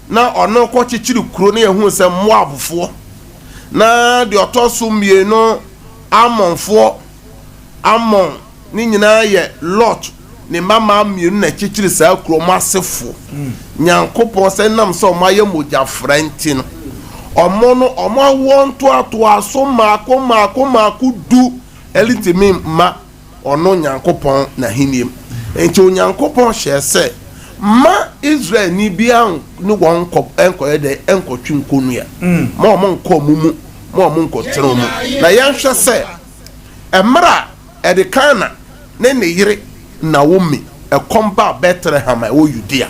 na ɔno kɔkyekyere kuro no yɛhuu sɛ Moabfoɔ, na deɛ ɔtɔ so mmienu Ammonfoɔ, Ammon ne nyinaa yɛ Lot ne mmammaa mmienu na ɛkyekyere saa kuro, wɔn asefoɔ. Nyankopɔn sɛ nam sɛ wɔn ayɛ mogyafra nti no, wɔn no wɔn awoɔ ntoatoaso mmaako mmaako mmaako du ɛrentumi mma ɔno Nyankopɔn n'ahennie mu. Enti Onyankopɔn hyɛɛ sɛ mma Israelni biara ne wɔn nkɔ nkɔyɛ dɛ nkɔtwe nkonnua, ma wɔn nkɔ wɔn mu, ma wɔn nkɔtena wɔn mu. Na yɛnhwɛ sɛ mmerɛ a Elkana ne ne yere Naomi kɔm baa Betlehem a ɛwɔ Yudea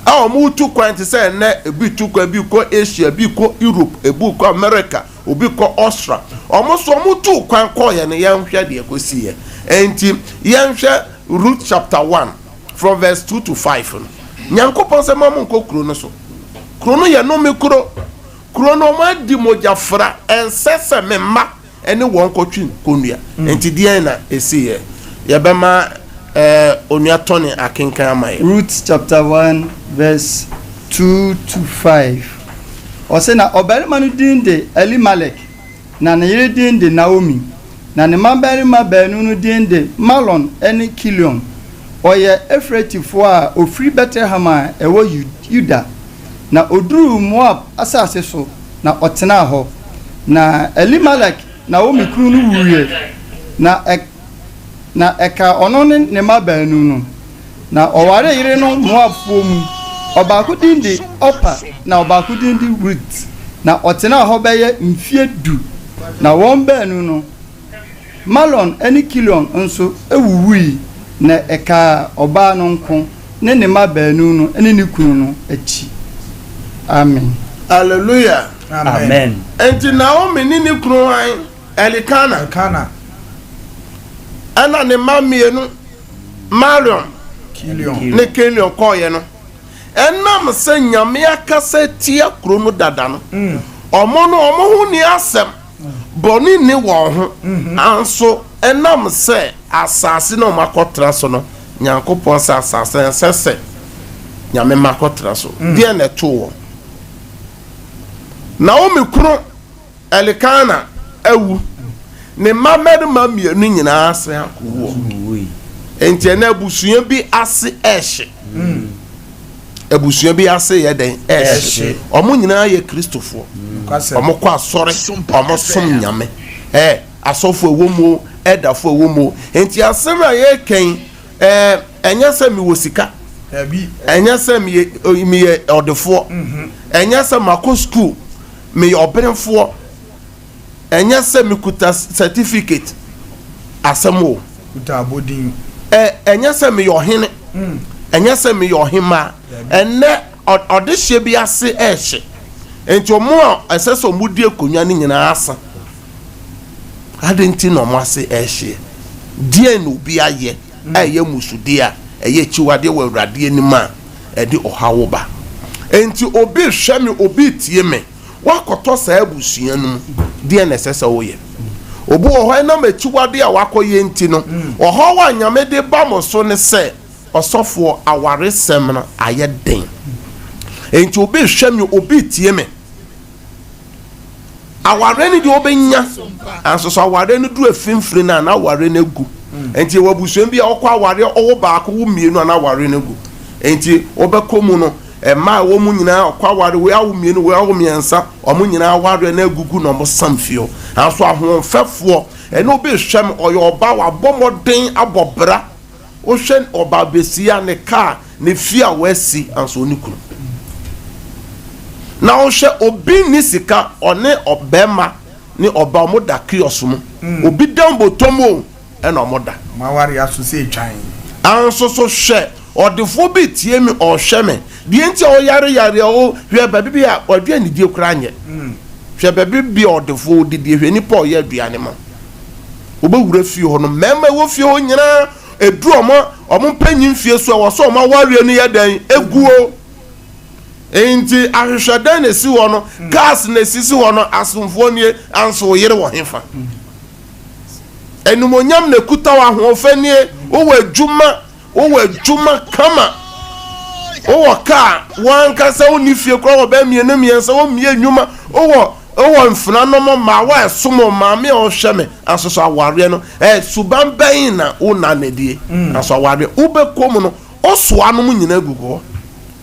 a wɔretu kwan te sɛ ɛnnɛ ebi tu kwan, ebi kɔ Asia, ebi kɔ Europe, ebi kɔ America, obi kɔ Austria. Wɔn nso wɔtuu kwan kɔeɛ no, yɛnhwɛ deɛ ɛkɔsiiɛ. Enti yɛnhwɛ Ruth chapter 1 from verse 2 to 5 no. Nyankopɔn sɛ mma monkɔ kuro no so. Kuro no yɛ nnome kuro. Kuro no wɔadi mogyafra. Ɛnsɛ sɛ me mma ne wɔn kɔtwe kɔnnua. Enti deɛn na ɛsiiɛ? Yɛbɛma eh, Onua Tony akenkan ama yɛn. Ruth chapter 1 verse 2 to 5. Ɔse na ɔbarima no din de Elimelek, na ne yere din de Naomi, na ne mmabarima baanu no din de Mahlon ne Kilion. Ɔyɛ Efratifoɔ a ɔfiri Betlehem a ɛwɔ Yuda. Na ɔduruu Moab asase so, na ɔtenaa hɔ. Na Elimelek, Naomi kunu no wuiɛ, na na ɛkaa ɔno ne ne mma baanu no. Na ɔwaree yerenom Moabfoɔ mu, ɔbaako din de Orpa na ɔbaako din de Rut. Na ɔtenaa hɔ bɛyɛ mfeɛ du. Na wɔn baanu no, Mahlon ne Kilion nso wuwui, na ɛkaa ɔbaa no nko ne ne mma baanu no ne ne kunu no akyi. Amen. Hallelujah. Amen. Enti Naomi ne ne kunu hwan? Elikana. Elkana. Ɛna ne mma mmienu Marion ne Kilion kɔɔeɛ no, ɛnam sɛ Nyame akasa atia kuro no dada no, wɔn no wɔn ho nni asɛm, bɔne nni wɔn ho, nanso ɛnam sɛ asase no a wɔakɔtena so no, Nyankopɔn sɛ asase no ɛnsɛ sɛ Nyame mma kɔtena so. Deɛn na ɛtoo wɔn? Naomi kunu Elkana awu. Ne mma mmarima mmienu nyinaa asan akɔwu hɔ. Enti ɛnɛ abusua bi ase ɛhye. Abusua bi ase yɛ dɛn? Ɛhye. Wɔn nyinaa yɛ Kristofoɔ. Wɔn kɔ asɔre, wɔn som Nyame. Ɛ asɔfo ɛwɔ mu o, ɛdafo ɛwɔ mu o. Enti asɛm a yɛreka yi, ɛɛ ɛnyɛ sɛ mewɔ sika. Ɛnyɛ sɛ meyɛ meyɛ ɔdefoɔ. Ɛnyɛ sɛ makɔ sukuu. Meyɛ ɔbenfoɔ, ɛnyɛ sɛ mekuta certificate asɛm o. Kuta abɔdin. Ɛ, ɛnyɛ sɛ meyɛ ɔhene, ɛnyɛ sɛ meyɛ ɔhemmaa. Ɛnnɛ, ɔdehyeɛ bi ase rehye, enti wɔn a ɛsɛ sɛ wɔdi akonnwa no nyinaa asa. Adɛn nti na wɔn ase rehyeɛ? Deɛn na obi ayɛ a ɛyɛ mmusudeɛ a ɛyɛ akyiwadeɛ wɔ Awurade anim a ɛde ɔhaw ba. Enti obi rehwɛ me, obi retie me, woakɔtɔ saa abusua no mu, deɛn na ɛsɛ sɛ woyɛ? Obi wɔ hɔ ɛnam akyiwadeɛ a wakɔyɛ nti no, ɔhaw a Nyame de ba mo so ne sɛ, ɔsɔfoɔ, awaresɛm no ayɛ den. Enti obi rehwɛ me, obi retie me. Awareɛ no deɛ wobɛnya nanso so awareɛ no duru afimfini no a na awareɛ no agu. Nti wɔ abusua bi a wɔkɔ awareɛ ɔwɔ baako wo mmienu a na awareɛ no agu. Nti wobɛkɔ mu no mmaa a ɛwɔ mu nyinaa ɔkɔ awareɛ wei awo mmienu wei awo mmiɛnsa wɔn nyinaa awareɛ no agugu na wɔn sam fie hɔ. Nanso ahoɔfɛfoɔ ɛne obi rehwɛ me ɔyɛ ɔbaa wabɔ mmɔden abɔ bra Wohwɛ ɔbaa basia ne kaa ne fie a wasi anso ɔne kunu. Na wohwɛ obi nni sika ɔne ɔbɛrima ne ɔbaa ɔmo da kiosk mu. Mm. Obi dan bɔtɔ mu o ɛna ɔmo da. Ɔmo aware aso sɛ etwan. Anso so hwɛ ɔdefoɔ bi tie me ɔhwɛ me deɛ nti a ɔyare yare a o hwɛ baabi bi a aduane die koraa nyɛ. Mm. Hwɛ baabi bi a ɔdefoɔ odidie hwɛ nipa ɔyɛ aduane ma. Wobɛwura fie hɔ no, mmarima ɛwɔ fie hɔ nyinaa, ɛduru wɔn wɔn mpanyin fie so a, wɔ sɛ wɔn awareɛ no yɛ dɛn? Eguo. Enti ahwehwɛdɛn na esi hɔ no, cars na esisi hɔ no, asomfoɔ nie, anso wo yere wɔ hefa? Animuonyam na ekuta wo, ahoɔfɛ nie, wowɔ adwuma, Wowɔ adwuma kama, wowɔ kaa, w'ankasa wonni fie koraa wɔ bɛyɛ mmienu mmiɛnsa, wommie nnwuma, wowɔ wowɔ mfenanom, mmaawa a ɛsom wo, maame a ɔhwɛ me, nanso so awareɛ no, ɛɛ suban bɛn na wo na na die, nanso awareɛ wobɛkɔ mu no, wosoa nom nyinaa gugu hɔ,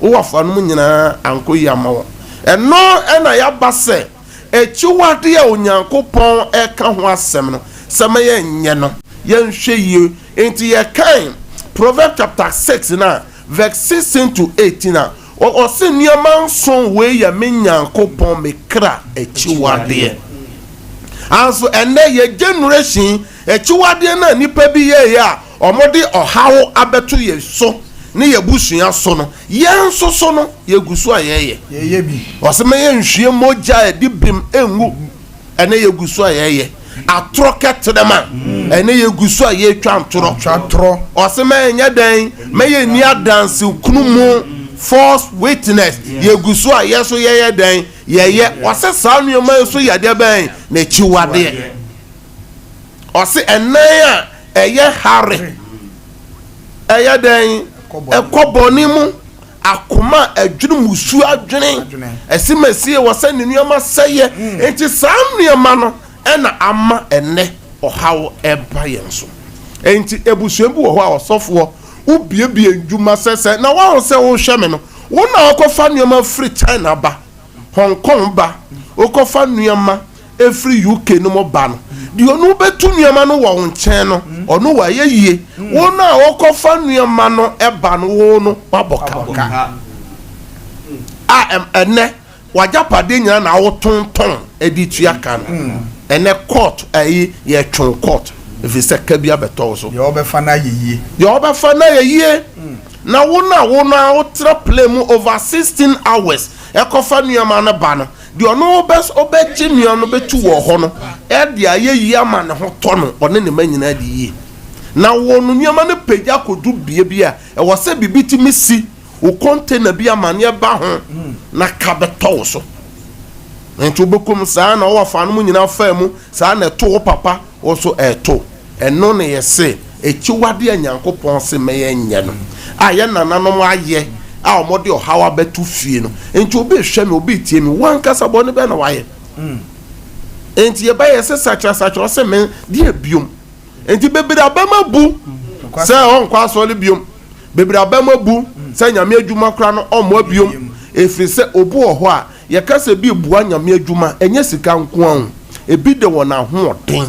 wowɔ afoa nom nyinaa ankɔ yie ama wɔn. Ɛno ɛna yɛaba sɛ akyiwadeɛ a Onyankopɔn ɛka ho asɛm no, sɛ ma yɛnyɛ no, yɛnhwɛ yie. Enti yɛkan Proverbs chapter 6 no a, verse 16 to 18 a, ɔse nneɛma nson wei yɛ me Nyankopɔn me kra akyiwadeɛ. Anso ɛnnɛ yɛ generation akyiwadeɛ no a nnipa bi yɛeɛ a wɔde ɔhaw abɛto yɛ so ne yɛ abusua so no, yɛn nso so no yɛgu so a yɛyɛ. Yɛyɛ bi. Ɔse ma yɛnhwie mogya a ɛdi bem ngu. Ɛnɛ yɛgu so a yɛyɛ atorɔ kɛtrɛma. Ɛnɛ yɛgu so a yɛtwa ntorɔ. Ɔse mɛnyɛ dɛn mɛyɛ nni adanse kunu mu false witness. Yɛgu so a yɛ so yɛyɛ dɛn yɛyɛ. Ɔse saa nneɛma yi so yɛ adeɛ bɛn n'akyiwadeɛ. Ɔse ɛnan a ɛyɛ hare ɛyɛ dɛn ɛkɔ bɔne mu. Akoma a ɛdwene mmusuo adwene, asimasie wɔ sɛ ne nneɛma sɛeɛ. Enti saa nneɛma no na ama ɛnnɛ ɔhaw reba yɛn so. Enti abusua bi wɔ hɔ a ɔsɔfoɔ wobiebie ndwuma sɛ sɛ na woahu sɛ wohwɛ me no, wo na wokɔfa nneɛma firi China ba, Hong Kong ba, wokɔfa nneɛma ɛfiri UK no mu ba no, deɛ ɔno bɛtu nneɛma no wɔ wo nkyɛn no, ɔno wayɛ yie. Wo no a wokɔfa nneɛma no ba no, wo no wabɔ ka. A ɛnɛ w'agyapadeɛ nyinaa na wotontɔn de tua ka no. Ɛnɛ court ayi yɛtwon court ɛfiri sɛ ka bi abɛtɔ wo so. Deɛ wɔbɛfa no ayɛ yie. Deɛ wɔbɛfa no ayɛ yie. Na wo no a wo no a wotra plane mu over 16 hours ɛkɔfa nneɛma no ba no, Deɛ ɔno ɔbɛ ɔbɛgye nua no bɛtu wɔ hɔ no de ayɛ yie ama ne ho tɔ no, ɔne ne mma nyinaa di yie. Na wɔ no nneɛma no pagya kɔdu bea bi a, ɛwɔ sɛ biribi tumi si wo container bi amaneɛ ba ho na ka bɛtɔ wo so. Nti wobɛkɔ mu saa na wowɔ afa no mu nyinaa faa mu, saa na ɛto wo papa, wo nso ɛreto. Ɛno na yɛse akyiwadeɛ a Nyankopɔn se mɛyɛ nyɛ no a yɛn nananom ayɛ a wɔde ɔhaw abɛto fie no. Enti obi rehwɛ me, obi retie me, wo ankasa bɔne bɛn na wayɛ? Enti yɛba yɛse sakyera sakyera, ɔse me deɛ biom. Enti bebree abam abu sɛ ɔnkɔ asɔre biom. Bebree abam abu sɛ Nyame adwuma koraa no ɔmmoa biom. Ɛfiri sɛ obi wɔ hɔ a Yɛka sɛ ebi reboa Nyame adwuma, ɛnyɛ sika nko ara o. Ebi de wɔn ahoɔden,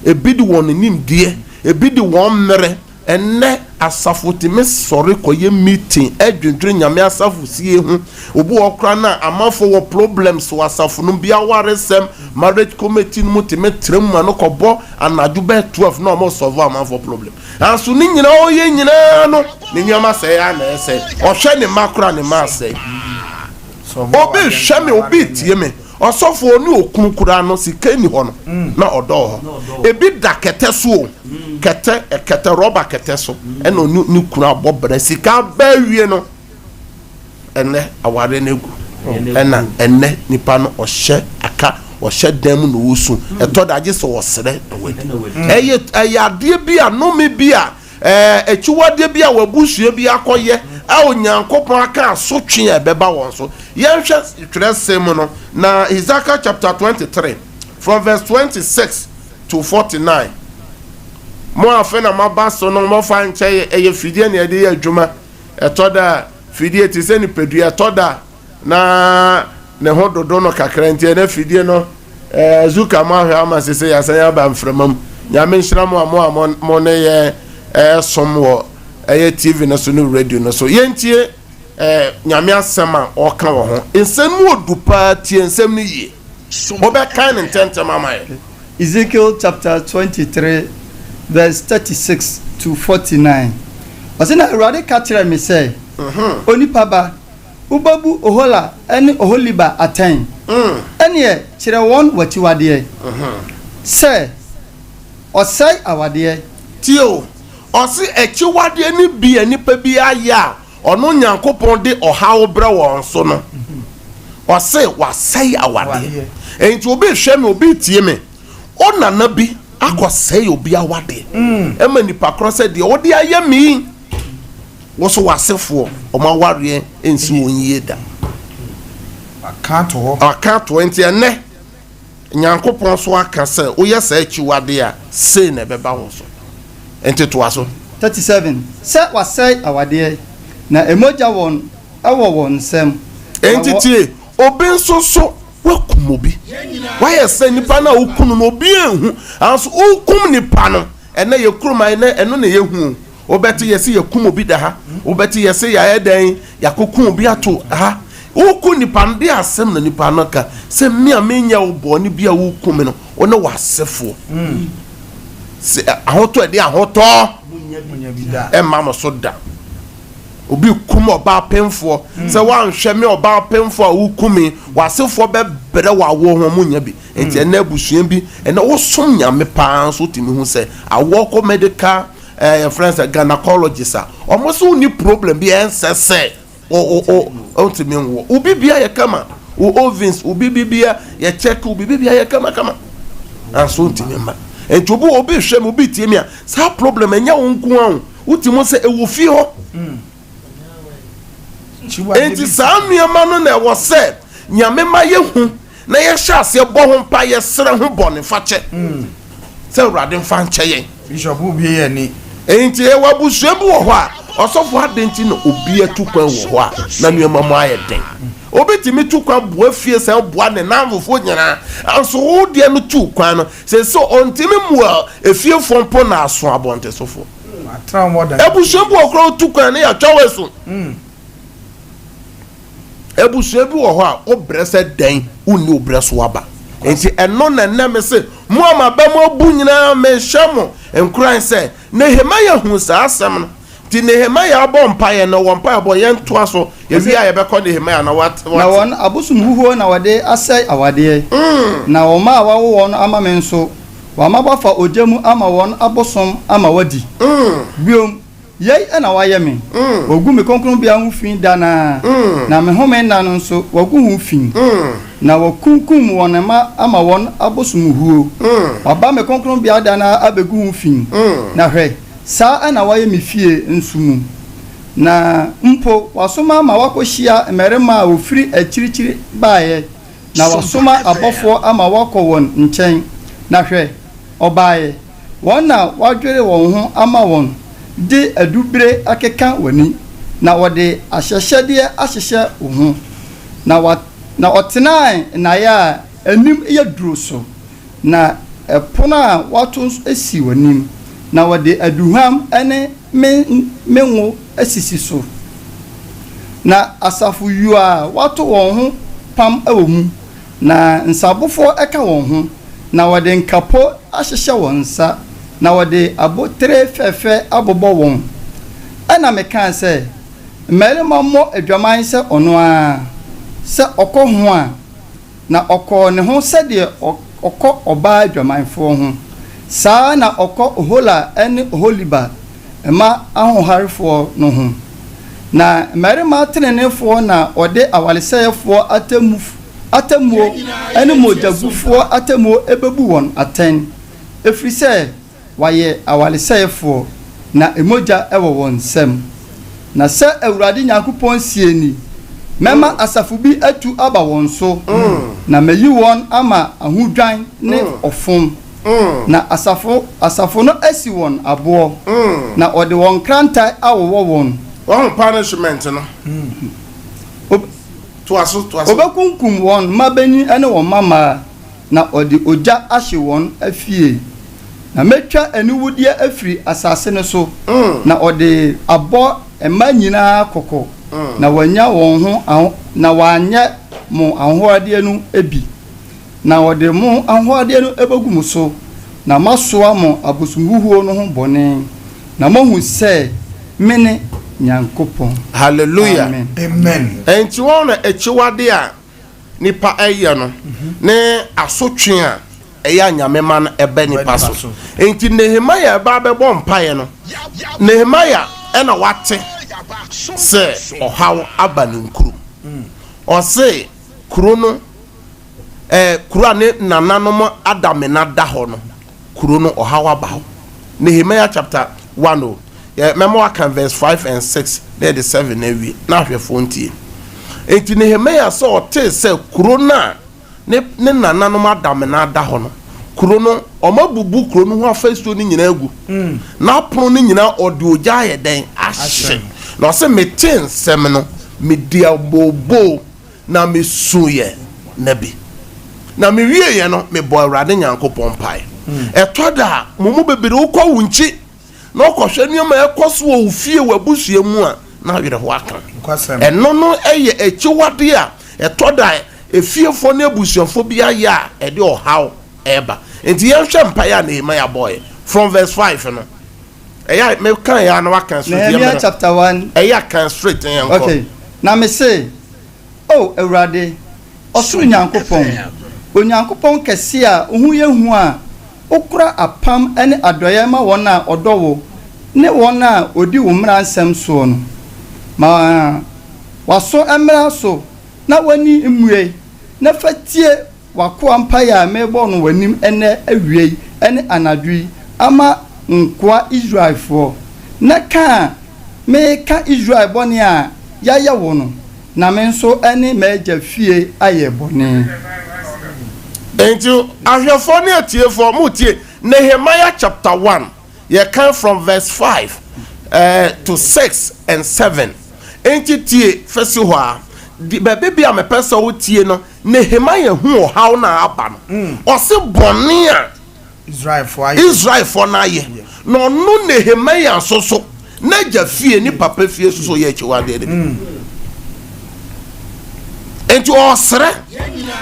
ebi de wɔn nimdeɛ, ebi de wɔn mmerɛ. Ɛnnɛ asafo tumi sɔre kɔyɛ meeting dwendwene Nyame asafo sie ho. Obi wɔ hɔ koraa no a, amanfoɔ wɔ problems wɔ asafo no mu, bi awaresɛm, marriage committee no mu tumi tra mu ma no kɔbɔ anadwo bɛyɛ 12 na wɔn solve amanfoɔ problem. Nanso ne nyinaa ɔyɛ nyinaa no, ne nneɛma sɛe ara na ɛsɛe. Ɔhwɛ ne mma koraa ne mma asɛe. Obi rehwɛ me, obi retie me. Ɔsɔfo ɔne okunu koraa no sika nni hɔ no na ɔdɔ wɔ hɔ. Ebi da kɛtɛ so o, kɛtɛ, kɛtɛ, rɔba kɛtɛ so ɛna ɔne ne kunu abɔ bra. Sika aba awie no, ɛnɛ awareɛ no agu. Ɛna ɛnɛ nipa no ɔhyɛ aka, ɔhyɛ dan mu na ɔresu. Ɛtɔ da agye sɛ ɔsrɛ na wadi. Ɛyɛ, ɛyɛ adeɛ bi a, nnome bi a Ɛɛ, akyiwadeɛ bi a w'abusua bi akɔyɛ a Onyankopɔn aka asotwe a ɛbɛba wɔn so. Yɛnhwɛ twerɛsɛm no na Hesekiel chapter 23 from verse 26 to 49. Mo a afei na moaba so no, momfa nkyɛ ɛyɛ fidie na yɛde yɛ adwuma. Ɛtɔ da a, fidie te sɛ nipadua, ɛtɔ da a na ne ho dodo no kakra nti ɛnɛ fidie no eh, zuka mo ahwɛ ama sese yɛasan aba mframa mu. Nyame nhyira mo a mo a mo ne yɛ ɛsom wɔ ɛyɛ TV no so ne radio no so. Yɛntie eh, Nyame asɛm a ɔka wɔ ho. Nsɛm mu odu paa, tie nsɛm no yie. Wobɛkan no ntɛmntɛm ama yɛn. Ezekiel chapter 23 verse 36 to 49. Ɔse na Awurade ka kyerɛɛ me sɛ, Onipa ba, Wobɛbu Ohola ne Oholiba atɛn? Ɛnneɛ kyerɛ wɔn w'akyiwadeɛ, sɛ, Ɔsɛe awadeɛ. Tie o, ɔse akyiwadeɛ no bi a nipa bi ayɛ a ɔno Nyankopɔn de ɔhaw brɛ wɔn so no, ɔse wasɛe awadeɛ. Enti obi rehwɛ me, obi retie me, wo nana bi akɔsɛe obi awadeɛ, ɛma nipa korɔ sɛ deɛ wode ayɛ me yi, Wo so w'asefoɔ, wɔn awareɛ nsi wɔn yie da. Aka ato hɔ. Aka ato hɔ. Nti ɛnnɛ, Nyankopɔn so aka sɛ woyɛ saa akyiwadeɛ a, sei na ɛbɛba wo so. Nti toa so. 37, sɛ wɔasɛe awadeɛ, na mogya wɔn wɔ wɔn nsam, na Enti wɔ. tie, obi nso so woakum obi. Woayɛ sɛ nipa no a woku no no, obi anhu. Nanso wokum nipa no, ɛnnɛ yɛ kurom ha, ɛnnɛ ɛno na yɛhu o. Wobɛte yɛse yɛkum obi da ha, wobɛte yɛse yɛayɛ dɛn, yɛakɔku obi ato ha. Woku nipa no, deɛ asɛm na nipa no ka? Sɛ me a menyɛ wo bɔne bi a woku me no, wo ne w'asefoɔ. Sɛ ahotɔ ɛde ahotɔ ɛmma mo so da. Obi kum ɔbaa pemfoɔ. Sɛ woanhwɛ me ɔbaa pemfoɔ a woku me, w'asefoɔ bɛbrɛ wɔ awoɔ ho, wɔnnya bi. Nti ɛnnɛ abusua bi, ɛnnɛ wosom Nyame paa nso wotumi hu sɛ awoɔ kɔ medical eh, yɛfrɛ no sɛ gynecologist a, wɔn se wonni problem bi a ɛnsɛ sɛ wo wo wo wontumi nwoɔ. Wo bibia yɛ kama, wo ovens, wo bibibia yɛ check, wo bibibia yɛ kama kama. Nanso wontumi mma. Nti obi obi hwɛ me, obi tie me a, saa problem ɛnyɛ wo nko ara o. Wote mu sɛ ɛwɔ fie hɔ. Enti saa nneɛma no na ɛwɔ sɛ Nyame ma yɛhu na yɛhyɛ aseɛ bɔ ho mpa yɛsrɛ ho bɔnefakyɛ sɛ Awurade mfa nkyɛ yɛn. Bishop wo bie yɛ ni. Enti yɛwɔ abusua bi wɔ hɔ a ɔsɔfo adɛn nti na obi atu kwan wɔ hɔ a na nneɛma mu ayɛ den. Obi tumi tu kwan boa fie sɛ boa ne nnamfofoɔ nyinaa nso wo deɛ no tuu kwan no Seesei ɔntumi mmoa efiefoɔ mpo na aso abɔntesofoɔ. Abusua bi wɔ koraa otu kwan ne yɛatwa wo asu. Abusua bi wɔ hɔ a wobrɛ sɛ dɛn wonni wo brɛ so aba. Nti ɛno na ɛnnɛ me se mo a maba mu abu nyinaa mehyɛ mo nkuran sɛ Nehemia huu saa asɛm no. Nti Nehemia bɔ mpaeɛ no, wɔ mpaeɛ bɔ, yɛntoa so, yɛwie a yɛbɛkɔ Nehemia na wate. Na wɔn abosomhuhuo na wɔde asɛe awadeɛ, na wɔn mma a wɔawo wɔn ama me nso, wɔama wɔafa ogya mu ama wɔn abosom ama wɔadi. Bio, yei na wɔayɛ me, wɔgu me kronkronbea ho fi da no ara, na me home nna no nso, wɔagu ho fi, na wɔakunkum wɔn mma ama wɔn abosomhuhuo. Wɔaba me kronkronbea da no ara abɛgu ho fi, na hwɛ, Saa ara na wɔayɛ me fie nso mu. Na mpo wɔasoma ama wɔakɔhyia mmarima a wɔfiri akyirikyiri baeɛ, na wɔasoma abɔfoɔ ama wɔakɔ wɔn nkyɛn, na hwɛ, wɔbaeɛ, wɔn na wɔadwere wɔn ho ama wɔn de adubire akeka w'ani, na wɔde ahyɛhyɛdeɛ ahyehyɛ wo ho. Na na ɔtenaa nnaeɛ a anim yɛ duro so. Na ɛpono a wɔato nso si w'anim, na wɔde aduhuam ne me me ngo asisi so. Na asafo yuu a wɔato wɔn ho pam wɔ mu, na nsabofoɔ ka wɔn ho, na wɔde nkapo ahyehyɛ wɔn nsa, na wɔde abotire fɛfɛ abobɔ wɔn. Ɛnna mekaa sɛ, Mmarima mmɔ adwaman sɛ ɔno ara, sɛ ɔkɔ ho a, Na ɔkɔɔ ne ho sɛdeɛ ɔkɔ ɔbaa dwamanfoɔ ho, saa ara na ɔkɔ Ohola ne Oholiba mma ahoɔharefoɔ no ho. Na mmarima teneneefoɔ na ɔde awaresɛefoɔ atemmuo ne mogyagufoɔ atemmuo bɛbu wɔn atɛn, ɛfiri sɛ Wɔayɛ awaresɛefoɔ, na mogya wɔ wɔn nsam. Na sɛ Awurade Nyankopɔn seɛ ni, Mɛma asafo bi atu aba wɔn so, na mayi wɔn ama ahodwan ne ɔfom, na asafo asafo no asi wɔn aboɔ, na wɔde wɔn nkrantɛ awowɔ wɔn. Wahu punishment no. Toa so, toa so. Wɔbɛkunkum wɔn mmabanin ne wɔn mmammaa. na ɔde ogya ahye wɔn afie. Na mɛtwa aniwudeɛ afiri asase no so, na ɔde abɔ mma nyinaa kɔkɔ, na wɔanya wɔn ho aho, na wɔanyɛ mo ahohoradeɛ no bi. Na ɔde mo ahohoradeɛ no bɛgu mo so, na moasoa mo abosomhuhuo no ho bɔne, na moahu sɛ mene Nyankopɔn. Hallelujah. Amen. Enti wɔn na akyiwade a nipa yɛ no ne asotwe a ɛyɛ a Nyame ma no ɛba nipa so. Enti Nehemiah ɛba abɛbɔ mpaeɛ no, Nehemiah ɛna wate sɛ ɔhaw aba ne nkurom. Ɔse kuro no, ɛɛ kuro a ne nananom adamena da hɔ no, kuro no ɔhaw aba hɔ. Nehemiah chapter 1 o, yɛ mɛma waka verse 5 and 6 na yɛde 7 no awie na ahwɛfoɔ ntie. Enti Nehemia sɛ ɔtee sɛ kuro no a ne ne nananom adamena da hɔ no, kuro no wɔabubu kuro no ho afasuo no nyinaa agu, n'apono no nyinaa ɔde ogya ayɛ dɛn ahye. Na ɔse metee nsɛm no, medi abooboo na mesuiɛ nna bi. Na mewieeɛ no, mebɔɔ Awurade Nyankopɔn mpaeɛ. Ɛtɔ da a, mo mu bebree wokɔ wo nkyi na wokɔhwɛ nneɛma a ɛkɔ so wɔ wo fie, w'abusua mu a, na awerɛhoɔ aka. Ɛno no yɛ akyiwadeɛ a ɛtɔ da a efiefoɔ ne abusuafoɔ bi ayɛ a ɛde ɔhaw ɛreba. Nti yɛnhwɛ mpaeɛ a Nehemiah bɔeɛ from verse 5 no. Ɛyɛ a meka yɛ a na waka straight. Nehemia chapter 1. Ɛyɛ a kan straight yɛn nkɔ. Okay. Na me se, O Awurade, ɔsoro Nyankopɔn, Onyankopɔn kɛse a wo ho yɛ hu a wokora apam ne adɔeɛ ma wɔn a wɔdɔ wo ne wɔn a wɔdi wo mmara nsɛm soɔ no, ma w'aso mmra so na w'ani mmue, na fa tie w'akoa mpaeɛ a merebɔ no w'anim ɛnnɛ awia yi ne anadwo yi ama wo nkoa Israelfoɔ, na ka a mereka Israel bɔne a yɛayɛ wo no, na me nso ne m'agya fie ayɛ bɔne. Enti ahwɛfoɔ ne atiefoɔ, motie Nehemiah chapter 1, yɛkan from verse 5 eh, to 6 and 7. Enti tie fɛsi hɔ a, baabi bi a mepɛ sɛ wotie no, Nehemiah hu ɔhaw no a aba no, ɔse bɔne a Israelfoɔ no ayɛ, na ɔno Nehemia nso so, n'agya fie ne papa fie nso so yɛ akyiwadeɛ no bi. Enti ɔsrɛ.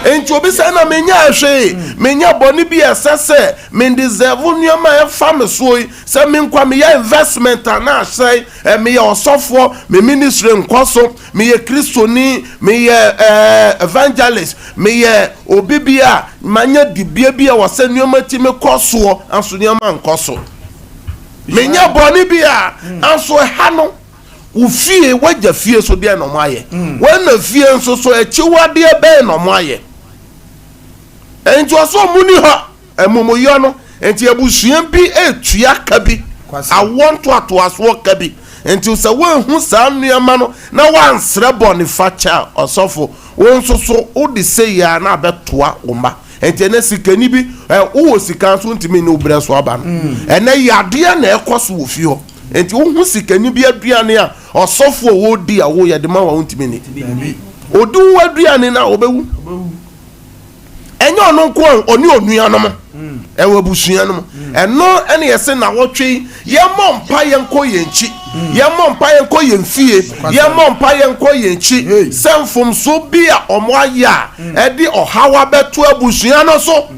Enti obi sɛ na menya hwee, menya bɔne bi a ɛsɛ sɛ me deserve nneɛma a ɛfa me soɔ yi, sɛ menkwa meyɛ investment a na ahyɛn, meyɛ ɔsɔfoɔ, me ministry nkɔ so, meyɛ Kristoni, meyɛ ɛɛ evangelist, meyɛ obi bi a manya dibea bi a wɔsɛ nneɛma ti me kɔ soɔ, anso nneɛma nkɔ so. Menyɛ bɔne bi a, anso ɛha no, wo fie, w'agya fie so deɛ na ɔmo ayɛ. W'ɛna fie nso so akyiwadeɛ bɛn na ɔmo ayɛ. Nti ɔsɛ ɔmo ni hɔ. Amumuyɔ no nti abusua bi retua ka bi, awoɔ ntoatoasoɔ ka bi. Nti sɛ woanhu saa nneɛma no na woansrɛ bɔnefakyɛ a, ɔsɔfo, wo nso so wode sei ara na abɛtoa wo mma. Nti ɛnɛ sikani bi, ɛ, wowɔ sika nso wontumi nni wo berɛ so aba no. Ɛnɛ yadeɛ na ɛkɔ so wɔ fie hɔ. Nti wohu sikani bi aduane a, ɔsɔfo a wɔredi a woyɛ de ma wo a wontumi nni. Ɔdi wo aduane no a, ɔbɛwu. Ɛnyɛ ɔno nko a, ɔne onuanom ɛwɔ abusua no mu. Ɛno ɛne yɛsɛ nawɔtwe yi, yɛmmɔ mpa yɛnkɔ yɛn nkyi, yɛmmɔ mpa yɛnkɔ yɛn fie, yɛmmɔ mpa yɛnkɔ yɛn nkyi sɛ mfomso bi a wɔn ayɛ a ɛde ɔhaw abɛto abusua no so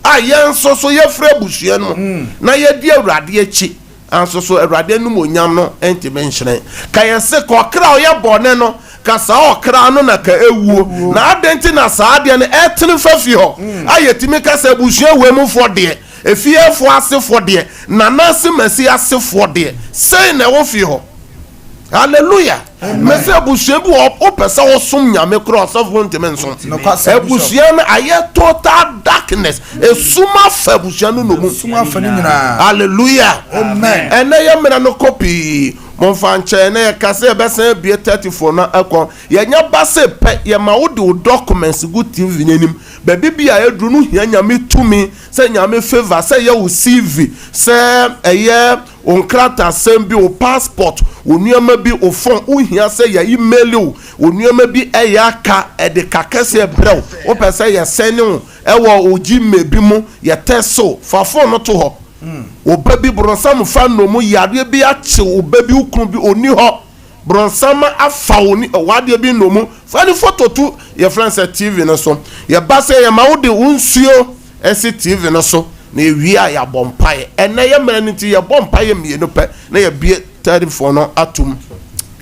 a yɛn nso so yɛfiri abusua no mu na yɛdi Awurade akyi. Nanso so Awurade animuonyam no ntumi nhyerɛn? Ka yɛn se, ka ɔkra a ɔyɛ bɔne no, ka saa ɔkra no na ka ɛwuo. Na adɛn nti na saa adeɛ no ɛtene fa fie hɔ a yɛtumi ka sɛ abusua wei mufoɔ deɛ, efiefoɔ asefoɔ deɛ, nana asemasi asefoɔ deɛ, sei na ɛwɔ fie hɔ? Hallelujah! Mese abusua bi wɔ wopɛ sɛ wosom Nyame koraa ɔsɔfo ntumi nsom. Abusua no ayɛ total darkness. Esum afa abusua no nnommum. Esum afa ne nyinaa. Hallelujah! Amen. Ɛnɛ yɛ mmerɛ no kɔ pii. Momfa nkyɛ ɛnɛ yɛka sɛ yɛbɛsan abue 34 no akɔ. Yɛnya ba se pɛ yɛma wode wo documents gu TV no anim. Baabi bi a aduru no hia Nyame tumi, sɛ Nyame favour, sɛ ɛyɛ wo CV, sɛ ɛyɛ Wo nkratasɛm bi, wo passport, wo nneɛma bi, wo phone, wohia sɛ yɛ email wo, wo nneɛma bi ɛyɛ aka, ɛde ka kɛseɛ brɛ wo, wopɛ sɛ yɛ sɛne wo ɛwɔ wo gmail bi mu, yɛ text wo, fa phone no to hɔ. Wo ba bi, bronsam fa nnomu, yareɛ bi akye wo ba bi, wo kunu bi, ɔnni hɔ, bronsam afa wo ni, w'adeɛ bi nnomu, fa ne photo to yɛfrɛ no sɛ TV no so. Yɛba sɛ yɛma wo de wo nsuo si TV no so na yɛwie a yɛabɔ mpaeɛ. Ɛnnɛ yɛ mmerɛ no nti yɛbɔ mpaeɛ mmienu pɛ na yɛbue telephone no atom.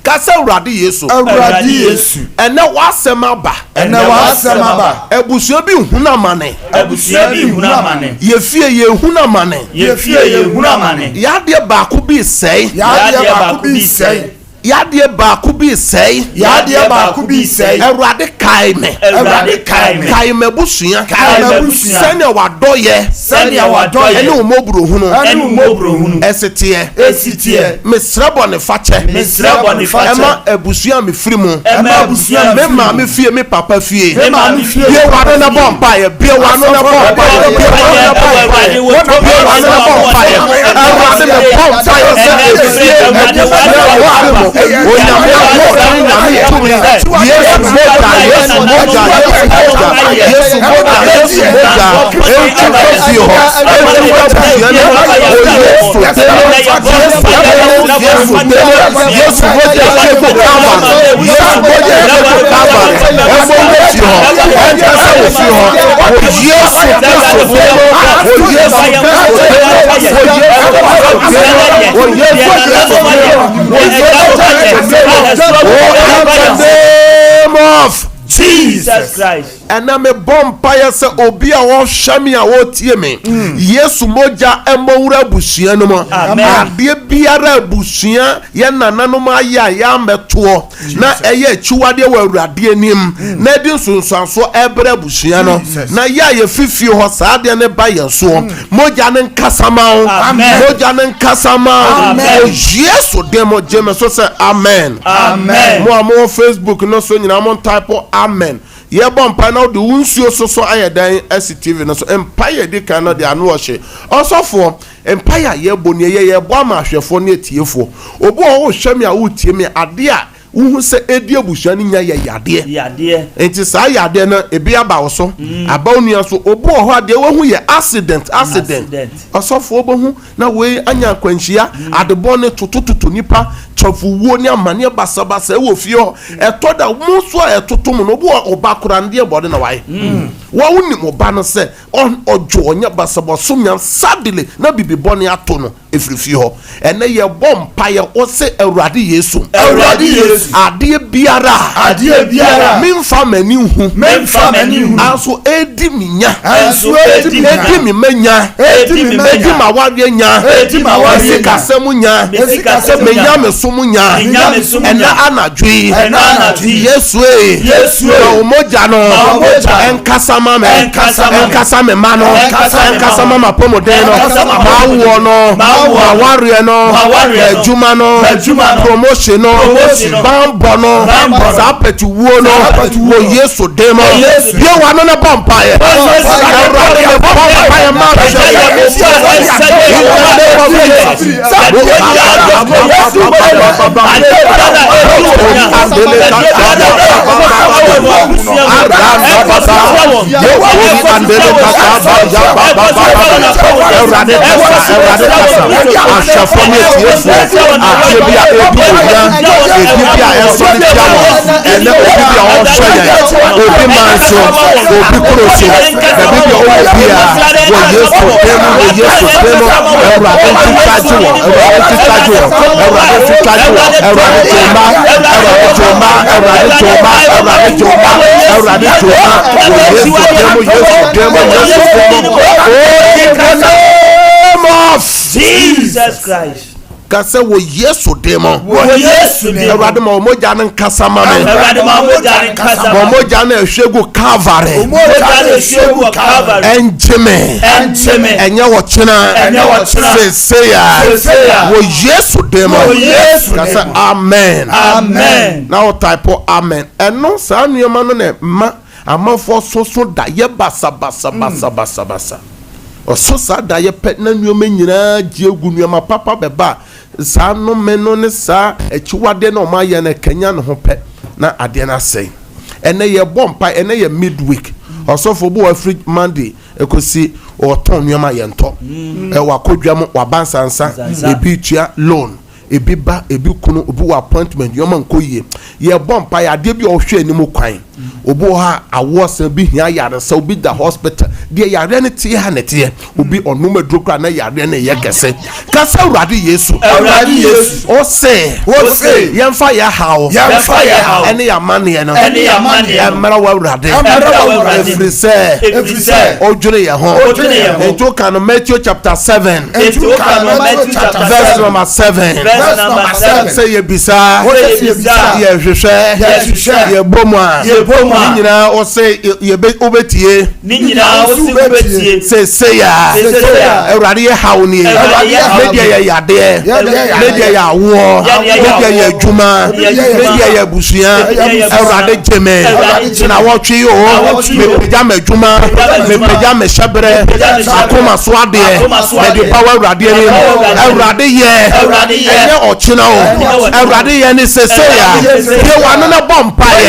Ka sɛ Awurade Yesu. Awurade Yesu. Ɛnnɛ w'asɛm aba. Ɛnnɛ w'asɛm aba. Abusua bi hunu amane. Abusua bi hunu amane. Yɛ fie yɛhunu amane. Yɛ fie yɛhunu amane. Yɛ adeɛ baako bi resɛe. Yɛ adeɛ baako bi resɛe. Y'adeɛ baako bi resɛe. Y'adeɛ baako bi resɛe. Awurade kae me. Awurade kae me. Kae m'abusua. Kae m'abusua. Sɛnea w'adɔyɛ. Sɛnea w'adɔyɛ. Ɛne wo mmɔborɔhunu. Ɛne wo mmɔborɔhunu. Ɛsi teɛ. Ɛsi teɛ. Mesrɛ bɔnefakyɛ. Mesrɛ bɔnefakyɛ. Ɛma abusua a mefiri mu. Ɛma abusua a mefiri mu. Me maame fie, me papa fie. Me maame fie. Bue w'ano na bɔ mpaeɛ. Bue w'ano na bɔ mpaeɛ. Bue w'ano na bɔ mpaeɛ. Bue w'ano na bɔ mpaeɛ. Awurade mebɔ mpaeɛ sɛ efie abusua a wɔte mu. Onyame ahoɔden, Nyame tumi. Yesu mogya, Yesu mogya, Yesu mogya, Yesu mogya, Yesu mogya. Enti kɔ fie hɔ. Enti kɔ abusua no mu. Wɔ Yesu din mu. Yesu din mu. Yesu din mu. Yesu mogya twe kɔ Calvary. Yesu mogya twe kɔ Calvary. Ɛmmɔ wura fie hɔ. Ɛnkasa wɔ fie hɔ. Wɔ Yesu Kristo din mu. Wɔ Yesu Kristo din mu. Wɔ Yesu Kristo din mu. Wɔ Yesu Kristo in the name of Jesus Christ. Ɛnɛ mebɔ mpaeɛ sɛ obi a ɔhwɛ me a ɔretie me, Yesu mogya mmɔ wura abusua no mu. Adeɛ biara abusua yɛ nananom ayɛ a yɛammɛtoɔ na ɛyɛ akyiwadeɛ wɔ Awurade anim na ɛde nsunsuansoɔ ɛbrɛ abusua no na yɛ a yɛfi fie hɔ saa adeɛ no ba yɛn soɔ. Mogya no nkasa ma wo. Mogya no nkasa ma wo. Wɔ Yesu din mu gye me so sɛ amen. Mo a mowɔ Facebook no so nyinaa mo ntype amen. Yɛbɔ mpae na wode wo nsuo soso ayɛ dɛn asi TV no so. Mpae a ɛdi kan no deɛ ano ɔhye. Ɔsɔfoɔ, mpae a yɛbɔ nie, yɛ yɛbɔ ama ahwɛfoɔ ne atiefoɔ. Obi wɔ hɔ wohwɛ me a woretie me a, adeɛ a wohu sɛ ɛdi abusua no nya yɛ yadeɛ. Yadeɛ. Nti saa yadeɛ no ebi aba wo so, aba wo nua so. Obi wɔ hɔ a deɛ wahu yɛ accident, accident. Ɔsɔfoɔ wobɛhu na wei anya akwanhyia, ade bɔne totototo nnipa, kyɛfowuo ne amaneɛ basabasa wɔ fie hɔ. Ɛtɔ da mo nso a ɛtoto mo no, obi wɔ ɔba koraa no deɛ bɔne na wayɛ. Wa wonim ɔba no sɛ ɔdwo, ɔnyɛ basabasa, ɔsom Nyame, suddenly na biribi bɔne ato no ɛfiri fie hɔ. Ɛnɛ yɛbɔ mpaeɛ wo se Awurade Yesu. Awurade Yesu. Adeɛ biara. Adeɛ biara. Memfa m'ani nhu. Memfa m'ani nhu. Anso edi me nya. Anso edi me nya. Edi me ma nya. Edi me ma nya. Edi m'awareɛ nya. Edi m'awareɛ nya. Me sikasɛm nya. Me sikasɛm nya. Me nyamesom nya. Me nyamesom nya. Ɛnɛ anadwo yi. Ɛnɛ anadwo yi. Yesu ee. Yesu ee. Ma wo mogya no. Ma wo mogya no. Ɛnkasa ma me. Ɛnkasa ma me. Ɛnkasa me ma no. Ɛnkasa me ma no. Ɛnkasa ma m'apɔmuden no. Ɛnkasa ma m'apɔmuden. M'awoɔ no. M'awareɛ no. M'adwuma no. Promotion no. Banbɔ no. Saa pɛtiwuo no. Wɔ Yesu din mu. Bue w'ano na bɔ mpaeɛ. Awurade mebɔ mpaeɛ ma Awurade kasa, Awurade kasa. Ahwɛfoɔ ne atiefoɔ, adeɛ bi a ɛredi ohia, ebi bi a ɛsɔre tia wɔn, ɛnɛ obi bi a ɔrehwɛ yɛn, obi man so, obi kuro so, baabi bi a ɔwɔ biara, wɔ Yesu din mu, wɔ Yesu din mu, Awurade ntwitwa gye wɔn, Awurade ntwitwa gye wɔn, Awurade ntwitwa gye wɔn, Awurade gye mma, Awurade gye mma, Awurade gye mma, Awurade gye mma, Awurade gye mma, wɔ Yesu din mu, Yesu din mu, Yesu din mu. Oh, in the name of Jesus Christ. Ka sɛ wɔ Yesu din mu. Wɔ Yesu din mu. Awurade ma wɔn mogya no nkasa ma me. Awurade ma wɔn mogya no nkasa ma me. Wɔn mogya no ɛhwie gu Calvary. Wɔn mogya no ɛhwie gu Calvary. Ɛngye me. Ɛngye me. Ɛnyɛ ɔkyena. Ɛnyɛ ɔkyena. Seesei a. Seesei a. Wɔ Yesu din mu. Wɔ Yesu din mu. Ka sɛ amen. Amen. Na wo type amen. Ɛno saa nneɛma no na ɛma Amanfoɔ soso daeɛ basabasabasabasa. Ɔso saa daeɛ pɛ na nneɛma nyinaa gye agu, nneɛma papa bɛba a, saa nnome no ne saa akyiwadeɛ no a wɔayɛ no ɛkanyan ne ho pɛ na adeɛ no asɛe. Ɛnɛ yɛbɔ mpae, ɛnɛ yɛ midweek. Ɔsɔfo obi wɔ hɔ afiri Monday ɛkɔsi ɔtɔn nneɛma yɛntɔ. Wakɔ dwam, waba nsansa, ebi tua loan. Ebi ba, ebi kunu, obi wɔ appointment, nneɛma nkɔ yie. Yɛbɔ mpaeɛ, adeɛ bi a ɔhwɛ anim kwan. Obi wɔ hɔ a awoɔ sɛ obi hia ayaresa, obi da hospital. Deɛ yareɛ no teɛ ha na ɛteɛ. Obi ɔnom aduro koraa na yareɛ no yɛ kɛse. Ka sɛ Awurade Yesu. Awurade Yesu. Ose. Ose. Yɛmfa yɛ haw. Yɛmfa yɛ haw. Ɛne yɛ amanneɛ no. Ɛne yɛ amanneɛ no. Ɛmmra wɔ Awurade. Ɛmmra wɔ Awurade. Ɛfiri sɛ. Ɛfiri sɛ. Ɔdwene yɛn ho. Ɔdwene yɛn ho. Nti woka no Matthew chapter 7. Enti woka no Matthew chapter Verse 7. number 7. Verse number 7. Sɛ yɛbisa. Sɛ yɛbisa. Yɛhwehwɛ. Yɛhwehwɛ. Yɛbɔ mu a. Yɛbɔ mu a. Ne nyinaa ɔse yɛbɛ wobɛtie. Ne nyinaa ɔse wobɛtie. Seesei a. Seesei a. Awurade yɛ haw nie. Awurade yɛ haw Me deɛ yɛ yadeɛ. Me deɛ yɛ awoɔ. Me deɛ yɛ adwuma. Me deɛ yɛ abusua. Awurade gye me. Nnawɔtwe yi o. Mepagya m'adwuma. Mepagya me hyɛberɛ. M'akoma so adeɛ. Mede ba w'Awurade anim. Awurade yɛ. Ɛnyɛ ɔkyena o. Awurade yɛ ne seesei a. Bue w'ano na bɔ mpaeɛ.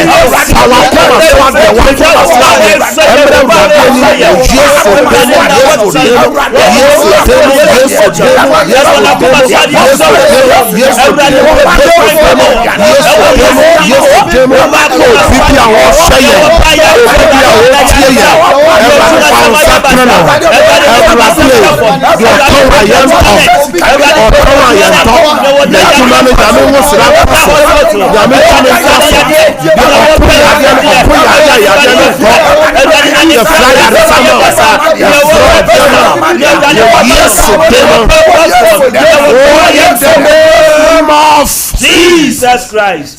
Fa w'akoma so adeɛ. W'akoma so adeɛ. Ɛmmerɛ. Awurade anim wɔ Yesu din mu, Yesu din mu, Yesu din mu, Yesu din mu, Yesu din mu, Yesu din mu, Yesu din mu, Yesu din mu, Yesu din mu, Yesu din mu. Obi bi a ɔhwɛ yɛn, obi bi a ɔtie yɛn, Awurade fa wo nsa tene ne ho. Awurade deɛ ɔtɔn a yɛntɔ, ɔtɔn a yɛntɔ, n'adwuma no Nyame nwosra nka so, Nyame tumi nka so. Deɛ ɔpo yadeɛ no, ɔpo yadeɛ a yadeɛ no nkɔ. Yɛfra yaresa ma wo, yɛfrɛ ɔdeɛ ma wo, wɔ Yesu din mu. Oh, in the name of Jesus Christ.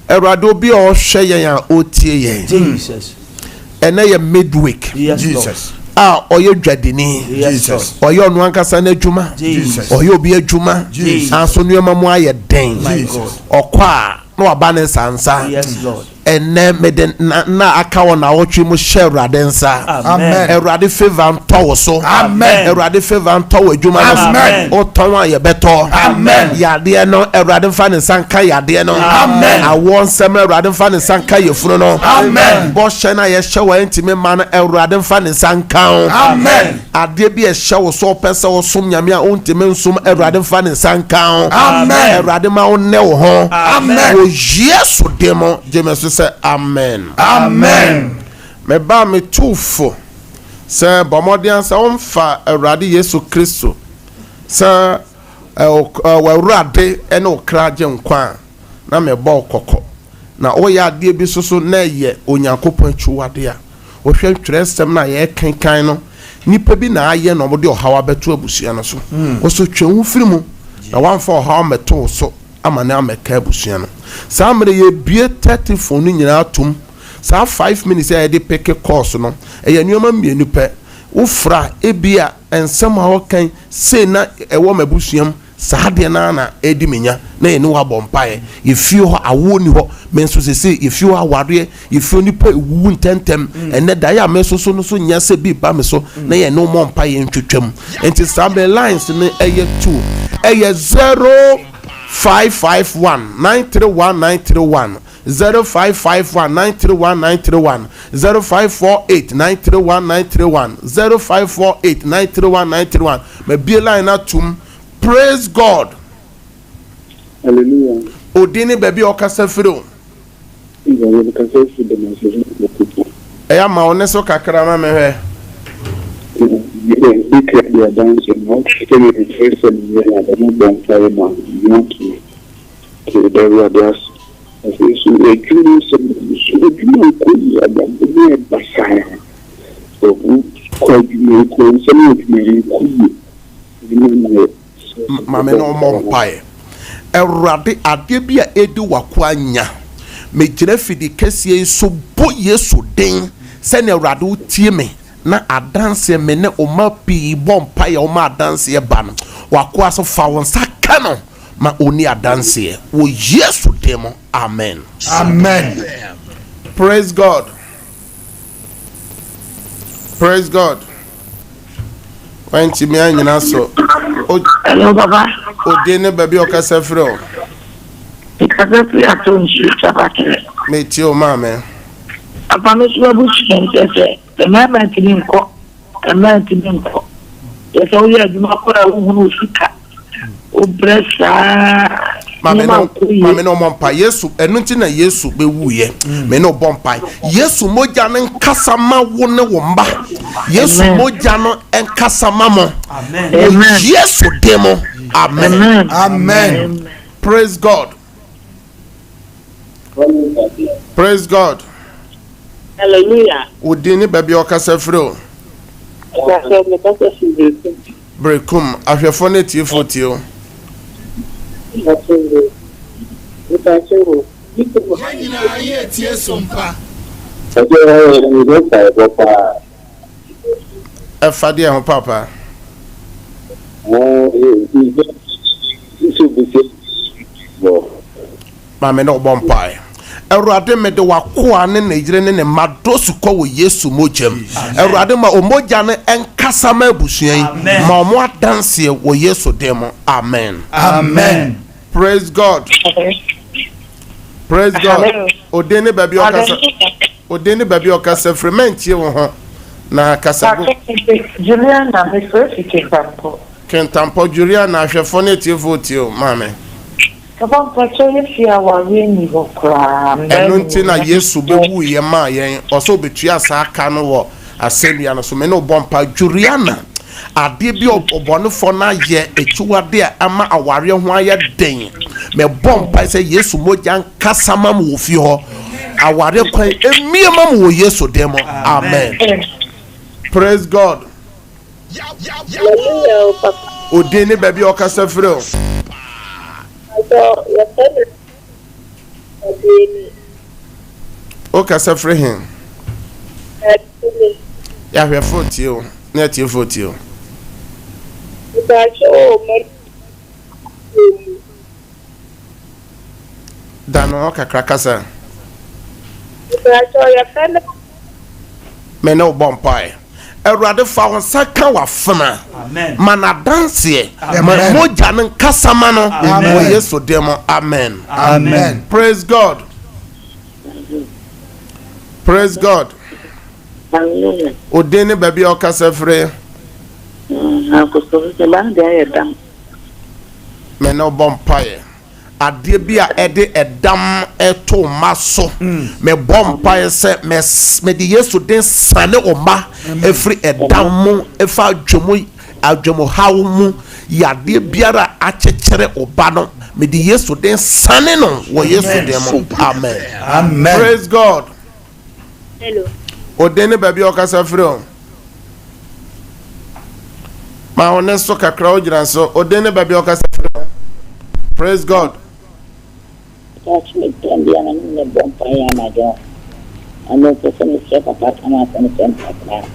Awurade obi a ɔhwɛ yɛn a ɔtie yɛn. Jesus. Ɛnɛ yɛ midweek. Yes, Lord. A ɔyɛ dwadini. Yes, Lord. Ɔyɛ ɔno ankasa n'adwuma. Jesus. Ɔyɛ obi adwuma. Jesus. Nanso nneɛma mu ayɛ den. My God. Ɔkɔ a na waba ne nsa nsa. Yes, Lord. Ɛnnɛ mede nna a aka wɔ naawɔtwe mu hyɛ Awurade nsa. Amen. Awurade favour ntɔ wo so. Amen. Awurade favour ntɔ wɔ adwuma no so. Amen. Wotɔn a yɛbɛtɔ. Amen. Yadeɛ no Awurade mfa ne nsa nka yadeɛ no. Amen. Awoɔ nsɛm no Awurade mfa ne nsa nka yafunu no. Amen. Bɔhyɛ no a yɛhyɛ wɔ ɛntumi mma no Awurade mfa ne nsa nka wo. Amen. Adeɛ bi a ɛhyɛ wo so wopɛ sɛ wosom Nyame a wontumi nsom Awurade mfa ne nsa nka wo. Amen. Awurade ma wo nnɛ wo ho. Amen. Wɔ Yesu din mu gye me so sɛ amen. Amen. Me ba me tu fo sɛ bɔ mmɔden sɛ womfa Awurade Yesu Kristo sɛ w'Awurade ne wo kra gye nkwa a na mebɔ wo kɔkɔ. Na woyɛ adeɛ bi nso so na ɛyɛ Onyankopɔn akyiwadeɛ a, wohwɛ twerɛsɛm no a yɛrekenkan no, nnipa bi na ayɛ na wɔde ɔhaw abɛto abusua no so. Wo nso twe wo ho firi mu na woamfa ɔhaw ammɛto wo so ama no ammɛka abusua no. Saa mmerɛ yɛrebue tɛtefon no nyinaa atom. Saa five minutes a yɛde peke calls no, ɛyɛ nneɛma mmienu pɛ. Wofrɛ a, ebia nsɛm a wɔka yi, sei na ɛwɔ m'abusua mu, Saa adeɛ no ara na ɛredi me nya na yɛne wo abɔ mpaeɛ. Yɛfie hɔ awoɔ nni hɔ. Me nso seesei yɛfie hɔ awareɛ, yɛfie hɔ nnipa ɛwuwu ntɛmntɛm. Ɛnnɛ daeɛ a mesoso no so nyɛ sɛ bi ba me so na yɛne wo mmɔ mpaeɛ ntwitwam. Nti saa me lines no ɛyɛ two. Ɛyɛ 0551 931 931, 0551 931 931, 0548 931 931, 0548 931 931. Mabue line no atom. Praise God. Hallelujah. Odin ne baabi a ɔkasa firi o. Mekasa firi Damascus. Ɛyɛ ama wo ne so kakra ma mehwɛ. Meka di adanse na ɔkyerɛ me mfiri sɛ meyɛ na dɛm bɔ mpaeɛ ma me ho to me. Nti meda Awurade ase. Afei nso adwuma nsɛm nso adwuma nkɔ yie abrabɔ mu ayɛ basaa. Wokɔ adwuma nkɔ nsɛm adwuma nkɔ yie. Ma me ne wo mmɔ mpaeɛ. Awurade, adeɛ bi a ɛredi w'akoa nya, megyina fidi kɛseɛ yi so bɔ Yesu din sɛdeɛ Awurade wotie me na adanseɛ me ne wo mma pii bɔ mpaeɛ woma adanseɛ ba no, w'akoa so fa wo nsa ka no ma ɔnni adanseɛ wɔ Yesu din mu, amen. Amen. Praise God. Praise God. Wantumi anyina so. Hello, Papa. Odi ne baabi a ɔkasa firi o. Mekasa firi ato nsuo Sabatere. Metie o maame. Papa me so abusua nkyɛ sɛ mmarima ntumi nkɔ mmaa ntumi nkɔ. Kyɛ sɛ woyɛ adwuma koraa wohunu sika. Wobrɛ saa Maame no maame no ɔmɔ mpa Yesu ɛno nti na Yesu bɛwuiɛ mm. me ne ɔbɔ mpa Yesu mogya no nkasa ma wo ne wo mma Yesu mogya no nkasa ma mo wɔ Yesu din mu amen amen praise God Praise God. Hallelujah. Wo din ne baabi a ɔkasa firi o. Ɔkasa mekasa firi Berekum. Berekum ahwɛfoɔ ne atiefoɔ tie o. Yɛn nyinaa yɛ tie so mpa. Ɛfa deɛ ho papa. Maame ne ɔbɔ mpae. Awurade mede w'akoa ne ne yere ne ne mma dɔ sukɔ wɔ Yesu mogya mu. Awurade ma omogya no nkasa ma abusua yi. Ma ɔmo adanseɛ wɔ Yesu din mu. Amen. Amen. Praise God. Praise God. Odin ne baabi ɔkasa. Odin ne baabi a ɔkasa firi. Mɛntie wo ho na kasa gu. Juliana, mefrɛ fi Kintampo. Kintampo, Juliana, ahwɛfoɔ ne atiefoɔ tie o, maame. Papa mpakyɛw yɛ fie awareɛ nni hɔ koraa mbaa Ɛno mu nti na Yesu bɛwuiɛ maa yɛn, ɔsɛ ɔbɛtua saa ka no wɔ asɛnnua no so. Me ne wo bɔ mpa. Juliana, adeɛ bi a ɔbɔnefoɔ no ayɛ, akyiwadeɛ a ama awareɛ ho ayɛ den. Mebɔ mpae sɛ Yesu mogya nkasa ma mo wɔ fie hɔ. Awareɛ kwan mmue ma mo wɔ Yesu din mu. Amen. Praise God. Hallelujah o papa. Odin ne baabi a ɔkasa firi o. Pastor yɛfrɛ me Aduani. O kasa firi he? Aduani. Yɛahwɛfo tie o ne atiefo tie o. Mpakyɛ o mani mu. Da no hɔ kakra kasa. Mpakyɛ yɛfrɛ me. Me ne wo bɔ mpae. Awurade fa wo nsa ka w'afena. Ma no adanseɛ. Ma mogya no nkasa ma no. Wɔ Yesu din mu. Amen. Amen. Praise God. Praise God. Odin ne baabi a ɔkasa firi. Me ne wo bɔ mpaeɛ. Adeɛ bi a ɛde ɛdam to wo mma so. Mebɔ mpaeɛ sɛ mede Yesu din sane wo mma ɛfiri ɛdam mu, ɛfa adwemu adwemuhaw mu, yadeɛ biara a akyekyere wo ba no, mede Yesu din sane no wɔ Yesu din mu. Amen. Amen. Praise God. Hello. Odin ne baabi a ɔkasa firi o. Ma wo ne so kakra wogyina so. Odin ne baabi a ɔkasa firi o. Praise God. Church me tɛm bia na ne ne bɔ mpaeɛ anadwo. Na me pɛ sɛ mesrɛ papa ka no asɛm kyɛ me kakra.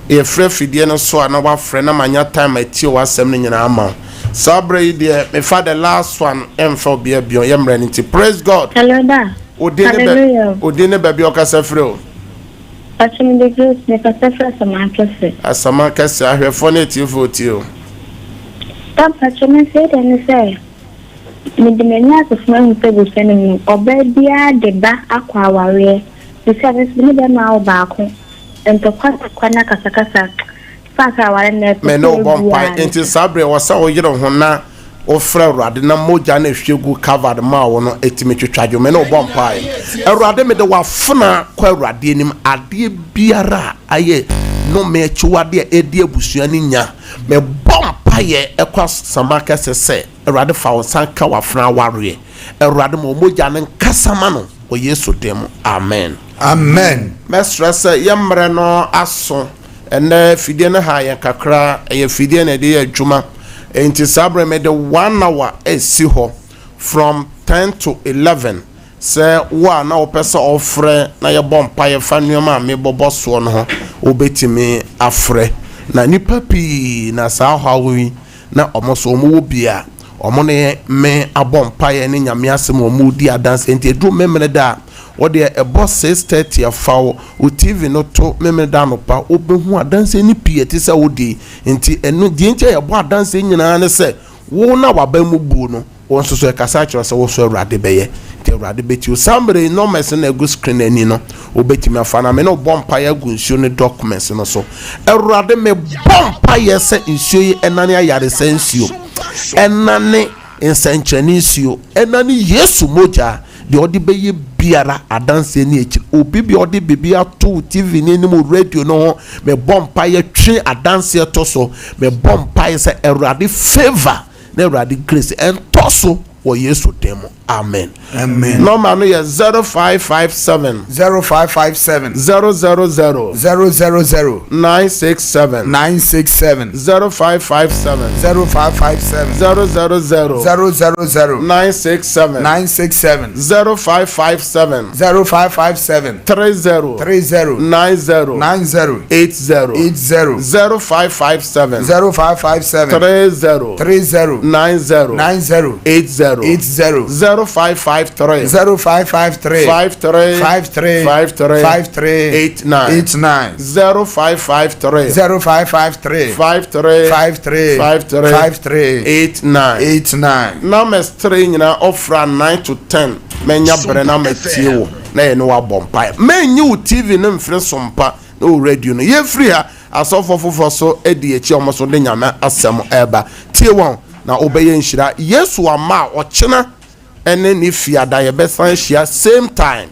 Yɛfrɛ fidie no so a na wafrɛ na manya time atie w'asɛm no nyinaa ama wo. Saa berɛ yi deɛ mefa the last one ɛmfa obia bio yɛ mmerɛ no nti. Praise God. Hello da. Odin ne bɛ Hallelujah. odin ne baabi a ɔkasa firi o. Pacho me de Grace me kasa firi Asaman kɛse. Asaman kɛse ahwɛfoɔ ne atiefoɔ tie o. Da mpacho me nso yɛ deɛ ne sɛ me de m'ani ato fam ahu sɛ abusua no mu no ɔbaa biara de ba akɔ awareɛ te sɛ me nso me ne bɛrima awo baako ntɔkwa ntɔkwa ne akasakasa fa sɛ aware no ɛpɛ Me sɛ ne wo bɔ ɛgu mpae ara ne nti saa berɛ wɔ sɛ woyere ho na wofrɛ Awurade na mogya no ehwie gu covered maa wo no etumi twitwa dwo. Me ne wo bɔ mpae. Awurade mede w'afena kɔ Awurade anim adeɛ biara a ayɛ nnome akyiwadeɛ a ɛdi abusua no nya. Mebɔ mpaeɛ ɛkɔ asama kɛse sɛ Awurade fa wo nsa nka w'afena awareɛ. Awurade ma mogya no nkasa ma no wɔ Yesu din mu. Amen. Amen. Mɛsrɛ sɛ yɛn mmerɛ no aso. Ɛnnɛ fidie no ha yɛn kakra, ɛyɛ fidie na yɛde yɛ adwuma. Enti saa berɛ mede one hour asi hɔ from ten to 11 sɛ wo a na wopɛ sɛ ɔfrɛ na yɛbɔ mpaeɛ fa nneɛma a mebɔbɔ soɔ no ho, wobɛtumi afrɛ. Na nnipa pii na saa ɔhaw yi na wɔn nso wɔwɔ bi a wɔn ne me abɔ mpaeɛ ne Nyame asɛm a wɔredi adanseɛ. Nti ɛduru Memeneda a, wo deɛ ɛbɔ 6:30 a fa wo TV no to Memeneda anɔpa, wobɛhu adanseɛ no pii a ɛte sɛ wo deɛ yi. Nti ɛno, deɛ nti a yɛbɔ adanseɛ nyinaa ne sɛ wo na w'aba mu buo no, wo nso so ɛkasa kyerɛ sɛ wo so Awurade bɛyɛ. Nti Awurade bɛtie wo. Saa mmerɛ yi numbers no na ɛgu screen no ani no, wobɛtumi afa na me ne wo bɔ mpaeɛ agu nsuo no documents no so. Awurade mebɔ mpaeɛ sɛ nsuo yi ɛnane ayaresa nsuo, ɛnane nsɛnkyerɛnne nsuo, ɛnane Yesu mogya, deɛ ɔde bɛyɛ biara adanseɛ ne akyiri. Obi bi ɔde biribi ato TV no anim, radio no ho, mebɔ mpaeɛ twe adanseɛ to so. Mebɔ mpaeɛ sɛ Awurade favour na Awurade grace ɛntɔ so wɔ Yesu din mu. Amen. Amen. Nɔmba no yɛ 0557. 0557. 000. 000. 967. 967. 0557. 0557. 000. 000. 967. 967. 0557. 0557. 30. 30. 90. 90. 80. 80. 0557. 0557. 30. 30. 90. 90. 80. 80. 0553. 0553. 53. 53. 53. 53. 89. 89. 0553. 0553. 53. 53. 53. 53. 89. 89. Numbers 3 nyinaa ɔfra 9 to 10 mɛnya berɛ na matie wo. na yɛne wo abɔ mpaeɛ. Mɛnyi wo TV no mfiri Sompa ne wo radio no. Yɛfiri ha, asɔfoɔ foforɔ so di akyi a wɔn nso de Nyame asɛm reba. Tie wɔn na wobɛyɛ nhyira. Yesu ama a, ɔkyena ne ne fiada yɛbɛsan ahyia same time,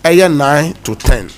ɛyɛ 9 to 10.